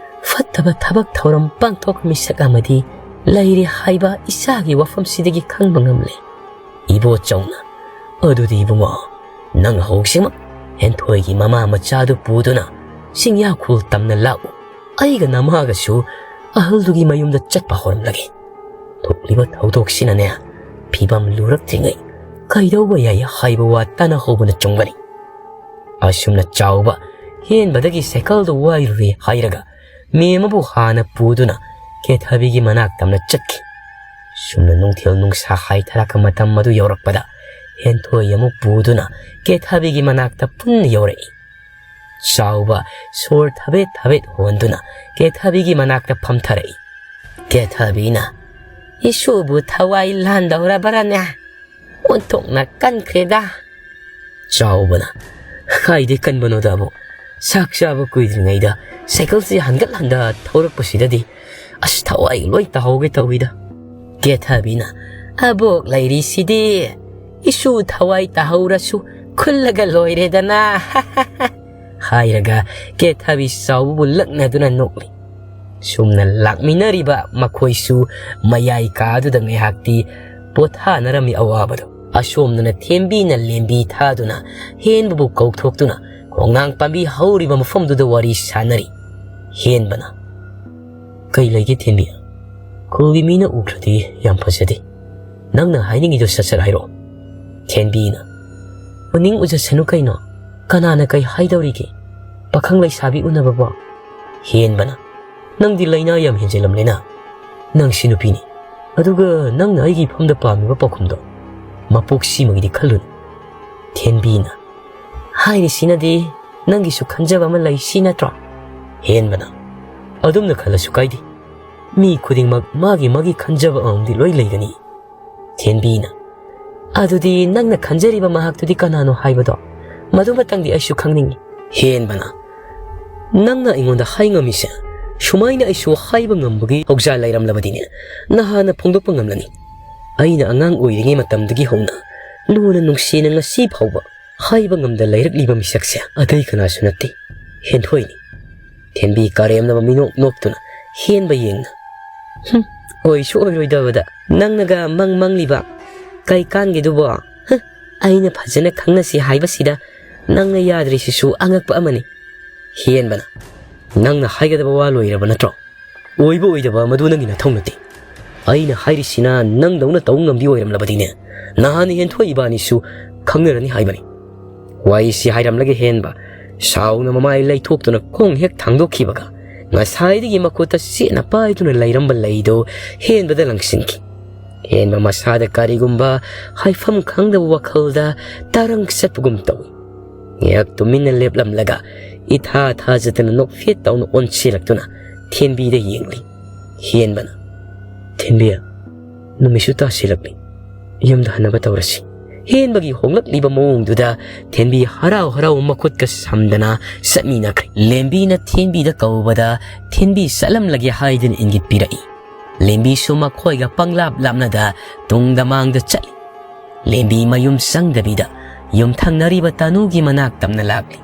ꯐꯠꯇꯕ ꯊꯕꯛ ꯊꯧꯔꯝ ꯄꯥꯡꯊꯣꯛꯄ ꯃꯤꯁꯛ ꯑꯃꯗꯤ ꯂꯩꯔꯦ ꯍꯥꯏꯕ ꯏꯆꯥꯒꯤ ꯋꯥꯐꯝꯁꯤꯗꯒꯤ ꯈꯪꯕ ꯉꯝꯂꯦ꯫" ꯏꯕꯣꯆꯧꯅ, "ꯑꯗꯨꯗꯤ ꯏꯕꯨꯡꯉꯣ, ꯅꯪ ꯍꯧꯖꯤꯛꯃꯛ ꯍꯦꯟꯊꯣꯏꯒꯤ ꯃꯃꯥ ꯃꯆꯥꯗꯨ ꯄꯨꯗꯨꯅ ꯆꯤꯡꯌꯥꯈꯨꯜ ꯇꯝꯅ ꯂꯥꯛꯎ꯫ ꯑꯩꯒ ꯅꯃꯥꯒꯁꯨ ꯑꯍꯜꯗꯨꯒꯤ ꯃꯌꯨꯝꯗ ꯆꯠꯄ ꯍꯧꯔꯝꯂꯒꯦ꯫ ꯊꯣꯛꯂꯤꯕ ꯊꯧꯗꯣꯛꯁꯤꯅꯅꯦ, ꯐꯤꯕꯝ ꯂꯨꯔꯛꯇ꯭ꯔꯤꯉꯩ ꯀꯩꯗꯧꯕ ꯌꯥꯏ ꯍꯥꯏꯕ ꯋꯥ ꯇꯥꯅꯍꯧꯕꯅ ꯆꯨꯝꯒꯅꯤ꯫" ꯑꯁꯨꯝꯅ ꯆꯥꯎꯕ ꯍꯦꯟꯕꯗꯒꯤ ꯁꯥꯏꯀꯜꯗꯨ ꯋꯥꯏꯔꯨꯔꯦ ꯍꯥꯏꯔꯒ ꯃꯦꯝ ꯑꯃꯕꯨ ꯍꯥꯟꯅ ꯄꯨꯗꯨꯅ ꯀꯦꯊꯕꯤꯒꯤ ꯃꯅꯥꯛ ꯇꯝꯅ ꯆꯠꯈꯤ꯫ ꯁꯨꯝꯅ ꯅꯨꯡꯊꯤꯜ ꯅꯨꯡꯁꯥ ꯍꯥꯏꯊꯔꯛꯄ ꯃꯇꯝ ꯑꯗꯨ ꯌꯧꯔꯛꯄꯗ ꯍꯦꯟꯊꯣꯏ ꯑꯃꯨꯛ ꯄꯨꯗꯨꯅ ꯀꯦꯊꯕꯤꯒꯤ ꯃꯅꯥꯛꯇ ꯄꯨꯟꯅ ꯌꯧꯔꯛꯏ꯫ ꯆꯥꯎꯕ ꯁꯣꯔ ꯊꯕꯦꯠ ꯊꯕꯦꯠ ꯍꯣꯟꯗꯨꯅ ꯀꯦꯊꯕꯤꯒꯤ ꯃꯅꯥꯛꯇ ꯐꯝꯊꯔꯛꯏ꯫ ꯀꯦꯊꯕꯤꯅ, "ꯏꯁꯨꯕꯨ ꯊꯋꯥꯏ ꯂꯥꯟꯗꯧꯔꯕ꯭ꯔꯥꯅꯦ? ꯑꯣꯟꯊꯣꯛꯅ ꯀꯟꯈ꯭ꯔꯦꯗ꯫" ꯆꯥꯎꯕꯅ, "ꯀꯥꯏꯗꯩ ꯀꯟꯕꯅꯣꯗ ꯑꯕꯣꯛ? ꯆꯥꯛ ꯆꯥꯕ ꯀꯨꯏꯗ꯭ꯔꯤꯉꯩꯗ ꯁꯥꯏꯀꯜꯁꯤ ꯍꯟꯒꯠ ꯍꯟꯗ ꯊꯧꯔꯛꯄꯁꯤꯗꯗꯤ ꯑꯁ ꯊꯋꯥꯏ ꯂꯣꯏ ꯇꯥꯍꯧꯒꯦ ꯇꯧꯏꯗ꯫" ꯀꯦꯊꯕꯤꯅ, "ꯑꯕꯣꯛ ꯂꯩꯔꯤꯁꯤꯗꯤ ꯏꯁꯨ ꯊꯋꯥꯏ ꯇꯥꯍꯧꯔꯁꯨ ꯈꯨꯜꯂꯒ ꯂꯣꯏꯔꯦꯗꯅ꯫" ꯍꯥꯏꯔꯒ ꯀꯦꯊꯕꯤ ꯆꯥꯎꯕꯕꯨ ꯂꯛꯅꯗꯨꯅ ꯅꯣꯛꯂꯤ꯫ ꯁꯨꯝꯅ ꯂꯥꯛꯃꯤꯟꯅꯔꯤꯕ ꯃꯈꯣꯏꯁꯨ ꯃꯌꯥꯏ ꯀꯥꯗꯨꯗ ꯉꯥꯏꯍꯥꯛꯇꯤ ꯄꯣꯊꯥꯅꯔꯝꯃꯤ ꯑꯋꯥꯕꯗꯣ꯫ ꯑꯁꯣꯝꯗꯅ ꯊꯦꯝꯕꯤꯅ ꯂꯦꯝꯕꯤ ꯊꯥꯗꯨꯅ ꯍꯦꯟꯕꯕꯨ ꯀꯧꯊꯣꯛꯇꯨꯅ ꯈꯣꯡꯅꯥꯡ ꯄꯥꯝꯕꯤ ꯍꯧꯔꯤꯕ ꯃꯐꯝꯗꯨꯗ ꯋꯥꯔꯤ ꯁꯥꯟꯅꯔꯤ꯫ ꯍꯦꯟꯕꯅ, "ꯀꯩ ꯂꯩꯒꯦ ꯊꯦꯝꯕꯤ? ꯈꯨꯜꯒꯤ ꯃꯤꯅ ꯎꯈ꯭ꯔꯗꯤ ꯌꯥꯝ ꯐꯖꯗꯦ꯫ ꯅꯪꯅ ꯍꯥꯏꯅꯤꯡꯉꯤꯗꯣ ꯁꯠ ꯁꯠ ꯍꯥꯏꯔꯛꯑꯣ꯫" ꯊꯦꯝꯕꯤꯅ, "ꯃꯅꯤꯡ ꯎꯖꯁꯅꯨ ꯀꯩꯅꯣ, ꯀꯅꯥꯅ ꯀꯩ ꯍꯥꯏꯗꯧꯔꯤꯒꯦ? ꯄꯥꯈꯪ ꯂꯩꯁꯥꯕꯤ ꯎꯅꯕꯕꯣ?" ꯍꯦꯟꯕꯅ, "ꯅꯪꯗꯤ ꯂꯩꯅꯥ ꯌꯥꯝ ꯍꯦꯟꯖꯤꯜꯂꯝꯂꯦꯅ꯫ ꯅꯪꯁꯤ ꯅꯨꯄꯤꯅꯤ, ꯑꯗꯨꯒ ꯅꯪꯅ ꯑꯩꯒꯤ ꯏꯐꯝꯗ ꯄꯥꯝꯃꯤꯕ ꯄꯥꯎꯈꯨꯝꯗꯣ ꯃꯄꯣꯛ ꯁꯤꯃꯒꯤꯗꯤ ꯈꯜꯂꯨꯅꯨ꯫" ꯊꯦꯝꯕꯤꯅ, "ꯍꯥꯏꯔꯤꯁꯤꯅꯗꯤ ꯅꯪꯒꯤꯁꯨ ꯈꯟꯖꯕ ꯑꯃ ꯂꯩ ꯁꯤ ꯅꯠꯇ꯭ꯔꯣ?" ꯍꯦꯟꯕꯅ, "ꯑꯗꯨꯝꯅ ꯈꯜꯂꯁꯨ ꯀꯥꯏꯗꯦ꯫ ꯃꯤ ꯈꯨꯗꯤꯡꯃꯛ ꯃꯥꯒꯤ ꯃꯥꯒꯤ ꯈꯟꯖꯕ ꯑꯃꯃꯝꯗꯤ ꯂꯣꯏ ꯂꯩꯒꯅꯤ꯫" ꯊꯦꯝꯕꯤꯅ, "ꯑꯗꯨꯗꯤ ꯅꯪꯅ ꯈꯟꯖꯔꯤꯕ ꯃꯍꯥꯛꯇꯨꯗꯤ ꯀꯅꯥꯅꯣ ꯍꯥꯏꯕꯗꯣ, ꯃꯗꯨꯃꯇꯪꯗꯤ ꯑꯩꯁꯨ ꯈꯪꯅꯤꯡꯏ꯫" ꯍꯦꯟꯕꯅ, "ꯅꯪꯅ ꯑꯩꯉꯣꯟꯗ ꯍꯥꯏ ꯉꯝꯃꯤꯁꯦ, ꯁꯨꯃꯥꯏꯅ ꯑꯩꯁꯨ ꯍꯥꯏꯕ ꯉꯝꯕꯒꯤ ꯊꯧꯖꯥꯜ ꯂꯩꯔꯝꯂꯕꯗꯤꯅꯦ, ꯅꯍꯥꯟꯅ ꯐꯣꯡꯗꯣꯛꯄ ꯉꯝꯂꯅꯤ꯫ ꯑꯩꯅ ꯑꯉꯥꯡ ꯑꯣꯏꯔꯤꯉꯩ ꯃꯇꯝꯗꯒꯤ ꯍꯧꯅ ꯂꯨꯅ ꯅꯨꯡꯁꯤꯅ ꯉꯁꯤ ꯐꯥꯎꯕ ꯍꯥꯏꯕ ꯉꯝꯗ ꯂꯩꯔꯛꯂꯤꯕ ꯃꯤꯁꯛꯁꯦ ꯑꯇꯩ ꯀꯅꯥꯁꯨ ꯅꯠꯇꯦ, ꯍꯦꯟꯊꯣꯏꯅꯤ꯫" ꯊꯦꯝꯕꯤ ꯀꯔꯦꯝꯅꯕ ꯃꯤꯅꯣꯛ ꯅꯣꯛꯇꯨꯅ ꯍꯦꯟꯕ ꯌꯦꯡꯅ, "ꯍꯨꯝ, ꯑꯣꯏꯁꯨ ꯑꯣꯏꯔꯣꯏꯗꯕꯗ ꯅꯪꯅꯒ ꯃꯪ ꯃꯪꯂꯤꯕ ꯀꯩ ꯀꯥꯟꯒꯦꯗꯨꯕꯣ? ꯍ, ꯑꯩꯅ ꯐꯖꯅ ꯈꯪꯅꯁꯤ ꯍꯥꯏꯕꯁꯤꯗ ꯅꯪꯅ ꯌꯥꯗ꯭ꯔꯤꯁꯤꯁꯨ ꯑꯉꯛꯄ ꯑꯃꯅꯤ꯫" ꯍꯦꯟꯕꯅ, "ꯅꯪꯅ ꯍꯥꯏꯒꯗꯕ ꯋꯥ ꯂꯣꯏꯔꯕ ꯅꯠꯇ꯭ꯔꯣ? ꯑꯣꯏꯕ ꯑꯣꯏꯗꯕ ꯃꯗꯨ ꯅꯪꯒꯤ ꯅꯊꯧ ꯅꯠꯇꯦ꯫ ꯑꯩꯅ ꯍꯥꯏꯔꯤꯁꯤꯅ ꯅꯪꯗꯧꯅ ꯇꯧ ꯉꯝꯕꯤ ꯑꯣꯏꯔꯝꯂꯕꯗꯤꯅꯦ, ꯅꯍꯥꯟ ꯍꯦꯟꯊꯣꯏ ꯏꯕꯥꯅꯤꯁꯨ ꯈꯪꯅꯔꯅꯤ ꯍꯥꯏꯕꯅꯤ꯫" ꯋꯥꯔꯤꯁꯤ ꯍꯥꯏꯔꯝꯂꯒ ꯍꯦꯟꯕ ꯁꯥꯎꯅ ꯃꯃꯥꯏ ꯂꯩꯊꯣꯛꯇꯨꯅ ꯈꯣꯡ ꯍꯦꯛ ꯊꯥꯡꯗꯣꯛꯈꯤꯕꯒ, ꯉꯁꯥꯏꯗꯒꯤ ꯃꯈꯨꯠꯇ ꯆꯦꯠꯅ ꯄꯥꯏꯗꯨꯅ ꯂꯩꯔꯝꯕ ꯂꯩꯗꯨ ꯍꯦꯟꯕꯗ ꯂꯪꯁꯤꯟꯈꯤ꯫ ꯍꯦꯟꯕ ꯃꯁꯥꯗ ꯀꯔꯤꯒꯨꯝꯕ ꯍꯥꯏꯐꯝ ꯈꯪꯗꯕ ꯋꯥꯈꯜꯗ ꯇꯔꯪ ꯆꯠꯄꯒꯨꯝ ꯇꯧꯏ꯫ ꯉꯥꯏꯍꯥꯛ ꯇꯨꯃꯤꯟꯅ ꯂꯦꯞꯂꯝꯂꯒ ꯏꯊꯥ ꯊꯥꯖꯗꯅ ꯅꯣꯛꯐꯦꯠ ꯇꯧꯅ ꯑꯣꯟꯁꯤꯜꯂꯛꯇꯨꯅ ꯊꯦꯝꯕꯤꯗ ꯌꯦꯡꯂꯤ꯫ ꯍꯦꯟꯕꯅ, "ꯊꯦꯝꯕꯤ, ꯅꯨꯃꯤꯠꯁꯨ ꯇꯥꯁꯤꯜꯂꯛꯂꯤ, ꯌꯨꯝꯗ ꯍꯟꯅꯕ ꯇꯧꯔꯁꯤ꯫" ꯍꯦꯟꯕꯒꯤ ꯍꯣꯡꯂꯛꯂꯤꯕ ꯃꯑꯣꯡꯗꯨꯗ ꯊꯦꯝꯕꯤ ꯍꯔꯥꯎ ꯍꯔꯥꯎ ꯃꯈꯨꯠꯀ ꯁꯝꯗꯅ ꯆꯠꯃꯤꯟꯅꯈ꯭ꯔꯦ꯫ ꯂꯦꯝꯕꯤꯅ ꯊꯦꯝꯕꯤꯗ ꯀꯧꯕꯗ ꯊꯦꯝꯕꯤ ꯆꯠꯂꯝꯂꯒꯦ ꯍꯥꯏꯗꯨꯅ ꯏꯪꯒꯤꯠ ꯄꯤꯔꯛꯏ꯫ ꯂꯦꯝꯕꯤꯁꯨ ꯃꯈꯣꯏꯒ ꯄꯪꯂꯥꯞ ꯂꯥꯞꯅꯗ ꯇꯨꯡꯗ ꯃꯥꯡꯗ ꯆꯠꯂꯤ꯫ ꯂꯦꯝꯕꯤ ꯃꯌꯨꯝ ꯆꯪꯗꯕꯤꯗ ꯌꯨꯝꯊꯪꯅꯔꯤꯕ ꯇꯥꯅꯨꯒꯤ ꯃꯅꯥꯛ ꯇꯝꯅ ꯂꯥꯛꯂꯤ꯫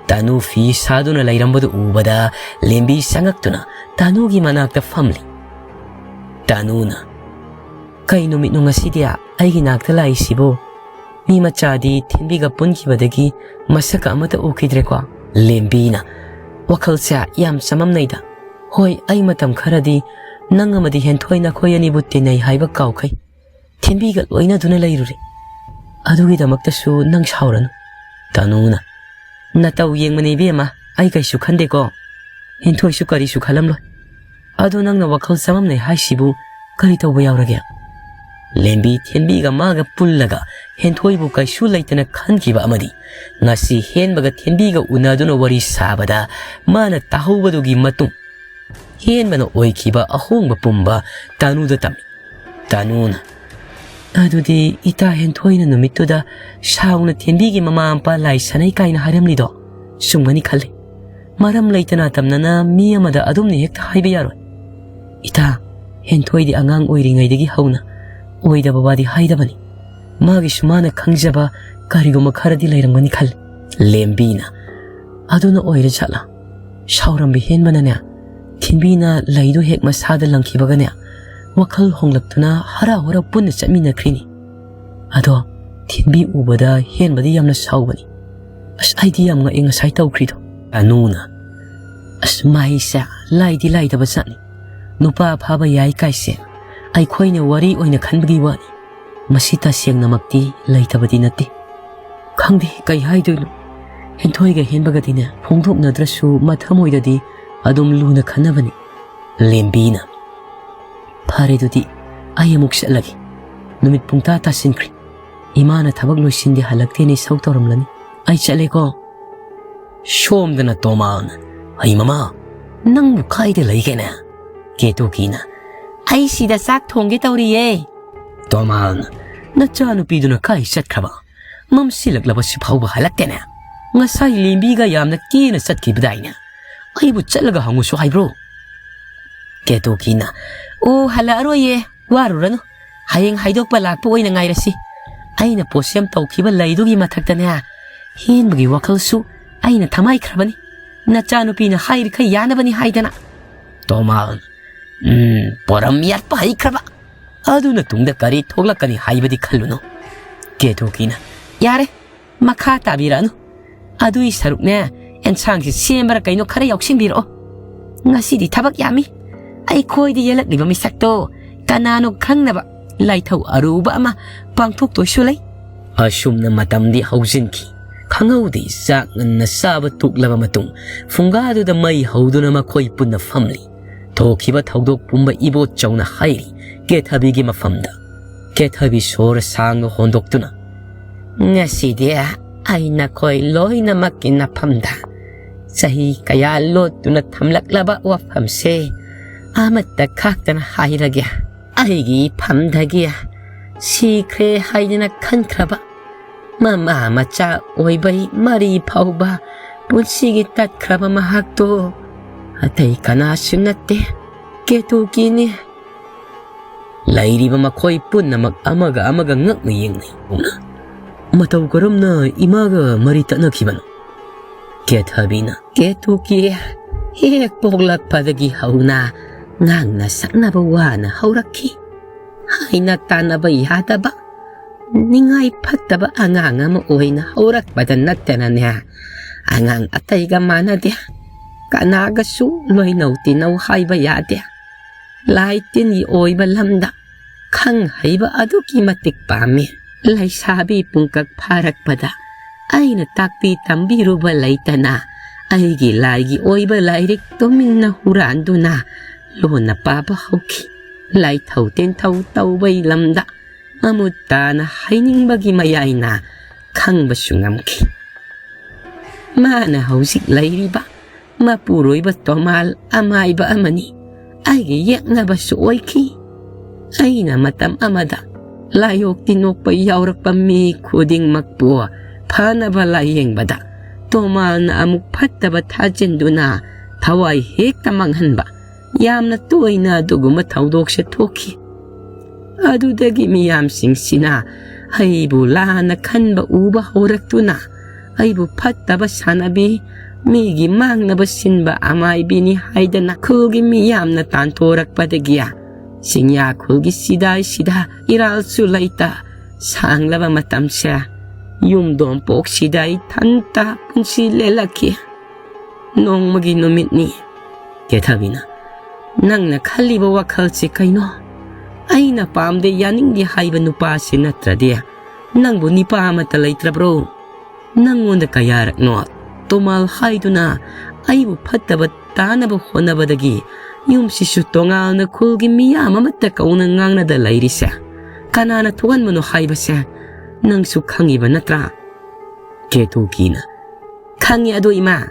ꯇꯥꯅꯨ ꯐꯤ ꯁꯥꯗꯨꯅ ꯂꯩꯔꯝꯕꯗꯨ ꯎꯕꯗ ꯂꯦꯝꯕꯤ ꯆꯪꯉꯛꯇꯨꯅ ꯇꯥꯅꯨꯒꯤ ꯃꯅꯥꯛꯇ ꯐꯝꯂꯤ꯫ ꯇꯥꯅꯨꯅ, "ꯀꯩ ꯅꯨꯃꯤꯠꯅꯣ ꯉꯁꯤꯗꯤ ꯑꯩꯒꯤ ꯅꯥꯛꯇ ꯂꯥꯛꯏꯁꯤꯕꯨ? ꯃꯤ ꯃꯆꯥꯗꯤ ꯊꯤꯟꯕꯤꯒ ꯄꯨꯟꯈꯤꯕꯗꯒꯤ ꯃꯁꯛꯀ ꯑꯃꯠꯇ ꯎꯈꯤꯗ꯭ꯔꯦꯀꯣ?" ꯂꯦꯝꯕꯤꯅ, "ꯋꯥꯈꯜꯁꯦ ꯌꯥꯝ ꯆꯃꯝꯅꯩꯗ꯫ ꯍꯣꯏ, ꯑꯩ ꯃꯇꯝ ꯈꯔꯗꯤ ꯅꯪ ꯑꯃꯗꯤ ꯍꯦꯟꯊꯣꯏ ꯅꯈꯣꯏ ꯑꯅꯤꯕꯨ ꯇꯤꯟꯅꯩ ꯍꯥꯏꯕ ꯀꯥꯎꯈꯩ꯫ ꯊꯤꯟꯕꯤꯒ ꯂꯣꯏꯅꯗꯨꯅ ꯂꯩꯔꯨꯔꯦ꯫ ꯑꯗꯨꯒꯤꯗꯃꯛꯇꯁꯨ ꯅꯪ ꯁꯥꯎꯔꯅꯨ꯫" ꯇꯥꯅꯨꯅ, "ꯅꯇꯧ ꯌꯦꯡꯕꯅꯤ ꯏꯕꯦꯝꯃ, ꯑꯩ ꯀꯩꯁꯨ ꯈꯟꯗꯦꯀꯣ꯫ ꯍꯦꯟꯊꯣꯏꯁꯨ ꯀꯔꯤꯁꯨ ꯈꯜꯂꯝꯂꯣꯏ꯫ ꯑꯗꯣ ꯅꯪꯅ ꯋꯥꯈꯜ ꯆꯃꯝꯅꯩ ꯍꯥꯏꯁꯤꯕꯨ ꯀꯔꯤ ꯇꯧꯕ ꯌꯥꯎꯔꯒꯦ?" ꯂꯦꯝꯕꯤ ꯊꯦꯟꯕꯤꯒ ꯃꯥꯒ ꯄꯨꯜꯂꯒ ꯍꯦꯟꯊꯣꯏꯕꯨ ꯀꯩꯁꯨ ꯂꯩꯇꯅ ꯈꯟꯈꯤꯕ ꯑꯃꯗꯤ ꯉꯁꯤ ꯍꯦꯟꯕꯒ ꯊꯦꯟꯕꯤꯒ ꯎꯅꯗꯨꯅ ꯋꯥꯔꯤ ꯁꯥꯕꯗ ꯃꯥꯅ ꯇꯥꯍꯧꯕꯗꯨꯒꯤ ꯃꯇꯨꯡ ꯍꯦꯟꯕꯅ ꯑꯣꯏꯈꯤꯕ ꯑꯍꯣꯡꯕ ꯄꯨꯝꯕ ꯇꯥꯅꯨꯗ ꯇꯝꯃꯤ꯫ ꯇꯥꯅꯨꯅ, "ꯑꯗꯨꯗꯤ ꯏꯇꯥ ꯍꯦꯟꯊꯣꯏꯅ ꯅꯨꯃꯤꯠꯇꯨꯗ ꯁꯥꯎꯅ ꯊꯦꯟꯕꯤꯒꯤ ꯃꯃꯥ ꯃꯄꯥ ꯂꯥꯏ ꯁꯥꯟꯅꯩ ꯀꯥꯏꯅ ꯍꯥꯏꯔꯝꯂꯤꯗꯣ ꯆꯨꯝꯒꯅꯤ ꯈꯜꯂꯤ꯫ ꯃꯔꯝ ꯂꯩꯇꯅ ꯇꯝꯅꯅ ꯃꯤ ꯑꯃꯗ ꯑꯗꯨꯝꯅ ꯍꯦꯛꯇ ꯍꯥꯏꯕ ꯌꯥꯔꯣꯏ꯫ ꯏꯇꯥ ꯍꯦꯟꯊꯣꯏꯗꯤ ꯑꯉꯥꯡ ꯑꯣꯏꯔꯤꯉꯩꯗꯒꯤ ꯍꯧꯅ ꯑꯣꯏꯗꯕ ꯋꯥꯗꯤ ꯍꯥꯏꯗꯕꯅꯤ꯫ ꯃꯥꯒꯤꯁꯨ ꯃꯥꯅ ꯈꯪꯖꯕ ꯀꯔꯤꯒꯨꯝꯕ ꯈꯔꯗꯤ ꯂꯩꯔꯝꯒꯅꯤ ꯈꯜꯂꯤ꯫" ꯂꯦꯝꯕꯤꯅ, "ꯑꯗꯨꯅ ꯑꯣꯏꯔ ꯖꯥꯠꯂꯥ? ꯁꯥꯎꯔꯝꯕ ꯍꯦꯟꯕꯅꯅꯦ, ꯊꯤꯟꯕꯤꯅ ꯂꯩꯗꯨ ꯍꯦꯛ ꯃꯁꯥꯗ ꯂꯪꯈꯤꯕꯒꯅꯦ, ꯋꯥꯈꯜ ꯍꯣꯡꯂꯛꯇꯨꯅ ꯍꯔꯥ ꯍꯔꯥ ꯄꯨꯟꯅ ꯆꯠꯃꯤꯟꯅꯈ꯭ꯔꯤꯅꯤ꯫ ꯑꯗꯣ ꯊꯤꯟꯕꯤ ꯎꯕꯗ ꯍꯦꯟꯕꯗꯤ ꯌꯥꯝꯅ ꯁꯥꯎꯕꯅꯤ꯫ ꯑꯁ, ꯑꯩꯗꯤ ꯌꯥꯝ ꯉꯛꯑꯦ ꯉꯁꯥꯏ ꯇꯧꯈ꯭ꯔꯤꯗꯣ꯫" ꯑꯅꯨꯅ, "ꯑꯁ, ꯃꯥꯏꯁꯦ ꯂꯥꯏꯗꯤ ꯂꯥꯏꯗꯕ ꯖꯥꯠꯅꯤ꯫ ꯅꯨꯄꯥ ꯐꯥꯕ ꯌꯥꯏ ꯀꯥꯏꯁꯦ ꯑꯩꯈꯣꯏꯅ ꯋꯥꯔꯤ ꯑꯣꯏꯅ ꯈꯟꯕꯒꯤ ꯋꯥꯅꯤ꯫ ꯃꯁꯤ ꯇꯁꯦꯡꯅꯃꯛꯇꯤ ꯂꯩꯇꯕꯗꯤ ꯅꯠꯇꯦ꯫ ꯈꯪꯗꯦ ꯀꯩ ꯍꯥꯏꯗꯣꯏꯅꯣ꯫ ꯍꯦꯟꯊꯣꯏꯒ ꯍꯦꯟꯕꯒꯗꯤꯅꯦ, ꯐꯣꯡꯗꯣꯛꯅꯗ꯭ꯔꯁꯨ ꯃꯊꯃꯣꯏꯗꯗꯤ ꯑꯗꯨꯝ ꯂꯨꯅ ꯈꯟꯅꯕꯅꯤ꯫" ꯂꯦꯝꯕꯤꯅ, "ꯐꯔꯦ ꯑꯗꯨꯗꯤ, ꯑꯩ ꯑꯃꯨꯛ ꯆꯠꯂꯒꯦ꯫ ꯅꯨꯃꯤꯠ ꯄꯨꯡꯇꯥ ꯇꯥꯁꯤꯟꯈ꯭ꯔꯦ꯫ ꯏꯃꯥꯅ ꯊꯕꯛ ꯂꯣꯏꯁꯤꯟꯗꯦ ꯍꯜꯂꯛꯇꯦꯅ ꯏꯁꯧ ꯇꯧꯔꯝꯂꯅꯤ꯫ ꯑꯩ ꯆꯠꯂꯦꯀꯣ꯫" ꯁꯣꯝꯗꯅ ꯇꯣꯃꯥꯜꯅ, "ꯍꯩ ꯃꯃꯥ, ꯅꯪꯕꯨ ꯀꯥꯏꯗ ꯂꯩꯒꯦꯅꯦ?" ꯀꯦꯇꯨꯀꯤꯅ, "ꯑꯩ ꯁꯤꯗ ꯆꯥꯛ ꯊꯣꯡꯒꯦ ꯇꯧꯔꯤꯌꯦ꯫" ꯇꯣꯃꯥꯜꯅ, "ꯅꯆꯥꯅꯨꯄꯤꯗꯨꯅ ꯀꯥꯏ ꯆꯠꯈ꯭ꯔꯕ? ꯃꯝꯁꯤꯜꯂꯛꯂꯕꯁꯤ ꯐꯥꯎꯕ ꯍꯜꯂꯛꯇꯦꯅꯦ꯫ ꯉꯁꯥꯏ ꯂꯦꯝꯕꯤꯒ ꯌꯥꯝꯅ ꯀꯦꯅ ꯆꯠꯈꯤꯕꯗꯥꯏꯅꯦ꯫ ꯑꯩꯕꯨ ꯆꯠꯂꯒ ꯍꯪꯉꯨꯁꯨ ꯍꯥꯏꯕ꯭ꯔꯣ?" ꯀꯦꯇꯨꯀꯤꯅ, "ꯑꯣ, ꯍꯜꯂꯛꯑꯔꯣꯏꯌꯦ, ꯋꯥꯔꯨꯔꯅꯨ꯫ ꯍꯌꯦꯡ ꯍꯥꯏꯗꯣꯛꯄ ꯂꯥꯛꯄ ꯑꯣꯏꯅ ꯉꯥꯏꯔꯁꯤ꯫ ꯑꯩꯅ ꯄꯣꯠꯁꯦꯝ ꯇꯧꯈꯤꯕ ꯂꯩꯗꯨꯒꯤ ꯃꯊꯛꯇꯅꯦ, ꯍꯦꯟꯕꯒꯤ ꯋꯥꯈꯜꯁꯨ ꯑꯩꯅ ꯊꯃꯥꯏꯈ꯭ꯔꯕꯅꯤ, ꯅꯆꯥꯅꯨꯄꯤꯅ ꯍꯥꯏꯔꯤꯈꯩ ꯌꯥꯅꯕꯅꯤ ꯍꯥꯏꯗꯅ꯫ ꯇꯣꯃꯥꯜ, ꯎꯝ, ꯄꯣꯔꯝ ꯌꯥꯠꯄ ꯍꯩꯈ꯭ꯔꯕ꯫ ꯑꯗꯨꯅ ꯇꯨꯡꯗ ꯀꯔꯤ ꯊꯣꯛꯂꯛꯀꯅꯤ ꯍꯥꯏꯕꯗꯤ ꯈꯜꯂꯨꯅꯨ꯫ ꯀꯦꯇꯨꯀꯤꯅ, ꯌꯥꯔꯦ, ꯃꯈꯥ ꯇꯥꯕꯤꯔꯛꯑꯅꯨ꯫ ꯑꯗꯨꯏ ꯁꯔꯨꯛꯅꯦ, ꯑꯦꯟꯁꯥꯡꯁꯤ ꯁꯦꯝꯕꯔ ꯀꯩꯅꯣ ꯈꯔ ꯌꯥꯎꯁꯤꯟꯕꯤꯔꯛꯑꯣ꯫ ꯉꯁꯤꯗꯤ ꯊꯕꯛ ꯌꯥꯝꯃꯤ꯫ ꯑꯩꯈꯣꯏꯗ ꯌꯦꯜꯂꯛꯂꯤꯕ ꯃꯤꯁꯛꯇꯣ ꯀꯅꯥꯅꯣ ꯈꯪꯅꯕ ꯂꯥꯏꯊꯧ ꯑꯔꯨꯕ ꯑꯃ ꯄꯥꯡꯊꯣꯛꯇꯣꯏꯁꯨ ꯂꯩ꯫ ꯑꯁꯨꯝꯅ ꯃꯇꯝꯗꯤ ꯍꯧꯖꯤꯟꯈꯤ꯫ ꯈꯪꯍꯧꯗꯦ, ꯆꯥꯛ ꯉꯟꯅ ꯆꯥꯕ ꯇꯣꯛꯂꯕ ꯃꯇꯨꯡ ꯐꯨꯡꯒꯥꯗꯨꯗ ꯃꯩ ꯍꯧꯗꯨꯅ ꯃꯈꯣꯏ ꯄꯨꯟꯅ ꯐꯝꯂꯤ꯫ ꯊꯣꯛꯈꯤꯕ ꯊꯧꯗꯣꯛ ꯄꯨꯝꯕ ꯏꯕꯣꯆꯧꯅ ꯍꯥꯏꯔꯤ ꯀꯦꯊꯕꯤꯒꯤ ꯃꯐꯝꯗ꯫ ꯀꯦꯊꯕꯤ ꯁꯣꯔ ꯁꯥꯡꯅ ꯍꯣꯟꯗꯣꯛꯇꯨꯅ, "ꯉꯁꯤꯗꯤ ꯑꯩ ꯅꯈꯣꯏ ꯂꯣꯏꯅꯃꯛꯀꯤ ꯅꯐꯝꯗ ꯆꯍꯤ ꯀꯌꯥ ꯂꯣꯠꯇꯨꯅ ꯊꯝꯂꯛꯂꯕ ꯋꯥꯐꯝꯁꯦ ꯑꯃꯠꯇ ꯈꯥꯛꯇꯅ ꯍꯥꯏꯔꯒꯦ꯫ ꯑꯩꯒꯤ ꯏꯐꯝꯗꯒꯤ ꯁꯤꯈ꯭ꯔꯦ ꯍꯥꯏꯗꯅ ꯈꯟꯈ꯭ꯔꯕ ꯃꯃꯥ ꯃꯆꯥ ꯑꯣꯏꯕꯩ ꯃꯔꯤ ꯐꯥꯎꯕ ꯄꯨꯟꯁꯤꯒꯤ ꯇꯠꯈ꯭ꯔꯕ ꯃꯍꯥꯛꯇꯣ ꯑꯇꯩ ꯀꯅꯥꯁꯨ ꯅꯠꯇꯦ, ꯀꯦꯇꯨꯀꯤꯅꯤ꯫" ꯂꯩꯔꯤꯕ ꯃꯈꯣꯏ ꯄꯨꯝꯅꯃꯛ ꯑꯃꯒ ꯑꯃꯒ ꯉꯛꯅ ꯌꯦꯡꯅꯩ꯫ "ꯃꯇꯧ ꯀꯔꯝꯅ ꯏꯃꯥꯒ ꯃꯔꯤ ꯇꯠꯅꯈꯤꯕꯅꯣ?" ꯀꯦꯊꯕꯤꯅ, "ꯀꯦꯇꯨꯀꯤ ꯍꯦꯛ ꯄꯣꯛꯂꯛꯄꯗꯒꯤ ꯍꯧꯅ ꯉꯥꯡꯅ ꯁꯛꯅꯕ ꯋꯥꯅ ꯍꯧꯔꯛꯈꯤ꯫ ꯍꯥꯏꯅ ꯇꯥꯟꯅꯕ ꯌꯥꯗꯕ, ꯅꯤꯡꯉꯥꯏ ꯐꯠꯇꯕ ꯑꯉꯥꯡ ꯑꯃ ꯑꯣꯏꯅ ꯍꯧꯔꯛꯄꯗ ꯅꯠꯇꯅꯅꯦ, ꯑꯉꯥꯡ ꯑꯇꯩꯒ ꯃꯥꯟꯅꯗꯦ꯫ ꯀꯅꯥꯒꯁꯨ ꯂꯣꯏꯅꯧ ꯇꯤꯟꯅꯧ ꯍꯥꯏꯕ ꯌꯥꯗꯦ꯫ ꯂꯥꯏ ꯇꯤꯟꯒꯤ ꯑꯣꯏꯕ ꯂꯝꯗ ꯈꯪ ꯍꯩꯕ ꯑꯗꯨꯛꯀꯤ ꯃꯇꯤꯛ ꯄꯥꯝꯃꯤ꯫ ꯂꯩꯁꯥꯕꯤ ꯄꯨꯡꯀꯛ ꯐꯥꯔꯛꯄꯗ ꯑꯩꯅ ꯇꯥꯛꯄꯤ ꯇꯝꯕꯤꯔꯨꯕ ꯂꯩꯇꯅ ꯑꯩꯒꯤ ꯂꯥꯏꯒꯤ ꯑꯣꯏꯕ ꯂꯥꯏꯔꯤꯛ ꯇꯨꯃꯤꯟꯅ ꯍꯨꯔꯥꯟꯗꯨꯅ ꯂꯣꯟꯅ ꯄꯥꯕ ꯍꯧꯈꯤ꯫ ꯂꯥꯏꯊꯧ ꯇꯤꯟꯊꯧ ꯇꯧꯕꯩ ꯂꯝꯗ ꯃꯃꯨꯠ ꯇꯥꯅ ꯍꯩꯅꯤꯡꯕꯒꯤ ꯃꯌꯥꯏꯅ ꯈꯪꯕꯁꯨ ꯉꯝꯈꯤ꯫ ꯃꯥꯅ ꯍꯧꯖꯤꯛ ꯂꯩꯔꯤꯕ ꯃꯄꯨꯔꯣꯏꯕ ꯇꯣꯃꯥꯜ ꯑꯃꯥꯏꯕ ꯑꯃꯅꯤ꯫ ꯑꯩꯒꯤ ꯌꯦꯛꯅꯕꯁꯨ ꯑꯣꯏꯈꯤ꯫ ꯑꯩꯅ ꯃꯇꯝ ꯑꯃꯗ ꯂꯥꯏꯑꯣꯛ ꯇꯤꯟꯑꯣꯛꯄ ꯌꯥꯎꯔꯛꯄ ꯃꯤ ꯈꯨꯗꯤꯡꯃꯛꯄꯨ ꯐꯅꯕ ꯂꯥꯌꯦꯡꯕꯗ ꯇꯣꯃꯥꯜꯅ ꯑꯃꯨꯛ ꯐꯠꯇꯕ ꯊꯥꯖꯤꯟꯗꯨꯅ ꯊꯋꯥꯏ ꯍꯦꯛꯇ ꯃꯥꯡꯍꯟꯕ ꯌꯥꯝꯅ ꯇꯣꯏꯅ ꯑꯗꯨꯒꯨꯝꯕ ꯊꯧꯗꯣꯛꯁꯦ ꯊꯣꯛꯈꯤ꯫ ꯑꯗꯨꯗꯒꯤ ꯃꯤꯌꯥꯝꯁꯤꯡꯁꯤꯅ ꯑꯩꯕꯨ ꯂꯥꯟꯅ ꯈꯟꯕ ꯎꯕ ꯍꯧꯔꯛꯇꯨꯅ ꯑꯩꯕꯨ ꯐꯠꯇꯕ ꯁꯥꯟꯅꯕꯤ, ꯃꯤꯒꯤ ꯃꯥꯡꯅꯕ ꯁꯤꯟꯕ ꯑꯃꯥꯏꯕꯤꯅꯤ ꯍꯥꯏꯗꯅ ꯈꯨꯜꯒꯤ ꯃꯤꯌꯥꯝꯅ ꯇꯥꯟꯊꯣꯔꯛꯄꯗꯒꯤ ꯆꯤꯡꯌꯥ ꯈꯨꯜꯒꯤ ꯁꯤꯗꯥꯏꯁꯤꯗ ꯏꯔꯥꯜꯁꯨ ꯂꯩꯇ ꯁꯥꯡꯂꯕ ꯃꯇꯝꯁꯦ ꯌꯨꯝꯗꯣꯝꯄꯣꯛꯁꯤꯗ ꯏꯊꯟꯇ ꯄꯨꯟꯁꯤ ꯂꯦꯜꯂꯛꯈꯤ꯫ ꯅꯣꯡꯃꯒꯤ ꯅꯨꯃꯤꯠꯅꯤ꯫ ꯀꯦꯊꯕꯤꯅ, "ꯅꯪꯅ ꯈꯜꯂꯤꯕ ꯋꯥꯈꯜꯁꯤ ꯀꯩꯅꯣ? ꯑꯩꯅ ꯄꯥꯝꯗꯦ, ꯌꯥꯅꯤꯡꯗꯦ ꯍꯥꯏꯕ ꯅꯨꯄꯥꯁꯤ ꯅꯠꯇ꯭ꯔꯗꯤ ꯅꯪꯕꯨ ꯅꯤꯄꯥ ꯑꯃꯠꯇ ꯂꯩꯇ꯭ꯔꯕ꯭ꯔꯣ? ꯅꯪꯉꯣꯟꯗ ꯀꯌꯥꯔꯛꯅꯣ ꯇꯣꯃꯥꯜ ꯍꯥꯏꯗꯨꯅ ꯑꯩꯕꯨ ꯐꯠꯇꯕ ꯇꯥꯅꯕ ꯍꯣꯠꯅꯕꯗꯒꯤ ꯌꯨꯝꯁꯤꯁꯨ ꯇꯣꯉꯥꯟꯅ ꯈꯨꯜꯒꯤ ꯃꯤꯌꯥꯝ ꯑꯃꯠꯇ ꯀꯧꯅ ꯉꯥꯡꯅꯗ ꯂꯩꯔꯤꯁꯦ? ꯀꯅꯥꯅ ꯊꯣꯛꯍꯟꯕꯅꯣ ꯍꯥꯏꯕꯁꯦ ꯅꯪꯁꯨ ꯈꯪꯉꯤꯕ ꯅꯠꯇ꯭ꯔꯥ?" ꯀꯦꯇꯨꯀꯤꯅ, "ꯈꯪꯉꯤ ꯑꯗꯣ ꯏꯃꯥ,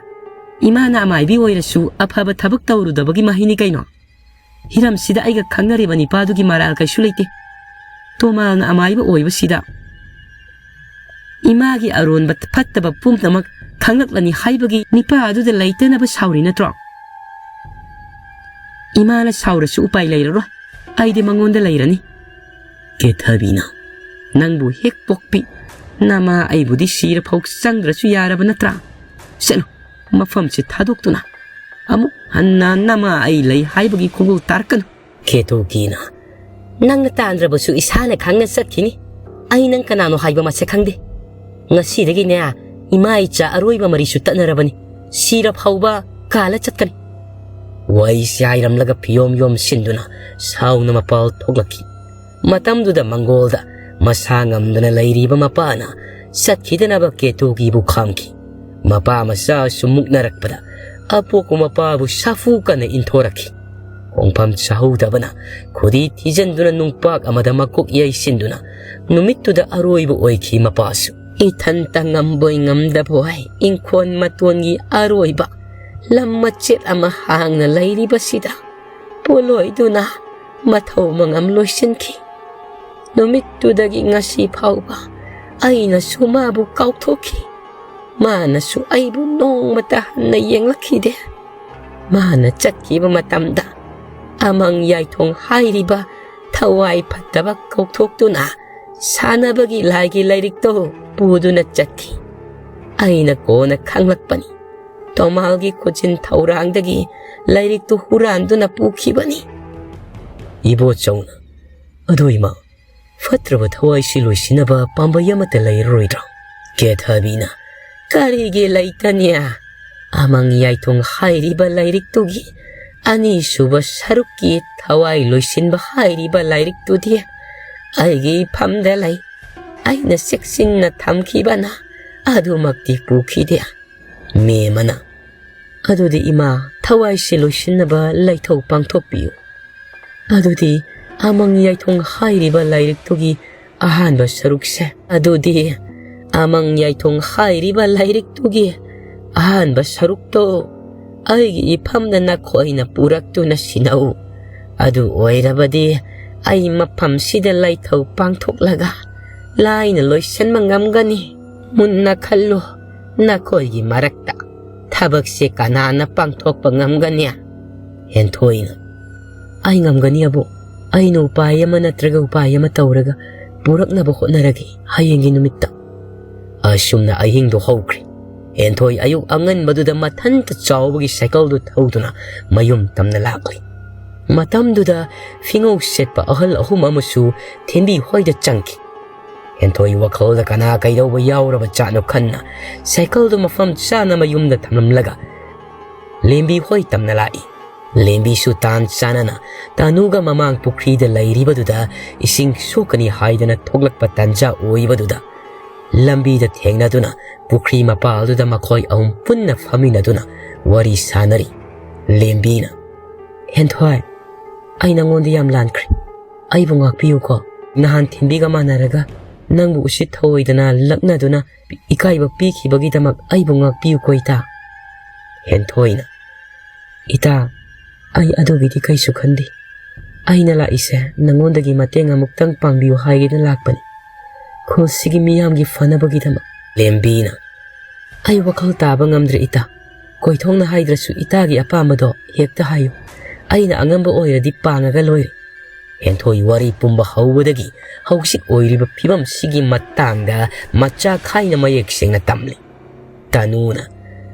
ꯏꯃꯥꯅ ꯑꯃꯥꯏꯕꯤ ꯑꯣꯏꯔꯁꯨ ꯑꯐꯕ ꯊꯕꯛ ꯇꯧꯔꯨꯗꯕꯒꯤ ꯃꯍꯩꯅꯤ ꯀꯩꯅꯣ꯫ ꯍꯤꯔꯝꯁꯤꯗ ꯑꯩꯒ ꯈꯪꯅꯔꯤꯕ ꯅꯤꯄꯥꯗꯨꯒꯤ ꯃꯔꯥꯜ ꯀꯩꯁꯨ ꯂꯩꯇꯦ꯫ ꯇꯣꯃꯥꯜꯅ ꯑꯃꯥꯏꯕ ꯑꯣꯏꯕꯁꯤꯗ ꯏꯃꯥꯒꯤ ꯑꯔꯣꯟꯕ ꯐꯠꯇꯕ ꯄꯨꯝꯅꯃꯛ ꯈꯪꯂꯛꯂꯅꯤ ꯍꯥꯏꯕꯒꯤ ꯅꯤꯄꯥ ꯑꯗꯨꯗ ꯂꯩꯇꯅꯕ ꯁꯥꯎꯔꯤ ꯅꯠꯇ꯭ꯔꯣ? ꯏꯃꯥꯅ ꯁꯥꯎꯔꯁꯨ ꯎꯄꯥꯏ ꯂꯩꯔꯔꯣꯏ꯫ ꯑꯩꯗꯤ ꯃꯉꯣꯟꯗ ꯂꯩꯔꯅꯤ꯫" ꯀꯦꯊꯕꯤꯅ, "ꯅꯪꯕꯨ ꯍꯦꯛ ꯄꯣꯛꯄꯤ ꯅꯃꯥ ꯑꯩꯕꯨꯗꯤ ꯁꯤꯔ ꯐꯥꯎ ꯆꯪꯗ꯭ꯔꯁꯨ ꯌꯥꯔꯕ ꯅꯠꯇ꯭ꯔꯥ? ꯆꯠꯂꯨ, ꯃꯐꯝꯁꯤ ꯊꯥꯗꯣꯛꯇꯨꯅ ꯑꯃꯨꯛ ꯍꯟꯅ ꯅꯃꯥ ꯑꯩ ꯂꯩ ꯍꯥꯏꯕꯒꯤ ꯈꯣꯡꯒꯨꯜ ꯇꯥꯔꯛꯀꯅꯨ꯫" ꯀꯦꯇꯨꯀꯤꯅ, "ꯅꯪꯅ ꯇꯥꯟꯗ꯭ꯔꯕꯁꯨ ꯏꯁꯥꯅ ꯈꯪꯅ ꯆꯠꯈꯤꯅꯤ꯫ ꯑꯩ ꯅꯪ ꯀꯅꯥꯅꯣ ꯍꯥꯏꯕ ꯃꯁꯛ ꯈꯪꯗꯦ꯫ ꯉꯁꯤꯗꯒꯤꯅꯦ ꯏꯃꯥ ꯏꯆꯥ ꯑꯔꯣꯏꯕ ꯃꯔꯤꯁꯨ ꯇꯠꯅꯔꯕꯅꯤ꯫ ꯁꯤꯔ ꯐꯥꯎꯕ ꯀꯥꯜꯂ ꯆꯠꯀꯅꯤ꯫" ꯋꯥꯏꯁꯦ ꯍꯥꯏꯔꯝꯂꯒ ꯐꯤꯌꯣꯝ ꯌꯣꯝꯁꯤꯟꯗꯨꯅ ꯁꯥꯎꯅ ꯃꯄꯥꯜ ꯊꯣꯛꯂꯛꯈꯤ꯫ ꯃꯇꯝꯗꯨꯗ ꯃꯪꯒꯣꯜꯗ ꯃꯁꯥ ꯉꯝꯗꯅ ꯂꯩꯔꯤꯕ ꯃꯄꯥꯅ ꯆꯠꯈꯤꯗꯅꯕ ꯀꯦꯇꯨꯀꯤꯕꯨ ꯈꯥꯝꯈꯤ꯫ ꯃꯄꯥ ꯃꯆꯥꯁꯨ ꯃꯨꯛꯅꯔꯛꯄꯗ ꯑꯄꯣꯛꯄ ꯃꯄꯥꯕꯨ ꯁꯥꯐꯨ ꯀꯟꯅ ꯏꯟꯊꯣꯔꯛꯈꯤ꯫ ꯈꯣꯡꯐꯝ ꯆꯥꯍꯧꯗꯕꯅ ꯈꯨꯗꯤ ꯊꯤꯖꯤꯟꯗꯨꯅ ꯅꯨꯡꯄꯥꯛ ꯑꯃꯗ ꯃꯀꯣꯛ ꯌꯩꯁꯤꯟꯗꯨꯅ ꯅꯨꯃꯤꯠꯇꯨꯗ ꯑꯔꯣꯏꯕ ꯑꯣꯏꯈꯤ ꯃꯄꯥꯁꯨ꯫ ꯏꯊꯟꯇ ꯉꯝꯕꯣꯏ ꯉꯝꯗꯕꯣꯏ ꯏꯪꯈꯣꯜ ꯃꯇꯣꯟꯒꯤ ꯑꯔꯣꯏꯕ ꯂꯝ ꯃꯆꯦꯠ ꯑꯃ ꯍꯥꯡꯅ ꯂꯩꯔꯤꯕꯁꯤꯗ ꯄꯣꯂꯣꯏꯗꯨꯅ ꯃꯊꯧ ꯃꯉꯝ ꯂꯣꯏꯁꯤꯟꯈꯤ꯫ ꯅꯨꯃꯤꯠꯇꯨꯗꯒꯤ ꯉꯁꯤ ꯐꯥꯎꯕ ꯑꯩꯅꯁꯨ ꯃꯥꯕꯨ ꯀꯥꯎꯊꯣꯛꯈꯤ꯫ ꯃꯥꯅꯁꯨ ꯑꯩꯕꯨ ꯅꯣꯡꯃꯇ ꯍꯟꯅ ꯌꯦꯡꯂꯛꯈꯤꯗꯦ꯫ ꯃꯥꯅ ꯆꯠꯈꯤꯕ ꯃꯇꯝꯗ ꯑꯃꯪ ꯌꯥꯏꯊꯣꯡ ꯍꯥꯏꯔꯤꯕ ꯊꯋꯥꯏ ꯐꯠꯇꯕ ꯀꯧꯊꯣꯛꯇꯨꯅ ꯁꯥꯟꯅꯕꯒꯤ ꯂꯥꯏꯒꯤ ꯂꯥꯏꯔꯤꯛꯇꯣ ꯄꯨꯗꯨꯅ ꯆꯠꯈꯤ꯫ ꯑꯩꯅ ꯀꯣꯟꯅ ꯈꯪꯂꯛꯄꯅꯤ꯫ ꯇꯣꯃꯥꯜꯒꯤ ꯈꯨꯖꯤꯟ ꯊꯧꯔꯥꯡꯗꯒꯤ ꯂꯥꯏꯔꯤꯛꯇꯨ ꯍꯨꯔꯥꯟꯗꯨꯅ ꯄꯨꯈꯤꯕꯅꯤ꯫ ꯏꯕꯣꯆꯧꯅ, "ꯑꯗꯨ ꯏꯃꯥ, ꯐꯠꯇ꯭ꯔꯕ ꯊꯋꯥꯏꯁꯤ ꯂꯣꯏꯁꯤꯟꯅꯕ ꯄꯥꯝꯕꯩ ꯑꯃꯠꯇ ꯂꯩꯔꯔꯣꯏꯗ꯭ꯔꯥ?" ꯀꯦꯊꯕꯤꯅ, "ꯀꯔꯤꯒꯤ ꯂꯩꯇꯅꯤ? ꯑꯃꯪ ꯌꯥꯏꯊꯣꯡ ꯍꯥꯏꯔꯤꯕ ꯂꯥꯏꯔꯤꯛꯇꯨꯒꯤ ꯑꯅꯤꯁꯨꯕ ꯁꯔꯨꯛꯀꯤ ꯊꯋꯥꯏ ꯂꯣꯏꯁꯤꯟꯕ ꯍꯥꯏꯔꯤꯕ ꯂꯥꯏꯔꯤꯛꯇꯨꯗꯤ ꯑꯩꯒꯤ ꯏꯐꯝꯗ ꯂꯩ꯫ ꯑꯩꯅ ꯆꯦꯛꯁꯤꯟꯅ ꯊꯝꯈꯤꯕꯅ ꯑꯗꯨꯃꯛꯇꯤ ꯄꯨꯈꯤꯗꯦ꯫" ꯃꯦꯝꯃꯅ, "ꯑꯗꯨꯗꯤ ꯏꯃꯥ, ꯊꯋꯥꯏꯁꯤ ꯂꯣꯏꯁꯤꯟꯅꯕ ꯂꯥꯏꯊꯧ ꯄꯥꯡꯊꯣꯛꯄꯤꯌꯨ꯫ ꯑꯗꯨꯗꯤ ꯑꯃꯪ ꯌꯥꯏꯊꯣꯡ ꯍꯥꯏꯔꯤꯕ ꯂꯥꯏꯔꯤꯛꯇꯨꯒꯤ ꯑꯍꯥꯟꯕ ꯁꯔꯨꯛꯁꯦ, ꯑꯗꯨꯗꯤ ꯑꯃꯪ ꯌꯥꯏꯊꯣꯡ ꯍꯥꯏꯔꯤꯕ ꯂꯥꯏꯔꯤꯛꯇꯨꯒꯤ ꯑꯍꯥꯟꯕ ꯁꯔꯨꯛꯇꯣ ꯑꯩꯒꯤ ꯏꯐꯝꯗ ꯅꯈꯣꯏꯅ ꯄꯨꯔꯛꯇꯨꯅ ꯁꯤꯟꯅꯧ꯫ ꯑꯗꯨ ꯑꯣꯏꯔꯕꯗꯤ ꯑꯩ ꯃꯐꯝꯁꯤꯗ ꯂꯥꯏꯊꯧ ꯄꯥꯡꯊꯣꯛꯂꯒ ꯂꯥꯏꯅ ꯂꯣꯏꯁꯤꯟꯕ ꯉꯝꯒꯅꯤ꯫ ꯃꯨꯟꯅ ꯈꯜꯂꯨ, ꯅꯈꯣꯏꯒꯤ ꯃꯔꯛꯇ ꯊꯕꯛꯁꯦ ꯀꯅꯥꯅ ꯄꯥꯡꯊꯣꯛꯄ ꯉꯝꯒꯅꯤ?" ꯍꯦꯟꯊꯣꯏꯅ, "ꯑꯩ ꯉꯝꯒꯅꯤ ꯑꯕꯣꯛ꯫ ꯑꯩꯅ ꯎꯄꯥꯏ ꯑꯃ ꯅꯠꯇ꯭ꯔꯒ ꯎꯄꯥꯏ ꯑꯃ ꯇꯧꯔꯒ ꯄꯨꯔꯛꯅꯕ ꯍꯣꯠꯅꯔꯒꯦ ꯍꯌꯦꯡꯒꯤ ꯅꯨꯃꯤꯠꯇ꯫" ꯑꯁꯨꯝꯅ ꯑꯍꯤꯡꯗꯨ ꯍꯧꯈ꯭ꯔꯦ꯫ ꯍꯦꯟꯊꯣꯏ ꯑꯌꯨꯛ ꯑꯉꯟꯕꯗꯨꯗ ꯃꯊꯟꯇ ꯆꯥꯎꯕꯒꯤ ꯁꯥꯏꯀꯜꯗꯨ ꯊꯧꯗꯨꯅ ꯃꯌꯨꯝ ꯇꯝꯅ ꯂꯥꯛꯂꯤ꯫ ꯃꯇꯝꯗꯨꯗ ꯐꯤꯉꯧ ꯁꯦꯠꯄ ꯑꯍꯜ ꯑꯍꯨꯝ ꯑꯃꯁꯨ ꯊꯦꯝꯕꯤ ꯍꯣꯏꯗ ꯆꯪꯈꯤ꯫ ꯍꯦꯟꯊꯣꯏ ꯋꯥꯈꯜꯗ ꯀꯅꯥ ꯀꯩꯗꯧꯕ ꯌꯥꯎꯔꯕ ꯖꯥꯠꯅꯣ ꯈꯟꯅ ꯁꯥꯏꯀꯜꯗꯨ ꯃꯐꯝ ꯆꯥꯅ ꯃꯌꯨꯝꯗ ꯊꯝꯂꯝꯂꯒ ꯂꯦꯝꯕꯤ ꯍꯣꯏ ꯇꯝꯅ ꯂꯥꯛꯏ꯫ ꯂꯦꯝꯕꯤꯁꯨ ꯇꯥꯟ ꯆꯥꯅꯅ ꯇꯥꯅꯨꯒ ꯃꯃꯥꯡ ꯄꯨꯈ꯭ꯔꯤꯗ ꯂꯩꯔꯤꯕꯗꯨꯗ ꯏꯁꯤꯡ ꯁꯣꯛꯀꯅꯤ ꯍꯥꯏꯗꯅ ꯊꯣꯛꯂꯛꯄ ꯇꯥꯟꯖꯥ ꯑꯣꯏꯕꯗꯨꯗ ꯂꯝꯕꯤꯗ ꯊꯦꯡꯅꯗꯨꯅ ꯄꯨꯈ꯭ꯔꯤ ꯃꯄꯥꯜꯗꯨꯗ ꯃꯈꯣꯏ ꯑꯍꯨꯝ ꯄꯨꯟꯅ ꯐꯝꯃꯤꯟꯅꯗꯨꯅ ꯋꯥꯔꯤ ꯁꯥꯅꯔꯤ꯫ ꯂꯦꯝꯕꯤꯅ, "ꯍꯦꯟꯊꯣꯏ, ꯑꯩ ꯅꯉꯣꯟꯗ ꯌꯥꯝ ꯂꯥꯟꯈ꯭ꯔꯦ꯫ ꯑꯩꯕꯨ ꯉꯥꯛꯄꯤꯌꯨꯀꯣ꯫ ꯅꯍꯥꯟ ꯊꯤꯟꯕꯤꯒ ꯃꯥꯟꯅꯔꯒ ꯅꯪꯕꯨ ꯎꯁꯤꯠ ꯊꯑꯣꯏꯗꯅ ꯂꯛꯅꯗꯨꯅ ꯏꯀꯥꯏꯕ ꯄꯤꯈꯤꯕꯒꯤꯗꯃꯛ ꯑꯩꯕꯨ ꯉꯥꯛꯄꯤꯌꯨꯀꯣ ꯏꯇꯥ꯫" ꯍꯦꯟꯊꯣꯏꯅ, "ꯏꯇꯥ, ꯑꯩ ꯑꯗꯨꯒꯤꯗꯤ ꯀꯩꯁꯨ ꯈꯟꯗꯦ꯫ ꯑꯩꯅ ꯂꯥꯛꯏꯁꯦ ꯅꯉꯣꯟꯗꯒꯤ ꯃꯇꯦꯡ ꯑꯃꯨꯛꯇꯪ ꯄꯥꯡꯕꯤꯌꯨ ꯍꯥꯏꯒꯦꯅ ꯂꯥꯛꯄꯅꯤ, ꯈꯨꯜꯁꯤꯒꯤ ꯃꯤꯌꯥꯝꯒꯤ ꯐꯅꯕꯒꯤꯗꯃꯛ꯫" ꯂꯦꯝꯕꯤꯅ, "ꯑꯩ ꯋꯥꯈꯜ ꯇꯥꯕ ꯉꯝꯗ꯭ꯔꯦ ꯏꯇꯥ꯫ ꯀꯣꯏꯊꯣꯡꯅ ꯍꯥꯏꯗ꯭ꯔꯁꯨ ꯏꯇꯥꯒꯤ ꯑꯄꯥꯝꯕꯗꯣ ꯍꯦꯛꯇ ꯍꯥꯏꯌꯨ꯫ ꯑꯩꯅ ꯑꯉꯝꯕ ꯑꯣꯏꯔꯗꯤ ꯄꯥꯡꯉꯒ ꯂꯣꯏꯔꯦ꯫" ꯍꯦꯟꯊꯣꯏ ꯋꯥꯔꯤ ꯄꯨꯝꯕ ꯍꯧꯕꯗꯒꯤ ꯍꯧꯖꯤꯛ ꯑꯣꯏꯔꯤꯕ ꯐꯤꯕꯝꯁꯤꯒꯤ ꯃꯇꯥꯡꯗ ꯃꯆꯥ ꯈꯥꯏꯅ ꯃꯌꯦꯛ ꯁꯦꯡꯅ ꯇꯝꯂꯤ꯫ ꯇꯅꯨꯅ,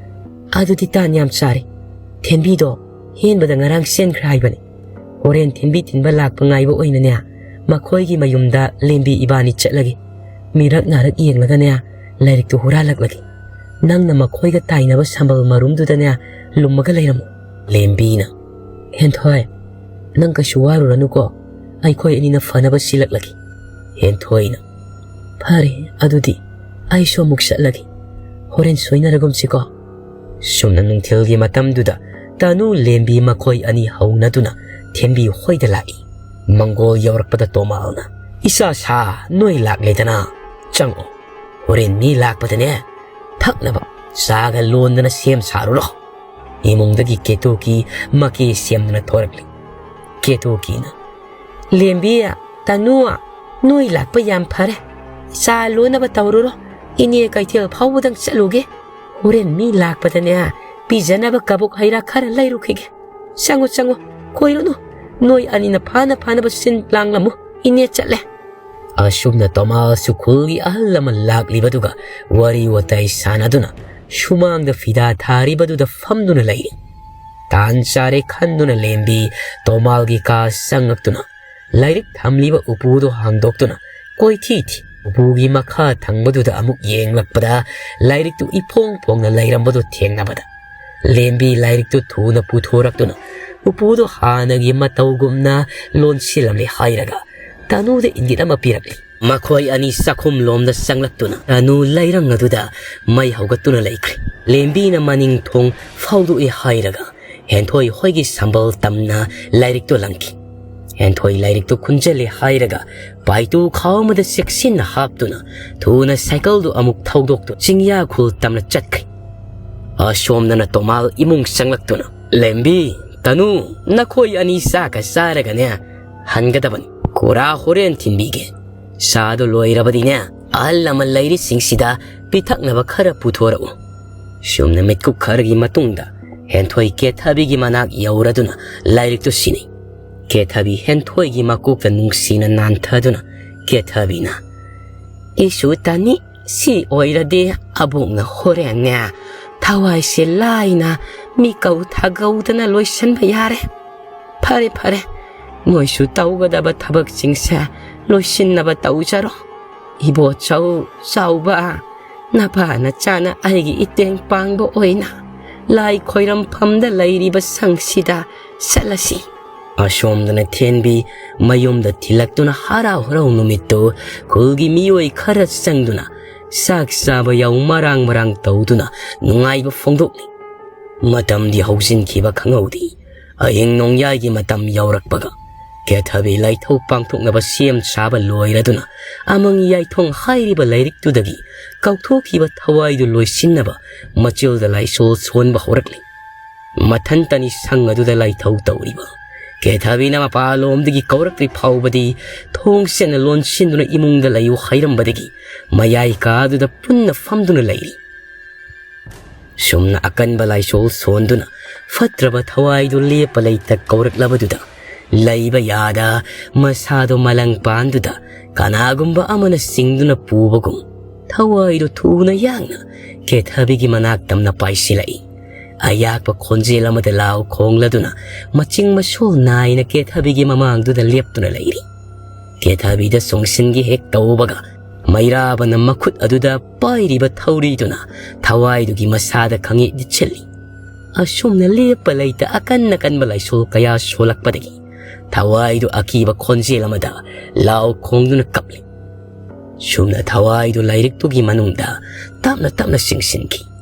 "ꯑꯗꯨꯗꯤ ꯇꯥꯟ ꯌꯥꯝ ꯆꯥꯔꯦ꯫ ꯊꯦꯝꯕꯤꯗꯣ ꯍꯦꯟꯕꯗ ꯉꯔꯥꯡ ꯆꯦꯟꯈ꯭ꯔꯦ ꯍꯥꯏꯕꯅꯤ꯫ ꯍꯣꯔꯦꯟ ꯊꯦꯝꯕꯤ ꯊꯤꯟꯕ ꯂꯥꯛꯄ ꯉꯥꯏꯕ ꯑꯣꯏꯅꯅꯦ, ꯃꯈꯣꯏꯒꯤ ꯃꯌꯨꯝꯗ ꯂꯦꯝꯕꯤ ꯏꯕꯥꯅꯤ ꯆꯠꯂꯒꯦ꯫ ꯃꯤꯔꯛ ꯅꯥꯔꯛ ꯌꯦꯡꯂꯒꯅꯦ, ꯂꯥꯏꯔꯤꯛꯇꯨ ꯍꯨꯔꯥꯜꯂꯛꯂꯒꯦ꯫ ꯅꯪꯅ ꯃꯈꯣꯏꯒ ꯇꯥꯏꯅꯕ ꯁꯝꯕꯜ ꯃꯔꯨꯝꯗꯨꯗꯅꯦ ꯂꯨꯝꯃꯒ ꯂꯩꯔꯝꯃꯨ꯫" ꯂꯦꯝꯕꯤꯅ, "ꯍꯦꯟꯊꯣꯏ, ꯅꯪ ꯀꯩꯁꯨ ꯋꯥꯔꯨꯔꯅꯨꯀꯣ, ꯑꯩꯈꯣꯏ ꯑꯅꯤꯅ ꯐꯅꯕ ꯁꯤꯜꯂꯛꯂꯒꯦ꯫" ꯍꯦꯟꯊꯣꯏꯅ, "ꯐꯔꯦ, ꯑꯗꯨꯗꯤ ꯑꯩꯁꯨ ꯑꯃꯨꯛ ꯆꯠꯂꯒꯦ꯫ ꯍꯣꯔꯦꯟ ꯁꯣꯏꯅꯔꯒꯨꯝꯁꯤꯀꯣ꯫" ꯁꯨꯝꯅ ꯅꯨꯡꯊꯤꯜꯒꯤ ꯃꯇꯝꯗꯨꯗ ꯇꯅꯨ ꯂꯦꯝꯕꯤ ꯃꯈꯣꯏ ꯑꯅꯤ ꯍꯧꯅꯗꯨꯅ ꯊꯦꯝꯕꯤ ꯍꯣꯏꯗ ꯂꯥꯛꯏ꯫ ꯃꯪꯒꯣꯜ ꯌꯧꯔꯛꯄꯗ ꯇꯣꯃꯥꯜꯅ, "ꯏꯆꯥ ꯁꯥ, ꯅꯣꯏ ꯂꯥꯛꯂꯦꯗꯅ, ꯆꯪꯉꯣ꯫ ꯍꯣꯔꯦꯟ ꯃꯤ ꯂꯥꯛꯄꯗꯅꯦ, ꯊꯛꯅꯕ ꯆꯥꯒ ꯂꯣꯟꯗꯅ ꯁꯦꯝ ꯁꯥꯔꯨꯔꯣ꯫" ꯏꯃꯨꯡꯗꯒꯤ ꯀꯦꯇꯨꯀꯤ ꯃꯀꯦ ꯁꯦꯝꯗꯨꯅ ꯊꯣꯔꯛꯂꯤ꯫ ꯀꯦꯇꯨꯀꯤꯅ, "ꯂꯦꯝꯕꯤ, ꯇꯅꯨ, ꯅꯣꯏ ꯂꯥꯛꯄ ꯌꯥꯝ ꯐꯔꯦ꯫ ꯆꯥ ꯂꯣꯟꯅꯕ ꯇꯧꯔꯨꯔꯣ꯫ ꯏꯅꯦ ꯀꯩꯊꯦꯜ ꯐꯥꯎꯕꯗꯪ ꯆꯠꯂꯨꯒꯦ꯫ ꯍꯣꯔꯦꯟ ꯃꯤ ꯂꯥꯛꯄꯗꯅꯦ, ꯄꯤꯖꯅꯕ ꯀꯕꯣꯛ ꯍꯩꯔꯥ ꯈꯔ ꯂꯩꯔꯨꯈꯤꯒꯦ꯫ ꯆꯪꯉꯣ, ꯆꯪꯉꯣ, ꯀꯣꯏꯔꯨꯅꯨ꯫ ꯅꯣꯏ ꯑꯅꯤꯅ ꯐꯥꯅ ꯐꯥꯅꯕ ꯁꯤꯟ ꯂꯥꯡꯂꯝꯃꯨ꯫ ꯏꯅꯦ ꯆꯠꯂꯦ꯫" ꯑꯁꯨꯝꯅ ꯇꯣꯃꯥꯜꯁꯨ ꯈꯨꯜꯒꯤ ꯑꯍꯜ ꯂꯃꯟ ꯂꯥꯛꯂꯤꯕꯗꯨꯒ ꯋꯥꯔꯤ ꯋꯥꯇꯥꯏ ꯁꯥꯟꯅꯗꯨꯅ ꯁꯨꯃꯥꯡꯗ ꯐꯤꯗꯥ ꯊꯥꯔꯤꯕꯗꯨꯗ ꯐꯝꯗꯨꯅ ꯂꯩꯔꯤ꯫ ꯇꯥꯟ ꯆꯥꯔꯦ ꯈꯟꯗꯨꯅ ꯂꯦꯝꯕꯤ ꯇꯣꯃꯥꯜꯒꯤ ꯀꯥ ꯆꯪꯂꯛꯇꯨꯅ ꯂꯥꯏꯔꯤꯛ ꯊꯝꯂꯤꯕ ꯎꯄꯨꯗꯨ ꯍꯥꯡꯗꯣꯛꯇꯨꯅ ꯀꯣꯏꯊꯤ ꯊꯤ꯫ ꯎꯄꯨꯒꯤ ꯃꯈꯥ ꯊꯪꯕꯗꯨꯗ ꯑꯃꯨꯛ ꯌꯦꯡꯂꯛꯄꯗ ꯂꯥꯏꯔꯤꯛꯇꯨ ꯏꯐꯣꯡ ꯐꯣꯡꯅ ꯂꯩꯔꯝꯕꯗꯨ ꯊꯦꯡꯅꯕꯗ ꯂꯦꯝꯕꯤ ꯂꯥꯏꯔꯤꯛꯇꯨ ꯊꯨꯅ ꯄꯨꯊꯣꯔꯛꯇꯨꯅ ꯎꯄꯨꯗꯨ ꯍꯥꯟꯅꯒꯤ ꯃꯇꯧꯒꯨꯝꯅ ꯂꯣꯟꯁꯤꯜꯂꯝꯂꯦ ꯍꯥꯏꯔꯒ ꯇꯅꯨꯗ ꯏꯪꯒꯤꯠ ꯑꯃ ꯄꯤꯔꯛꯂꯤ꯫ ꯃꯈꯣꯏ ꯑꯅꯤ ꯆꯥꯛꯈꯨꯝ ꯂꯣꯝꯗ ꯆꯪꯂꯛꯇꯨꯅ ꯇꯅꯨ ꯂꯩꯔꯪ ꯑꯗꯨꯗ ꯃꯩ ꯍꯧꯒꯠꯇꯨꯅ ꯂꯩꯈ꯭ꯔꯦ꯫ ꯂꯦꯝꯕꯤꯅ ꯃꯅꯤꯡ ꯊꯣꯡ ꯐꯥꯎꯗꯣꯛꯏ ꯍꯥꯏꯔꯒ ꯍꯦꯟꯊꯣꯏ ꯍꯣꯏꯒꯤ ꯁꯝꯕꯜ ꯇꯝꯅ ꯂꯥꯏꯔꯤꯛꯇꯨ ꯂꯪꯈꯤ꯫ ꯍꯦꯟꯊꯣꯏ ꯂꯥꯏꯔꯤꯛꯇꯨ ꯈꯨꯟꯖꯜꯂꯦ ꯍꯥꯏꯔꯒ ꯄꯥꯏꯇꯨ ꯈꯥꯎ ꯑꯃꯗ ꯆꯦꯛꯁꯤꯟꯅ ꯍꯥꯞꯇꯨꯅ ꯊꯨꯅ ꯁꯥꯏꯀꯜꯗꯨ ꯑꯃꯨꯛ ꯊꯧꯗꯣꯛꯇꯨ ꯆꯤꯡꯌꯥ ꯈꯨꯜ ꯇꯝꯅ ꯆꯠꯈ꯭ꯔꯦ꯫ ꯑꯁꯣꯝꯗꯅ ꯇꯣꯃꯥꯜ ꯏꯃꯨꯡ ꯆꯪꯂꯛꯇꯨꯅ, "ꯂꯦꯝꯕꯤ, ꯇꯅꯨ, ꯅꯈꯣꯏ ꯑꯅꯤ ꯆꯥꯛꯀ ꯆꯥꯔꯒꯅꯦ ꯍꯟꯒꯗꯕꯅꯤ꯫ ꯀꯨꯔꯥ ꯍꯣꯔꯦꯟ ꯊꯤꯟꯕꯤꯒꯦ꯫ ꯆꯥꯗꯨ ꯂꯣꯏꯔꯕꯗꯤꯅꯦ, ꯑꯍꯜ ꯂꯃꯟ ꯂꯩꯔꯤꯁꯤꯡꯁꯤꯗ ꯄꯤꯊꯛꯅꯕ ꯈꯔ ꯄꯨꯊꯣꯔꯛꯎ꯫" ꯁꯨꯝꯅ ꯃꯤꯠꯀꯨꯞ ꯈꯔꯒꯤ ꯃꯇꯨꯡꯗ ꯍꯦꯟꯊꯣꯏ ꯀꯦꯊꯕꯤꯒꯤ ꯃꯅꯥꯛ ꯌꯧꯔꯗꯨꯅ ꯂꯥꯏꯔꯤꯛꯇꯨ ꯁꯤꯟꯅꯩ꯫ ꯀꯦꯊꯕꯤ ꯍꯦꯟꯊꯣꯏꯒꯤ ꯃꯀꯣꯛꯇ ꯅꯨꯡꯁꯤꯅ ꯅꯥꯟꯊꯗꯨꯅ ꯀꯦꯊꯕꯤꯅ, "ꯏꯁꯨ ꯇꯅꯤ, ꯁꯤ ꯑꯣꯏꯔꯗꯤ ꯑꯕꯣꯛꯅ ꯍꯣꯔꯦꯟꯅꯦ ꯊꯋꯥꯏꯁꯦ ꯂꯥꯏꯅ ꯃꯤꯀꯧ ꯊꯥꯒꯧꯗꯅ ꯂꯣꯏꯁꯤꯟꯕ ꯌꯥꯔꯦ꯫ ꯐꯔꯦ, ꯐꯔꯦ, ꯅꯣꯏꯁꯨ ꯇꯧꯒꯗꯕ ꯊꯕꯛꯁꯤꯡꯁꯦ ꯂꯣꯏꯁꯤꯟꯅꯕ ꯇꯧꯖꯔꯣ꯫ ꯏꯕꯣꯆꯧ, ꯆꯥꯎꯕ, ꯅꯄꯥ ꯅꯆꯥꯅ ꯑꯩꯒꯤ ꯏꯇꯦꯡ ꯄꯥꯡꯕ ꯑꯣꯏꯅ ꯂꯥꯏ ꯈꯣꯏꯔꯝꯐꯝꯗ ꯂꯩꯔꯤꯕ ꯁꯪꯁꯤꯗ ꯆꯠꯂꯁꯤ꯫ ꯑꯁꯣꯝꯗꯅ ꯊꯦꯟꯕꯤ ꯃꯌꯨꯝꯗ ꯊꯤꯜꯂꯛꯇꯨꯅ ꯍꯔꯥꯎ ꯍꯔꯥꯎ ꯅꯨꯃꯤꯠꯇꯨ ꯈꯨꯜꯒꯤ ꯃꯤꯑꯣꯏ ꯈꯔ ꯆꯪꯗꯨꯅ ꯆꯥꯛ ꯆꯥꯕ ꯌꯥꯎ ꯃꯔꯥꯡ ꯃꯔꯥꯡ ꯇꯧꯗꯨꯅ ꯅꯨꯡꯉꯥꯏꯕ ꯐꯣꯡꯗꯣꯛꯂꯤ꯫ ꯃꯇꯝꯗꯤ ꯍꯧꯖꯤꯟꯈꯤꯕ ꯈꯪꯍꯧꯗꯦ꯫ ꯑꯍꯤꯡ ꯅꯣꯡꯌꯥꯏꯒꯤ ꯃꯇꯝ ꯌꯧꯔꯛꯄꯒ ꯀꯦꯊꯕꯤ ꯂꯥꯏꯊꯧ ꯄꯥꯡꯊꯣꯛꯅꯕ ꯁꯦꯝ ꯁꯥꯕ ꯂꯣꯏꯔꯗꯨꯅ ꯑꯃꯪ ꯌꯥꯏꯊꯣꯡ ꯍꯥꯏꯔꯤꯕ ꯂꯥꯏꯔꯤꯛꯇꯨꯗꯒꯤ ꯀꯥꯎꯊꯣꯛꯈꯤꯕ ꯊꯋꯥꯏꯗꯨ ꯂꯣꯏꯁꯤꯟꯅꯕ ꯃꯆꯤꯜꯗ ꯂꯥꯏꯁꯣꯜ ꯁꯣꯟꯕ ꯍꯧꯔꯛꯂꯤ꯫ ꯃꯊꯟꯇꯅꯤ ꯁꯪ ꯑꯗꯨꯗ ꯂꯥꯏꯊꯧ ꯇꯧꯔꯤꯕ꯫ ꯀꯦꯊꯕꯤꯅ ꯃꯄꯥꯟꯂꯣꯝꯗꯒꯤ ꯀꯧꯔꯛꯇ꯭ꯔꯤ ꯐꯥꯎꯕꯗꯤ ꯊꯣꯡ ꯁꯦꯟꯅ ꯂꯣꯟꯁꯤꯟꯗꯨꯅ ꯏꯃꯨꯡꯗ ꯂꯩꯌꯨ ꯍꯥꯏꯔꯝꯕꯗꯒꯤ ꯃꯌꯥꯏ ꯀꯥꯗꯨꯗ ꯄꯨꯟꯅ ꯐꯝꯗꯨꯅ ꯂꯩꯔꯤ꯫ ꯁꯨꯝꯅ ꯑꯀꯟꯕ ꯂꯥꯏꯁꯣꯜ ꯁꯣꯟꯗꯨꯅ ꯐꯠꯇ꯭ꯔꯕ ꯊꯋꯥꯏꯗꯨ ꯂꯦꯞꯄ ꯂꯩꯇ ꯀꯧꯔꯛꯂꯕꯗꯨꯗ ꯂꯩꯕ ꯌꯥꯗ ꯃꯁꯥꯗꯣ ꯃꯂꯪ ꯄꯥꯟꯗꯨꯗ ꯀꯅꯥꯒꯨꯝꯕ ꯑꯃꯅ ꯆꯤꯡꯗꯨꯅ ꯄꯨꯕꯒꯨꯝ ꯊꯋꯥꯏꯗꯨ ꯊꯨꯅ ꯌꯥꯡꯅ ꯀꯦꯊꯕꯤꯒꯤ ꯃꯅꯥꯛ ꯇꯝꯅ ꯄꯥꯏꯁꯤꯜꯂꯛꯏ꯫ ꯑꯌꯥꯛꯄ ꯈꯣꯟꯖꯦꯜ ꯑꯃꯗ ꯂꯥꯎ ꯈꯣꯡꯂꯗꯨꯅ ꯃꯆꯤꯡ ꯃꯁꯨ ꯅꯥꯏꯅ ꯀꯦꯊꯕꯤꯒꯤ ꯃꯃꯥꯡꯗꯨꯗ ꯂꯦꯞꯇꯨꯅ ꯂꯩꯔꯤ꯫ ꯀꯦꯊꯕꯤꯗ ꯆꯣꯡꯁꯤꯟꯒꯦ ꯍꯦꯛ ꯇꯧꯕꯒ ꯃꯩꯔꯥꯕꯅ ꯃꯈꯨꯠ ꯑꯗꯨꯗ ꯄꯥꯏꯔꯤꯕ ꯊꯧꯔꯤꯗꯨꯅ ꯊꯋꯥꯏꯗꯨꯒꯤ ꯃꯁꯥꯗ ꯈꯪꯌꯦꯠ ꯌꯦꯠꯁꯤꯜꯂꯤ꯫ ꯑꯁꯨꯝꯅ ꯂꯦꯞꯄ ꯂꯩꯇ ꯑꯀꯟ ꯑꯀꯟꯕ ꯂꯥꯏꯁꯣꯜ ꯀꯌꯥ ꯁꯣꯜꯂꯛꯄꯗꯒꯤ ꯊꯋꯥꯏꯗꯨ ꯑꯀꯤꯕ ꯈꯣꯟꯖꯦꯜ ꯑꯃꯗ ꯂꯥꯎ ꯈꯣꯡꯗꯨꯅ ꯀꯞꯂꯤ꯫ ꯁꯨꯝꯅ ꯊꯋꯥꯏꯗꯨ ꯂꯥꯏꯔꯤꯛꯇꯨꯒꯤ ꯃꯅꯨꯡꯗ ꯇꯞꯅ ꯇꯞꯅ ꯆꯤꯡꯁꯤꯟꯈꯤ꯫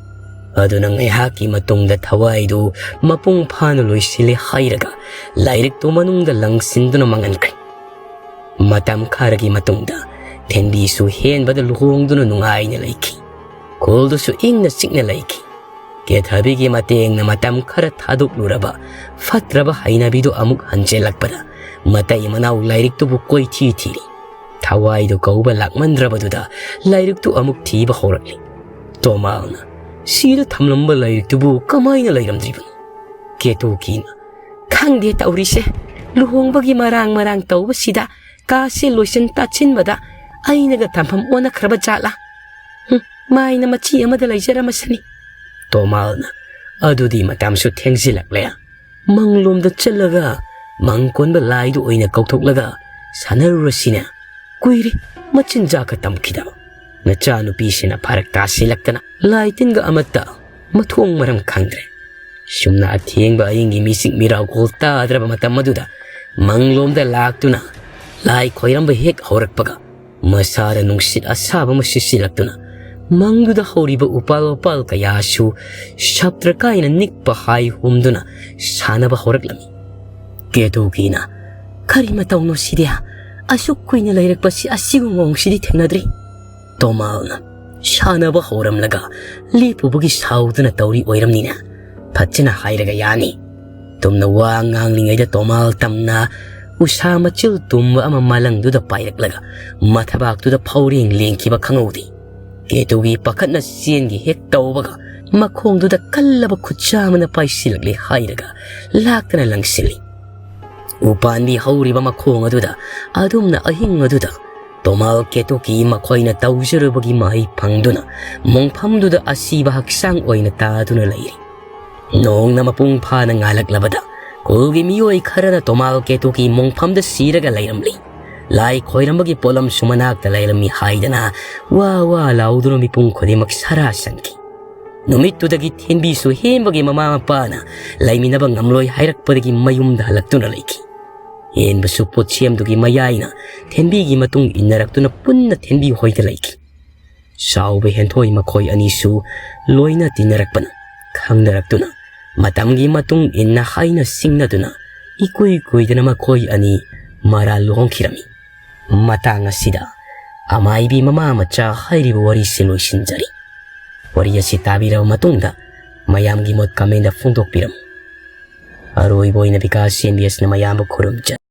ꯑꯗꯨꯅ ꯉꯥꯏꯍꯥꯛꯀꯤ ꯃꯇꯨꯡꯗ ꯊꯋꯥꯏꯗꯨ ꯃꯄꯨꯡ ꯐꯥꯅ ꯂꯣꯏꯁꯤꯜꯂꯦ ꯍꯥꯏꯔꯒ ꯂꯥꯏꯔꯤꯛꯇꯨ ꯃꯅꯨꯡꯗ ꯂꯪꯁꯤꯟꯗꯨꯅ ꯃꯥꯡꯍꯟꯈ꯭ꯔꯦ꯫ ꯃꯇꯝ ꯈꯔꯒꯤ ꯃꯇꯨꯡꯗ ꯊꯦꯟꯕꯤꯁꯨ ꯍꯦꯟꯕꯗ ꯂꯨꯍꯣꯡꯗꯨꯅ ꯅꯨꯡꯉꯥꯏꯅ ꯂꯩꯈꯤ꯫ ꯈꯨꯜꯗꯨꯁꯨ ꯏꯪꯅ ꯆꯤꯛꯅ ꯂꯩꯈꯤ꯫ ꯀꯦꯊꯕꯤꯒꯤ ꯃꯇꯦꯡꯅ ꯃꯇꯝ ꯈꯔ ꯊꯥꯗꯣꯛꯂꯨꯔꯕ ꯐꯠꯇ꯭ꯔꯕ ꯍꯩꯅꯕꯤꯗꯨ ꯑꯃꯨꯛ ꯍꯟꯖꯤꯜꯂꯛꯄꯗ ꯃꯇꯩ ꯃꯅꯥꯎ ꯂꯥꯏꯔꯤꯛꯇꯨꯕꯨ ꯀꯣꯏꯊꯤ ꯊꯤꯔꯤ꯫ ꯊꯋꯥꯏꯗꯨ ꯀꯧꯕ ꯂꯥꯛꯃꯟꯗ꯭ꯔꯕꯗꯨꯗ ꯂꯥꯏꯔꯤꯛꯇꯨ ꯑꯃꯨꯛ ꯊꯤꯕ ꯍꯧꯔꯛꯂꯤ꯫ ꯇꯣꯃꯥꯜꯅ ꯁꯤꯗ ꯊꯝꯂꯝꯕ ꯂꯥꯏꯔꯤꯛꯇꯨꯕꯨ ꯀꯃꯥꯏꯅ ꯂꯩꯔꯝꯗ꯭ꯔꯤꯕꯅꯣ? ꯀꯦꯇꯨꯀꯤꯅ, "ꯈꯪꯗꯦ ꯇꯧꯔꯤꯁꯦ, ꯂꯨꯍꯣꯡꯕꯒꯤ ꯃꯔꯥꯡ ꯃꯔꯥꯡ ꯇꯧꯕꯁꯤꯗ ꯀꯥꯁꯦ ꯂꯣꯏꯁꯤꯟ ꯇꯥꯁꯤꯟꯕꯗ ꯑꯩꯅꯒ ꯊꯝꯐꯝ ꯑꯣꯟꯅꯈ꯭ꯔꯕ ꯖꯥꯠꯂꯥ? ꯍꯨꯝ, ꯃꯥꯏꯅ ꯃꯆꯤ ꯑꯃꯗ ꯂꯩꯖꯔꯝꯃꯁꯅꯤ꯫ ꯇꯣꯃꯥꯜꯅ, "ꯑꯗꯨꯗꯤ ꯃꯇꯝꯁꯨ ꯊꯦꯡꯖꯤꯜꯂꯛꯂꯦ꯫ ꯃꯪꯂꯣꯝꯗ ꯆꯠꯂꯒ ꯃꯪ ꯀꯣꯟꯕ ꯂꯥꯏꯗꯨ ꯑꯣꯏꯅ ꯀꯧꯊꯣꯛꯂꯒ ꯁꯥꯟꯅꯔꯨꯔꯁꯤꯅꯦ꯫ ꯀꯨꯏꯔꯦ ꯃꯆꯤꯟꯖꯥꯛꯀ ꯇꯝꯈꯤꯗꯕ꯫ ꯅꯆꯥꯅꯨꯄꯤꯁꯤꯅ ꯐꯔꯛ ꯇꯥꯁꯤꯜꯂꯛꯇꯅ ꯂꯥꯏ ꯇꯤꯟꯒ ꯑꯃꯠꯇ ꯃꯊꯣꯡ ꯃꯔꯝ ꯈꯪꯗ꯭ꯔꯦ꯫ ꯁꯨꯝꯅ ꯑꯊꯦꯡꯕ ꯑꯍꯤꯡꯒꯤ ꯃꯤꯆꯤꯛ ꯃꯤꯔꯥꯎꯈꯣꯜ ꯇꯥꯗ꯭ꯔꯕ ꯃꯇꯝ ꯑꯗꯨꯗ ꯃꯪꯂꯣꯝꯗ ꯂꯥꯛꯇꯨꯅ ꯂꯥꯏ ꯈꯣꯏꯔꯝꯕ ꯍꯦꯛ ꯍꯧꯔꯛꯄꯒ ꯃꯁꯥꯗ ꯅꯨꯡꯁꯤꯠ ꯑꯁꯥꯕ ꯑꯃ ꯁꯤꯠꯆꯤꯜꯂꯛꯇꯨꯅ ꯃꯪꯗꯨꯗ ꯍꯧꯔꯤꯕ ꯎꯄꯥꯜ ꯋꯥꯄꯥꯜ ꯀꯌꯥꯁꯨ ꯁꯞꯇ꯭ꯔ ꯀꯥꯏꯅ ꯅꯤꯛꯄ ꯍꯥꯏ ꯍꯨꯝꯗꯨꯅ ꯁꯥꯟꯅꯕ ꯍꯧꯔꯛꯂꯝꯃꯤ꯫ ꯀꯦꯇꯨꯀꯤꯅ, "ꯀꯔꯤ ꯃꯇꯧꯅꯣ ꯁꯤꯗꯤ? ꯑꯁꯨꯛ ꯀꯨꯏꯅ ꯂꯩꯔꯛꯄꯁꯤ ꯑꯁꯤꯒꯨꯝꯕ ꯃꯑꯣꯡꯁꯤꯗꯤ ꯊꯦꯡꯅꯗ꯭ꯔꯤ꯫" ꯇꯣꯃꯥꯜꯅ, "ꯁꯥꯟꯅꯕ ꯍꯧꯔꯝꯂꯒ ꯂꯦꯞꯄꯨꯕꯒꯤ ꯁꯥꯎꯗꯨꯅ ꯇꯧꯔꯤ ꯑꯣꯏꯔꯝꯅꯤꯅꯦ꯫ ꯐꯠꯖꯅ ꯍꯥꯏꯔꯒ ꯌꯥꯅꯤ꯫" ꯇꯨꯝꯅ ꯋꯥ ꯉꯥꯡꯂꯤꯉꯩꯗ ꯇꯣꯃꯥꯜ ꯇꯝꯅ ꯎꯁꯥ ꯃꯆꯤꯜ ꯇꯨꯝꯕ ꯑꯃ ꯃꯂꯪꯗꯨꯗ ꯄꯥꯏꯔꯛꯂꯒ ꯃꯊꯕꯥꯛꯇꯨꯗ ꯐꯧꯔꯦꯡ ꯂꯦꯡꯈꯤꯕ ꯈꯪꯍꯧꯗꯦ꯫ ꯀꯦꯇꯨꯒꯤ ꯄꯥꯈꯠꯅ ꯆꯦꯟꯒꯦ ꯍꯦꯛ ꯇꯧꯕꯒ ꯃꯈꯣꯡꯗꯨꯗ ꯀꯜꯂꯕ ꯈꯨꯠꯁꯥ ꯑꯃꯅ ꯄꯥꯏꯁꯤꯜꯂꯛꯂꯦ ꯍꯥꯏꯔꯒ ꯂꯥꯛꯇꯅ ꯂꯪꯁꯤꯜꯂꯤ꯫ ꯎꯄꯥꯟꯕꯤ ꯍꯧꯔꯤꯕ ꯃꯈꯣꯡ ꯑꯗꯨꯗ ꯑꯗꯨꯝꯅ ꯑꯍꯤꯡ ꯑꯗꯨꯗ ꯇꯣꯃꯥꯜ ꯀꯦꯇꯨꯀꯤ ꯃꯈꯣꯏꯅ ꯇꯧꯖꯔꯨꯕꯒꯤ ꯃꯍꯩ ꯐꯪꯗꯨꯅ ꯃꯣꯡꯐꯝꯗꯨꯗ ꯑꯁꯤꯕ ꯍꯛꯆꯥꯡ ꯑꯣꯏꯅ ꯇꯥꯗꯨꯅ ꯂꯩꯔꯤ꯫ ꯅꯣꯡꯅ ꯃꯄꯨꯡ ꯐꯥꯅ ꯉꯥꯜꯂꯛꯂꯕꯗ ꯈꯨꯜꯒꯤ ꯃꯤꯑꯣꯏ ꯈꯔꯅ ꯇꯣꯃꯥꯜ ꯀꯦꯇꯨꯀꯤ ꯃꯣꯡꯐꯝꯗ ꯁꯤꯔꯒ ꯂꯩꯔꯝꯂꯤ꯫ ꯂꯥꯏ ꯈꯣꯏꯔꯝꯕꯒꯤ ꯄꯣꯠꯂꯝꯁꯨ ꯃꯅꯥꯛꯇ ꯂꯩꯔꯝꯃꯤ ꯍꯥꯏꯗꯅ ꯋꯥ ꯋꯥ ꯂꯥꯎꯗꯨꯅ ꯃꯤꯄꯨꯝ ꯈꯨꯗꯤꯡꯃꯛ ꯁꯔꯥ ꯁꯟꯈꯤ꯫ ꯅꯨꯃꯤꯠꯇꯨꯗꯒꯤ ꯊꯦꯟꯕꯤꯁꯨ ꯍꯦꯟꯕꯒꯤ ꯃꯃꯥ ꯃꯄꯥꯅ ꯂꯩꯃꯤꯟꯅꯕ ꯉꯝꯂꯣꯏ ꯍꯥꯏꯔꯛꯄꯗꯒꯤ ꯃꯌꯨꯝꯗ ꯍꯜꯂꯛꯇꯨꯅ ꯂꯩꯈꯤ꯫ ꯍꯦꯟꯕꯁꯨ ꯄꯣꯠꯁꯦꯝꯗꯨꯒꯤ ꯃꯌꯥꯏꯅ ꯊꯦꯟꯕꯤꯒꯤ ꯃꯇꯨꯡ ꯏꯟꯅꯔꯛꯇꯨꯅ ꯄꯨꯟꯅ ꯊꯦꯟꯕꯤ ꯍꯣꯏꯗ ꯂꯩꯈꯤ꯫ ꯆꯥꯎꯕ ꯍꯦꯟꯊꯣꯏ ꯃꯈꯣꯏ ꯑꯅꯤꯁꯨ ꯂꯣꯏꯅ ꯇꯤꯟꯅꯔꯛꯄꯅ ꯈꯪꯅꯔꯛꯇꯨꯅ ꯃꯇꯝꯒꯤ ꯃꯇꯨꯡ ꯏꯟꯅ ꯍꯥꯏꯅ ꯁꯤꯡꯅꯗꯨꯅ ꯏꯀꯨꯏ ꯀꯨꯏꯗꯅ ꯃꯈꯣꯏ ꯑꯅꯤ ꯃꯔꯥꯜ ꯂꯨꯍꯣꯡꯈꯤꯔꯝꯃꯤ꯫ ꯃꯇꯥꯡ ꯑꯁꯤꯗ ꯑꯃꯥꯏꯕꯤ ꯃꯃꯥ ꯃꯆꯥ ꯍꯥꯏꯔꯤꯕ ꯋꯥꯔꯤꯁꯤ ꯂꯣꯏꯁꯤꯟꯖꯔꯤ꯫ ꯋꯥꯔꯤ ꯑꯁꯤ ꯇꯥꯕꯤꯔꯕ ꯃꯇꯨꯡꯗ ꯃꯌꯥꯝꯒꯤ ꯃꯣꯠ comment ꯐꯣꯡꯗꯣꯛꯄꯤꯔꯝꯃꯨ꯫ ꯑꯔꯣꯏꯕ ꯑꯣꯏꯅ ꯕꯤꯀꯥꯁ ꯑꯦꯝ ꯕꯤ ꯑꯦꯁꯅ ꯃꯌꯥꯝꯕꯨ ꯈꯨꯔꯨꯝꯖꯔꯤ꯫